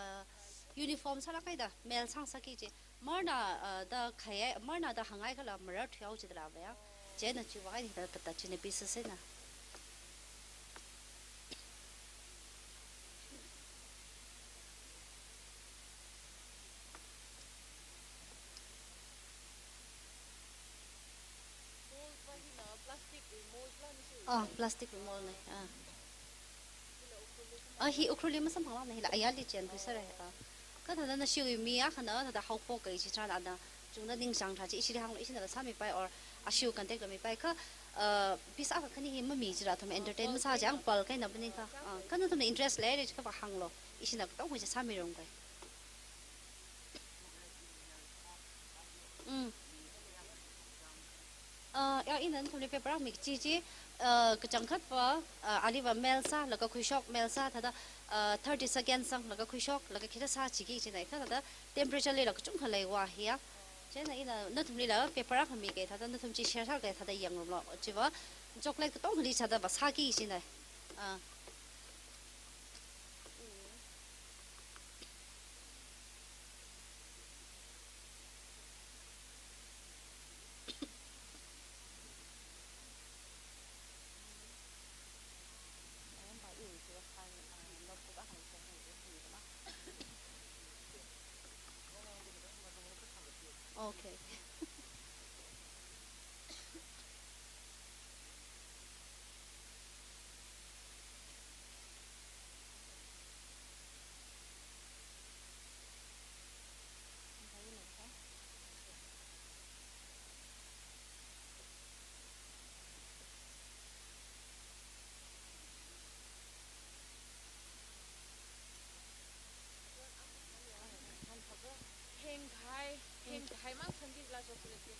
uniform ꯁꯥꯂꯥ ꯀꯩꯗ, ꯃꯦꯜ ꯁꯥꯡ ꯁꯥꯀꯤ ꯖꯤ, ꯃꯔꯅ, ꯑ, ꯗ ꯈꯌꯦ, ꯃꯔꯅ ꯗ ꯍꯪꯉꯥꯏ ꯈꯂ ꯃꯔ ꯊꯨꯌꯥꯎ ꯖꯤꯗ ꯂꯥꯕ ꯌꯥ, ꯖꯦꯅ ꯆꯨꯕ ꯍꯥꯏꯗ ꯇ ꯇ ꯆꯤꯅ ꯄꯤꯁ ꯁꯦꯅ꯫ ꯑꯥ, plastic ꯃꯣꯜꯅꯦ, ꯑꯥ꯫ ꯑ, ꯍꯤ ꯎꯈ꯭ꯔꯨꯜ ꯃꯁꯝ ꯐꯪꯂꯝꯅꯦ, ꯍꯤꯂꯥ ꯑꯌꯥ ꯂꯤ ꯆꯦꯟ ꯈꯨꯏ ꯁꯔꯦ, ꯑ꯫ ꯀꯊꯥꯗ ꯅ ꯁꯤꯎ ꯃꯤ ꯑ ꯈꯅ ꯊꯥꯗ ꯍꯥꯎ ꯄꯣꯛ ꯀꯩ ꯁꯤ ꯊ꯭ꯔꯥꯟ ꯑꯗ ꯆꯨꯡꯗ ꯅꯤꯡ ꯆꯥꯡ ꯊ꯭ꯔꯥ ꯆꯤ ꯏꯁꯤꯔꯤ ꯍꯥꯡꯂꯣ ꯏꯁꯤꯅ ꯁꯥꯃꯤ ꯄꯥꯏ or ꯑꯁꯤꯎ contact ꯂꯃꯤ ꯄꯥꯏ ꯈ, ꯑ, ꯄꯤꯁꯥ ꯈ ꯈꯅꯤ ꯍꯤ ꯃꯃꯤ ꯆꯤꯔꯥ ꯊꯝ entertain ꯃꯁꯥ ꯖꯥꯡ ꯄꯜ ꯀꯩ ꯅꯕꯅꯤ ꯈ, ꯑ, ꯀꯅ ꯊꯝꯅ interest ꯂꯩꯔꯦ ꯈ ꯄ ꯍꯥꯡꯂꯣ ꯏꯁꯤꯅ ꯇꯧ ꯍꯨꯏ ꯁꯥꯃꯤ ꯔꯣꯡ ꯀꯩ꯫ ꯎꯝ꯫ ꯑ, ꯌꯥ, ꯏꯅ ꯅꯊꯨꯝꯂꯤ paper ꯑꯃ ꯆꯤ ꯆꯤ, ꯑ, ꯀꯆꯪꯈꯠꯄ, ꯑ, ꯑꯂꯤꯕ ꯃꯦꯜ ꯁꯥ, ꯂꯒ ꯈꯨꯏꯁꯣꯛ ꯃꯦꯜ ꯁꯥ, ꯊꯥꯗ, ꯑ, thirty second ꯁꯪ, ꯂꯒ ꯈꯨꯏꯁꯣꯛ, ꯂꯒ ꯈꯤꯇ ꯁꯥ ꯆꯤꯒꯤ ꯆꯤꯅ, ꯏꯊ ꯊꯥꯗ temperature ꯂꯩ, ꯂꯒ ꯆꯨꯝ ꯈ ꯂꯩ ꯋꯥ ꯍꯤꯌꯥ꯫ ꯆꯦꯅ ꯏꯅ ꯅꯊꯨꯝꯂꯤ ꯂꯒ paper ꯑꯃ ꯃꯤ ꯀꯩ ꯊꯥꯗ ꯅꯊꯨꯝ ꯆꯤ share ꯁꯥ ꯀꯩ ꯊꯥꯗ ꯌꯦꯡꯂꯣ, ꯆꯤꯕ chocolate ꯀꯇꯣꯡ ꯂꯤ ꯁꯥꯗꯕ ꯁꯥꯀꯤ ꯆꯤꯅ꯫ ꯑ꯫ Okay.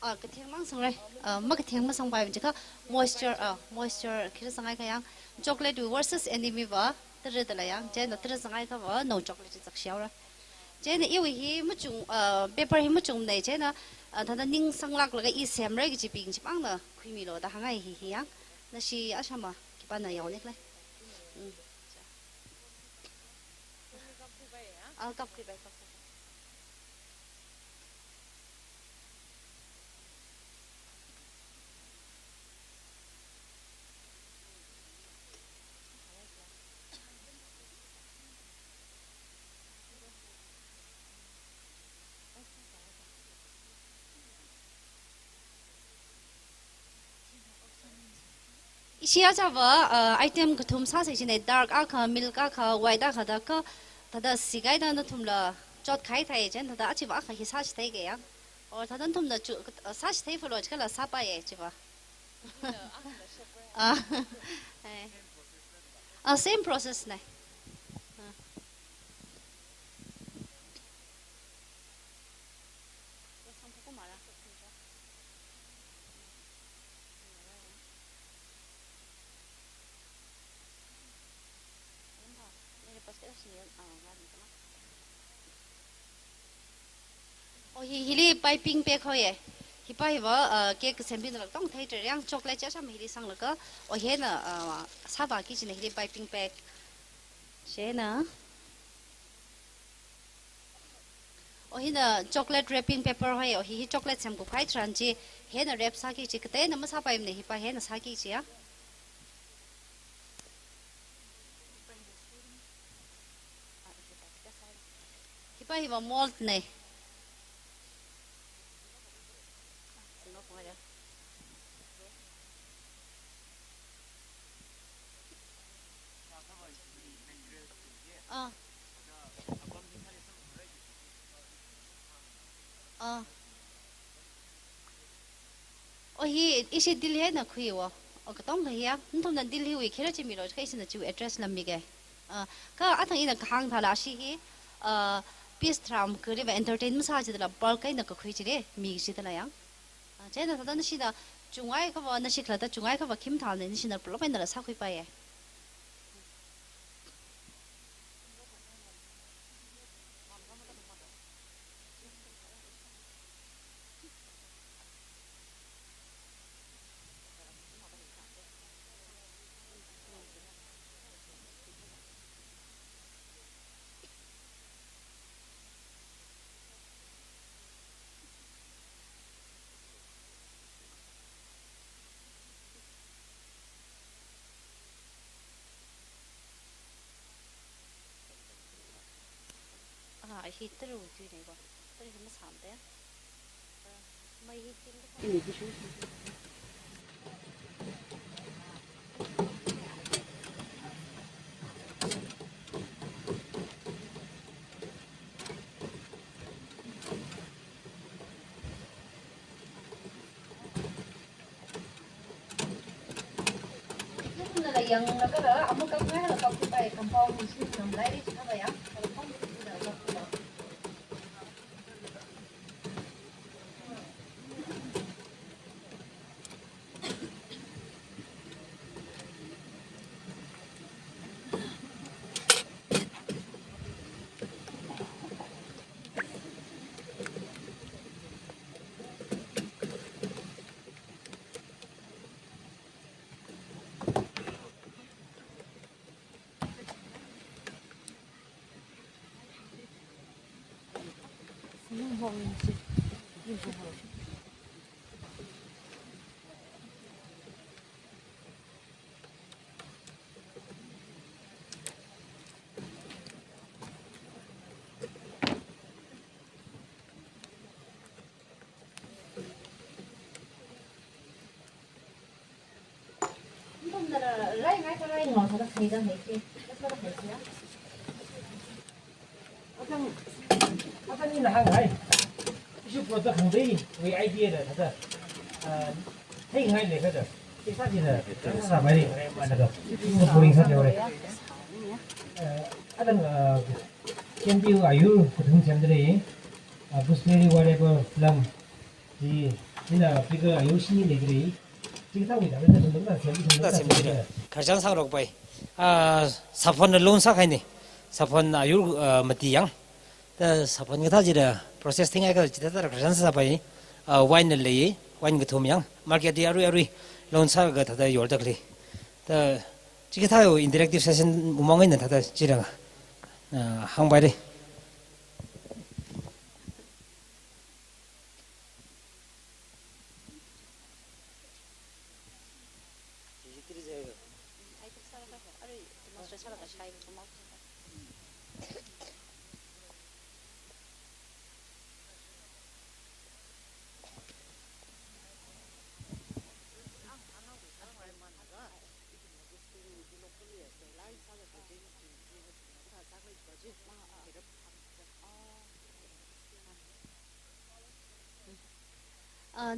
ꯑ, ꯀꯊꯦꯡ ꯃꯥꯡ ꯁꯪꯔꯦ꯫ ꯑ, ꯃ ꯀꯊꯦꯡ ꯃ ꯁꯪ ꯄꯥꯏꯕ ꯆꯤꯀ moisture, ꯑ, moisture ꯈꯤꯔ ꯁꯉꯥꯏ ꯈꯌꯥꯡ chocolate ꯋꯤ versus enemy ꯕ ꯇꯔ ꯇꯂ ꯌꯥꯡ ꯆꯦꯟ ꯇꯔ ꯁꯉꯥꯏ ꯈꯕ no chocolate ꯆꯛꯁꯤ ꯌꯥꯎꯔ꯫ ꯆꯦꯅ ꯏ ꯍꯤ ꯃꯆꯨꯡ, ꯑ, paper ꯍꯤ ꯃꯆꯨꯡ ꯅꯩ ꯆꯦꯅ, ꯑ, ꯊꯗ ꯅꯤꯡ ꯁꯪꯂꯥꯛꯂꯒ ꯏ ꯁꯦꯝꯔꯒ ꯆꯤꯄꯤꯡ ꯆꯤꯄꯥꯡꯅ ꯈꯨꯏꯃꯤꯂꯣꯗ ꯍꯉꯥꯏ ꯍꯤ ꯍꯤ ꯌꯥꯡ꯫ ꯅꯁꯤ ꯑꯁꯥꯃ ꯈꯤꯄꯥꯅ ꯌꯥꯎꯅꯤ ꯈꯂꯦ꯫ ꯎꯝ꯫ ꯑ, ꯀꯞꯈ꯭ꯔꯤ ꯕꯥꯏ, ꯀꯞꯈ꯭ꯔꯤ ꯕꯥꯏ꯫ ꯏꯁꯤꯌꯥ ꯆꯥꯕ, ꯑ, item ꯀꯊꯨꯝ ꯁꯥꯁꯦ ꯁꯤꯅꯦ, dark ꯑꯥꯈ, milk ꯑꯥꯈ, white ꯑꯥꯈ ꯗ ꯀ, ꯊꯗ ꯁꯤꯒꯥꯏꯗ ꯅ ꯊꯨꯝꯂ ꯆꯣꯠ ꯈꯥꯏ ꯊꯥꯏ ꯆꯦꯟ ꯊꯗ ꯑꯆꯤꯕ ꯑꯥꯈ ꯍꯤ ꯁꯥꯁꯤ ꯊꯩꯒꯦ ꯌꯥ꯫ ꯑꯣ ꯊꯗ ꯊꯨꯝꯗ ꯆꯨ, ꯑ, ꯁꯥꯁꯤ ꯊꯩ ꯐꯂꯣ ꯆꯀꯂ ꯁꯥ ꯄꯥꯏꯌꯦ ꯆꯤꯕ꯫ ꯑ, ꯑꯦ꯫ ꯑ, same process ꯅꯦ꯫ ꯑ꯫ ꯑꯣ, ꯍꯤ-, ꯍꯤꯂꯤ piping pack ꯍꯣꯏꯌꯦ꯫ ꯍꯤꯄꯥ ꯍꯤꯕ, ꯑ, cake ꯁꯦꯝꯕꯤꯅ ꯂꯛꯇꯣꯡ ꯊꯩꯇ꯭ꯔꯦ꯫ ꯌꯥꯡ chocolate ꯆꯦ ꯁꯝ ꯍꯤꯂꯤ ꯁꯪꯂꯒ, ꯑꯣ, ꯍꯦꯟꯅ, ꯑ, ꯁꯥꯕ ꯀꯤꯁꯤꯅ ꯍꯤꯂꯤ piping pack꯫ ꯁꯦꯅ꯫ ꯑꯣ, ꯍꯤꯅ chocolate wrapping paper ꯍꯣꯏ, ꯑꯣ, ꯍꯤ, ꯍꯤ chocolate ꯁꯦꯝ ꯀꯨꯐꯥꯏ ꯊ꯭ꯔꯥꯟ ꯆꯤ, ꯍꯦꯟꯅ wrap ꯁꯥꯀꯤ ꯆꯤ, ꯀꯇꯦꯅ ꯃꯁꯥ ꯄꯥꯏꯝꯅꯦ, ꯍꯤꯄꯥ ꯍꯦꯟꯅ ꯁꯥꯀꯤ ꯆꯤ, ꯌꯥ? ꯍꯤꯄꯥ ꯍꯤꯕ mold ꯅꯦ꯫ ꯑꯥ꯫ ꯑꯥ꯫ ꯑꯣ, ꯍꯤ, ꯏꯁꯤ ꯗꯤꯜ ꯍꯦꯟꯅ ꯈꯨꯏꯋꯣ꯫ ꯑꯣ, ꯀꯇꯣꯡ ꯈꯩꯌꯥ꯫ ꯅꯊꯨꯝꯅ ꯗꯤꯜ ꯍꯤꯋꯤ ꯈꯦꯔ ꯆꯤꯃꯤꯔꯣ, ꯀꯩꯁꯤꯅ ꯆꯤꯎ address ꯂꯝꯃꯤꯒꯦ꯫ ꯑ, ꯀ ꯑꯊꯪ ꯏꯅ ꯀꯍꯥꯡ ꯊꯥꯂ ꯑꯁꯤ ꯍꯤ, ꯑ, piece ꯊ꯭ꯔꯥꯝ ꯀꯔꯤꯕ entertain ꯃꯁꯥꯁꯤꯗ ꯂ bulk ꯑꯩꯅ ꯀꯈꯨꯏ ꯆꯤꯔꯦ, ꯃꯤꯁꯤꯗ ꯂ ꯌꯥꯡ꯫ ꯑ, ꯆꯦꯅ ꯊꯗ ꯅꯁꯤꯗ ꯆꯨꯡꯉꯥꯏ ꯈꯕ, ꯅꯁꯤ ꯈꯂꯗ ꯆꯨꯡꯉꯥꯏ ꯈꯕ ꯈꯤꯝ ꯊꯥꯜꯅꯦ, ꯅꯁꯤꯅ ꯄꯨꯂꯞ ꯑꯩꯅ ꯂ ꯁꯥꯈꯨꯏ ꯄꯥꯏꯌꯦ꯫ ꯑꯥ, ꯑꯩ ꯍꯤ ꯇꯔꯨꯛ ꯇꯨꯏꯅꯦꯀꯣ꯫ ꯇꯔꯨꯛ ꯑꯃ ꯁꯥꯝꯗꯦ꯫ ꯑꯥ, ꯃꯩ ꯍꯤ ꯇꯤꯟ ꯌꯦꯡꯂꯒ ꯑꯃꯨꯛꯀ ꯉꯥꯏꯍꯥꯛ ꯀꯥꯎꯊꯣꯛꯄ ꯌꯥꯏ, compound ꯁꯤ ꯌꯥꯝ ꯂꯥꯏꯔꯤ ꯁꯤꯖꯤꯟꯅꯕ ꯌꯥꯝ꯫ ꯅꯪ ꯈꯛꯇꯅꯤ ꯅꯍꯥꯟ ꯍꯥꯏ꯫ ꯏꯁꯨ ꯄꯣꯠꯇ ꯈꯪꯗꯩ꯫ ꯋꯤ ꯑꯥꯏ ꯄꯤ ꯑꯦꯗ ꯈꯛꯇ꯫ ꯍꯩ ꯉꯥꯏ ꯂꯩ ꯈꯛꯇ꯫ ꯄꯩꯁꯥꯁꯤꯅ ꯈꯔ ꯁꯥꯕ ꯍꯥꯏꯔꯤ꯫ ꯃꯥꯅꯗꯣ꯫ ꯕꯣꯔꯤꯡ ꯈꯔ ꯌꯧꯔꯦ꯫ ꯑꯗꯨꯝ ꯀꯦꯟꯗꯤ ꯑꯌꯨ ꯈꯨꯊꯨꯝ ꯁꯦꯝꯗ꯭ꯔꯤ꯫ ꯒꯨꯁꯕꯦꯔꯤ ꯋꯥꯔꯦꯕ ꯐꯤꯂꯝ꯫ ꯁꯤ ꯁꯤꯅ ꯄꯤꯒ ꯑꯌꯨ ꯁꯤ ꯂꯩꯈ꯭ꯔꯤ꯫ ꯁꯤ ꯈꯤꯇꯪ ꯂꯩꯗꯕ ꯅꯠꯇ꯭ꯔ ꯁꯦꯝꯗ꯭ꯔꯤ꯫ ꯈꯔ ꯆꯪ ꯁꯥꯡꯔꯛꯄꯩ꯫ ꯁꯥꯐꯣꯟꯅ ꯂꯣꯟ ꯁꯥꯈꯩꯅꯤ꯫ ꯁꯥꯐꯣꯟ ꯑꯌꯨ ꯃꯇꯤ ꯌꯥꯡ꯫ ꯇ ꯁꯥꯐꯣꯟ ꯀꯊꯥꯁꯤꯗ ꯄ꯭ꯔꯣꯁꯦꯁ ꯊꯤꯡꯉꯥꯏꯒ ꯆꯤꯊ ꯇꯔ ꯈ꯭ꯔꯁꯟ ꯁꯥꯐꯩ꯫ ꯋꯥꯏꯟꯅ ꯂꯩꯌꯦ꯫ ꯋꯥꯏꯟꯒ ꯊꯨꯝ ꯌꯥꯡ꯫ ꯃꯥꯔꯀꯦꯠꯇꯤ ꯑꯔꯨꯏ ꯑꯔꯨꯏ ꯂꯣꯟ ꯁꯥꯔꯒ ꯊꯥꯗ ꯌꯣꯜꯗꯛꯂꯤ꯫ ꯇ ꯆꯤꯀ ꯊꯥ ꯏꯟꯇꯔꯦꯛꯇꯤꯞ ꯁꯦꯁꯟ ꯎꯃꯪ ꯑꯣꯏꯅ ꯊꯥꯗ ꯆꯤꯔꯒ ꯍꯥꯡꯕꯥꯏꯔꯤ꯫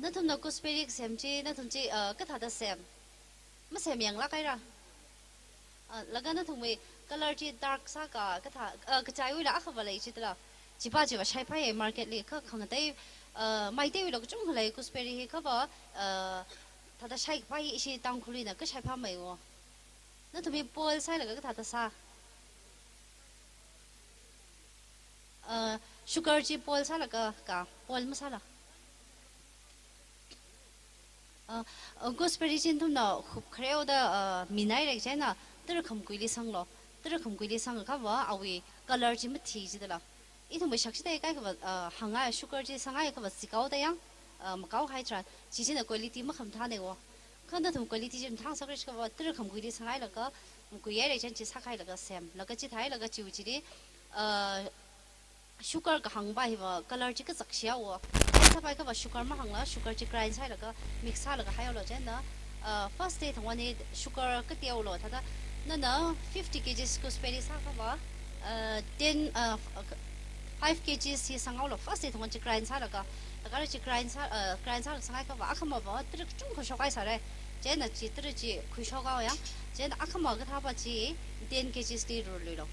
ꯅꯊꯨꯝꯅ ꯀꯨꯁꯄꯦꯔꯤꯛ ꯁꯦꯝꯁꯤ ꯅꯊꯨꯝꯁꯤ ꯀꯊꯥꯗ ꯁꯦꯝ? ꯃꯁꯦꯝ ꯌꯥꯡꯂꯥꯛ ꯀꯥꯏꯔꯥ? ꯂꯒꯅ ꯊꯨꯡꯃꯤ ꯀꯂꯔꯁꯤ ꯗꯥꯔꯛ ꯁꯥꯀ ꯀꯊꯥ ꯀꯆꯥꯏ ꯑꯣꯏꯅ ꯑꯈꯕ ꯂꯩꯁꯤꯗ꯭ꯔꯥ? ꯆꯤꯄꯥ ꯆꯤꯄꯥ ꯁꯥꯏꯐꯥꯏ ꯃꯥꯔꯀꯦꯠꯂꯤ ꯈ ꯈꯪꯉꯇꯩ ꯃꯩꯇꯩ ꯑꯣꯏꯅ ꯀꯆꯨꯝ ꯂꯩ ꯀꯨꯁꯄꯦꯔꯤ ꯍꯤ ꯈꯕ ꯊꯥꯗ ꯁꯥꯏꯐꯥꯏ ꯏꯁꯤ ꯇꯥꯡꯈꯨꯂꯤꯅ ꯀ ꯁꯥꯏꯐꯥ ꯃꯩꯉꯣ꯫ ꯅꯊꯨꯝꯃꯤ ꯄꯣꯏꯜ ꯁꯥꯏꯂꯒ ꯀꯊꯥꯗ ꯁꯥ? ꯁꯨꯒꯔꯁꯤ ꯄꯣꯜ ꯁꯥꯂꯒ ꯀ ꯄꯣꯜ ꯃꯁꯥꯂ? ꯒꯣꯁꯄꯦꯔꯤ ꯆꯤꯟ ꯊꯨꯝꯅ ꯈꯨꯞꯈ꯭ꯔꯦ ꯑꯣꯗ ꯃꯤꯅꯥꯏ ꯂꯩꯖꯦꯅ ꯇꯔꯈꯝ ꯀꯨꯏꯂꯤ ꯁꯪꯂꯣ꯫ ꯇꯔꯈꯝ ꯀꯨꯏꯂꯤ ꯁꯪꯈꯕ ꯑꯋꯤ ꯀꯂꯔꯁꯤ ꯃꯊꯤꯁꯤꯗꯂ꯫ ꯏꯊꯨꯝꯕꯩ ꯁꯛꯁꯤꯗ ꯀꯥꯏꯈꯕ ꯍꯪꯉꯥꯏ ꯁꯨꯒꯔꯁꯤ ꯁꯉꯥꯏꯈꯕ ꯁꯤꯀꯥꯎꯗ ꯌꯥꯡ ꯃꯀꯥꯎ ꯍꯥꯏꯗ꯭ꯔꯥ? ꯁꯤꯁꯤꯅ ꯀ꯭ꯋꯥꯂꯤꯇꯤ ꯃꯈꯜ ꯊꯥꯅꯩꯀꯣ꯫ ꯈꯟꯗ ꯊꯨꯝ ꯀ꯭ꯋꯥꯂꯤꯇꯤꯁꯤ ꯊꯥꯡ ꯁꯛꯈ꯭ꯔꯁꯤꯈꯕ ꯇꯔꯈꯝ ꯀꯨꯏꯂꯤ ꯁꯉꯥꯏꯂꯒ ꯀꯨꯏꯌꯥꯏ ꯂꯩꯖꯦꯟꯁꯤ ꯁꯛꯈꯥꯏꯂꯒ ꯁꯦꯝꯂꯒ ꯆꯤꯊꯥꯏꯂꯒ ꯆꯤꯎ ꯆꯤꯔꯤ ꯁꯨꯒꯔꯒ ꯍꯪꯕ ꯍꯥꯏꯕ ꯀꯂꯔꯁꯤ ꯀꯆꯛꯁꯤ ꯌꯥꯎꯋꯣ꯫ ꯁꯐꯥꯏ ꯈꯕ ꯁꯨꯒꯔ ꯑꯃ ꯍꯪꯂ ꯁꯨꯒꯔꯁꯤ ꯒ꯭ꯔꯥꯏꯟ ꯁꯥꯏꯂꯒ ꯃꯤꯛꯁ ꯁꯥꯂꯒ ꯍꯥꯏꯌꯧꯂꯣ ꯆꯦꯟꯅ ꯐꯥꯔꯁ ꯗꯦ ꯊꯣꯡꯋꯥꯅꯤ ꯁꯨꯒꯔ ꯀꯇꯤ ꯌꯧꯂꯣ ꯊꯥꯗ ꯅꯅ ꯐꯤꯐꯇꯤ ꯀꯦ ꯖꯤꯁ ꯀꯨꯁꯄꯦꯔꯤ ꯁꯥꯈꯕ ten, five kgs hi sangau lo first day thongon chi grind sālaga, laga chi grind sā, grind sālaga sangai kava akhama va trik chung khuishok ai sārai. Chieina chi trik chi khuishok au yang. Chieina akhama kathā va chi ten kgs li rur lui lo.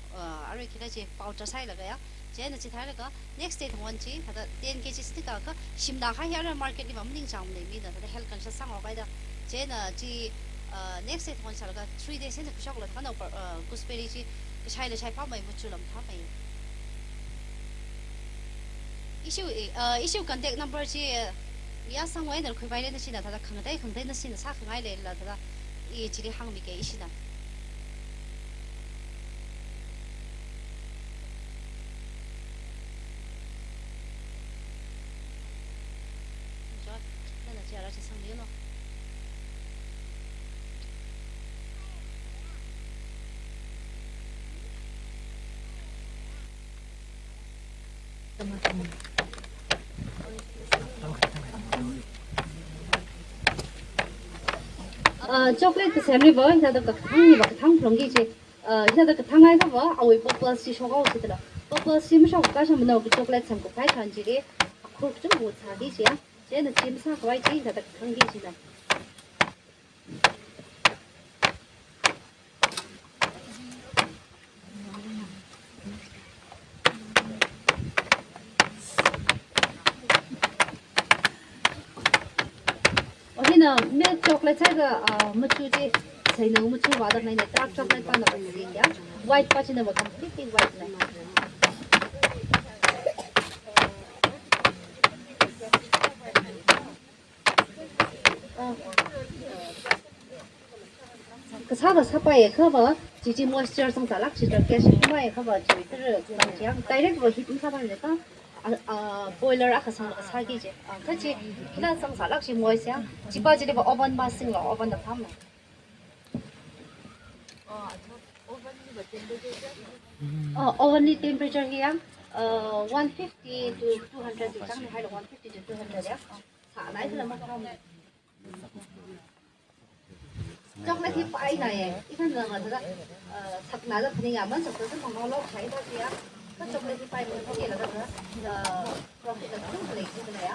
Arui khila chi powder sālaga yang. Chieina chi thailaga next day thongon chi thāda ten kgs li ka ka shimda khai hi ara market li va maning chang nei mi da thāda health conscious sangau kaida. Chieina chi next day thongon sālaga three days eina khuishok lo thāda na gooseberry chi kashai la shai pha mai muchu lam pha mai. Issue, issue contact number chi ya sangwai na khuibai le na sina thāda khangatai khangatai na sina sākhangai le la thāda i chili hang mi ke isina. John, na na chi ara chi sang liyo no. Chocolate ka semri ba, hina da ka thang ni ba ka thang phlong gi chi. Hina da ka thang ai ka ba, awai bubbles chi shok au chi tala. Bubbles chi mashok ka sham nau ka chocolate sam ka phai than chi ri. Akhur chung bu cha gi chi ya. Chieina chi masa ka wai chi hina da ka thang gi chi na. Ohina milk chocolate saiga machu chi sainu machu wada nai na dark chocolate pa na ba ni ya. White pa chi na ba completely white na. Kasā va sāpai khava, chi chi moisture sang salak chi dark shi mai khava chi tir sang chi yang direct va heat sāpai ka. Boiler akha sang kasā ki chi. Ka chi kila sang salak chi moist ya. Chi pa chi va oven ma sing lo oven da pham. Oven ni temperature hi yang one fifty to two hundred di chang ni hai lo one fifty to two hundred ya. Sa nai la ma pham. Chocolate hi pai na ye. Ikan na ma da. Sakna da pani ya man chocolate sa pang lo khai da ya. Ka chocolate hi pai mo ke la da. Profit la tu le tu le ya.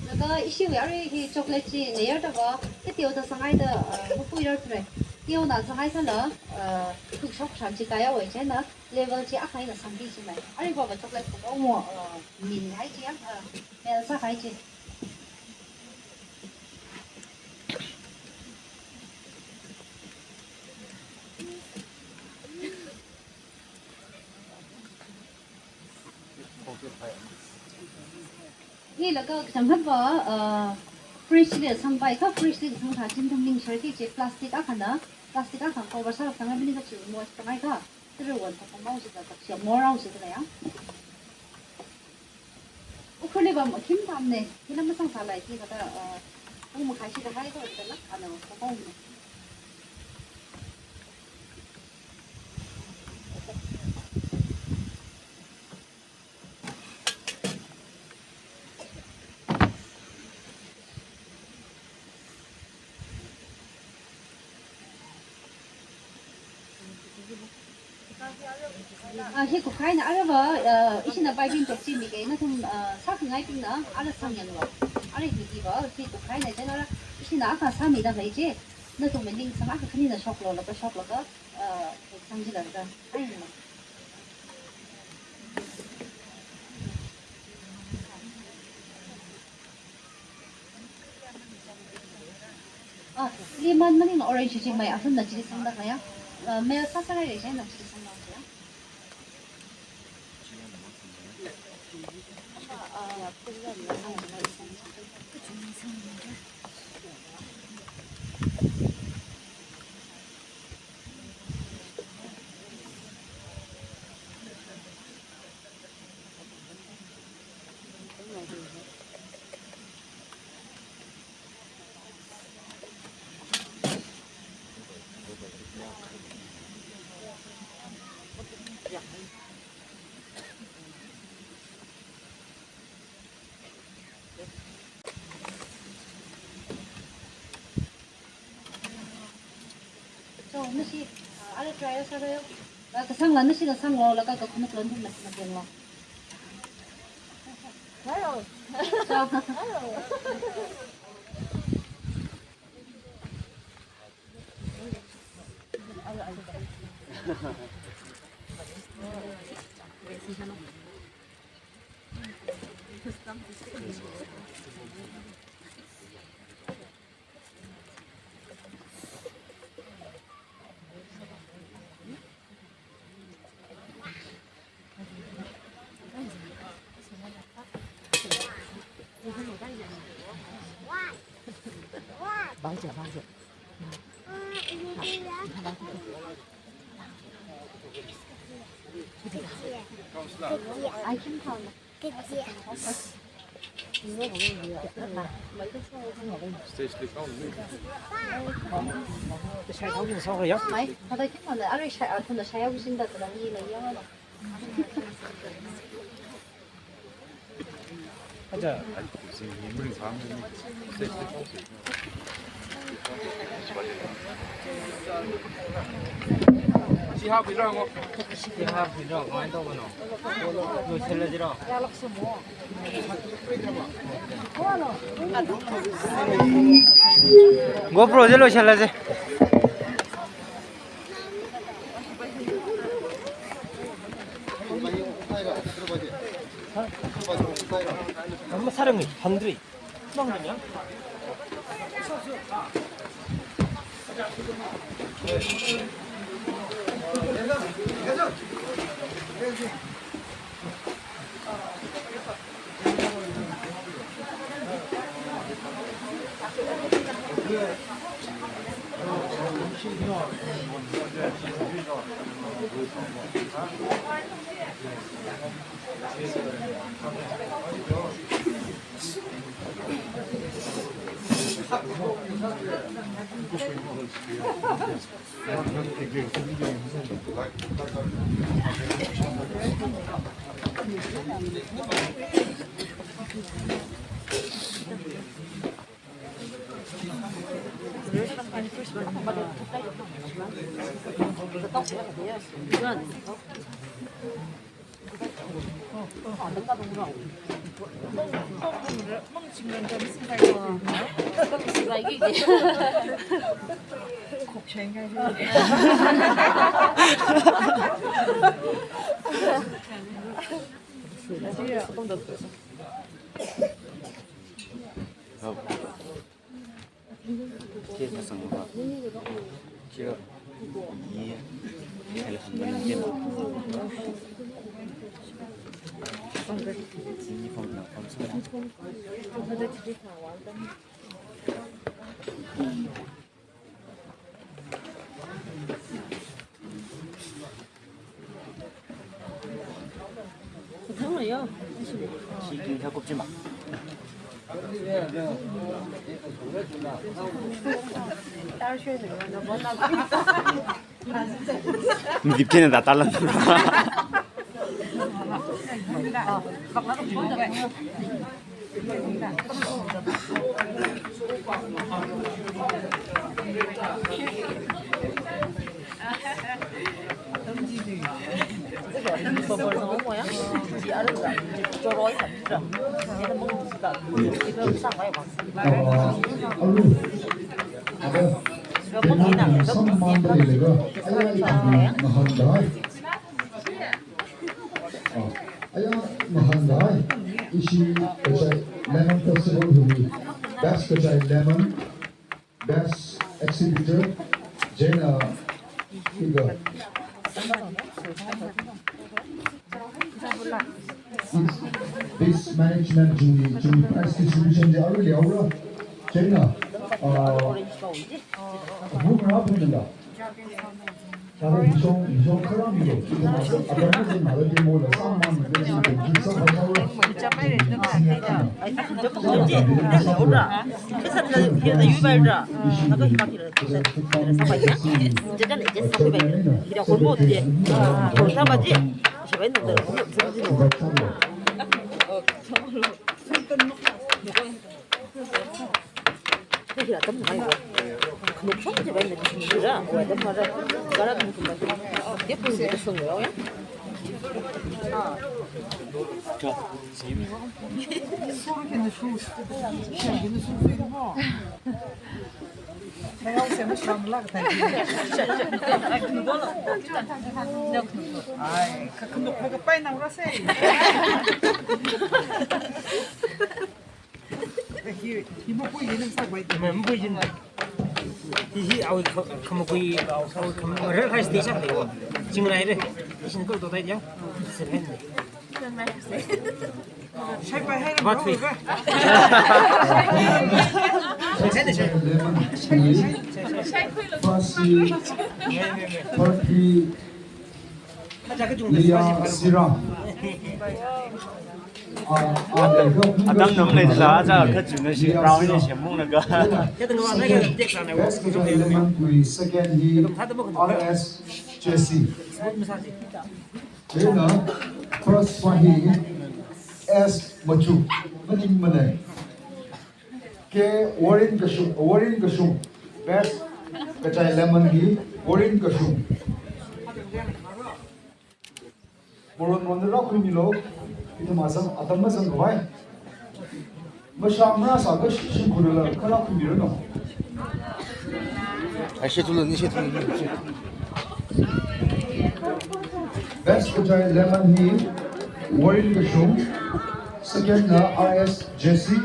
Laga ishi we ari hi chocolate chi layer da ba, ka teo da sangai da, uh, mupui rar ture. Teo na sangai sa la, uh, tu shop shan chi kaya we che na, level chi akai na sambi chi mai. Ari ba ba chocolate ko mo, uh, min hai chi ya, uh, mel sa hai chi. Hi laga kacham hat ba, uh, fridge le sang bai ka, fridge le sang tha chin tham ling shar ki che plastic a khana, plastic a khana cover sa sang bini ka chu mo sangai ka, tru wan ta ka mau si ka ka chi mo rau si ka ya. Ukhrul le ba ma khim tham ne, hi lam ma sang sa lai ki ka ta, uh, u ma khai si ka hai ko ta la, ano, ka mau ne. Ah, hi kukhai na araba, ah, ishi na bai bin tok chi mi ke na thum, ah, sa khangai ping na, ara sang yan wa. Ara hi hi ba, hi kukhai na jan ara, ishi na aka sa mi da bai je. Na thum ling sang aka khani na shok lo, la ka shok lo ka, ah, sang ji la ka. Ai na. Ah, lemon mani na orange chi mai, asun na chili sang da kaya. Ah, mel sa sa rai rai na chili sang da kaya. ꯅꯁꯤ ꯑꯔꯦ try ꯁꯥꯔꯦ ꯀꯁꯪ ꯂꯥꯟꯅ ꯁꯤꯅ ꯁꯪ ꯂꯣ ꯂꯒ ꯀꯈꯨꯅ ꯀꯂꯟ ꯊꯨꯝꯅ ꯁꯤꯅ ꯇꯦꯡꯉꯣ ꯁꯤ ꯍꯥꯞꯈꯤꯗ꯭ꯔꯣ? ꯀꯃꯥꯏꯅ ꯇꯧꯕꯅꯣ? ꯂꯣꯏꯁꯤꯜꯂꯁꯤꯔꯣ? ꯒꯣꯄ꯭ꯔꯣꯁꯦ ꯂꯣꯏꯁꯤꯜꯂꯁꯦ꯫ ꯁꯥꯔꯝꯃꯤ, ꯐꯪꯗ꯭ꯔꯤ꯫ Dipchena da talan. ꯑꯩꯍꯥꯛ ꯅꯍꯥꯟꯗꯥꯏ ꯏꯁꯤ ꯀꯆꯥꯏ lemon festival ꯍꯨꯏ, best Kachai lemon, best exhibitor, ꯖꯦꯅ ꯏꯒ best management jury, jury prize distribution ꯁꯦ ꯑꯔꯣꯏ ꯌꯥꯎꯔ ꯖꯦꯅ ꯒ꯭ꯔꯨꯞ ꯉꯥ ꯐꯪꯗ ꯀꯩꯒꯤ ꯑꯇꯝ ꯍꯥꯏꯕ? ꯈꯨꯅꯨꯞ ꯁꯣꯝꯁꯦ ꯚꯥꯏ ꯅꯗꯤ ꯁꯤꯡꯖꯤꯔꯥ? ꯑꯣ, ꯑꯗꯨꯝ ꯍꯥꯏꯔ ꯆꯥꯔꯛ ꯈꯨꯅꯨꯞ ꯀꯨꯝꯕ ꯇꯦꯞ ꯄꯨꯟꯕꯗ ꯁꯣꯡꯉꯦ ꯌꯥꯎꯋꯦ꯫ ꯁꯣꯔ ꯀꯩꯅꯣ ꯁꯨ-, ꯁꯦꯝꯒꯤꯅ ꯁꯨ ꯁꯨꯏꯗꯨꯕꯣ? ꯂꯩꯍꯥꯎꯁꯦ ꯑꯃ ꯁꯨꯔꯥꯝ ꯂꯥꯛ ꯇꯥꯏ꯫ ꯑꯥꯏ, ꯈ-, ꯈꯨꯅꯨꯞ ꯈꯔ ꯄꯥꯏꯅꯧꯔꯁꯦ꯫ ꯍꯤ, ꯍꯤ ꯃꯀꯨꯏꯒꯤ ꯅꯪ ꯁꯥꯛ ꯋꯥꯏ ꯇꯧ꯫ ꯃꯀꯨꯏꯁꯤꯅ꯫ ꯍꯤ, ꯍꯤ, ꯑꯋꯣꯏ ꯈ-, ꯈ ꯃꯀꯨꯏ, ꯑꯋꯣꯏ ꯈ ꯃ-, ꯔ ꯈꯥꯏ ꯁ꯭ꯇꯦ ꯁꯥꯛ ꯂꯩꯀꯣ꯫ ꯆꯤꯡ ꯔꯥꯏꯔꯦ꯫ ꯏꯁꯤꯡ ꯀꯧ ꯇꯧ ꯇꯥꯏ ꯌꯥ꯫ ꯁꯤ ꯍꯦꯟꯅ꯫ ꯁꯥꯏ ꯄꯥꯏ ꯍꯥꯏꯔ ꯕꯥ ꯊꯨꯏ꯫ ꯃꯔꯨ ꯑꯣꯏꯕ꯫ ꯁꯥꯏ ꯁꯥꯏ ꯁꯥꯏ꯫ ꯐꯥꯁꯤ ꯄꯔꯐꯤ ꯂꯤꯌꯥ ꯁꯤꯔꯥ꯫ ꯑꯅꯝ ꯅꯝ ꯂꯩꯗꯅ ꯑꯆꯥ ꯈꯔ ꯆꯨꯝꯅ ꯁꯤ ꯔꯥꯎꯟ ꯑꯣꯏꯅ ꯁꯦꯝꯃꯨꯛꯅꯒ꯫ Second, best ꯀꯖꯥꯏ lemon ꯀꯨꯏ, second ꯍꯤ ꯑꯥꯔ ꯑꯦꯁ ꯖꯦꯁꯤ꯫ ꯑꯩꯅ first ꯄꯥꯍꯤ ꯑꯦꯁ ꯃꯆꯨ ꯃꯅꯤꯡ ꯃꯅꯩ꯫ ꯀꯦ ꯋꯥꯔꯦꯟ ꯀꯁꯨ, ꯋꯥꯔꯦꯟ ꯀꯁꯨ, best ꯀꯆꯥꯏ ꯂꯦꯃꯟꯒꯤ ꯋꯥꯔꯦꯟ ꯀꯁꯨ꯫ ꯃꯣꯔꯣꯟ ꯃꯣꯟꯗ ꯂꯥꯛ ꯈꯨꯏꯃꯤꯂꯣ, ꯏꯊ ꯃꯥꯁꯝ ꯑꯇꯝꯕ ꯁꯝ ꯀꯚꯥꯏ꯫ ꯃꯁꯥ ꯃꯔꯥ ꯁꯥꯕ ꯁꯤꯡꯈꯨꯔꯂ ꯈꯔ ꯈꯨꯏꯃꯤꯔꯅꯣ꯫ ꯑꯩ ꯁꯤ ꯊꯨꯜꯂꯅꯤ, ꯁꯤ ꯊꯨꯜꯂꯅꯤ꯫ Best ꯀꯆꯥꯏ ꯂꯦꯃꯟ ꯍꯤ ꯋꯥꯔꯦꯟ ꯀꯁꯨꯝ, second ꯅ ꯑꯥꯔ ꯑꯦꯁ ꯖꯦꯁꯤ,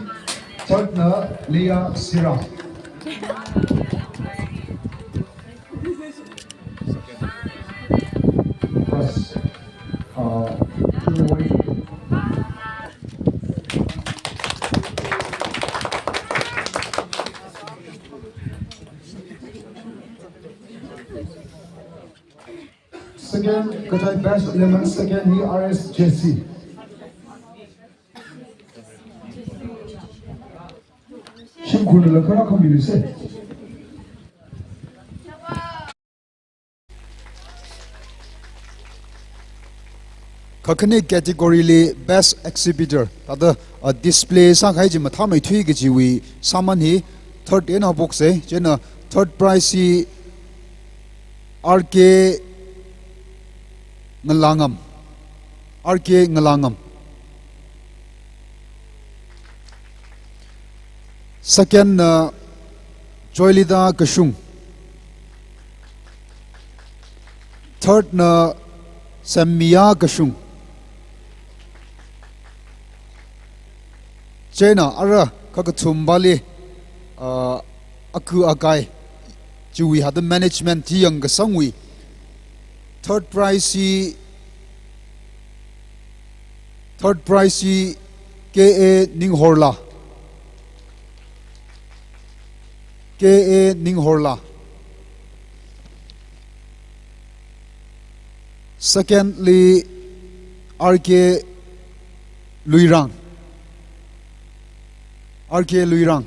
third ꯅ Lia Sira. First, uh, Second, Kachai Best Lemon, second, he R S J C. ꯁꯤꯡ ꯈꯨꯔꯂ ꯈꯔ ꯈꯝꯕꯤꯔꯨꯁꯦ꯫ ꯀꯈꯅꯤ category ꯂꯤ best exhibitor ꯇꯥꯗ, ꯑ, display ꯁꯥꯡꯈꯥꯏꯖꯤ ꯃꯊꯥ ꯃꯩꯊꯨꯏ ꯒꯖꯤꯋꯤ ꯁꯥꯃꯟ ꯍꯤ, Third ena bokse, chena third prize si R K Ngalangam. R K Ngalangam. Second na Joylida Kashung. Third na Sammia Kashung. Chena ara kakathum bali, uh, aku akai chiwi hada management ti yang kasangwi. Third prize si, third prize si K A Ninghorla. K A Ninghorla. Secondly, R K Luirang. R K Luirang.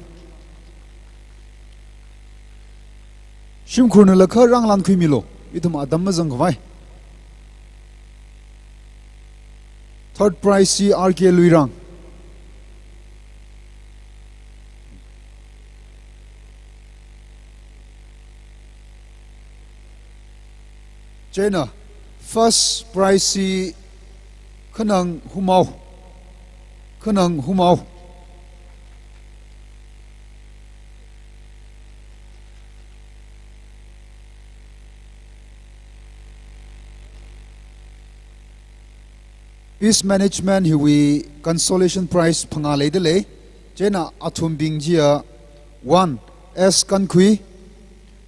Shimkhurna lakha rang lan khuimilo. Ithum adam mazang khwai. Third prize si R K Luirang. Chena first prize si Khanang Humau. Khanang Humau. Peace Management hiwi consolation prize phanga leida lei. Chena athum bing jia: one, S Kankhui;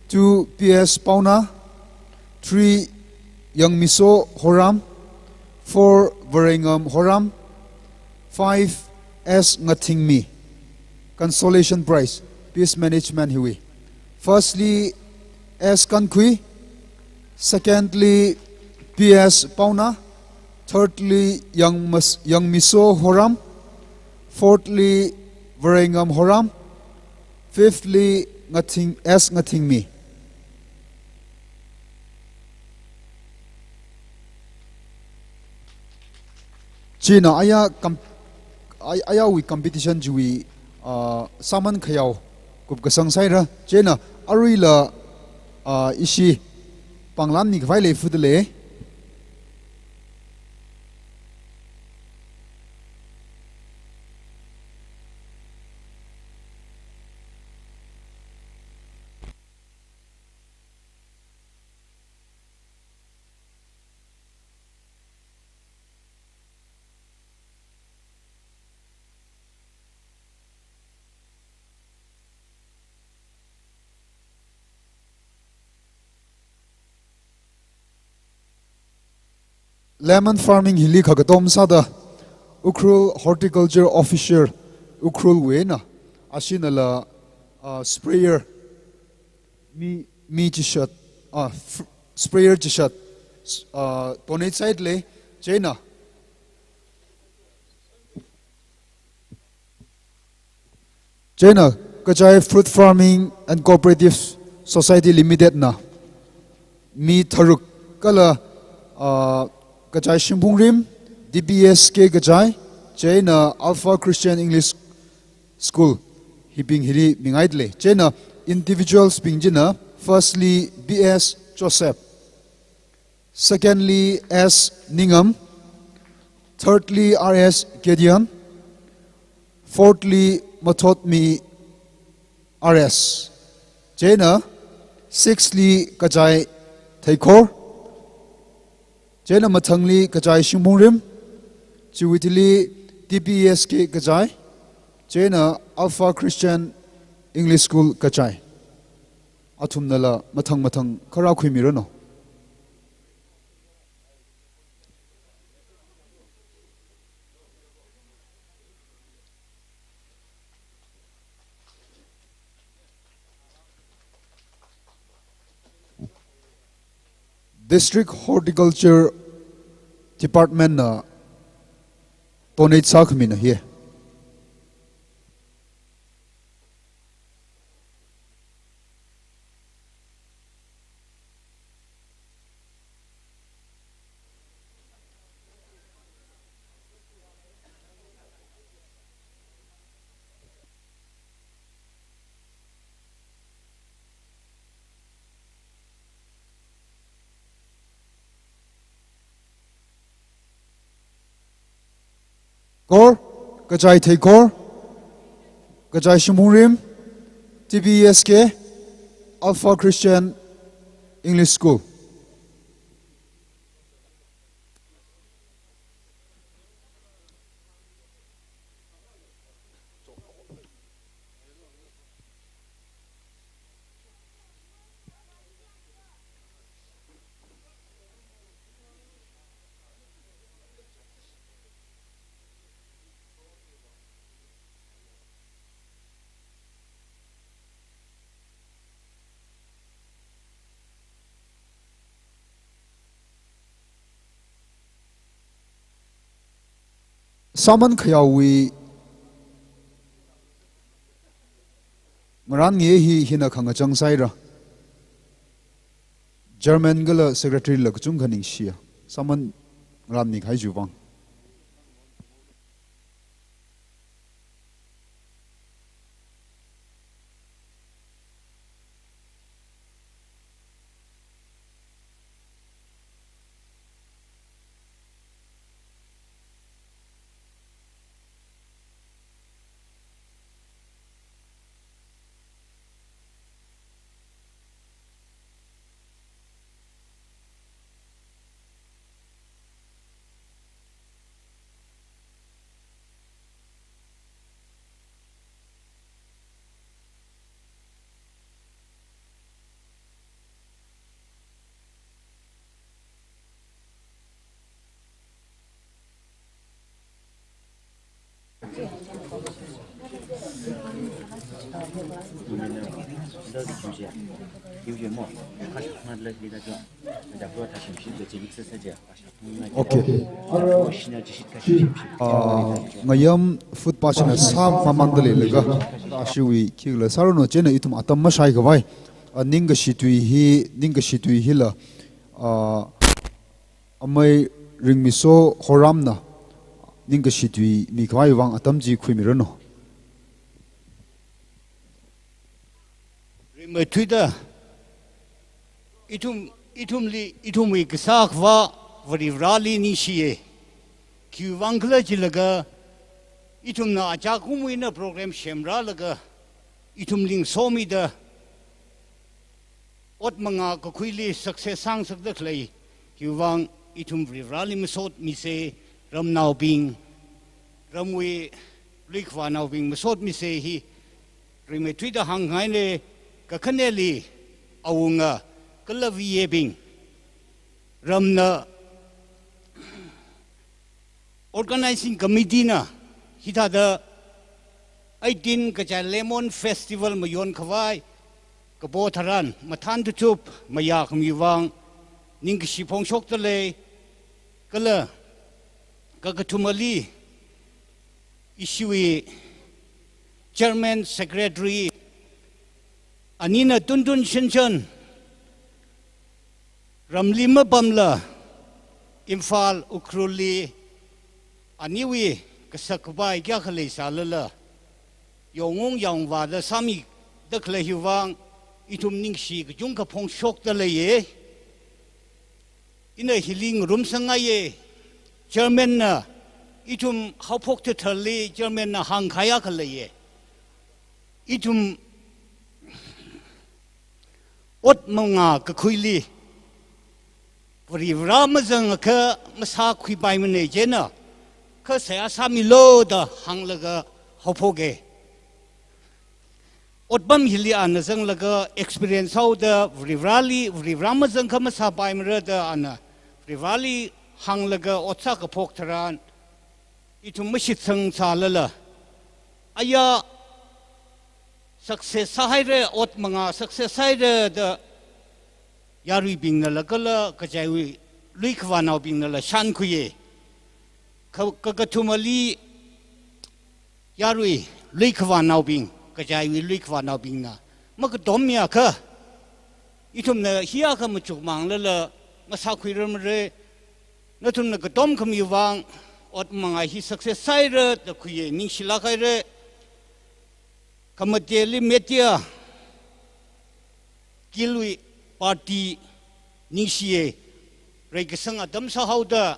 two, P S Pauna; three, Yangmiso Horam; four, Varengam Horam; five, S Ngathingmi. Consolation prize, Peace Management hiwi. Firstly, S Kankhui. Secondly, P S Pauna. Thirdly, Yang Mas-, Yangmiso Horam. Fourthly, Varengam Horam. Fifthly, Ngathing, S Ngathingmi. China aya com-, ay-, ayawi competition jiwi, uh, Saman Khayao. Kup kasang saira, chena aruila, ah, ishi panglam ni kavai lei fudale. Lemon farming hili khagatom sada Ukhrul Horticulture Officer Ukhrul wena asina la, ah, sprayer mi, mi chishat, ah, f-, sprayer chishat, s-, ah, donate side le chena. Chena Kachai Fruit Farming and Cooperative Society Limited na mi tharuk kala, ah, Kachai Shimbungrim, D B S K Kachai, chena Alpha Christian English School, hibing hili mingaidle. Chena individuals bing jina, firstly B S Joseph, secondly S Ningam, thirdly R S Gideon, fourthly Mathotmi R S. Chena sixthly Kachai Thaikhor. Chena mathangli Kachai Shimbungrim. Chiwitili T P S K Kachai. Chena Alpha Christian English School Kachai. Athumnala mathang mathang khara khuimirano. District Horticulture Department na donate sakmina hi. Kor, Kachai Theikor, Kachai Shimungrim, T B S K, Alpha Christian English School. Saman Khayawi ngaran nge hi hina khanga chang saira. Chairman gala secretary la kuchung khaning shia. Saman ngaran ni khai jubang. Okay. Ah, ngayam food passion na sa mamang dali laga. Ashiwi kigla saruno chena itum atam masai kawai. Ah, ninga shitui hi, ninga shitui hila. Ah, amai ringmiso horamna. Ninga shitui mi kawai wang atam ji khuimirano. Rimatuida, ithum, ithumli, ithumwui kasakva Varivarali ningshiye. Khiwuivang khala jilaga, ꯏꯊꯨꯝꯅ ꯑꯆꯥ ꯀꯨꯝꯃꯨꯏꯅ program ꯁꯦꯝꯔꯥꯜꯂꯒ ꯏꯊꯨꯝ link ꯁꯣꯝꯃꯤꯗ ꯑꯣꯠ ꯃꯉꯥ ꯀꯈꯨꯏꯂꯤ success ꯁꯥꯡ ꯁꯛꯇ ꯂꯩ꯫ ꯍꯤꯋꯥꯡ ꯏꯊꯨꯝ ꯔꯤꯕ꯭ꯔꯥꯂꯤ ꯃꯁꯣꯠ ꯃꯤꯁꯦ ꯔꯝꯅꯥꯎꯕꯤꯡ ꯔꯝꯋꯤ ꯂꯨꯏꯈ꯭ꯋꯥ ꯅꯥꯎꯕꯤꯡ ꯃꯁꯣꯠ ꯃꯤꯁꯦ ꯍꯤ ꯔꯤꯃꯦꯊꯨꯏꯗ ꯍꯥꯡꯉꯥꯏꯅꯦ ꯀꯈꯅꯦꯂꯤ ꯑꯋꯨꯡꯉ ꯀꯂꯕꯤ ꯌꯦꯕꯤꯡ ꯔꯝꯅ organizing committee ꯅ ꯍꯤꯊꯥꯗ eighteen Kachai lemon festival ꯃꯌꯣꯟ ꯈꯋꯥꯏ ꯀꯕꯣ ꯊꯔꯥꯟ ꯃꯊꯥꯟ ꯇꯨꯆꯨꯞ ꯃꯌꯥ ꯈꯝꯒꯤ ꯋꯥꯡ ꯅꯤꯡꯀꯁꯤ ꯐꯣꯡꯁꯣꯛꯇ ꯂꯩ꯫ ꯀꯂ ꯀꯀꯊꯨꯃꯂꯤ ꯏꯁꯨꯏ chairman secretary ꯑꯅꯤꯅ ꯇꯨꯟ ꯇꯨꯟ ꯁꯤꯟꯁꯟ ꯔꯝꯂꯤ ꯃꯄꯝꯂ ꯏꯝꯐꯥꯜ ꯎꯈ꯭ꯔꯨꯜꯂꯤ ꯑꯅꯤꯋꯤ ꯀꯁꯛ ꯈꯨꯕꯥꯏ ꯀꯌꯥ ꯈ ꯂꯩ ꯁꯥꯂꯂ ꯌꯣꯡꯉꯣꯡ ꯌꯥꯎꯕꯗ ꯁꯥꯃꯤ ꯗꯈꯂ ꯍꯤꯋꯥꯡ ꯏꯊꯨꯝ ꯅꯤꯡꯁꯤ ꯀꯖꯨꯡ ꯀ ꯐꯣꯡ ꯁꯣꯛꯇ ꯂꯩꯌꯦ꯫ ꯏꯅ ꯍꯤꯂꯤꯡ ꯔꯨꯝ ꯁꯉꯥꯏꯌꯦ꯫ Chairman ꯅ ꯏꯊꯨꯝ ꯍꯥꯎꯐꯣꯛ ꯊ ꯊꯜꯂꯤ chairman ꯅ ꯍꯥꯡ ꯈꯥꯌꯥ ꯈ ꯂꯩꯌꯦ꯫ ꯏꯊꯨꯝ ꯑꯣꯠ ꯃꯉꯥ ꯀꯈꯨꯏꯂꯤ ꯄꯔꯤꯕ꯭ꯔꯥ ꯃꯖꯪ ꯈ ꯃꯁꯥ ꯈꯨꯏꯕꯥꯏ ꯃꯅꯦ ꯖꯦꯅ ꯈ ꯁꯌꯥ ꯁꯥꯃꯤ ꯂꯣꯗ ꯍꯥꯡꯂꯒ ꯍꯧꯐꯣꯛꯒꯦ꯫ ꯑꯣꯠꯄꯝ ꯍꯤꯂꯤ ꯑꯅ ꯆꯪꯂꯒ experience ꯍꯧꯗ ꯔꯤꯕ꯭ꯔꯥꯂꯤ ꯔꯤꯕ꯭ꯔꯥ ꯃꯖꯪ ꯈ ꯃꯁꯥ ꯄꯥꯏꯃꯔꯗ ꯑꯅ ꯔꯤꯕ꯭ꯔꯥꯂꯤ ꯍꯥꯡꯂꯒ ꯑꯣꯠꯁꯥ ꯀꯐꯣꯛ ꯊꯔꯥꯟ ꯏꯊꯨꯝ ꯃꯁꯤꯠ ꯁꯪ ꯁꯥꯂꯂ ꯑꯌꯥ success ꯁꯥꯍꯩꯔꯦ ꯑꯣꯠ ꯃꯉꯥ success ꯁꯥꯍꯩꯔꯦꯗ ꯌꯥꯔꯨꯏꯕꯤꯡꯅ ꯂꯒꯂ ꯀꯆꯥꯏꯋꯤ ꯂꯨꯏ ꯈꯋꯥꯅꯥꯎꯕꯤꯡꯅ ꯂ ꯁꯥꯟ ꯈꯨꯌꯦ꯫ ꯀ ꯀꯊꯨꯃꯂꯤ ꯌꯥꯔꯨꯏ ꯂꯨꯏ ꯈꯋꯥꯅꯥꯎꯕꯤꯡ ꯀꯆꯥꯏꯋꯤ ꯂꯨꯏ ꯈꯋꯥꯅꯥꯎꯕꯤꯡꯅ ꯃꯀ ꯗꯣꯝ ꯌꯥꯈ ꯏꯊꯨꯝꯅ ꯍꯤꯌꯥꯈ ꯃꯆꯨꯛ ꯃꯥꯡꯂꯂ ꯃꯁꯥ ꯈꯨꯏꯔꯝꯔꯦ꯫ ꯅꯊꯨꯝꯅ ꯀꯇꯣꯝ ꯈꯝ ꯌꯨꯋꯥꯡ ꯑꯣꯠ ꯃꯉꯥ ꯍꯤ success ꯁꯥꯏꯔ ꯇ ꯈꯨꯌꯦ ꯅꯤꯡꯁꯤꯂꯥ ꯈꯥꯏꯔꯦ꯫ ꯀꯃꯇꯦꯂꯤ media ꯀꯤꯜꯋꯤ party ꯅꯤꯡꯁꯤꯌꯦ꯫ ꯔꯩꯀꯁꯪ ꯑꯗꯝ ꯁꯥꯍꯧꯗ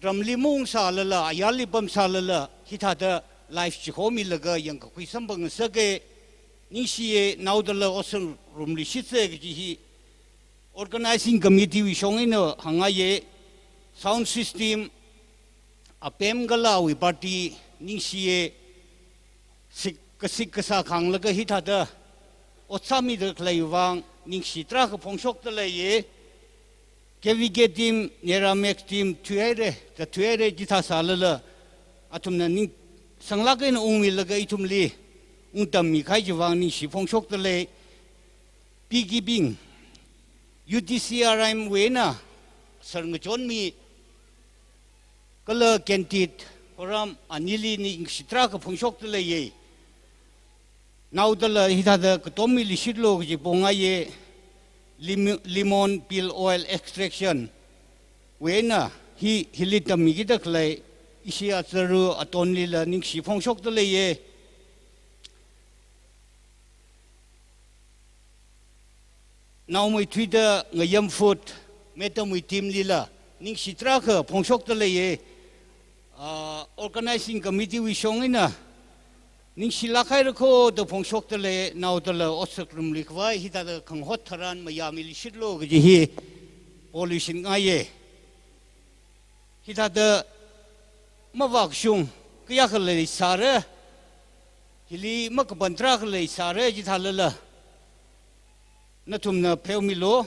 ꯔꯝꯂꯤ ꯃꯑꯣꯡ ꯁꯥꯂꯂ ꯑꯌꯥꯜꯂꯤ ꯕꯝ ꯁꯥꯂꯂ ꯍꯤꯊꯥꯗ live ꯆꯤꯈꯣꯝ ꯏꯜꯂꯒ ꯌꯦꯡꯀꯈꯨꯏ ꯁꯝꯕ ꯉꯁꯒꯦ ꯅꯤꯡꯁꯤꯌꯦ ꯅꯥꯎꯗꯂ ꯑꯣꯁꯟ ꯔꯨꯝꯂꯤ ꯁꯤꯠꯁꯦ ꯀꯖꯤ ꯍꯤ organizing committee ꯋꯤ ꯁꯣꯡꯏꯅ ꯍꯉꯥꯏꯌꯦ sound system ꯑꯄꯦꯝ ꯒꯂꯥꯋꯤ party ꯅꯤꯡꯁꯤꯌꯦ ꯁꯤꯛ ꯀꯁꯤꯛ ꯀꯁꯥ ꯈꯥꯡꯂꯒ ꯍꯤꯊꯥꯗ ꯑꯣꯠꯁꯥꯃꯤꯗ ꯂꯩ ꯋꯥꯡ ꯅꯤꯡꯁꯤ ꯇꯔꯥꯒ ꯐꯣꯡꯁꯣꯛꯇ ꯂꯩꯌꯦ꯫ ꯀꯦ ꯚꯤ ꯀꯦ team, ꯅꯦꯔꯥꯃꯦꯛꯁ team ꯊꯨꯏꯍꯩꯔꯦ, ꯇ ꯊꯨꯏꯍꯩꯔꯦ ꯖꯤꯊꯥ ꯁꯥꯂꯂ ꯑꯊꯨꯝꯅ ꯅꯤꯡ ꯁꯪꯂꯥꯛꯀꯩꯅ ꯎꯡꯃꯤꯜꯂꯒ ꯏꯊꯨꯝꯂꯤ ꯎꯡ ꯇꯝꯃꯤ ꯈꯥꯏꯖꯤ ꯋꯥꯡ ꯅꯤꯡꯁꯤ ꯐꯣꯡꯁꯣꯛꯇ ꯂꯩ꯫ ꯄꯤ ꯒꯤꯕꯤꯡ ꯌꯨ ꯇꯤ ꯁꯤ ꯑꯥꯔ ꯑꯥꯏ ꯑꯦꯝ ꯋꯦꯅ ꯁꯔꯉ ꯆꯣꯟꯃꯤ ꯀꯂ ꯀꯦꯟꯇꯤꯠ ꯍꯣꯔꯥꯝ ꯑꯅꯤꯂꯤ ꯅꯤꯡꯁꯤ ꯇꯔꯥꯒ ꯐꯣꯡꯁꯣꯛꯇ ꯂꯩꯌꯦ꯫ ꯅꯥꯎꯗꯂ ꯍꯤꯊꯥꯗ ꯀꯇꯣꯝꯃꯤ ꯂꯤꯁꯤꯠꯂꯣ ꯀꯖꯤ ꯄꯣꯉꯥꯏꯌꯦ꯫ ꯂꯤꯃꯣꯟ ꯄꯤꯜ ꯑꯣꯏꯜ ꯑꯦꯛꯁꯇ꯭ꯔꯦꯛꯁꯟ ꯋꯦꯅ ꯍꯤ ꯍꯤꯂꯤ ꯇꯝꯃꯤꯒꯤꯗ ꯈꯂꯩ ꯏꯁꯤ ꯑꯆꯔꯨ ꯑꯇꯣꯟꯂꯤꯂ ꯅꯤꯡꯁꯤ ꯐꯣꯡꯁꯣꯛꯇ ꯂꯩꯌꯦ꯫ ꯅꯥꯎꯃꯩ ꯊꯨꯏꯗ ꯉꯌꯝ ꯐꯨꯠ ꯃꯦꯇꯃꯨꯏ team ꯂꯤꯂ ꯅꯤꯡꯁꯤ ꯇꯔꯥꯒ ꯐꯣꯡꯁꯣꯛꯇ ꯂꯩꯌꯦ꯫ ꯑ, organizing committee ꯋꯤ ꯁꯣꯡꯏꯅ ꯅꯤꯡꯁꯤ ꯂꯥꯈꯥꯏꯔꯈꯣ ꯗ ꯐꯣꯡꯁꯣꯛꯇ ꯂꯩ ꯅꯥꯎꯗꯂ ꯑꯣꯠꯁꯛ ꯔꯨꯝꯂꯤ ꯈꯋꯥꯏ ꯍꯤꯗꯥꯗ ꯈꯪꯍꯣꯠ ꯊꯔꯥꯟ ꯃꯌꯥꯝ ꯏꯂꯤꯁꯤꯠꯂꯣ ꯀꯖꯤ ꯍꯤ ꯄꯣꯂꯤꯁꯤꯟ ꯉꯥꯏꯌꯦ꯫ ꯍꯤꯗꯥꯗ ꯃꯕꯥꯛꯁꯨꯡ ꯀꯌꯥ ꯈ ꯂꯩ ꯁꯥꯔꯦ꯫ ꯍꯤꯂꯤ ꯃꯀ ꯕꯟꯇ꯭ꯔꯥ ꯈ ꯂꯩ ꯁꯥꯔꯦ ꯖꯤꯊꯥꯂꯂ ꯅꯊꯨꯝꯅ ꯐꯦꯎꯃꯤꯂꯣ꯫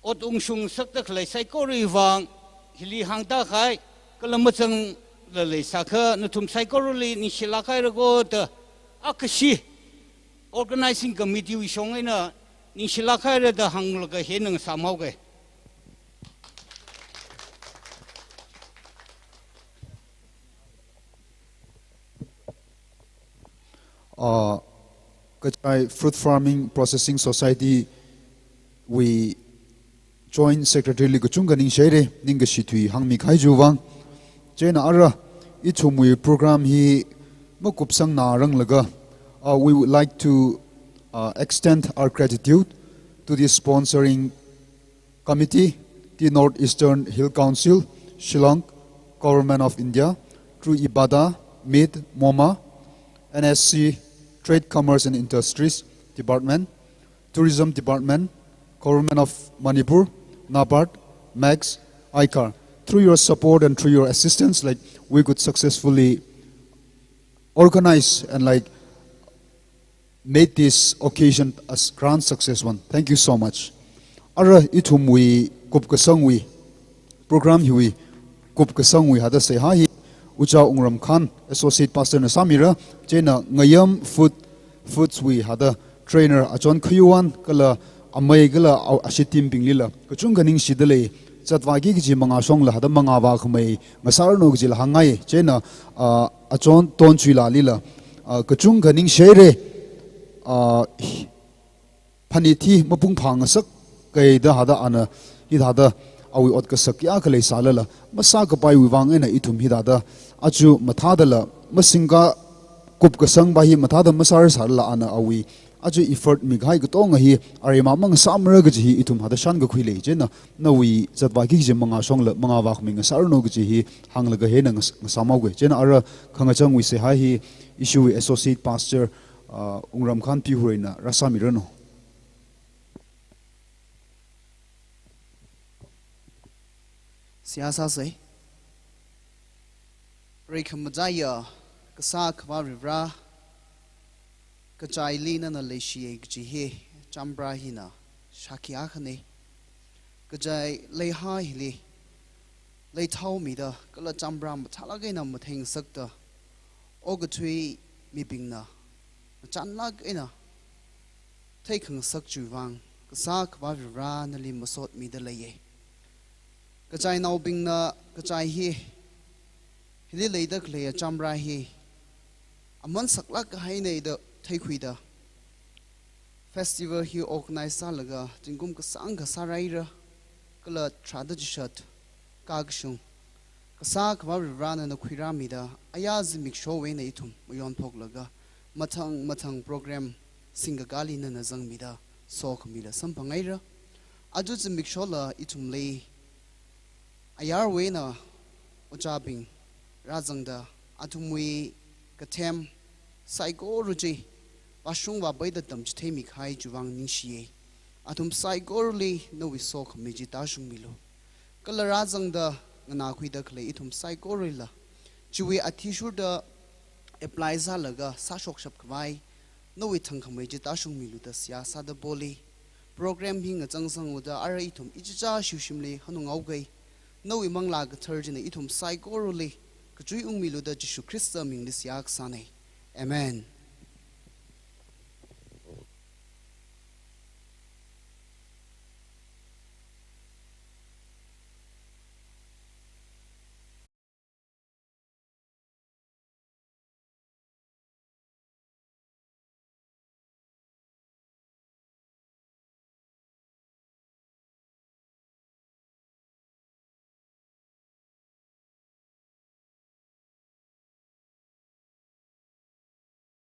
ꯑꯣꯠ ꯎꯪꯁꯨꯡ ꯁꯛꯇ ꯈ ꯂꯩ ꯁꯥꯏꯀꯣꯔꯨ ꯏꯋꯥꯡ ꯍꯤꯂꯤ ꯍꯥꯡꯇꯥ ꯈꯥꯏ ꯀꯂꯝ ꯃꯆꯪ ꯂ ꯂꯩ ꯁꯥꯈ ꯅꯊꯨꯝ ꯁꯥꯏꯀꯣꯔꯨ ꯂꯤ ꯅꯤꯡꯁꯤ ꯂꯥꯈꯥꯏꯔꯒꯣ ꯇ ꯑꯀꯁꯤ organizing committee ꯋꯤ ꯁꯣꯡꯏꯅ ꯅꯤꯡꯁꯤ ꯂꯥꯈꯥꯏꯔꯗ ꯍꯪꯂꯒ ꯍꯦꯟꯅ ꯁꯥꯃꯧꯒꯦ꯫ Uh, Kachai Fruit Farming Processing Society wi Joint Secretary li kachung ka ningshaire, ning ka shithui hang mi khai ju vang. Chena ara, i chumwi program hi makupsang na rang laga, uh, we would like to uh, extend our gratitude to the sponsoring committee, the North Eastern Hill Council, Shillong, Government of India, through IBADA, MIT, MOMA, NSC, Trade, Commerce and Industries Department, Tourism Department, Government of Manipur, NABARD, max, ICAR. Through your support and through your assistance, like, we could successfully organize and, like, made this occasion a s- grand success one. Thank you so much. Ara ithumwui kupkasangwui program hiwui kupkasangwui hada seihā hi Ucha Ungram Khan, Associate Pastor na sāmira, chieina Ngayam Food, Foods wui hada trainer achon khayuwan kala amei kala au- ashi team bing lila kachungkha ningshida lei, zatvāki kaji mangā shongla hada mangāvā khamei ngasāranu kajila hāngngai, chieina, ah, achon Tonchui la lila, ah, kachungkha ningshire, ah, phanit hi mapung phāngasak kaida hada ana hithāda awui ot kasak kayākha leisālala masākapaiwui vang eina ithum hithāda aja mathādala masingka kupkasangva hi mathāda masāra sālala ana awui aja effort mikahai katonga hi aremamang sāmara kaji hi ithum hada shankakhui lei, chieina nawui zatvāki kaji mangā shongla mangāvā khamei ngasāranu kaji hi hānglaga hina ngas- ngasāmauge. Chieina ara khangachangwui seihā hi ishiwui Associate Pastor, ah, Ungram Khan Pihureina rāsāmiranu. Seihā sāsei. Preikhamaja ya Kasā Akhava Varivara, kachaili nana leishiye kaji hi chamra hina shākhi akhane. Kachai leihā hili leithaomida kala chamra mathālāk eina matheingasakta okathui mibingna machanlāk eina theikhangasak chiwui vang Kasā Akhava Varivara nali masotmida leiye. Kachainaobingna kachai hi hili leida khaleiya chamra hi aman saklāk kahaine da theikhuida festival hi organize sālaga zingkum kasāngkha sāraira, kala tharāda chishat kakashung Kasā Akhava Varivara nana khuirāmida ayā zimiksho eina ithum mayonphoklaga mathang mathang program singkakāli nana zangmida sokhamila samphangngaira. Aja zimikshola ithumli ayarwui eina ojābing ꯔꯥꯖꯪꯗ ꯑꯊꯨꯝꯋꯤ ꯀꯊꯦꯝ ꯁꯥꯏꯒꯣꯔꯨꯖꯤ ꯄꯥꯁꯨꯡ ꯋꯥꯕꯩꯗ ꯇꯝ ꯆꯤꯊꯩꯃꯤꯈꯥꯏ ꯖꯨꯋꯥꯡ ꯅꯤꯡꯁꯤꯌꯦ꯫ ꯑꯊꯨꯝ ꯁꯥꯏꯒꯣꯔꯨꯂꯤ ꯅꯧꯏ ꯁꯣ ꯈꯝꯃꯤꯖꯤ ꯇꯥꯁꯨꯡ ꯃꯤꯂꯨ꯫ ꯀꯂ ꯔꯥꯖꯪꯗ ꯉꯅꯥꯈꯨꯏꯗ ꯈꯂꯩ ꯏꯊꯨꯝ ꯁꯥꯏꯒꯣꯔꯨꯂ ꯆꯨꯋꯤ ꯑꯊꯤꯁꯨꯔꯗ apply ꯁꯥꯂꯒ ꯁꯥꯁꯣꯛ ꯁꯞ ꯈꯋꯥꯏ ꯅꯧꯏ ꯊꯪ ꯈꯝꯃꯩꯖꯤ ꯇꯥꯁꯨꯡ ꯃꯤꯂꯨꯗ ꯁꯤꯌꯥ ꯁꯥꯗ volley. Programme ꯍꯤꯡ ꯑꯆꯪ ꯁꯪꯉꯨꯗ ꯑꯔ ꯏꯊꯨꯝ ꯏꯆꯤꯆꯥ ꯁꯤꯎꯁꯤꯝꯂꯤ ꯍꯅꯨ ꯉꯥꯎꯒꯩ ꯅꯧꯏ ꯃꯪꯂꯥ ꯀꯊꯔꯖꯤꯅ ꯏꯊꯨꯝ ꯁꯥꯏꯒꯣꯔꯨꯂꯤ ꯀꯆꯨꯏ ꯎꯡꯃꯤꯂꯨꯗ Jesus Christ ꯃꯤꯡꯗ ꯁꯤꯌꯥꯛ ꯁꯥꯅꯩ꯫ ꯑꯦꯃꯦꯟ꯫